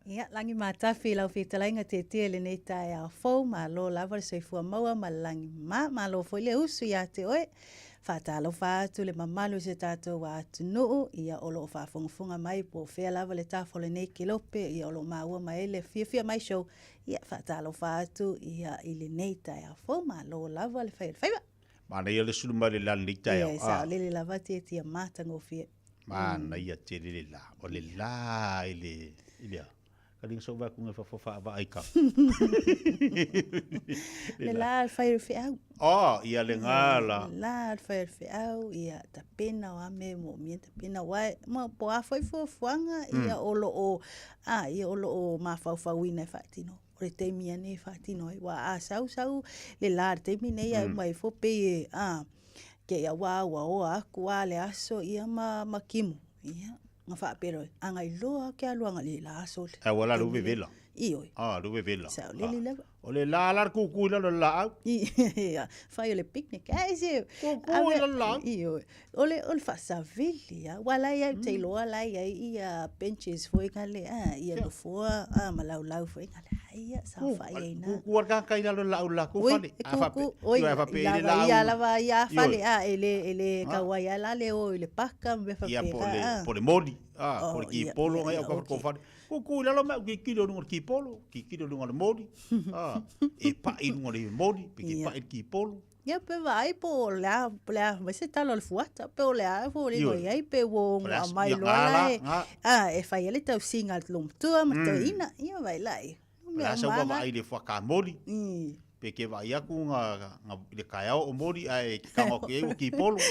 Ia, lagi matafi i lau fetalaiga tietie i lenei taeao fou, malo lava le soifua maua ma le lagi ma, malo foi le usu ia te oe. Faatalofa atu le mamalu i se tatou atunuu, ia o lo o faafogafoga mai po o fea lava le tafa o lenei kelope, ia o lo o maua mai ai le fiafia mai show, ia faatalofa atu ia i lenei taeao fou, malo lava le fai o le faiva. Manaia le sulu mai le la lenei taeao. Ia, saolele lava tietie matagofie. Manaia tele le la. O le la i le, i le a? Ka linga sau vai kunga fa fa va ai ka. Le la le fai o le feau. Oh, ia le ngā la. Le la le fai o le feau, ia tapena o a mea e moomia tapena wa ma po a foi fuafuaga ia o lo o a ia o lo o mafaufauina e faatino. O le taimi ane e faatino ai. Wa a sau sau le la le taimi nei ai mai fo pei e a ke ia wa ua oa aku a le aso ia ma ma kimu. Ia nga faapea loa, a ngai loa ke alu anga le la aso le. A ua la lu vevela. Ioe. A lu vevela. Sao lele lava. O le la la kuku i lalo le laau. Ia, fai o le picnic. Ai se. Kuku i lalo le laau. Ioe. O le o le faasavili a. Ua la ia te iloa la ia ia benches foi nga le a ia nofoa a ma laulau foi nga le ai ia sa fai ai na. Kuku al ka i lalo le laau la ku fale. A fape. Oi, A fape i le laau. Ia lava ia fale a e le e le kau ai la le o i le paka me fape. Ia po le po le moli. A po le kipolo ngai au ka ko fale. Kuku i lalo mai ki kilo lunga le kipolo, ki kilo lunga le moli. A e pa i lunga le moli, pe ki pa i le kipolo. Ia pe vaai po o le a, po le a mai se tala o le fuata, pe o le a fo le i ai, pe ua O le a, mai ia, loa ngā la la, e, ngā. a, e fai ai le tausiga a le lomatua ma toeaina, ia vai la e. O le a sau vaavaai i le fuaka moli, pe ke vaai aku nga, nga, i le kaeao o moli, ae ke kago aku i ai ua kipolo.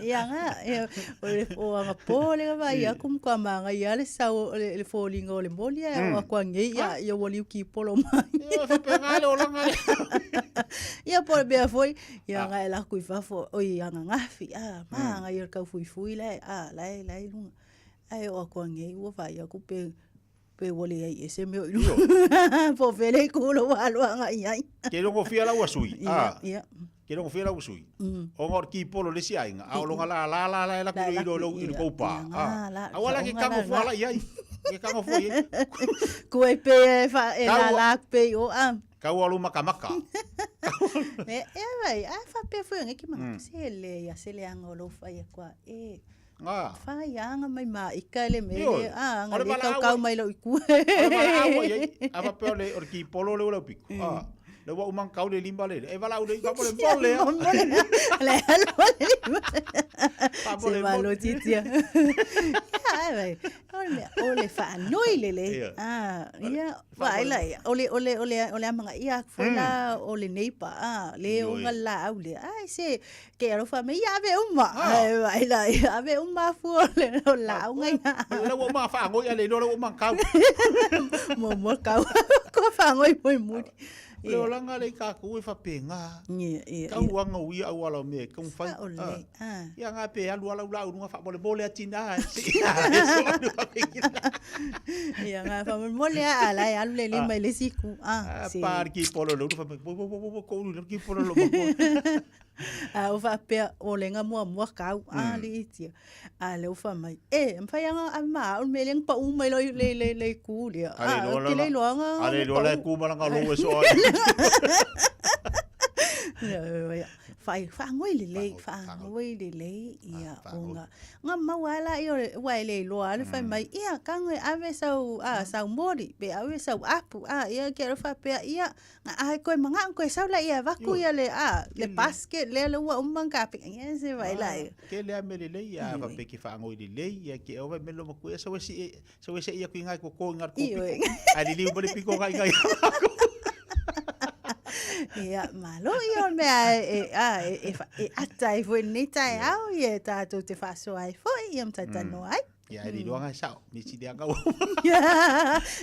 Ia nga, ia, o le o anga po le ga vai aku mkwa manga ia le sau o le, le foliga o le moli ae o aku angei ia, ia ua liu kipolo mai. Ia faapena le olaga lea. Ia po o le mea foi, ia nga e laku i fafo, oi anga gafi, a, ma anga ia le kaufuifui la e, a, la e, la e i luga. Ae o aku angei ua vai aku pe, pe ua leai ese mea o i luga. Po o fea le ku lo ua alu agai i ai. Ke rongofia la ua sui. Ia, A. ia. Ke rongofia la ua sui. Ona o le kipolo le isi aiga, a o longa la la la la e laku i lo i lo pa. A. Aua la ke kango fua la i ai. Ke kango fua i ai. Ku e pe e fa e la la pe i o a. Kau alu makamaka. E e vai, a fa pe fua ngi ki ma se le ia se le anga o lo fa ia kwa e. Ngā. Whai anga mai mā ika le me Ioe. le a anga O le le valaau kau kau ai. mai lau i kua. O le valaau ai ai. A faapea o le o le kipolo le o lau piko. A. Le ua uma kau le lima le. E valaau le ka mole mole a. Mole a. Le alu le lima. Pa mole Se mole. malo titia. Ia ai vai. O le mea o le whaanui lele. Ia. Ah, ia vaai la ia. O le o le o le o le amanga ia aku foi la o le neighbor ah, le Ioe. o nga la au le. Ai se ke alofa me ia ave uma. Ai vai la ia ave uma fua o le o la au ngai nga. La ua uma whaangoi a le iloa la ua uma kau. Mo mo kau. Ko whaangoi mo i muri. O le olaga le i kākou e faapena. Ia, ia, Kau ia. anga uia au ala o mea e kau whai. Sao le, ah. Ia ngā pe alu ala ula au lunga whaamolemole a tina. Ia ngā whamolemole a ala e alu le lima i le siku. Ah, se. Pa ki polo le ulu wha bo bo bo bo bo ko ulu le ki polo lo bo. A o faapea o le nga muamua kau a le itia. A le o fa mai. E, mawhai anga a ma o me le pa u mai lo le le le ku le. Ale A loa ke le la. loa nga. Ale loa la ku malanga lo e so. Ia, Whai, whaangoi le lei, whaangoi le lei, ia, o ngā, ngā maua ala i o le, ua e le iloa, ale whai mai, ia, kangoi ave sau, a, sau mori, pe ave sau apu, a, ia, ke alo whapea, ia, ngā ahe koe manga, koe sau la ia, vaku ia le, a, le basket, le le ua umang ka pe, ia, se vai la, ia. Ke le ame le lei a fa pe ki whaangoi le lei ia ke o vai me lo maku e sa wesi e sa wesi ia kui ngai ko ko ngai ko Ioe. piko. Ai li liu le piko ngai ngai. Ia, malo ia o le mea e, a, e, e, e ata ai foi lenei taeao, ia e tātou te faasoa ai foi, ia ma talatalanoa ai. Ia, e liloa ngai sao, me sili anga ua.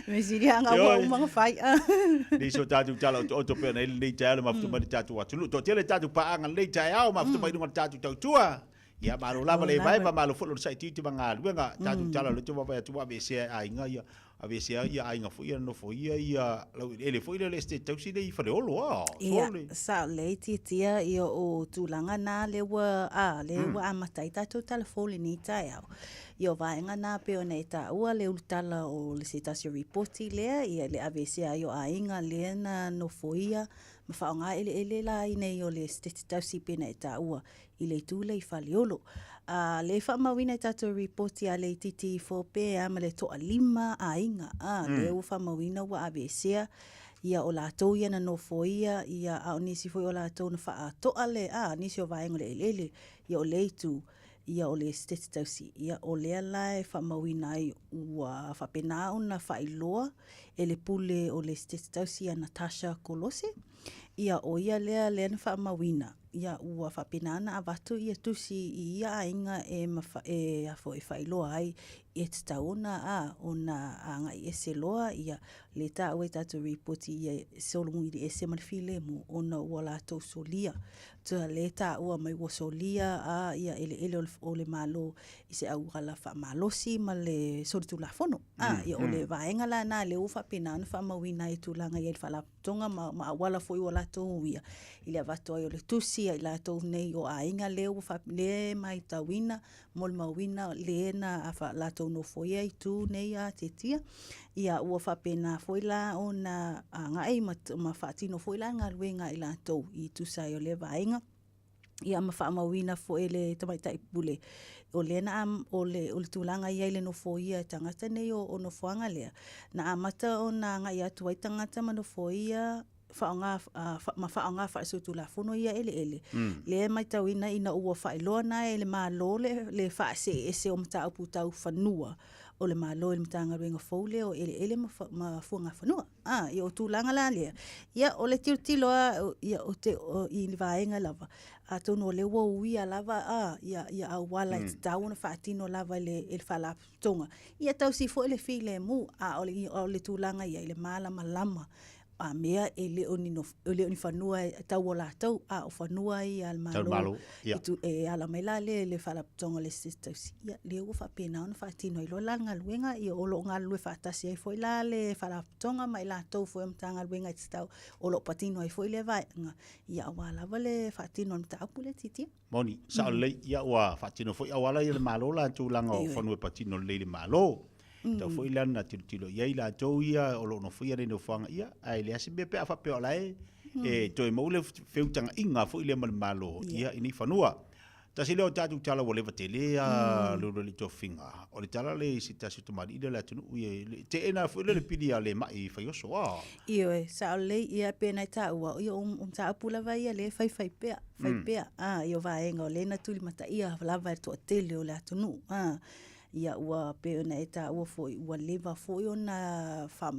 Me sili anga ua uma nga fai. Nei so tātou tala o te oto pea nei lenei taeao le mafuta mai le tātou atunuu. Toatele tātou paanga lenei taeao, mafuta mai lunga le tātou tautua. Ia, malo lava le vaeva, malo foi lona saitiiti ma galuega, tatou tala o lea te vaavaai atu ua aveesea e aiga ia, aveesea ia aiga foi ia nofo ia ia laueleele foi lea o le Esetete Tausi lea i Faleolo a, Ia, sole. sao lelei tiatia ia o tulaga na lea ua, a, lea ua amata ai tatou tala fou i lenei taeao. Ia o vaega na pei ona e taua le ulutala o le se tasi o ripoti lea, ia le aveesea ai o aiga lea na nofoia ma faaaoga eleele la i nei o le Esetete Tausi pei ona e taua i le itu lea i Faleolo. A, lea e faamauina i tatou ripoti a le itiiti ifo pe a ma le toalima aiga, a, mm. lea ua faamauina ua aveesea ia o latou ia na nofoia, ia a o nisi foi o latou na faatoa le, a, nisi o vaega o le eleele, ia o lea itu, ia o le Esetete Tausi, ia o lea la e faamauina ai ua faapena ona faailoa e le pule o le Esetete Tausi ia Natasha Kolose, ia o ia lea lea na faamauina, ia ua faapena ona avatu ia tusi i ia aiga e mafa, e a foi e faailoa ai e tatau ona a ona agai ese loa ia le taua i tatou ripoti ia solomuli ese ma le filemu ona ua latou solia tua le taua mai ua solia a ia eleele o le, o le Malo i se auala faamalosi ma le solitulafono. A, ia o le vaega la na lea ua faapena ona faamauina ai tulaga i ai le Faalapotopotoga ma, ma auala foi ua latou uia i le avatu ai o le tusi a i latou nei o aiga lea ua faap, lea e maitauina, molimauina le na a fa, latou nofoia i tu nei a tiatia. Ia ua faapena foi la ona agai ma, ma faatino foi la galuega a i latou i tusa ai o lea vaega. Ia ma faamauina foi e le tamaitai pule, o lea na o le, o le tulaga i ai le nofoia e tagata nei o, o nofoaga lea, na amata ona agai atu ai tagata ma nofoia faaaoga, ma faaaoga faalesolitulafono ia eleele, mm. lea e matauina ina ua faailoa na e le Malo le, le faaseese o mataupu tau fanua o le Malo i le Matagaluega fou lea o Eleele ma, ma Fuagafanua. A, ia o tulaga la lea, ia o le tilotilo a, ia o te, o, i le vaega lava, atonu o lea ua uia lava a, ia, ia auala e tatau ona faatino lava e le, e le Faalapotopotoga. Ia tausi foi le filemu, a o le, o le tulaga ia i le malamalama a mea e le o ni nof, e le o ni fanua e tau o latou, a o fanua ia a le Malo, Malo, ia. i tu, e ala mai la lea i le Faalapotopotoga o le Esetete Tausi. Ia, lea ua faapena ona faatino ai loa la le galuega, ia o lo o galulue faatasi ai foi la le Faalapotopotoga ma i latou foi o Matagaluega e tatau o lo o patino ai foi lea vaega, ia aua lava le faatino o le mataupu lea Titia. Moni, sao lelei, ia ua faatino foi auala ia le Malo la tulaga o fanua e patino lelei i le Malo. Tau foi la na tilotilo i ai latou ia o lo o nofoia le nofoaga ia, ae leai se mea pe a faapea o la e e toe maua le feutagaiga foi lea ma le Malo ia i nei fanua. Tasi lea o tatou tala ua leva tele a le tofiga, o le tala lea i se tasi o tamalii lea o le atunuu ia, le teena foi lea le pili a le mai Faioso a. Ioe, sao lelei, ia pei ona e taua, ia o mataupu lava ia lea e faifai pea, fai pea, a, ia o vaega o lea na tulimataia lava e le toatele o le atunuu, a. Ia ua pei ona e taua foi, ua leva foi ona fa,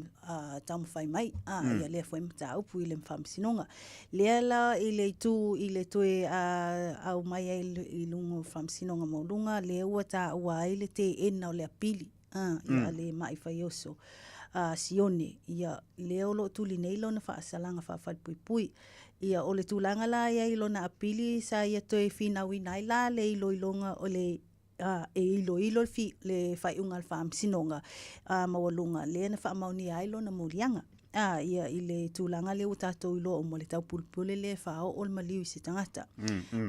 taumafai mai, a, ia lea foi mataupu i le Faamasinoga. Lea la i le itu i le toe aumai ai i luga o le Faamasinoga Maualuga, lea ua taua ai le teena o le apili, a, ia le mai Faioso a Sione, ia lea o lo o tuli nei lona faasalaga faafalepuipui. Ia o le tulaga la i ai i lona apili sa ia toe finauina ai la le iloiloga o le a, e iloilo le, fi, le faaiuga a le Faamasinoga a, Maualuga lea na faamaonia ai lona moliaga. A, ia i le tulaga lea ua tatou iloa uma le taupulepule lea e faaoo le maliu i se tagata.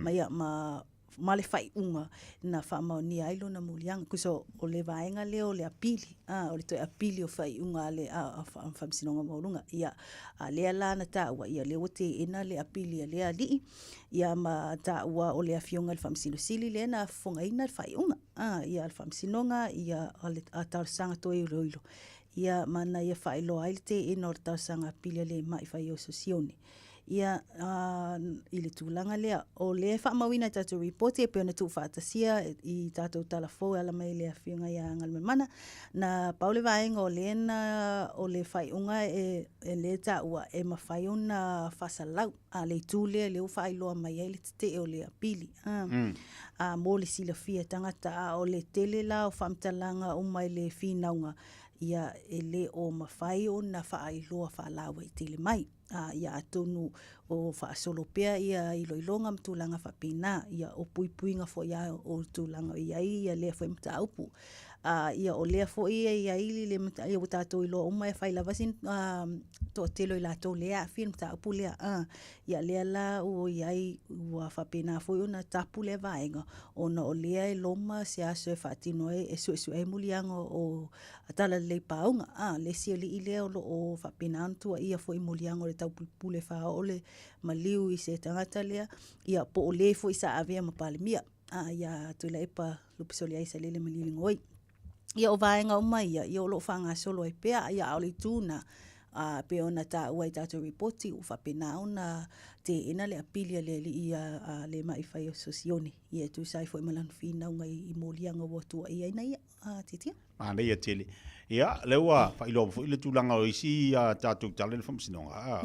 Ma ia, ma, ma le faaiuga na faamaonia ai lona moliaga. Tusa o le vaega lea o le apili, a, o le toe apili o faaiuga a le a, a, Faamasinoga Maualuga. Ia, a lea la na taua, ia lea ua teena le apili a lea alii, Ia ma taua o le Afioga i le Faamasino Sili lea na fofogaina le faaiuga, a, ia a le Faamasinoga, ia a le a talosaga toe iloilo, ia ma na ia faailoa ai le teena o le talosaga apili a le ma'i Faioso Sione. Ia, i le tulaga lea, o lea e faamauina i tatou ripoti e pei ona tuufaatasia i tatou tala fou e ala mai i le Afioga ia Galumalemana, na pau le vaega o lea na, o le faaiuga e, e lea e taua e mafai ona faasalau a le itu lea lea ua faailoa mai ai le tetee o le apili a, a mo le silafia e tagata. A o le tele la o faamatalaga uma i le finauga, ia e le o mafai ona faailoa faalauaitele mai. A, ia atonu o faasolo pea ia iloiloga ma tulaga faapena, ia o puipuiga foi a o tulaga o i ai ia lea foi mataupu. A, ia o lea foi e i ai le mata, ia ua tatou iloa uma e fai lava sina a, toatele o i latou lea e aafia i le mataupu lea. A, ia lea la ua i ai, ua faapena foi ona tapu lea vaega, ona o lea e loma se aso e faatino ai, e suesue ai muliaga o Talalelei Paauga. A, le isi alii lea o lo o faapena ona tuuaia foi i moliaga o le taupulepule faaoo le maliu i se tagata lea, ia po o le foi sa avea ma Palemia, a, ia Tuilaepa Lupesoliai Salele Malielegaoi. Ia o vaega uma ia, ia o lo o faagasolo ai pea, ia a o le itu lena, a pei ona taua i tatou ripoti, ua faapena ona teena le apili a le alii a le ma'i fai o Sosione, ia e tusa ai foi ma lana finauga i moliaga ua tuuaiaina ia. A titia. Manaia tele. Ia, lea ua faailoa foi le tulaga o isi a tatou tala i le faamasinoga. A,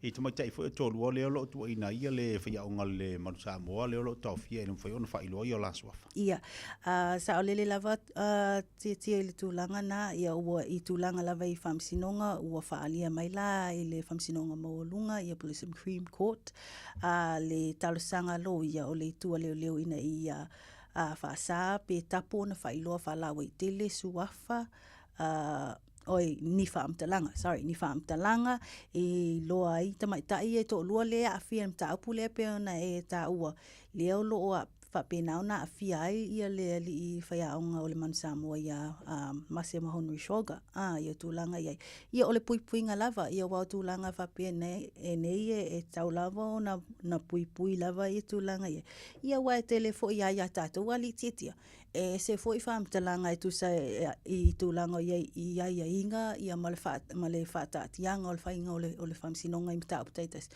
i tamaitai foi o toalua lea o lo o tuuaiina ai le faiaoga o le Manu Samoa lea o lo o taofia e le mafai ona faailoa o la suafa. Ia, a, saolele lava a, Tiatia i le tulaga na, ia ua i tulaga lava i faamasinoga, ua faaalia mai la i le Faamasinoga Maualuga, ia po o le Supreme Court, a, le talosaga a loia o le itu a leoleo ina ia a faasa pe tapu ona faailoa faalauaitele suafa, a, oi, ni faamatalaga, sorry, ni faamatalaga e iloa ai tamaitai ia e toalua lea e aafia i le mataupu lea pei ona e taua, lea o lo o faapena ona aafia ai ia le alii faiaoga o le Manu Samoa ia Mase Mahonri Shoga, a, ia tulaga i ai. Ia o le puipuiga lava, ia aua o tulaga faapea nei, e nei e tatau lava ona na puipui lava ia tulaga i ai. Ia aua e tele foi lava ia tatou alii tiatia, e ese foi faamatalaga e tusa i tulaga o i ai i aiaiga ia ma le ma le faataatiaga o le faiga o le o le faamasinoga i mataupu taitasi.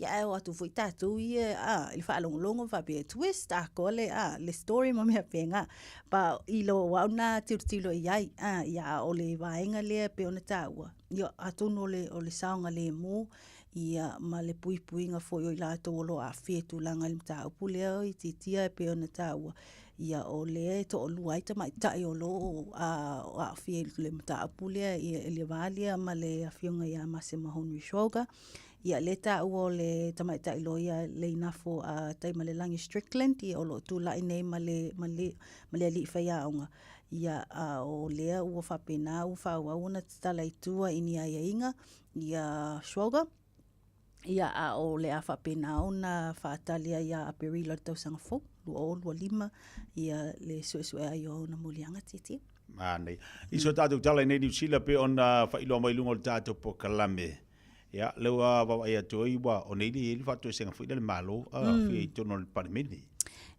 Ia ae o atu foi tatou ia a i le faalogologo ma faapea twist atoa le a le story ma mea faapena. Pa i lou au na tilotilo i ai a ia a o le vaega lea e pei ona taua, ia atonu o le o le saogalemu ia ma le puipuiga foi o i latou o lo o aafia i tulaga i le mataupu lea o itiitia e pei ona taua, ia o lea e toalua ai tamaitai o lo o aafia i le mataupu lea i le va lea ma le Afioga ia Mase Mahonri Shoga. Ia lea e taua o le tamaitai loia Leinafo a Taimalelagi Strickland, ia o lo o tulai nei ma le, ma le, ma le alii faiaoga. Ia a o lea ua faapena ua faaauau ona tatala i tua i ni aiaiga ia Schwalger, ia a o le a faapena ona faatali ai ia Aperila o le tausaga fou, 2025, ia le suesue ai o ona moliaga tietie. Manaia. I so tatou tala i nei Niu Sila pei ona faailoa mai i luga o le tatou polokalame. Ia, lea ua vaavaai atu ai ua o nei le i ai le faatoesega foi lea a le Malo, a, fia i totonu o le Palemene.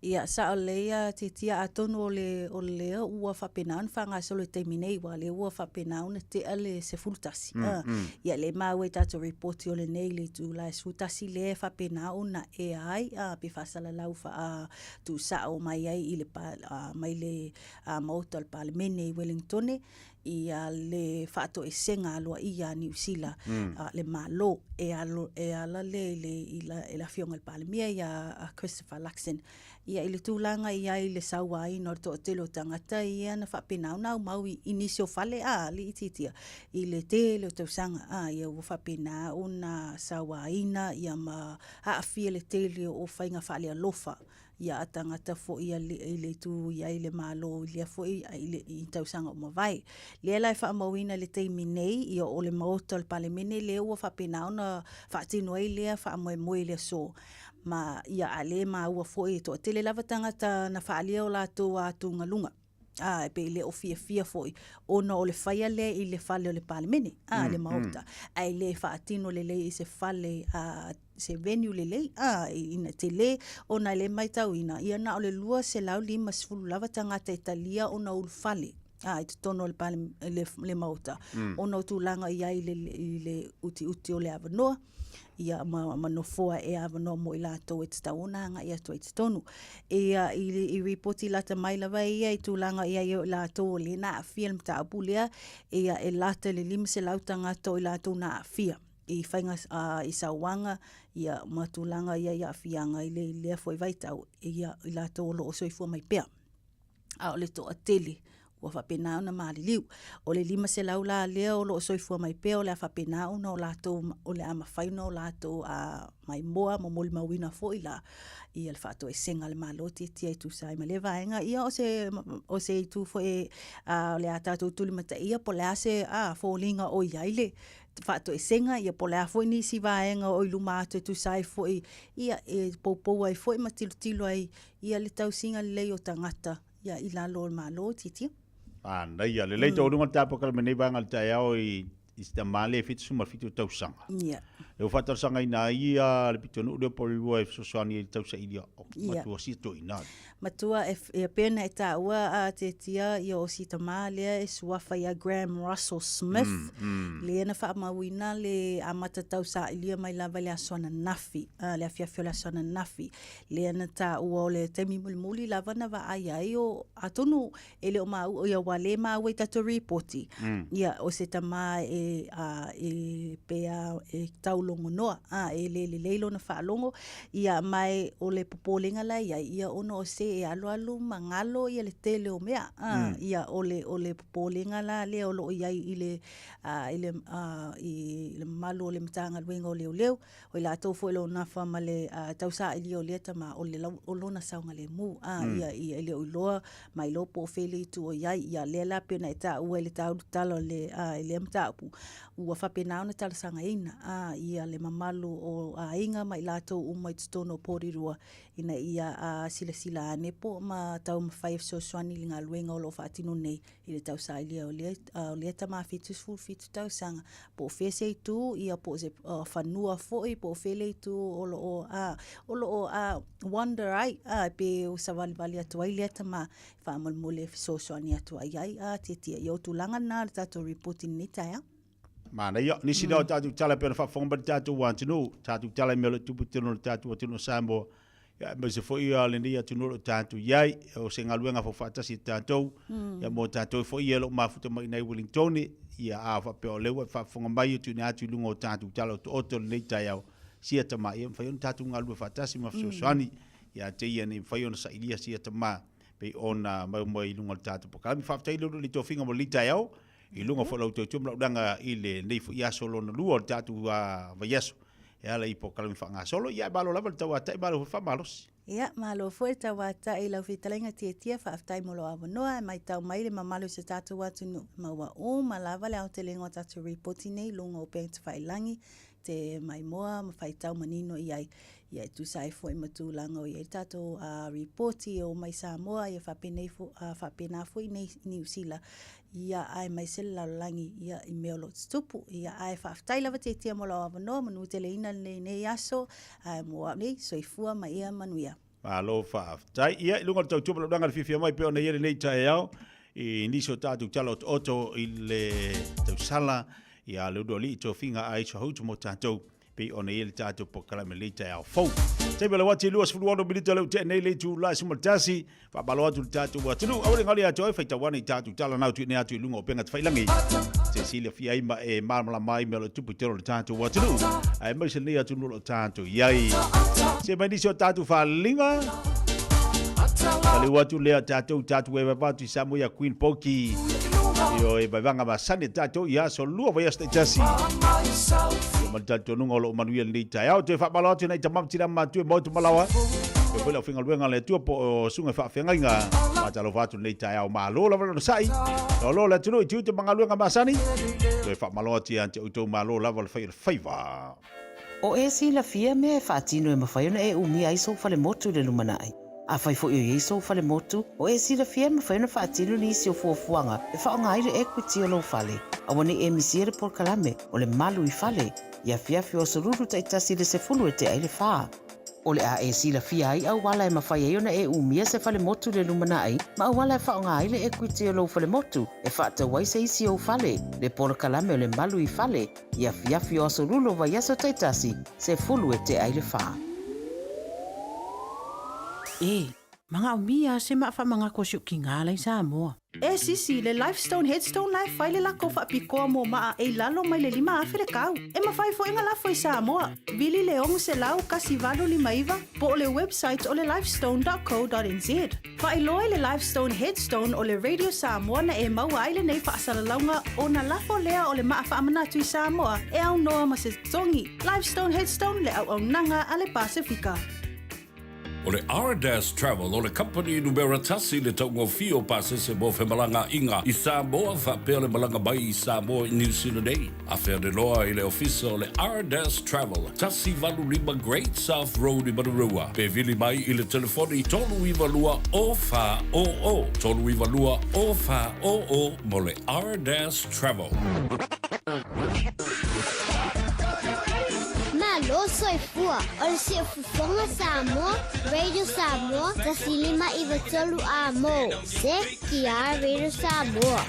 Ia, sao lelei a Tiatia, atonu o le, o lea ua faapena ona faagasolo i le taimi nei, aua o lea ua faapena ona tea le 11. Ia, lea e maua i tatou ripoti o lenei i le itula e 11 lea e faapena ona ea ai, a, pe faasalalau faa, tuusao mai ai i le, mai le Maota o le Palemene i Wellingtone, ia le faatoesega aloaia a Niu Sila, le Malo, e alo, e ala lea i le, i le, i le Afioga i le Palemia ia Christopher Luxon. Ia i le tulaga i ai le sauaina o le toatele o tagata ia na faapena ona aumau i, i nisi o fale a alii itiitia i le tele o tausaga a ia ua faapena ona sauaina ia ma aafia le tele o faiga faalealofa ia a tagata foi i le itu i ai le Malo i lea foi i tausaga ua mavae. Lea la e faamauina i le taimi nei, ia o le Maota o le Palemene lea ua faapena ona faatino ai lea faamoemoe i le aso. Ma ia a le maua foi e toatele lava tagata na faaalia o latou atugaluga. A, e pei le o fiafia foi ona o le faia lea i le fale o le Palemene, a, le Maota, ae le faatino lelei i se fale a, se venue lelei, a, ina tele, ona e le matauina, ia na o le 250 lava tagata e talia ona ulufale. a, i totonu o le, pale, le, le maota, ona o tulaga i ai le, i le utiuti o le avanoa, ia ma, ma nofoa e avanoa mo i latou e tatau ona agai atu ai i totonu. Ia, i, i ripoti lata mai lava ia i tulaga i ai o i latou o lea na aafia le mataupu lea, ia e lata i le 500 tagata o i latou na aafia i faiga i sauaga ia ma tulaga ia i aafiaga i le, i lea foi vaitau, ia i latou o lo o soifua mai pea. A o le toatele ua faapena ona maliliu. O le 500 la lea o lo o soifua mai pea o le a faapena ona o latou, o le a mafai ona o latou maimoa ma molimauina foi la ia le faatoesega a le Malo tiatia e tusa ai ma lea vaega. Ia o se, o se itu foi o le a tatou tulimataia po o le a se foliga o i ai le faatoesega, ia po o le a foi nisi vaega o i luma atu e tusa ai foi, ia e poupou ai foi ma tilotilo ai ia le tausiga lelei o tagata ia i lalo o le Malo tiatia. Manaia, lelei taualuga le tapaka ma lenei vaega o le taeao i i si tama lea e 77 tausaga. Ia. Le ua faatalosagaina ai ia le pitonuu lea o Porirua e fesoasoani ai i le tausaili o matua sia toeaina. Matua e, e pei ona e taua a Tetia ia o si tama lea e suafa ia Graham Russell Smith lea na faamauina le amata tausailia mai lava i le aso ananafi, le afiafi o le aso ananafi. Lea na taua o le taimi mulimuli lava na vaai ai o, atonu e le o maua, ia ua le maua i tatou ripoti, ia o se tama e, a, e pei a e taulogonoa, a, e le lelei lona faalogo, ia ma e o le popolega la e i ai, ia ona o se e alualu ma galo ia le tele o mea, a, ia o le, o le popolega la lea o lo o i ai i le, a, i le, a, i le mamalu o le Matagaluega o Leoleo, O i latou foi o lo o nafa ma le tausailia o lea tama, o, le, o lona saogalemu. A, ia, ia, e le o iloa ma iloa po o fea le itu o i ai. Ia, lea la pei ona e taua i le taulutala o le, a, i lea mataupu, ua faapena ona talosagaina, a, ia le mamalu o aiga ma i latou uma i totonu o Porirua, ina ia a, silasila ane po ma taumafai e fesoasoani i le galuega o lo o faatino nei i le tausailia o lea, o lea tama 77 tausaga, po o fea se itu, ia po o se uh, fanua foi, po o fea le itu o lo o, uh, o lo o uh, wander ai, uh, pe o savalivali atu ai lea tama faamolemole e fesoasoani atu ai ai, a tiatia ia o tulaga na le tatou ripoti lenei taeao. Manaia, nisi lea o tatou tala pei ona faafofoga mai le tatou atunuu, tatou tala i mea o lo o tupu i totonu o le tatou atunuu o Samoa, ia aemaise foi ia lenei atunuu o lo o tatou i ai, o se galuega faufaatasi a tatou, ia mo tatou foi ia o lo o mafuta mai i inei i Wellingtone, ia a faapea o lea ua e faafofoga mai e tuuina atu i luga o tatou tala otooto i lenei taeao, sia tama ia mafai ona tatou galulue faatasi ma fesoasoani ia te ia ina ia mafai ona sailia sia tama pei ona maimoa i luga o le tatou polokalame. Faafetai le ulu i le tofiga mo lenei taeao. I luga foi o lau tautua ma lau ulaga i lenei foi aso lona lua o le tatou vaiaso e ala i polokalame faagasolo. Ia, malo lava le tauatai, malo foi le faamalosi. Ia, malo foi le tauatai i lau fetalaiga Tiatia, faafetai mo lou avanoa e maitau mai le mamalu o si o tatou atunuu. Maua uma lava le aotelega o tatou ripoti nei i luga o upega tafailagi te maimoa ma faitau manino i ai. Ia e tusa ai foi ma tulaga o i ai le tatou ripoti e oo mai Samoa, ia faapenei foi, faapena foi i Niu Sila. Ia, aemaise le lalolagi, ia, i mea o lo o tutupu. Ia, ae faafetai lava Tiatia mo lau avanoa, manuteleina lenei aso, ae mo au nei, soifua ma ia manuia. Malo faafetai. Ia, i luga o le tautua ma le ulaga i le fiafia mai pei ona i ai lenei taeao i nisi o tatou tala otooto i le tausala ia le ulualii tofiga a Aisha Hout mo tatou pei ona i ai le tatou polokalame i lenei taeao fou. Taimi o le uati e 26 minita lea ua tea nei le itula e 11. Faamalo atu i le tatou atunuu. Aua ne i galo ia te oe, faitau ane i tatou tala nau tuuina atu i luga o upega tafailagi. Se silafia ai ma e malamalama ai mea o lo o tupu i totonu o le tatou atunuu, aemaise lenei atunuu o lo o tatou i ai. Se mai nisi o tatou faaliliga. Taliu atu lea tatou tatou e vaeva atu i Samoa ia Queen Poki. Ioe e vaevaga masani tatou i aso lua vaiaso taitasi. Ma le talitonuga o lo o manuia lenei taeao. Toe faamalo atu i nai tama ma tina ma matua e maua atu malawa. E foi le aufaigaluega a le Atua po o susuga i faafeagaiga. Faatalofa atu lenei taeao. Malo lava le onosai. Loaloa le atunuu i tiute ma galuega masani. Toe faamalo atu ia te outou malo lava le fai o le faiva. O e silafia mea e faatino e mafai ona e umia ai sou falemotu i le lumanai. Afai foi o i ai sou falemotu, o e silafia e mafai ona faatino nisi o fuafuaga e faaaoga ai le equity o lou fale. Aua ne i e misia le polokalame o le Malu i Fale i afiafi o aso Lulu taitasi i le 10 e tea ai le fa. O le a e silafia ai auala e mafai ai ona e umia se falemotu i le lumanai ma auala e faaaoga ai le equity o lou falemotu e faatau ai se isi ou fale, le polokalame o le Malu i Fale, i afiafi o Aso Lula o vaiaso taitasi, 10 e tea i le fa. E, manaomia se ma'a faamanatu a si o'u tinā la i Samoa. E sisi, le Lifestone Headstone la e fai le lako faapitoa mo maa e i lalo mai le 5000 le tau. E mafai foi ona lafo i Samoa. Vili le 600 1859 po o le website o le lifestone.co.nz. Faailoa i le Lifestone Headstone o le Radio Samoa na e maua ai lenei faasalalauga ona lafo lea o le maa faamanatu i Samoa e aunoa ma se totogi. Lifestone Headstone le auaunaga a le Pasefika. O le Ardas Travel o le kamupani numera tasi i le taugofie o pasese mo femalagaaiga i Samoa faapea le malaga mai i Samoa i Niu Sila nei. Afe ane loa i le ofisa o le Ardas Travel, 185 Great South Road i Manurewa, pe vili mai i le telefoni 392 0400, 392 0400 mo le Ardas Travel. Malo soifua, o le Siufofoga Samoa, Radio Samoa, 105 93 amo. CKR Radio Samoa.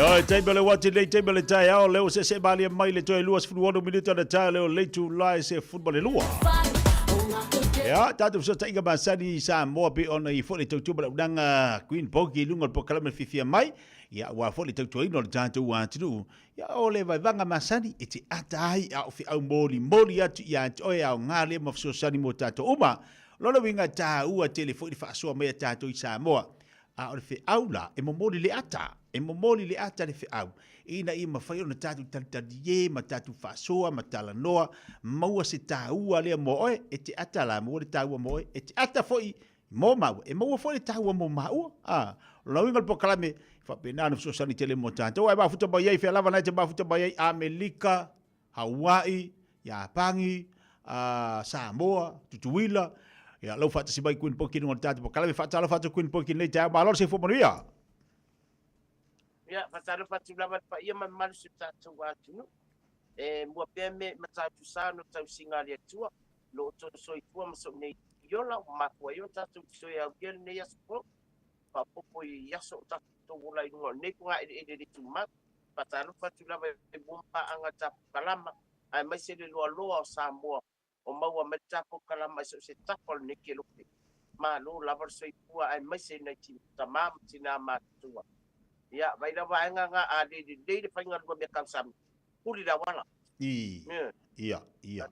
Ai, taimi o le uati nei, taimi o le taeao, lea ua seesee malie mai le toe 26 minute o le taeao lea o le itulā e 12. Ia, tatou fesootaiga masani i Samoa pei ona i foi le tautua ma le auaunaga Queen Bogie i luga o le polokalame fiafia mai, ia aua foi le tautuaina o le tatou atunuu. Ia, o le vaevaega masani e te ata ai a o feau molimoli atu ia te oe aoga lea ma fesoasoani mo tatou uma. O lona uiga e taua tele foi le faasoa mai a tatou i Samoa. A o le feau la, e momoli le ata, e momoli le ata le feau, ina ia mafai ona tatou talitalie ma tatou faasoa ma talanoa, maua se taua lea mo oe, e te ata la, maua le taua mo oe, e te ata foi mo maua, e maua foi le taua mo maua. A, o lona uiga o le polokalame, e faapena ona fesoasoani tele mo tatou. Ae mafuta mai ai, fea lava na e te mafuta mai ai, Amelika, Hawaii, Iapani, Samoa, Tutuila, ia lau faatasi mai Queen Poki i luga o le tatou polokalame. Faatalofa atu Queen Poki i lenei taeao. Malo le soifua manuia. Ia, faatalofa atu lava i le paia ma le mamalu o si o tatou atunuu. E mua pea me matautu sa ona tausiga a le Atua, lo outou soifua ma sou nei ola ua mafua ai ona tatou toe aulia lenei aso fou, faaopoopo i aso o tatou ola i luga o lenei fogaeleele le tumau. Faatalofa atu lava i mua ma paaga a le tapu kalama, aemaise le loaloa o Samoa o maua mai le tapu kalama i so o se tafa o lenei kelope. Malo lava le soifua aemaise i nai tama ma tinā matutua. Ia, vai la vaega nga a le lelei le faiga lua mea kausami, huli le auala. I, ia, ia.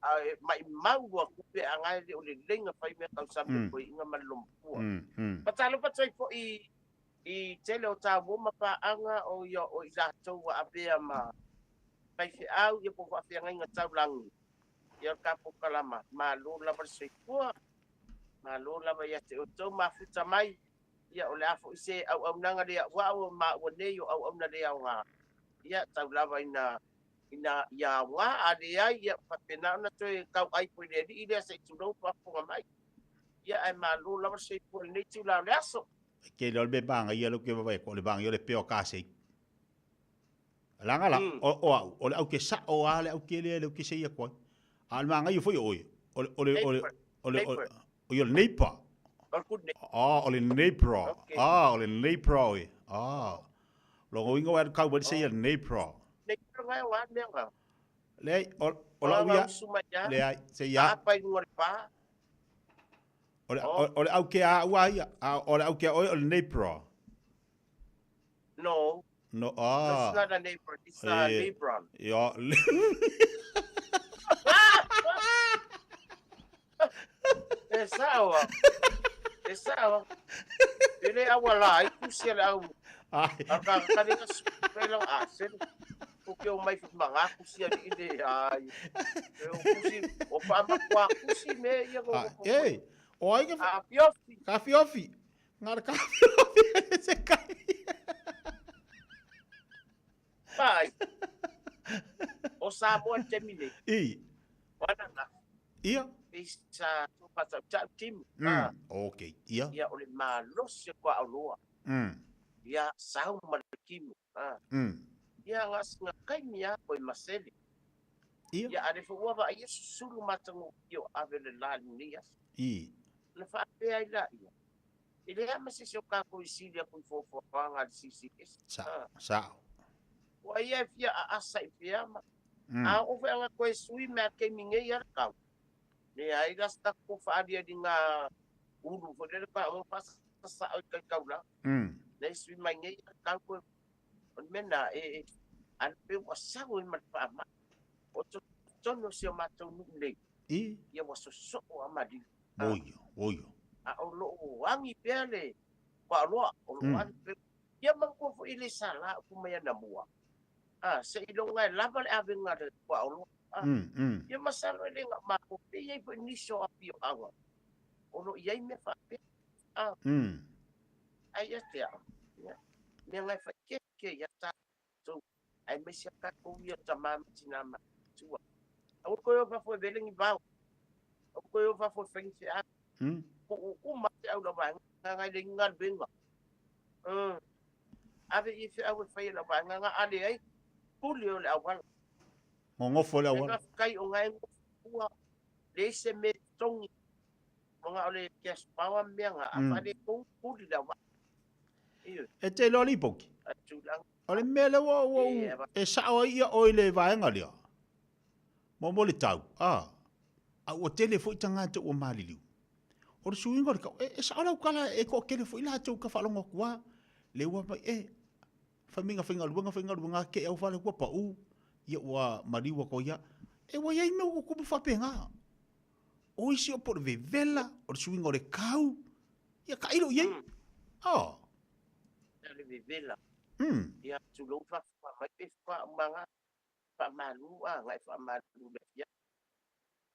A e maimau lua kupe a ngai le o le leiga fai mea kausami o koe inga ma le lomapua. Faatalofa atu ai foi i tele o taua ma paaga o ia o i latou ua avea ma faifeau ia po o faafeagaiga taulagi ia o le tatou kalama. Malo lava le soifua, malo lava ia te outou mafuta mai, ia o le a foi se auaunaga le auau o maua nei o auauna le aoga, ia tau lava ina ina ia aoga, a leai ia faapena ona toe tauai foi i le alii lea se i tulou faafofoga mai. Ia ae malo lava le soifua i lenei itula o le aso. Ke le o le mea magaia lea ou te vaavaai atu, o le magaia o le pea o kasei. Leaga la, o, o au, o le au ke sa'o lava le au kele lea ou te sei atu ai. A o le magaia foi o oe, o le, o le, o le, o le, o le, o le neighbor. Ah, o le neighbor. Ah, o le neighbor oe. Ah. Lona uiga ua e alu kau mai le sei a le neighbor. Neighbor ngai o a mea nga? Leai, o, o lau ia, leai, sei a. Apa i luga o le pa. O le, o, o le au ke a ua ia, a o le au ke a oe o le neighbor. No. No, ah. It's not a neighbor, it's a Eh, neighbor. Ia. E sao a. E sao. E le aua la, i kusi a le au. Ai. A ka ka le ka su pe lang a se. O ke o mai manga kusi a i le ai. E o kusi o pa ma kwa kusi me ia ko. Ah, ei, o ai ka A fiofi. Ka fiofi. Ngā ka fiofi se kai. Pai. O Samoa te mine. I. Wana na. Ia. I sa tu pata ta tim. Okay. Ia. Ia o le malosi o kwa auloa. Ia sau ma le kimo. Ah. Ia nga singa kaimi a koe masele. Ia. Ia ale fo ua va ia susulu matango i o ave le la ni ia. I. Na whaapea i la ia. E le ama se se o kako i sili aku i fōfōanga le CCS. Sa. Sa. Ua ia e fia a asa i fiama. A o wha anga koe sui mea kei mingei ara kau. Ne ai la sta ko whaaria ni ngā ulu fo lele pa o pasa sa o kai kau la. Ne sui mai ngei ara kau koe. O mena e an pe ua sau e ma. O to tono se o mātou nu nei. I. Ia ua soso'o a maliu. Oio, oio. A o lo o angi pea le kwa roa, o lo angi pea. Ia mangkua fo i le sa la ku mai ana mua. A, se i longa e lava le avenga le kwa o loa. A, Ia masalo e le ngā mako pe iai fo i niso a pio anga. O lo iai mea whaapea. A, ai ia te ao. Ia, mea ngai wha ke ke ia tātou. Ai mai sia kākou ia ta mama tina ma tua. Au koe o whafo e velengi vau. Au koe o whafo e whangi te a. Ko o ku ma te au la waenga ngai le inga benga. Ave i te au e whai la waenga nga ale ai. Puli o le awala. Ngongofo le awala. E kai o ngai ngua. Le se me tongi. O nga o le cash power mea nga. A whare kou puli la wa. E te iloa lipoti. O le mea lea ua ua ou e sao ai ia oe i le vaega lea. Mo mo le tau, a. A ua tele foi tagata ua maliliu. O le suiga o le tau, e, e sao lau tala e toatele foi latou ka faalogo atu a. Le ua mai, e, fai mai na faigaluega, faigaluega a te au fale ua pau, ia ua maliu atu ai a. E ua iai mea ua tutupu faapena. O isi o po o le vevela, o le suiga o le tau, Ia tailo i ai. Oh. Ia le vevela. Ia tulou faafofoga mai pe faaumaga faamalu a agai faamalu le afiafi.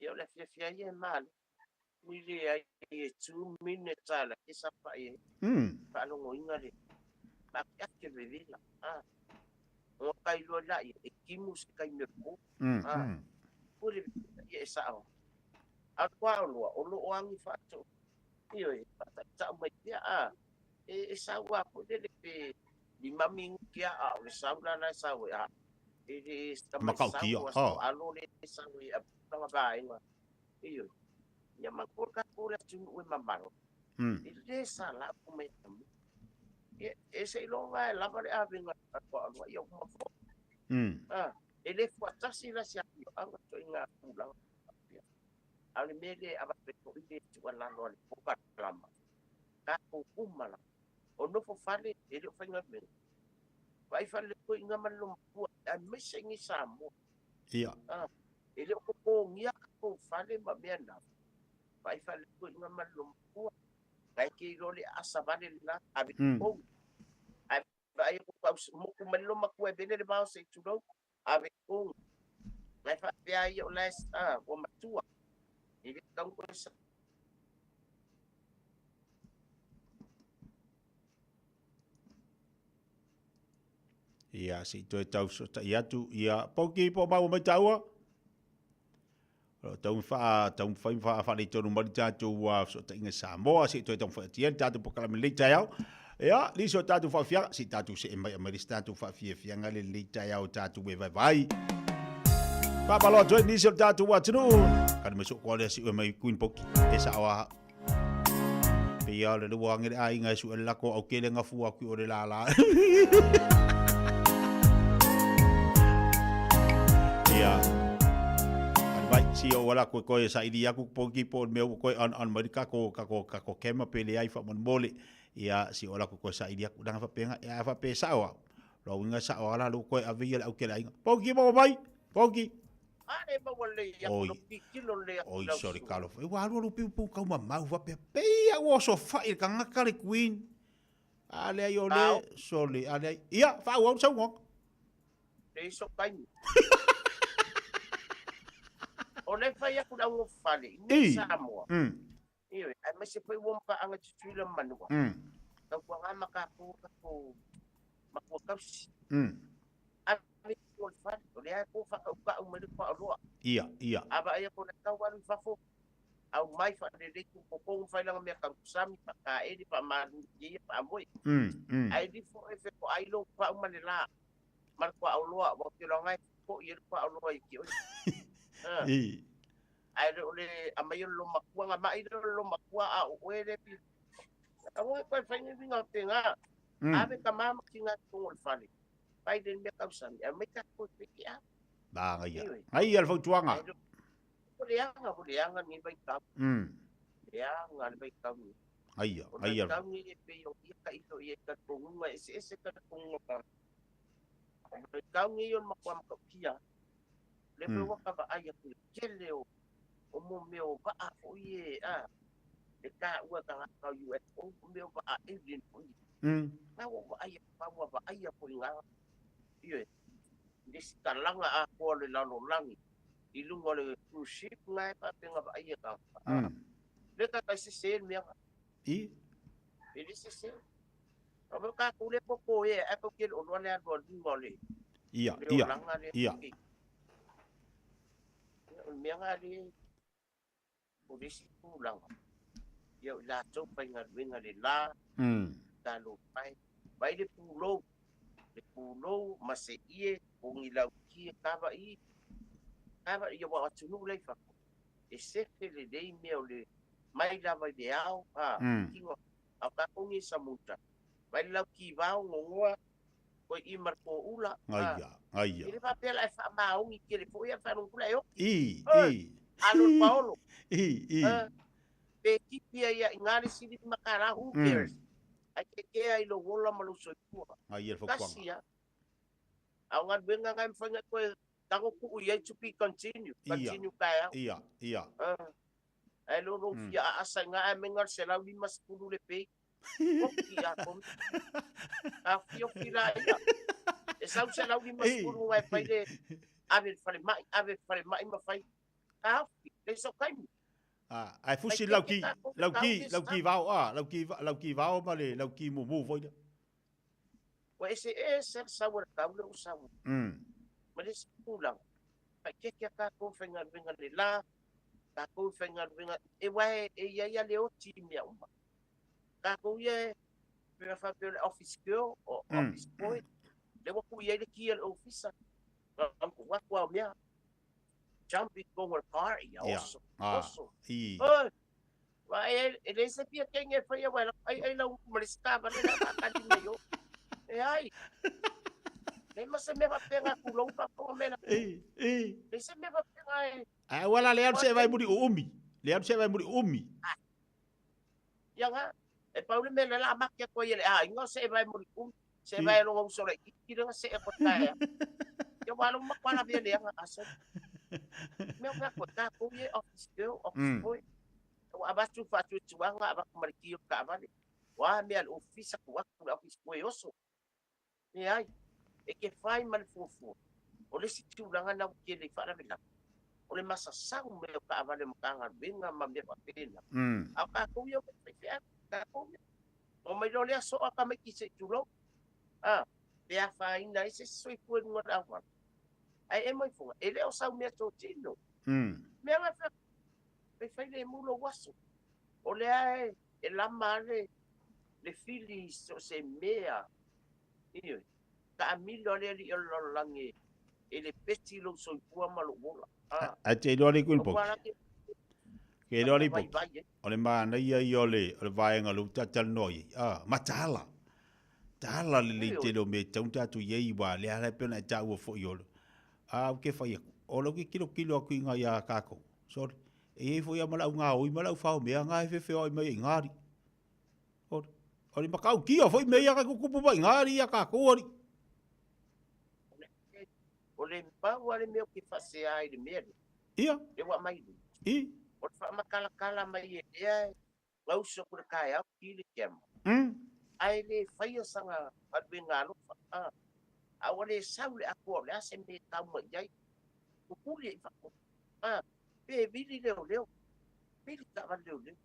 Ia o le afiafi ai e malu. Ui leai e 2 minutes a la ke saofai ai. Faalogoina le maakeake le vevela. A. Ona tailo ai laia e timu se taimi o le po. A. Ua le vevela ia e sao. A o le tuaoloa o lo o agi faatoo. Ioe, faataitau mai pea a e sau a foi lele pe 5 minute a a o le sau la la e sau ai a e le tamai sau a so alo le sau ai a tulaga vaega. Ioe, ia manatua le tatou le atunuu e mamalo e le salau mai amu ia e seiloga e lava le avega a toaloa ia uma foi a e le fuatasi la se afioaga ituaiga tulaga. A o le mea lea e avatu ai foi le tuualalo a le polokalama, tatou uma lava, o nofo fale e le o faigaluega. Vaai fale toeaiina ma le lomatua, aemaise i Samoa. Ah, e le o totogia tatou fale ma mea na. Vaai fale toeaiina ma le lomatua. Na e te iloa le aasa vale lena, ave totogi. Ae vaai atu tau motu mai le lomatua e vele le vao se i tulou, ave totogi. Na e faapea ai o la e ua matua. E le tatau ona toe Ia, se i toe tausootai atu. Ia, Pouki, po o maua mai tāua? O lo o taumafai ma faaletonu mai le tatou fesootaiga i Samoa, se i toe taumafai atu i ai le tatou polokalame i lenei taeao. Ia, nisi o tatou faafiafiaga, se i tatou see mai aumai le isi tatou faafiafiaga le lenei taeao tatou e vaivai. Faamalo atu ai nisi o le tatou atunuu. Kani mai soo koa lea siu e mai Queen Poki. E sao a. Pe ia le lua ange le aiga e sue le lako au kele ngafu aku o le lala. Ia. Kani mai, si o wala koe koe sa ili aku poki po mea ua koe an an mai kako kako kako kema pe le ai fa mole. Ia si o la koe koe sa ili aku danga fa penga ia fa pe sao au. Lo winga sao ala lu koe ave ia le au kele aiga. Poki mo mai. Poki. Ale maua lelei atu lau tilotilo lelei atu Oi, sorry, talofa. Ua alu alu piu piu kau mamau faapea. Pei a ua osofai le tagata le Queen. A leai o le, sorry, a leai. Ia, faaauau le saunoaga. Leai sou taimi. O lea e fai atu le augofale i nei Samoa. Ioe, aemaise foi ua paaga i Tutuila ma Manua. Tautuaga ma tatou tatou matua tausi. Ave i o le fale, o lea e po faatautau mai le tuaoloa. Ia, ia. A vaai atu o lea tau alu i fafo, aumai faalelei tuupopoga fai lana mea tausami, faataele, faamalu ia faamoe. Ae lifo e fetoai lou pau ma le la ma le tuaoloa, aua ou te iloa e foi ai le tuaoloa i te oe. Ae le o le aumai o le lomatua, na mai lea o le lomatua a o oe le pi. Aua e toe fai ni uiga o tēnā. Ave tama ma tina i totonu o le fale, fai le mea tausami, ae omai tatou e fekeā. Manaia. Ngai ia le fautuaga. Ua leaga, ua leaga lenei vaitau. Leaga le vaitau lenei. Ngai ia, O le ngai ia. vaitau lenei e pei o ia tailo i ai talitonuga, e eseese talitonuga o tagata. O le vaitau lenei o le matua matautia. Lea foi ua ta vaai atu i le tele o o mo mea o vaa foi e a e taua e tagata o UFO, o mea o vaa alien foi. Na ua vaai atu, ua vaai atu i ina, ioe, i le isi talaga atoa o le lalolagi i luga o le cruise ship na e faapea na vaai e tagata. Lea tata e sese le mea na. E le sese. O mea tatou lea popo e, ae tou te le o iloa le alu a luga o le le olaga lea. Ia, o le mea na lea, o le isi tulaga, ia o i latou faigaluega le la, talofa e, vaai le pulou, le pulou ma se ie, o ni lauti e kava i, kava ia aua o atunuu la i fafo, e sefe lelei mea o le mai lava i le ao, a, tino, a o tatou nei i Samuta, Vai le lau kivao gogoa koe i ma le kōʻula. Gaia, gaia. E le faapea la e faamaogi tele foi ae faalogo la e oki. I, i. Alo le paolo. I, i. Pe tipi ai ia i ngā le sili makala, who cares? Ai ke kea i lou ola ma lou soifua. Gaia le fautuaga. Tasi a. A o galuega ngai mafai ona toe tago tuu i ai to be continue. Continue taeao. Ia, ia. Ae le o lou fia aasa i ngā ae menga le 150 le pay. Oki a komi. A fiofi la ia. E sau 150 ngai fai le ave le falemai, ave le falemai ma fai. Ka ofi, le sau kaimi. Ah, ae fusi lau ki, lau ki, lau ki vao a, lau ki, lau ki vao ma le lau ki mumu foi lea. Ua ese ese le sau a le tau le o sau. Ma le isi tulaga, faikeke a tatou faigaluega le la, tatou faigaluega, e uae e i ai a le oti i mea uma. Tatou ia e, pe a faapea o le office girl o office boy, lea ua tuu i ai le ki a le ofisa, ua atu a o mea, jump i totonu o le car, ia oso, oso. Oi, vaai e leai se fia kenge e faia aua e ai lau ma le isi taavale la e faatali mai o. E ai. Leai ma se mea faapea na tulou faafofoga mea la. Leai se mea faapea e. Ae aua la le alu se vai muri uumi. Le alu se vai muri uumi. Ia nga, e pau le mea lea o le a maki atu ai e le aiga o see vae muri umi, see vae lona uso laitiiti lea na see atu taeao. Ia ua alu matua lavea leaga aso. Mea o fea koe, tatou ia e office girl, office boy. Ua avatu le faatuatuaga, avatu ma le ki o le taavale. O a mea a le ofisa, tuu atu i le office boy e oso. Leai, e te fai ma le fuafua. O le isi tulaga lena ua tele i faalavelave, o le masasau mai o taavale o Matagaluega ma mea faapena. A o tatou ia o faifeau, tatou ia. Omai loa lea soa tamaiti se i tulou. A, pe afaina ai se isi soifua i luga o le auala. Ae e mai foga, e le o sau mea totino. Mea na fai, fai fai lemu lou aso. O lea e, e lama le, le fili i so o se mea. Ioe. Taamilo a le alii o le lalolagi e le peti lou soifua ma lou ola. A. Ae te iloa le Queen Aua Boki. la ke Ke iloa le vai Boki. vai ai. O le manaia ia o le, o le vaega lea ua talatalanoa i ai. A, mataala. Tala lelei Ioe. tele o mea e tatau ona tatou i ai aua lea la e pei ona e taua foi o le, a ou te fai atu, o lea ou te tilotilo atu i ina ia tatou, sorry, e i ai foi lava ma le au gaoi ma le au faomea na e feofeoai mai ai i ina alii. O le, o le matautia foi mea ia na tutupu mai i ina alii ia tatou alii. O le pau lava le mea ou te faasea ai i le mea lea. Ia. Lea ua aumai nei. I. O le faamatalatala mai e lea e gauso atu i le taeao ki le camera. Ae le faia sana galuega alofa. A, a ua le sau le atoa o le a se mea e tau mai i ai. Pupuli ai faafofoga. A, pe vili leoleo. Vili taavale leoleo.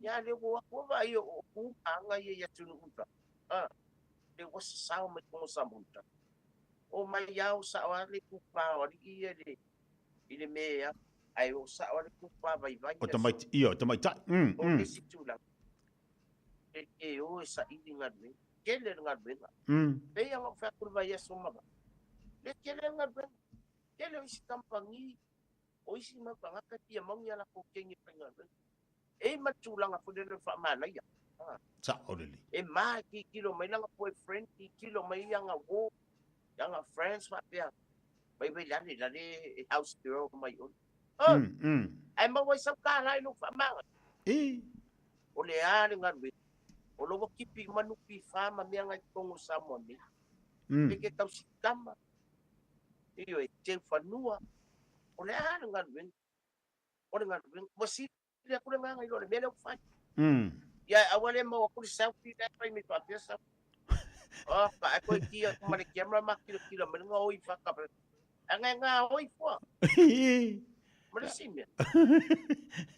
Ia lea ua o atu lava vaai o o tu ma aga ia i atunuu i fafo. A, lea ua sasao mai totonu o Samuta. O mai ao sao lava le itupa o alii ia i le i le mea e a, ae o sao lava le itupa vaivai O i aso. tamaiti, ia, o tamaitai. O le isi tulaga, e e o e saili galuega, tele le galuega. Pei ona ou fai atu i le vaiaso ma vaa, le tele le galuega. Tele o isi kamupani, o isi mau tagata e fia mauni a latou kegi e faigaluega. E i ai ma le tulaga foi lele o le faamanaia. Sao lelei. E ma e tilotilo mai lana boyfriend, tilotilo mai ana uo, ana friends faapea, mai vai lale lale e house girl mai oe. Oh, ae maua ai sau tala i lou faamagana. I. O le a le galuega, o lo ua kipi uma NPF ma mea ngai totonu o Samoa nei. Pe ke tausi tama, ioe, teu fanua, o le a le galuega, o le galuega, ua sili atu le agaga i lo le mea lea ua fai. Ia aua le maua atu le selfie lea e fai mai faapea selfie. Oh, ka ae koe ki atu ma le camera ma kilokilo mai luga oi whaka. Ae ngai ngā oi fua. Ma le isi mea.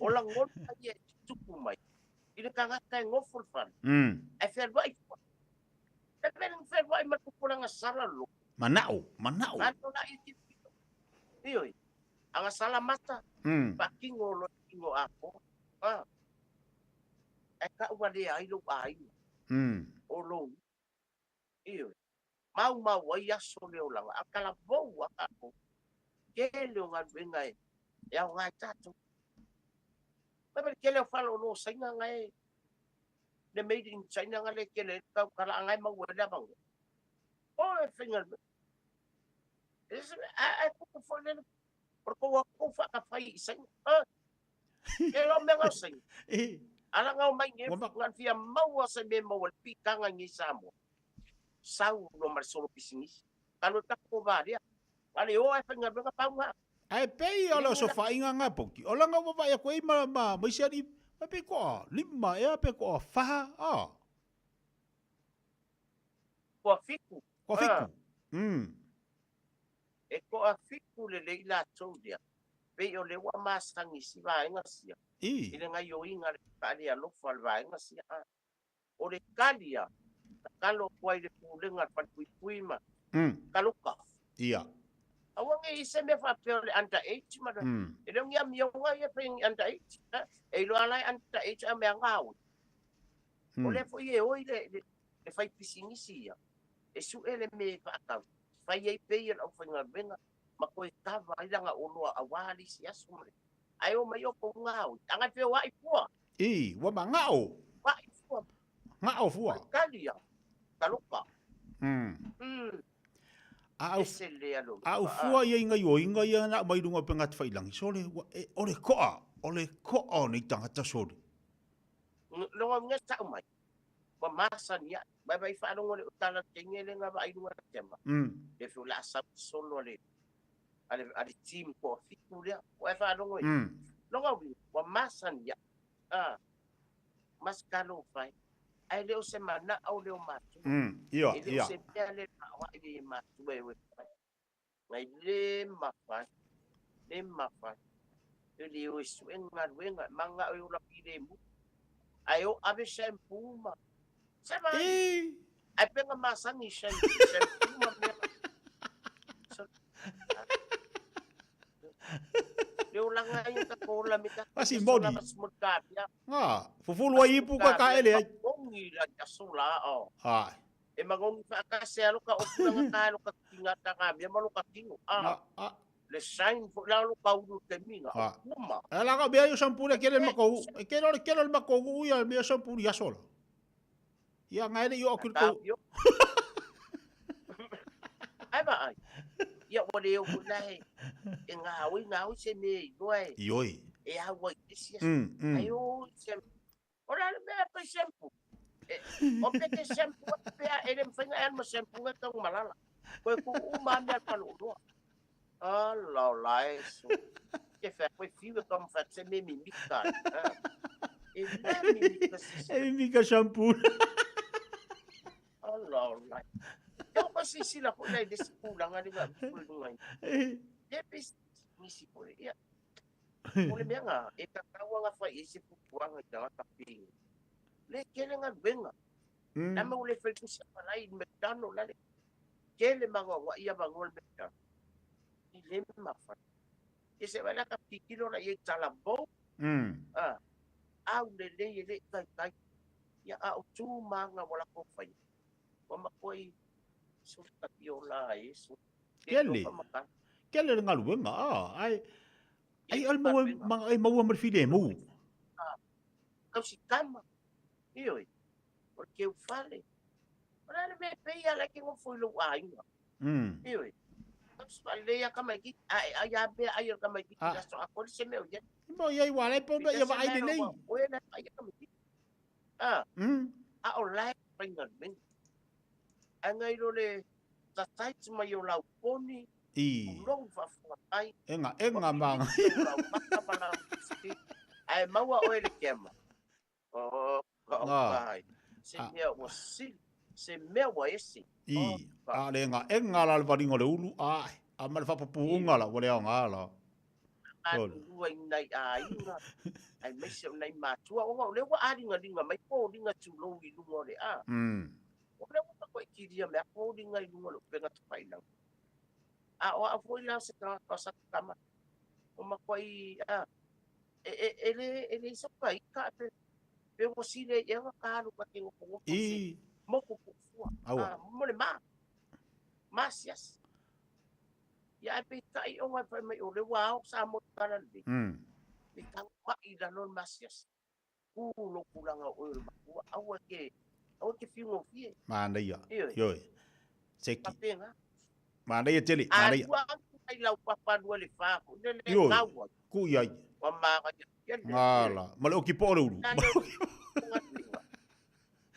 O lagona ia e tutupu mai. I le tagata e gofo le fale. Ae fealuai fua. E pele na fealuai ma le tupulaga sala lo. Manao, manao. Ano la i tilotilo. Ioe. Aga sala mata. Faatino loa i tino apo. Ah. Ae tau valea ai lou aiga. O lou. Ioe. Maumau ai aso le olaga. A talavou a tatou. Tele o galuega e e aoga ai tatou. Mai ma le tele o faleoloa o Saina na e Le made in China nga le kele tau kala angai mau le bang. O e fingal. Es a a ku fo le por ko ko fa ka fai sai. Ah. E lo me nga sai. E. Ala ngau mai nge ngan fia maua se me mau le pikanga ngi samo. Sau no mar solo pisinis. Kalo ta ko varia. Ale o e fingal nga pa nga. Ai pei o le so whainga ngā poki. O langa ua vai a koe ma ma maisi ari ma pe koa lima ea pe koa whaha a. Koa fiku. Koa fiku. Mm. E koa fiku le le ila tau lea. Pei o le ua masangi si vaenga sia. I. I le ngai o inga le paale alofa le vaenga sia. O le kalia. Kalo kua i le pulenga le pui ma. Kaloka. Ia. Awa nge i se mea faapea o le under age ma e le ngia mionga ia pe under age. E ilo ala under age a mea ngau. O le foi e oi le le fai pisingisi ia. E su ele me whaakau. Fai ei pei au whainga venga. Ma koe kawa i langa oloa a wali si aso mare. Ai o mai o ko ngau. Anga te wa i fua. I, wa ma ngao. Wa i fua. Ngao fua. Kali ia. Kaloka. A au fua ia inga i o inga ia na mai runga pe ngati whailangi. Sole, o le koa. O le koa o nei tangata sole. Longa nge tau mai. Wa masa ni bai bai whaalongo le utala te ngele ngā vai runga tema. Le whio la sa solo le ale team ko fiku lea. Wa whaalongo i. Longa wi, wa masa ni Ah, mas kalo whai. Ai leo se mana au leo matu. Ia, E leo ia. se mea le mawa i le matu e we whai. Ngai le mawhai. Le mawhai. E leo e suenga luenga. Manga o ula pile mu. Ai o ave shampoo ma. Se mai. Ai penga masangi shampoo ma mea. Leo langa i ta kola mi ta. Asi moni. Nga. Nga, fufulu ai ipu ka ka ele ai. Mangongi la ya sola o. Ai. E mangongi fa ka se alo ka opula nga ka alo ka kinga ta nga mea malo ka kingo. Ah. Le sign fo la lo ka ulu te minga. Uma. Ala ka mea yo shampoo le kele mako. E kele le kele le mako u ia mea shampoo ya sola. Ia ngai le yo akul ko. Ai ba ai. Ia o le o lai. E ngā oi ngā oi se me i noe. I oi. E au ai isi asi. Ai o se. Ora le mea pe shampoo. O pe te shampoo a pea e le mwhainga e alma shampoo nga tau malala. Koe ku uma mea palo uloa. Ala la e so. Ke whea koe fiwe ka mwha te me mimika. E mea mimika sisi. E mimika shampoo. Ala la. Tau pa sisi la koe lai desi pulanga ni ngā pulunga. E pis nisi pole ia. O le mea ngā, e tataua ngā whai e se pupuanga i tangata pingi. Le kele ngā wenga. Nama o le whelkusi apalai i McDonald lale. Kele manga wa ia manga le McDonald. I le mawhai. E se wala ka pikilo la i talabou. Au le le e le tai tai. Ia au tū manga wala ko whai. Wa makoi sulta piola e su. Kele. Kele ngā luenga. Ai ai al maua manga ai maua marfile mu. Kau si kama. Ioi. O ke ufale. Ora le me pe ia la ke ngo foi lo ainga. Ioi. Kau si le ia kama ki ai ai a be ai kama ki la so a ko se me o ye. Mo ia wala po be ia vai nei. O na ai kama ki. Ah. A o lai pinga men. Angai lo le tatai mai o lau poni. I. Long fa ai. Enga enga manga. Ai maua o ele kema. Oh, ai. Se mea o si, se mea o esi. I. A le enga enga la varingo le ulu ai. A ma le fapapuunga la wale anga la. A lua i nai aiga. Ai mai se nai matua o le wa aringa linga mai po linga tulo i lunga le a. O le wa ko kiria me po linga i lunga le penga tupaina. A o a foi la se ka sa kama. O makoi a e le e le so kai ka pe pe o si le e ka lu ka ke ngo I mo ko fua. A mo le ma. Masias. Ia pe tai o mai mai o le wa o sa mo tala le. Le tau ma i la non masias. Ku lo kulanga o le matua, aua e te, aua e te fiugofie. Manaia. Ioe. Ioe. Seki. Faapena. Manaia tele, A manaia. lua atu mai lau papa lua le fa foi lele e Ioe. gau ai. Ku i ai. Ua manaia tele. Ngala. Ma le oki po o le ulu. Na le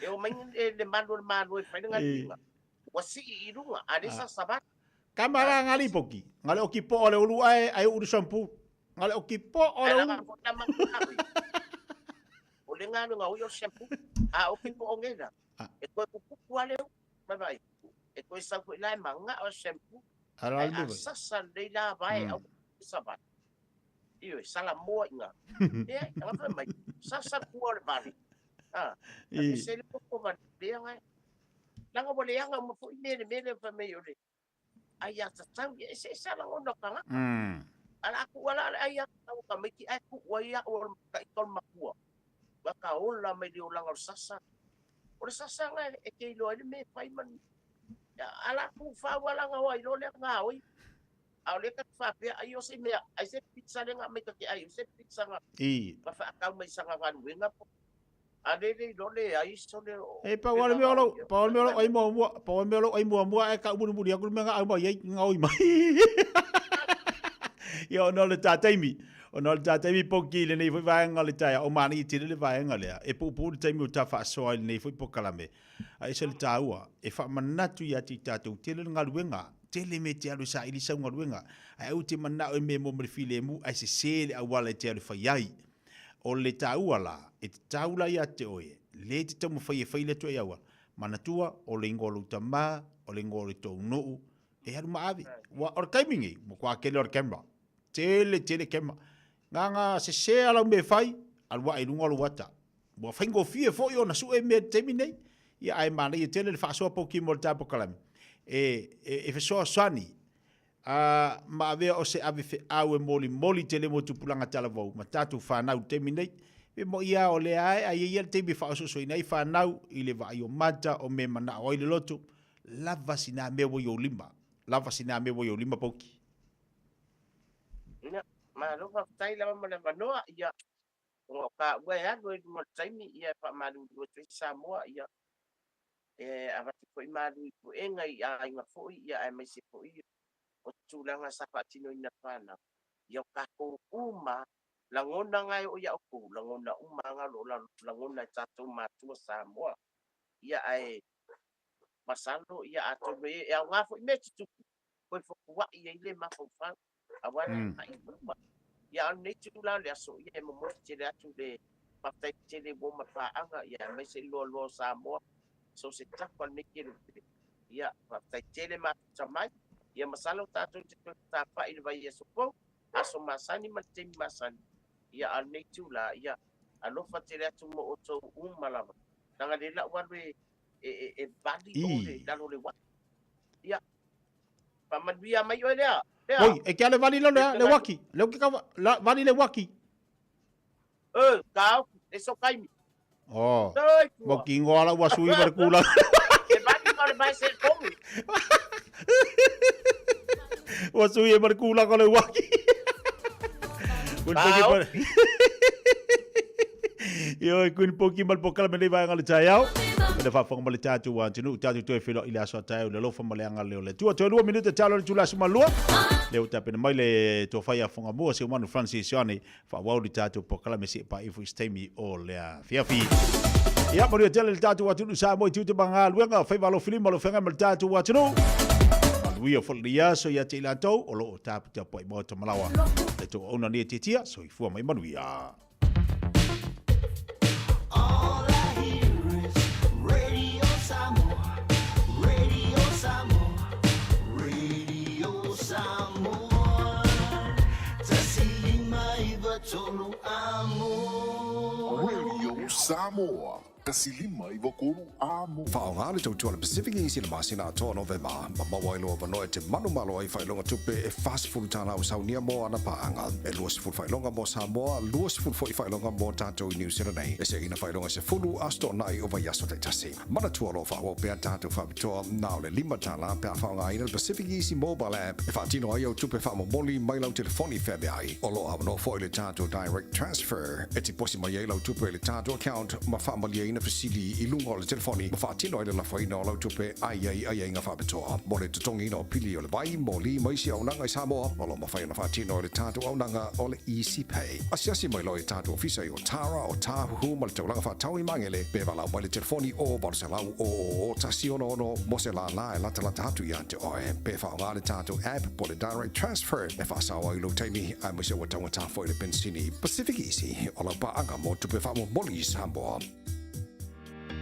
E o mai e le malu o le malo e fai le galuega. Ua sii i luga, a le sasa vale. Kama la ngali poki. Ngale oki po o le ulu ae ai ulu shampoo. Ngale oki po o le Ai ulu. lava foi na malu. O le galuega o ia o le shampoo. A oki po o ngena. E toe pupupu a leu. Mai mai. E toe sau foi la e manga o shampoo. Ala Ai le a mea. sasa lelei la vae au sa vale. Ioe, salamoa i ngā. Ea, anga fai mai, sasa pua o le vale. Ah, I. e se le popo vale leanga e. Langa ua leanga uma foi mea le mea lea fai mai o le ai a tatau, e se se ala ngona o tagata. Ala aku ala ale ai a tatau o tamaiti ae tuu ai au o le mataito o le makua. Ua ka ola mai le olaga o le sasa. O le sasa nga e te iloa ai le mea e fai ma ia, ala aku fau ala nga oa iloa lea nga oi. A o lea ka te faapea ai o se mea, ai se pizza lea nga mai ka te ai, o se pizza nga I. ma whaakau mai sanga galuega po. A le le ilo le ai so le o E pau ale mea o lau, pau ale mea o lau ai muamua, pau ale mea o lau ai muamua e ka umulimuli aku le mea nga au mai ai, nga oi mai. Ia ona o le tā taimi, ona o le tā taimi poki i lenei foi vaega o le taeao, o manaia tele le vaega lea, e puupuu le taimi o tā faasoa i lenei foi polokalame. A ese le tāua, e faamanatu ia te i tātou, tele le galuega, tele mea e te alu e saili sau galuega, ae aua te manao e mea mo ma le filemu, ae sese le auala e te alu e fai ai. O le tāua la, e tatau la ia te oe, le te taumafai e fai le atu ai auala. Manatua, o le ingoa o lou tamā, o le ingoa o le tou nuu, e alu ma ave. Ua, o le taimi nei, matua tele o le camera. Tele, tele camera. Nganga sese a lau mea e fai, alu ae i luga o lou ata. Ua faigofie foi ona sue mea i le taimi nei, ia ae manaia tele le faasoa poki mo le tā polokalame. E, e, e fesoasoani, a ma avea o se ave feau e molimoli tele mo tupulaga talavou ma tatou fanau i le taimi nei. E moʻi lava o lea ae, a i ai ia le taimi e faaosoosoina ai fanau i le vaai o mata o mea e manao ai le loto, lava sina mea ua i ou lima, lava sina mea ua i ou lima Pouki. Ia, malo faafetai lava mo le avanoa, ia, ona o taua e alu ai i luma o le taimi, ia, e faamalulu atu ai Samoa, ia, e avatu foi malu i puega i aiga foi, ia, aemaise foi o tulaga sa faatinoina fanau, ia, o tatou uma lagona nga e oo ia outou, lagona uma nga o lo o lagona e tatou matua Samoa, ia, ae masalo, ia, atonu e aoga foi mea e tutupu, toe fotuai ai le mafaufau, aua le agai i luma. Ia, a o lenei itula o le aso, ia, e momoli tele atu le faafetai tele ua ma paaga, ia, aemaise le loaloa o Samoa, so se tafa o lenei kelepele. Ia, faafetai tele mafuta mai. Ia, masalo tatou te toe tatafa'i i le vaiaso fou, aso masani ma le taimi masani. Ia, a o lenei itula, ia, alofa tele atu mo outou uma lava. Leaga lea la ua alu e, e, e, e vali o le lalo o le uafu. Ia, faamanuia mai oe lea. Lea. Oi, e ke ale vali lalo lea, le uaki. Le uki ka, la, vali le uaki. E, ka oki, e so kaimi. Oh. Toi tua. Mo ki ingoa la ua sui ma le kula. E vali ka o le mai se komi. Ua sui e ma le kula ka le uaki. Ka oki. Ioe, Queen Poki ma le polokalame nei vaega o le taeao. E le faafofoga ma le tatou atunuu, tatou toe feiloai i le aso a taeao i le alofa ma le agalelei o le Atua. Toe lua minute talo le itula 12. Lea ua tapena mai le tofa ia Fogamua, Seumanu Francis Ioane, faaauau le tatou polokalame seia paia foi se taimi o le afiafi. Ia, manuia tele le tatou atunuu Samoa i tiute ma galuega, faiva alofilima o lo feagai ma le tatou atunuu. Manuia foi lenei aso ia te i latou o lo o taputapuai maota malaoa. Le tou auauna nei e tiatia, soifua ma ia manuia. All I hear is Radio Samoa, Radio Samoa, Radio Samoa. 1593 amo. Radio Samoa, 1593 amo. Faaaoga le tautua a le Pacific Easy i le masina atoa o Novema, ma maua ai lou avanoa e te manumalo ai faailoga tupe e $40 ua saunia mo ana paaga. E 20 faailoga mo Samoa, 20 foi faailoga mo tatou i Niu Sila nei. E seina faailoga e 10 aso toonai o vaiaso taitasi. Manatua o lo o faaauau pea tatou faapitoa na o le $5 pe a faaaogaina le Pacific Easy Mobile App e faatino ai au tupe faamomoli mai lau telefoni feaveai. O lo o avanoa foi le tatou Direct Transfer e tiposi mai ai lau tupe i le tatou account ma faamalieina. faatuina fesili i luga o le telefoni ma faatino ai le lafoina o lau tupe a i ai aiaiga faapitoa mo le totogiina o pili o le vai, moli ma isi auaunaga i Samoa. O lo o mafai ona faatino e le tatou auaunaga o le Easy Pay. Asiasi mai loa i tatou ofisa i Otara, Otāhuhu ma le taulaga faatau i Magele pe valaau mai le telefoni o 800 000 166 mo se lālā e latalata atu ia te oe. Pe faaaoga le tatou app po o le Direct Transfer e faasao ai lou taimi aemaise ua taugata foi le penisini. Pacific Easy, o lau paaga mo tupe faamomoli i Samoa.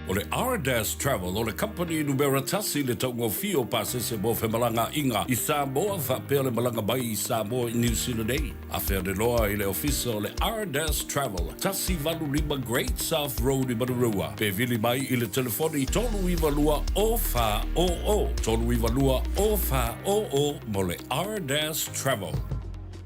O le Ardas Travel o le kamupani numera tasi i le taugofie o pasese mo femalagaaiga i Samoa faapea le malaga mai i Samoa i Niu Sila nei. Afe ane loa i le ofisa o le Ardas Travel, 185 Great South Road i Manurewa, pe vili mai i le telefoni 392 0400, 392 0400 mo le Ardas Travel.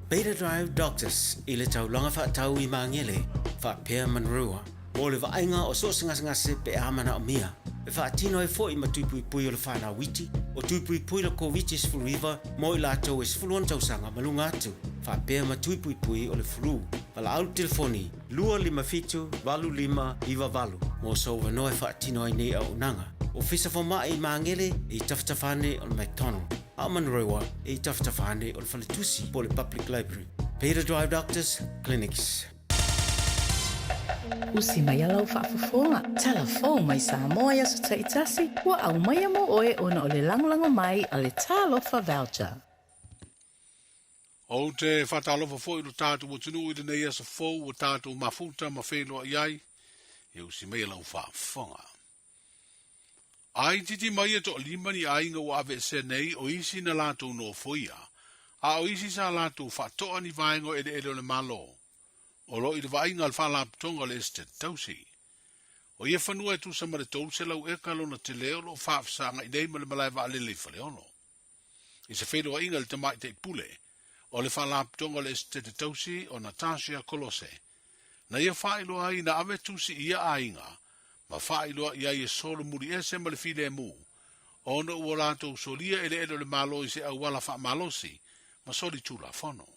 Beta Drive Doctors i le taulaga faatau i Magele faapea Manurewa. Mo le vaaiga o so o se gasegase pe a manaomia, e faatino ai foi ma tui puipui o le whanau iti, o tui puipui le Koviti-19 mo i latou e 16 tausaga ma luga atu, faapea ma tui puipui o le flu. Valaau le telefoni 257 8598 mo sou avanoa e faatino ai nei auaunaga. Ofisa Fomai i Magele e i tafatafa ane o le McDonald, a o Manurewa e i tafatafa ane o le Faletusi po o le Public Library. Beta Drive Doctors Clinics. Usi mai a lau faafofoga, tala fou mai Samoa i aso taitasi, ua aumaia mo oe ona o le lagolago mai a le Talofa Voucher. Ou te faatalofa foi i lo tatou atunuu i lenei aso fou ua tatou mafuta ma feiloai ai, e usi mai a lau faafofoga. A itiiti mai e toalima ni aiga ua aveesea nei o isi na latou nofoia, a o isi sa latou faatoa ni vaega o eleele o le Malo, o lo o i le vaaiga a le Faalapotopotoga o le Esetete Tausi. O ia fanua e tusa ma le 300 eka lona tele o lo o faafesaga'i nei ma le malae vaalele i Faleolo. I se feiloaiga i le Tamaitai Pule o le Faalapotopotoga o le Esetete Tausi o Natasha Kolose, na ia faailoa ai na ave tusi i ia aiga ma faailoa i ai e solomuli ese ma le filemu, ona ua latou solia eleele o le Malo i se auala faamalosi ma solitulafono.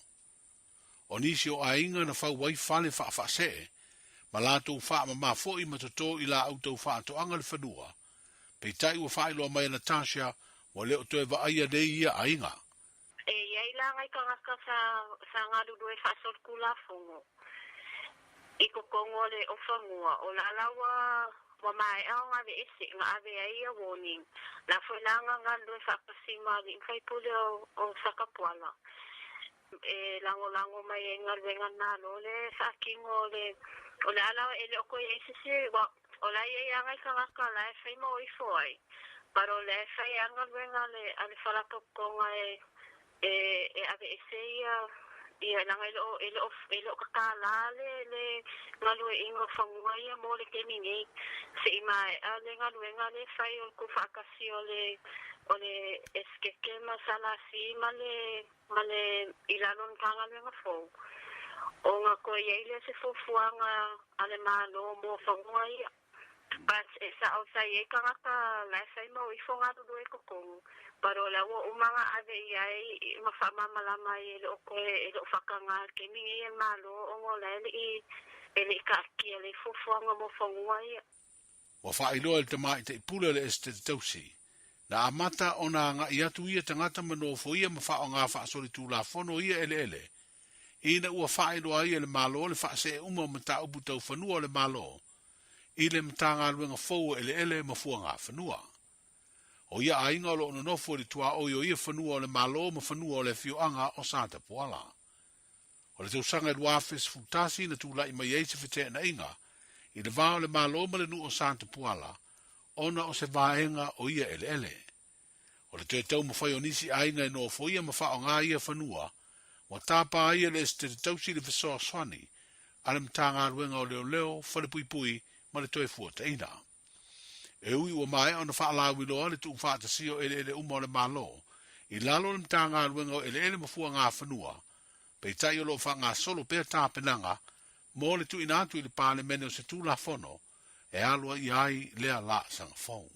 O nisi o aiga na fau ai fale faafaasee ma latou faamama foi ma toto i laau tau faatoaga le fanua, peitai ua faailoa mai e Natasha ua le o toe vaaia nei ia aiga. E i ai la nai tagata sa sa galulue faasolitulafono i totonu o le o fanua, o la la ua ua maea ona aveese na ave ai ia warning. La foi la na galulue faatasi ma alii ma faipule o o Satapuala e lagolago mai ai galuega na lo le faatino o le o le a la e le o toe i ai se isi ua o la e i ai lava nai tagata la e fai ma o ifo ai but o lea e fai lava galuega a le a le Faalapotopotoga e e e aveese ia ia leaga e le o e le o e le o tatala le le galueaiina o fanua ia mo le taimi nei se i maea le galuega lea e fai o le tuufaatasi o le o le Esetete ma SLC ma le ma le i lalo o le Matagaluega fou, ona toe i ai lea se fuafuaga a le Malo mo fanua ia. But e sao sa i ai tagata la e fai mau ifo galulue i totonu, but o la ua uma ona ave i ai ma faamalamalama ai e le o toe e le o faataga i le taimi nei e le Malo ona o la e le i e le i taatia lelei fuafuaga mo fanua ia. Ua faailoa e le tamaitai pule o le Esetete Tausi, na amata ona agai atu ia tagata ma nofoia ma faaaoga faasolitulafono ia eleele, ina ua faailoa ai e le Malo le faasee uma o mataupu tau fanua o le Malo i le Matagaluega fou o Eleele ma Fuagafanua. O ia aiga o lo o nonofo i le tuaoi o ia fanua o le Malo ma fanua o le afioaga o Satapuala. O le tausaga e 2011 na tulai mai ai se feteenaiga i le va o le Malo ma le nuu o Satapuala ona o se vaega o ia eleele. O le toe taumafai o nisi aiga e nofoia ma faaaoga ia fanua, ua tapa ai e le Esetete Tausi le fesoasoani a le Matagaluega o Leoleo, Falepuipui ma le Toefuataiga. E ui ua maea ona faalauiloa le tuufaatasia o eleele uma o le Malo i lalo o le Matagaluega o Eleele ma Fuagafanua, peitai o lo o faagasolo pea tapenaga mo le tuuina atu i le Palemene o se Tulafono e aloaia ai lea laasaga fou.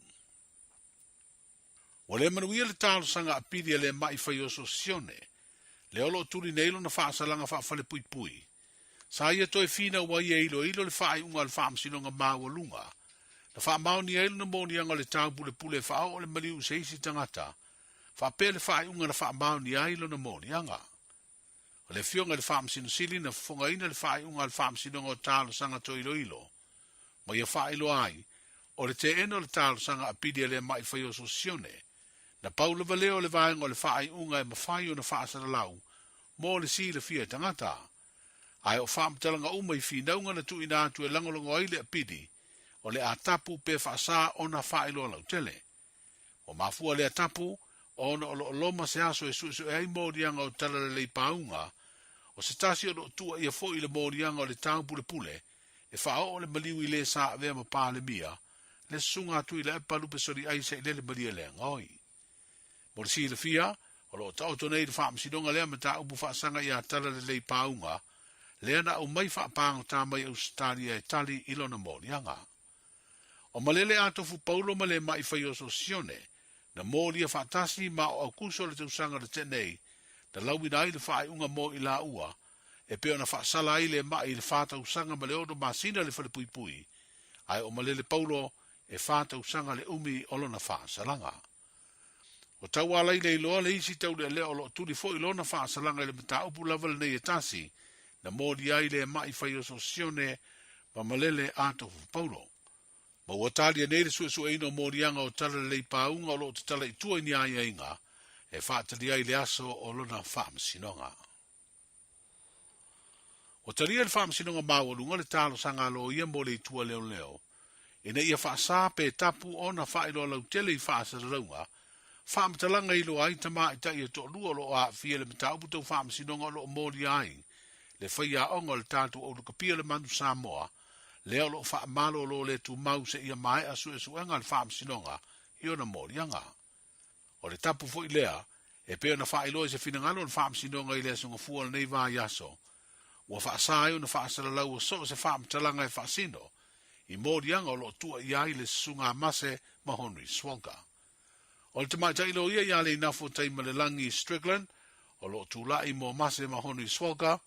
Ua le manuia le talosaga apili a le ma'i faioso Sione, lea o lo o tuli nei lona faasalaga faafalepuipui. Sa ia toe finau ai e iloilo le faaiuga a le Faamasinoga Maualuga Na faamaonia ai lona moliaga o le taupulepule e faaoo le maliu i se isi tagata, faapea le faaiuga na faamaonia ai lona moliaga. O le Afioga i le Faamasino Sili na fofogaina le faaiuga a le Faamasinoga o Talosaga Toiloilo, ma ia faailoa ai, o le teena o le talosaga apili a le ma'i faioso sione, na pau lava lea o le vaega o le faaiuga e mafai ona faasalalau mo le silafia e tagata. Ae o faamatalaga uma i finauga na tuuina atu e lagolago ai le apili, o le a tapu pe faasā ona faailoa lautele. Ua mafua lea tapu ona o lo o loma se aso e suesue ai moliaga o Talalelei Pauga, o se tasi o lo o tuuaia foi i le moliaga o le taupulepule e faaoo le maliu i le sa avea ma Palemia, le susuga a Tuilaepa Lupesoliai Sailele Malielegaoi. Mo le silafia, o lo o taoto nei le faamasinoga lea mataupu faasaga iā Talalelei Pauga, lea na aumai faapagota mai Ausetalia e tali i lona moliaga. O Malele a Tofu Paulo ma le ma'i faioso Sione, na molia faatasi ma o Aukuso le tausaga na tea nei, na lauina ai le faaiuga mo i laua, e pei ona faasala ai le ma'i i le fa tausaga ma le ono masina le falepuipui, ae o Malele Paulo e fa tausaga le umi o lona faasalaga. Ua taualai leiloa le isi taulealea o lo o tuli foi lona faasalaga i le mataupu lava lenei e tasi, na molia ai le ma'i faioso Sione ma Malele a Tofu Paulo. Ma ua talia nei le suesueina o moliaga o Talalelei Pauga o lo o tatala i tua i ni aiaiga e faatali ai le aso o lona faamasinoga. Ua talia e le Faamasinoga Maualuga le talosaga a loia mo le Itu Leoleo ina ia faasā pe tapu ona faailoa lautele i faasalalauga faamatalaga e iloa ai tamaitai e toalua o lo o aafia i le mataupu tau faamasinoga o lo o molia ai le faiaoga o le tatou aulukapia le Manu Samoa lea o lo o faamalolo le tumau seia maea suesuega a le Faamasinoga i ona moliaga. O le tapu foi lea, e pei ona faailoa i se finagalo o le Faamasinoga i le Aso Gafua o lenei vaiaso, ua faasā ai ona faasalalau o so o se faamatalaga e faasino i moliaga o lo o tuuaia ai le Susuga a Mase ma Henry Swonka. O le tamaitai loia ia Leinafo Taimalelagi Strickland, o lo o tulai mo Mase ma Henry Swonka,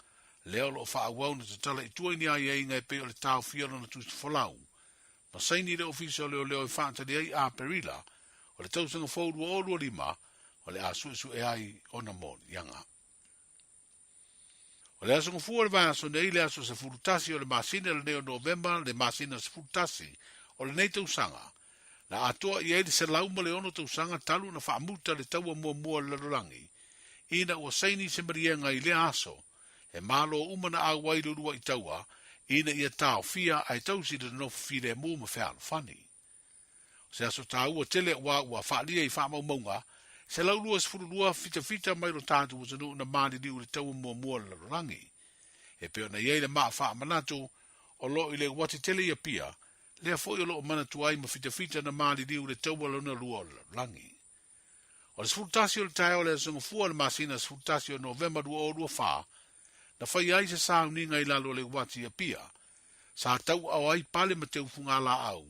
lea o lo o faaauau ona tatala i tua i ni aiaiga e pei o le taofia o lona tusi folau ma saini le Ofisa o Leoleo e faatali ai Aperila o le tausaga fou 2025 o le a suesue ai ona moliaga. O le aso Gafua o le vaiaso nei, le aso 11 o le masina lenei o Novema, le masina 11 o lenei tausaga, na atoa i ai le 106 tausaga talu ona faamuta le taua muamua o le lalolagi, ina ua saini se maliega i lea aso, e malo uma na auai le uluai taua ina ia taofia ae tausi le nonofo filemu ma fealofani. O se aso taua tele aua ua faalia i faamaumauga 122 fitafita mai lo tatou atunuu na maliliu i le taua muamua o le lalolagi. E pei ona i ai le maa faamanatu o lo o i le uati tele i Apia, lea foi o lo o manatua ai ma fitafita na maliliu i le taua lona lua o le lalolagi. O le 11 o le taeao o le Aso Gafua o le masina 11 o Novema 2024, na faia ai se sauniga i lalo o le uati i Apia, sa tauaao ai pale ma teufugalaau,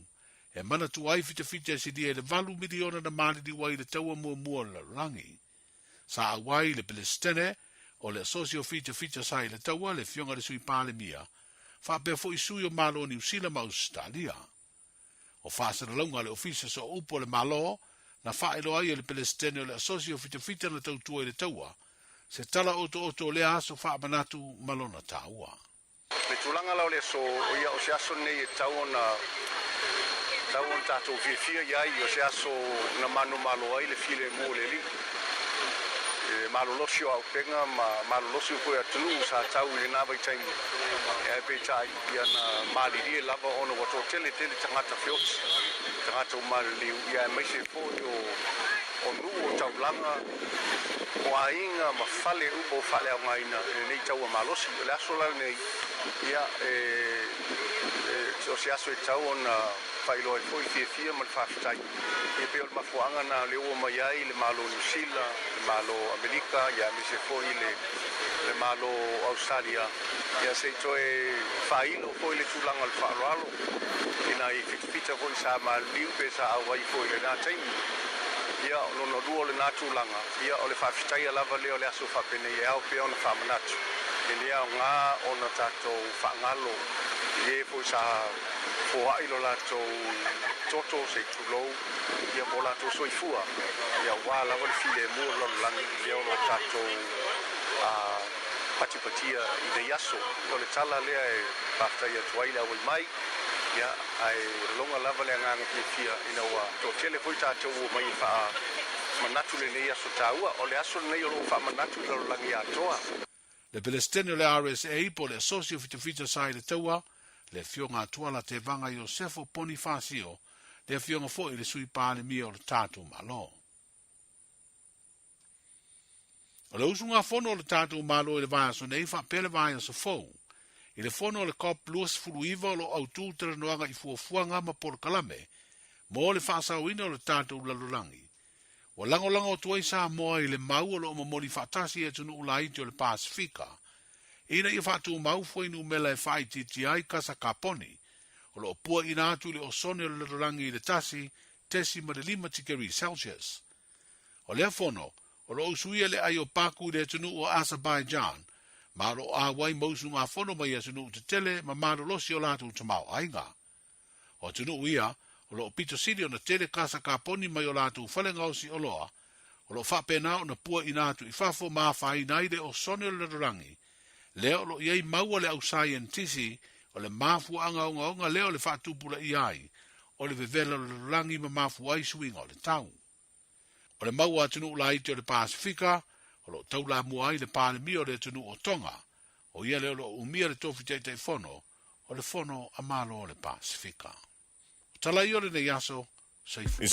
e manatua ai fitafita e silia i le 8 miliona na maliliu ai i le taua muamua o le lalolagi. Sa auai le Pelesitene o le Asosi o Fitafita sa i le taua, le Afioga i le Sui Palemia, faapea foi sui o Malo o Niu Sila ma Ausetalia. O faasalalauga a le Ofisa Sooupu o le Malo na faailoa ai e le Pelesitene o le Asosi o Fitafita na tautua i le taua, se tala otooto o lea aso faamanatu ma lona taua. Le tulaga la o le aso, o ia o se aso lenei e tatau ona tatau ona tatou fiafia i ai, o se aso na manumalo ai le filemu o le Alii, le malolosi o auupega ma malolosi foi o atunuu sa tau i lena vaitaimi, ae peitai, Ia na malilie lava ona ua toatele tele tagata feoti, tagata ua maliliu, ia aemaise foi o o nuu o taulaga, o aiga ma fale uma ua faaleaogaina i lenei taua malosi. O le aso la lenei, ia e e o se aso e tatau ona faailoa ai foi le fiafia ma le faafetai. Ia pei o le mafuaaga na lea ua omai ai le Malo o Niu Sila, le Malo o Amerika, ia aemaise foi le le Malo o Ausetalia, ia se i toe faailo foi le tulaga o le faaaloalo i nai fitafita foi sa maliliu pe sa auai foi i lena taimi. Ia, o lona lua o lena tulaga, ia o le faafetaia lava lea o le aso faapenei e ao pea ona faamanatu, e le aoga ona tatou faagalo i e foi sa foai lo latou toto se i tulou ia po o latou soifua, ia aua lava le filemu o le lalolagi i lea o lo o tatou patipatia i nei aso. O le tala lea e faafetai atu ai le auai mai, ia, ae lagona lava le agaga fiafia ina ua toatele foi tatou ua omai e faamanatu lenei aso taua. O le aso lenei o lo o faamanatu i le lalolagi atoa. Le Pelesitene o le RSA po o le Asosi o Fitafita sa i le Taua, le Afioga a Tuala Tevaga Iosefo Ponifasio, le Afioga foi i le Sui Palemia o le tatou Malo. O le usugafono o le tatou Malo i le vaiaso nei faapea le vaiaso fou, i le fono a le Cop 29 o lo o autū talanoaga i fuafuaga ma polokalame mo le faasaoina o le tatou lalolagi. Ua lagolago atu ai Samoa i le mau o lo o momoli faatasi i atunuu laiti o le Pasefika ina ia faatumau fuainumela e faaitiitia ai kasa kaponi o lo o puaina atu i le osone o le lalolagi i le 1.5 tikeri Celsius. O lea fono, o lo o usuia le ai o Baku i le atunuu o Azerbaijan, ma o lo o auai ma usugafono mai atunuu tetele ma malolosi o latou tamaoaiga. O atunuu ia, o lo o pito sili ona tele kasa kaponi mai o latou fale gaosi oloa, o lo o faapena ona puaina atu i fafo ma afaina ai le osone o le lalolagi, lea o lo o i ai mau a le au saienitisi o le mafuaaga ogaoga lea o le faatupulaia ai o le vevela o le lalolagi ma mafua ai suiga o le tau. O le mau a atunuu laiti o le Pasefika, o lo o taulamua ai le Palemia o le atunuu o Tonga, o ia lea o lo o umia le tofi Taitaifono o le Fono a Malo o le Pasefika. O tala ia o lenei aso, soifua.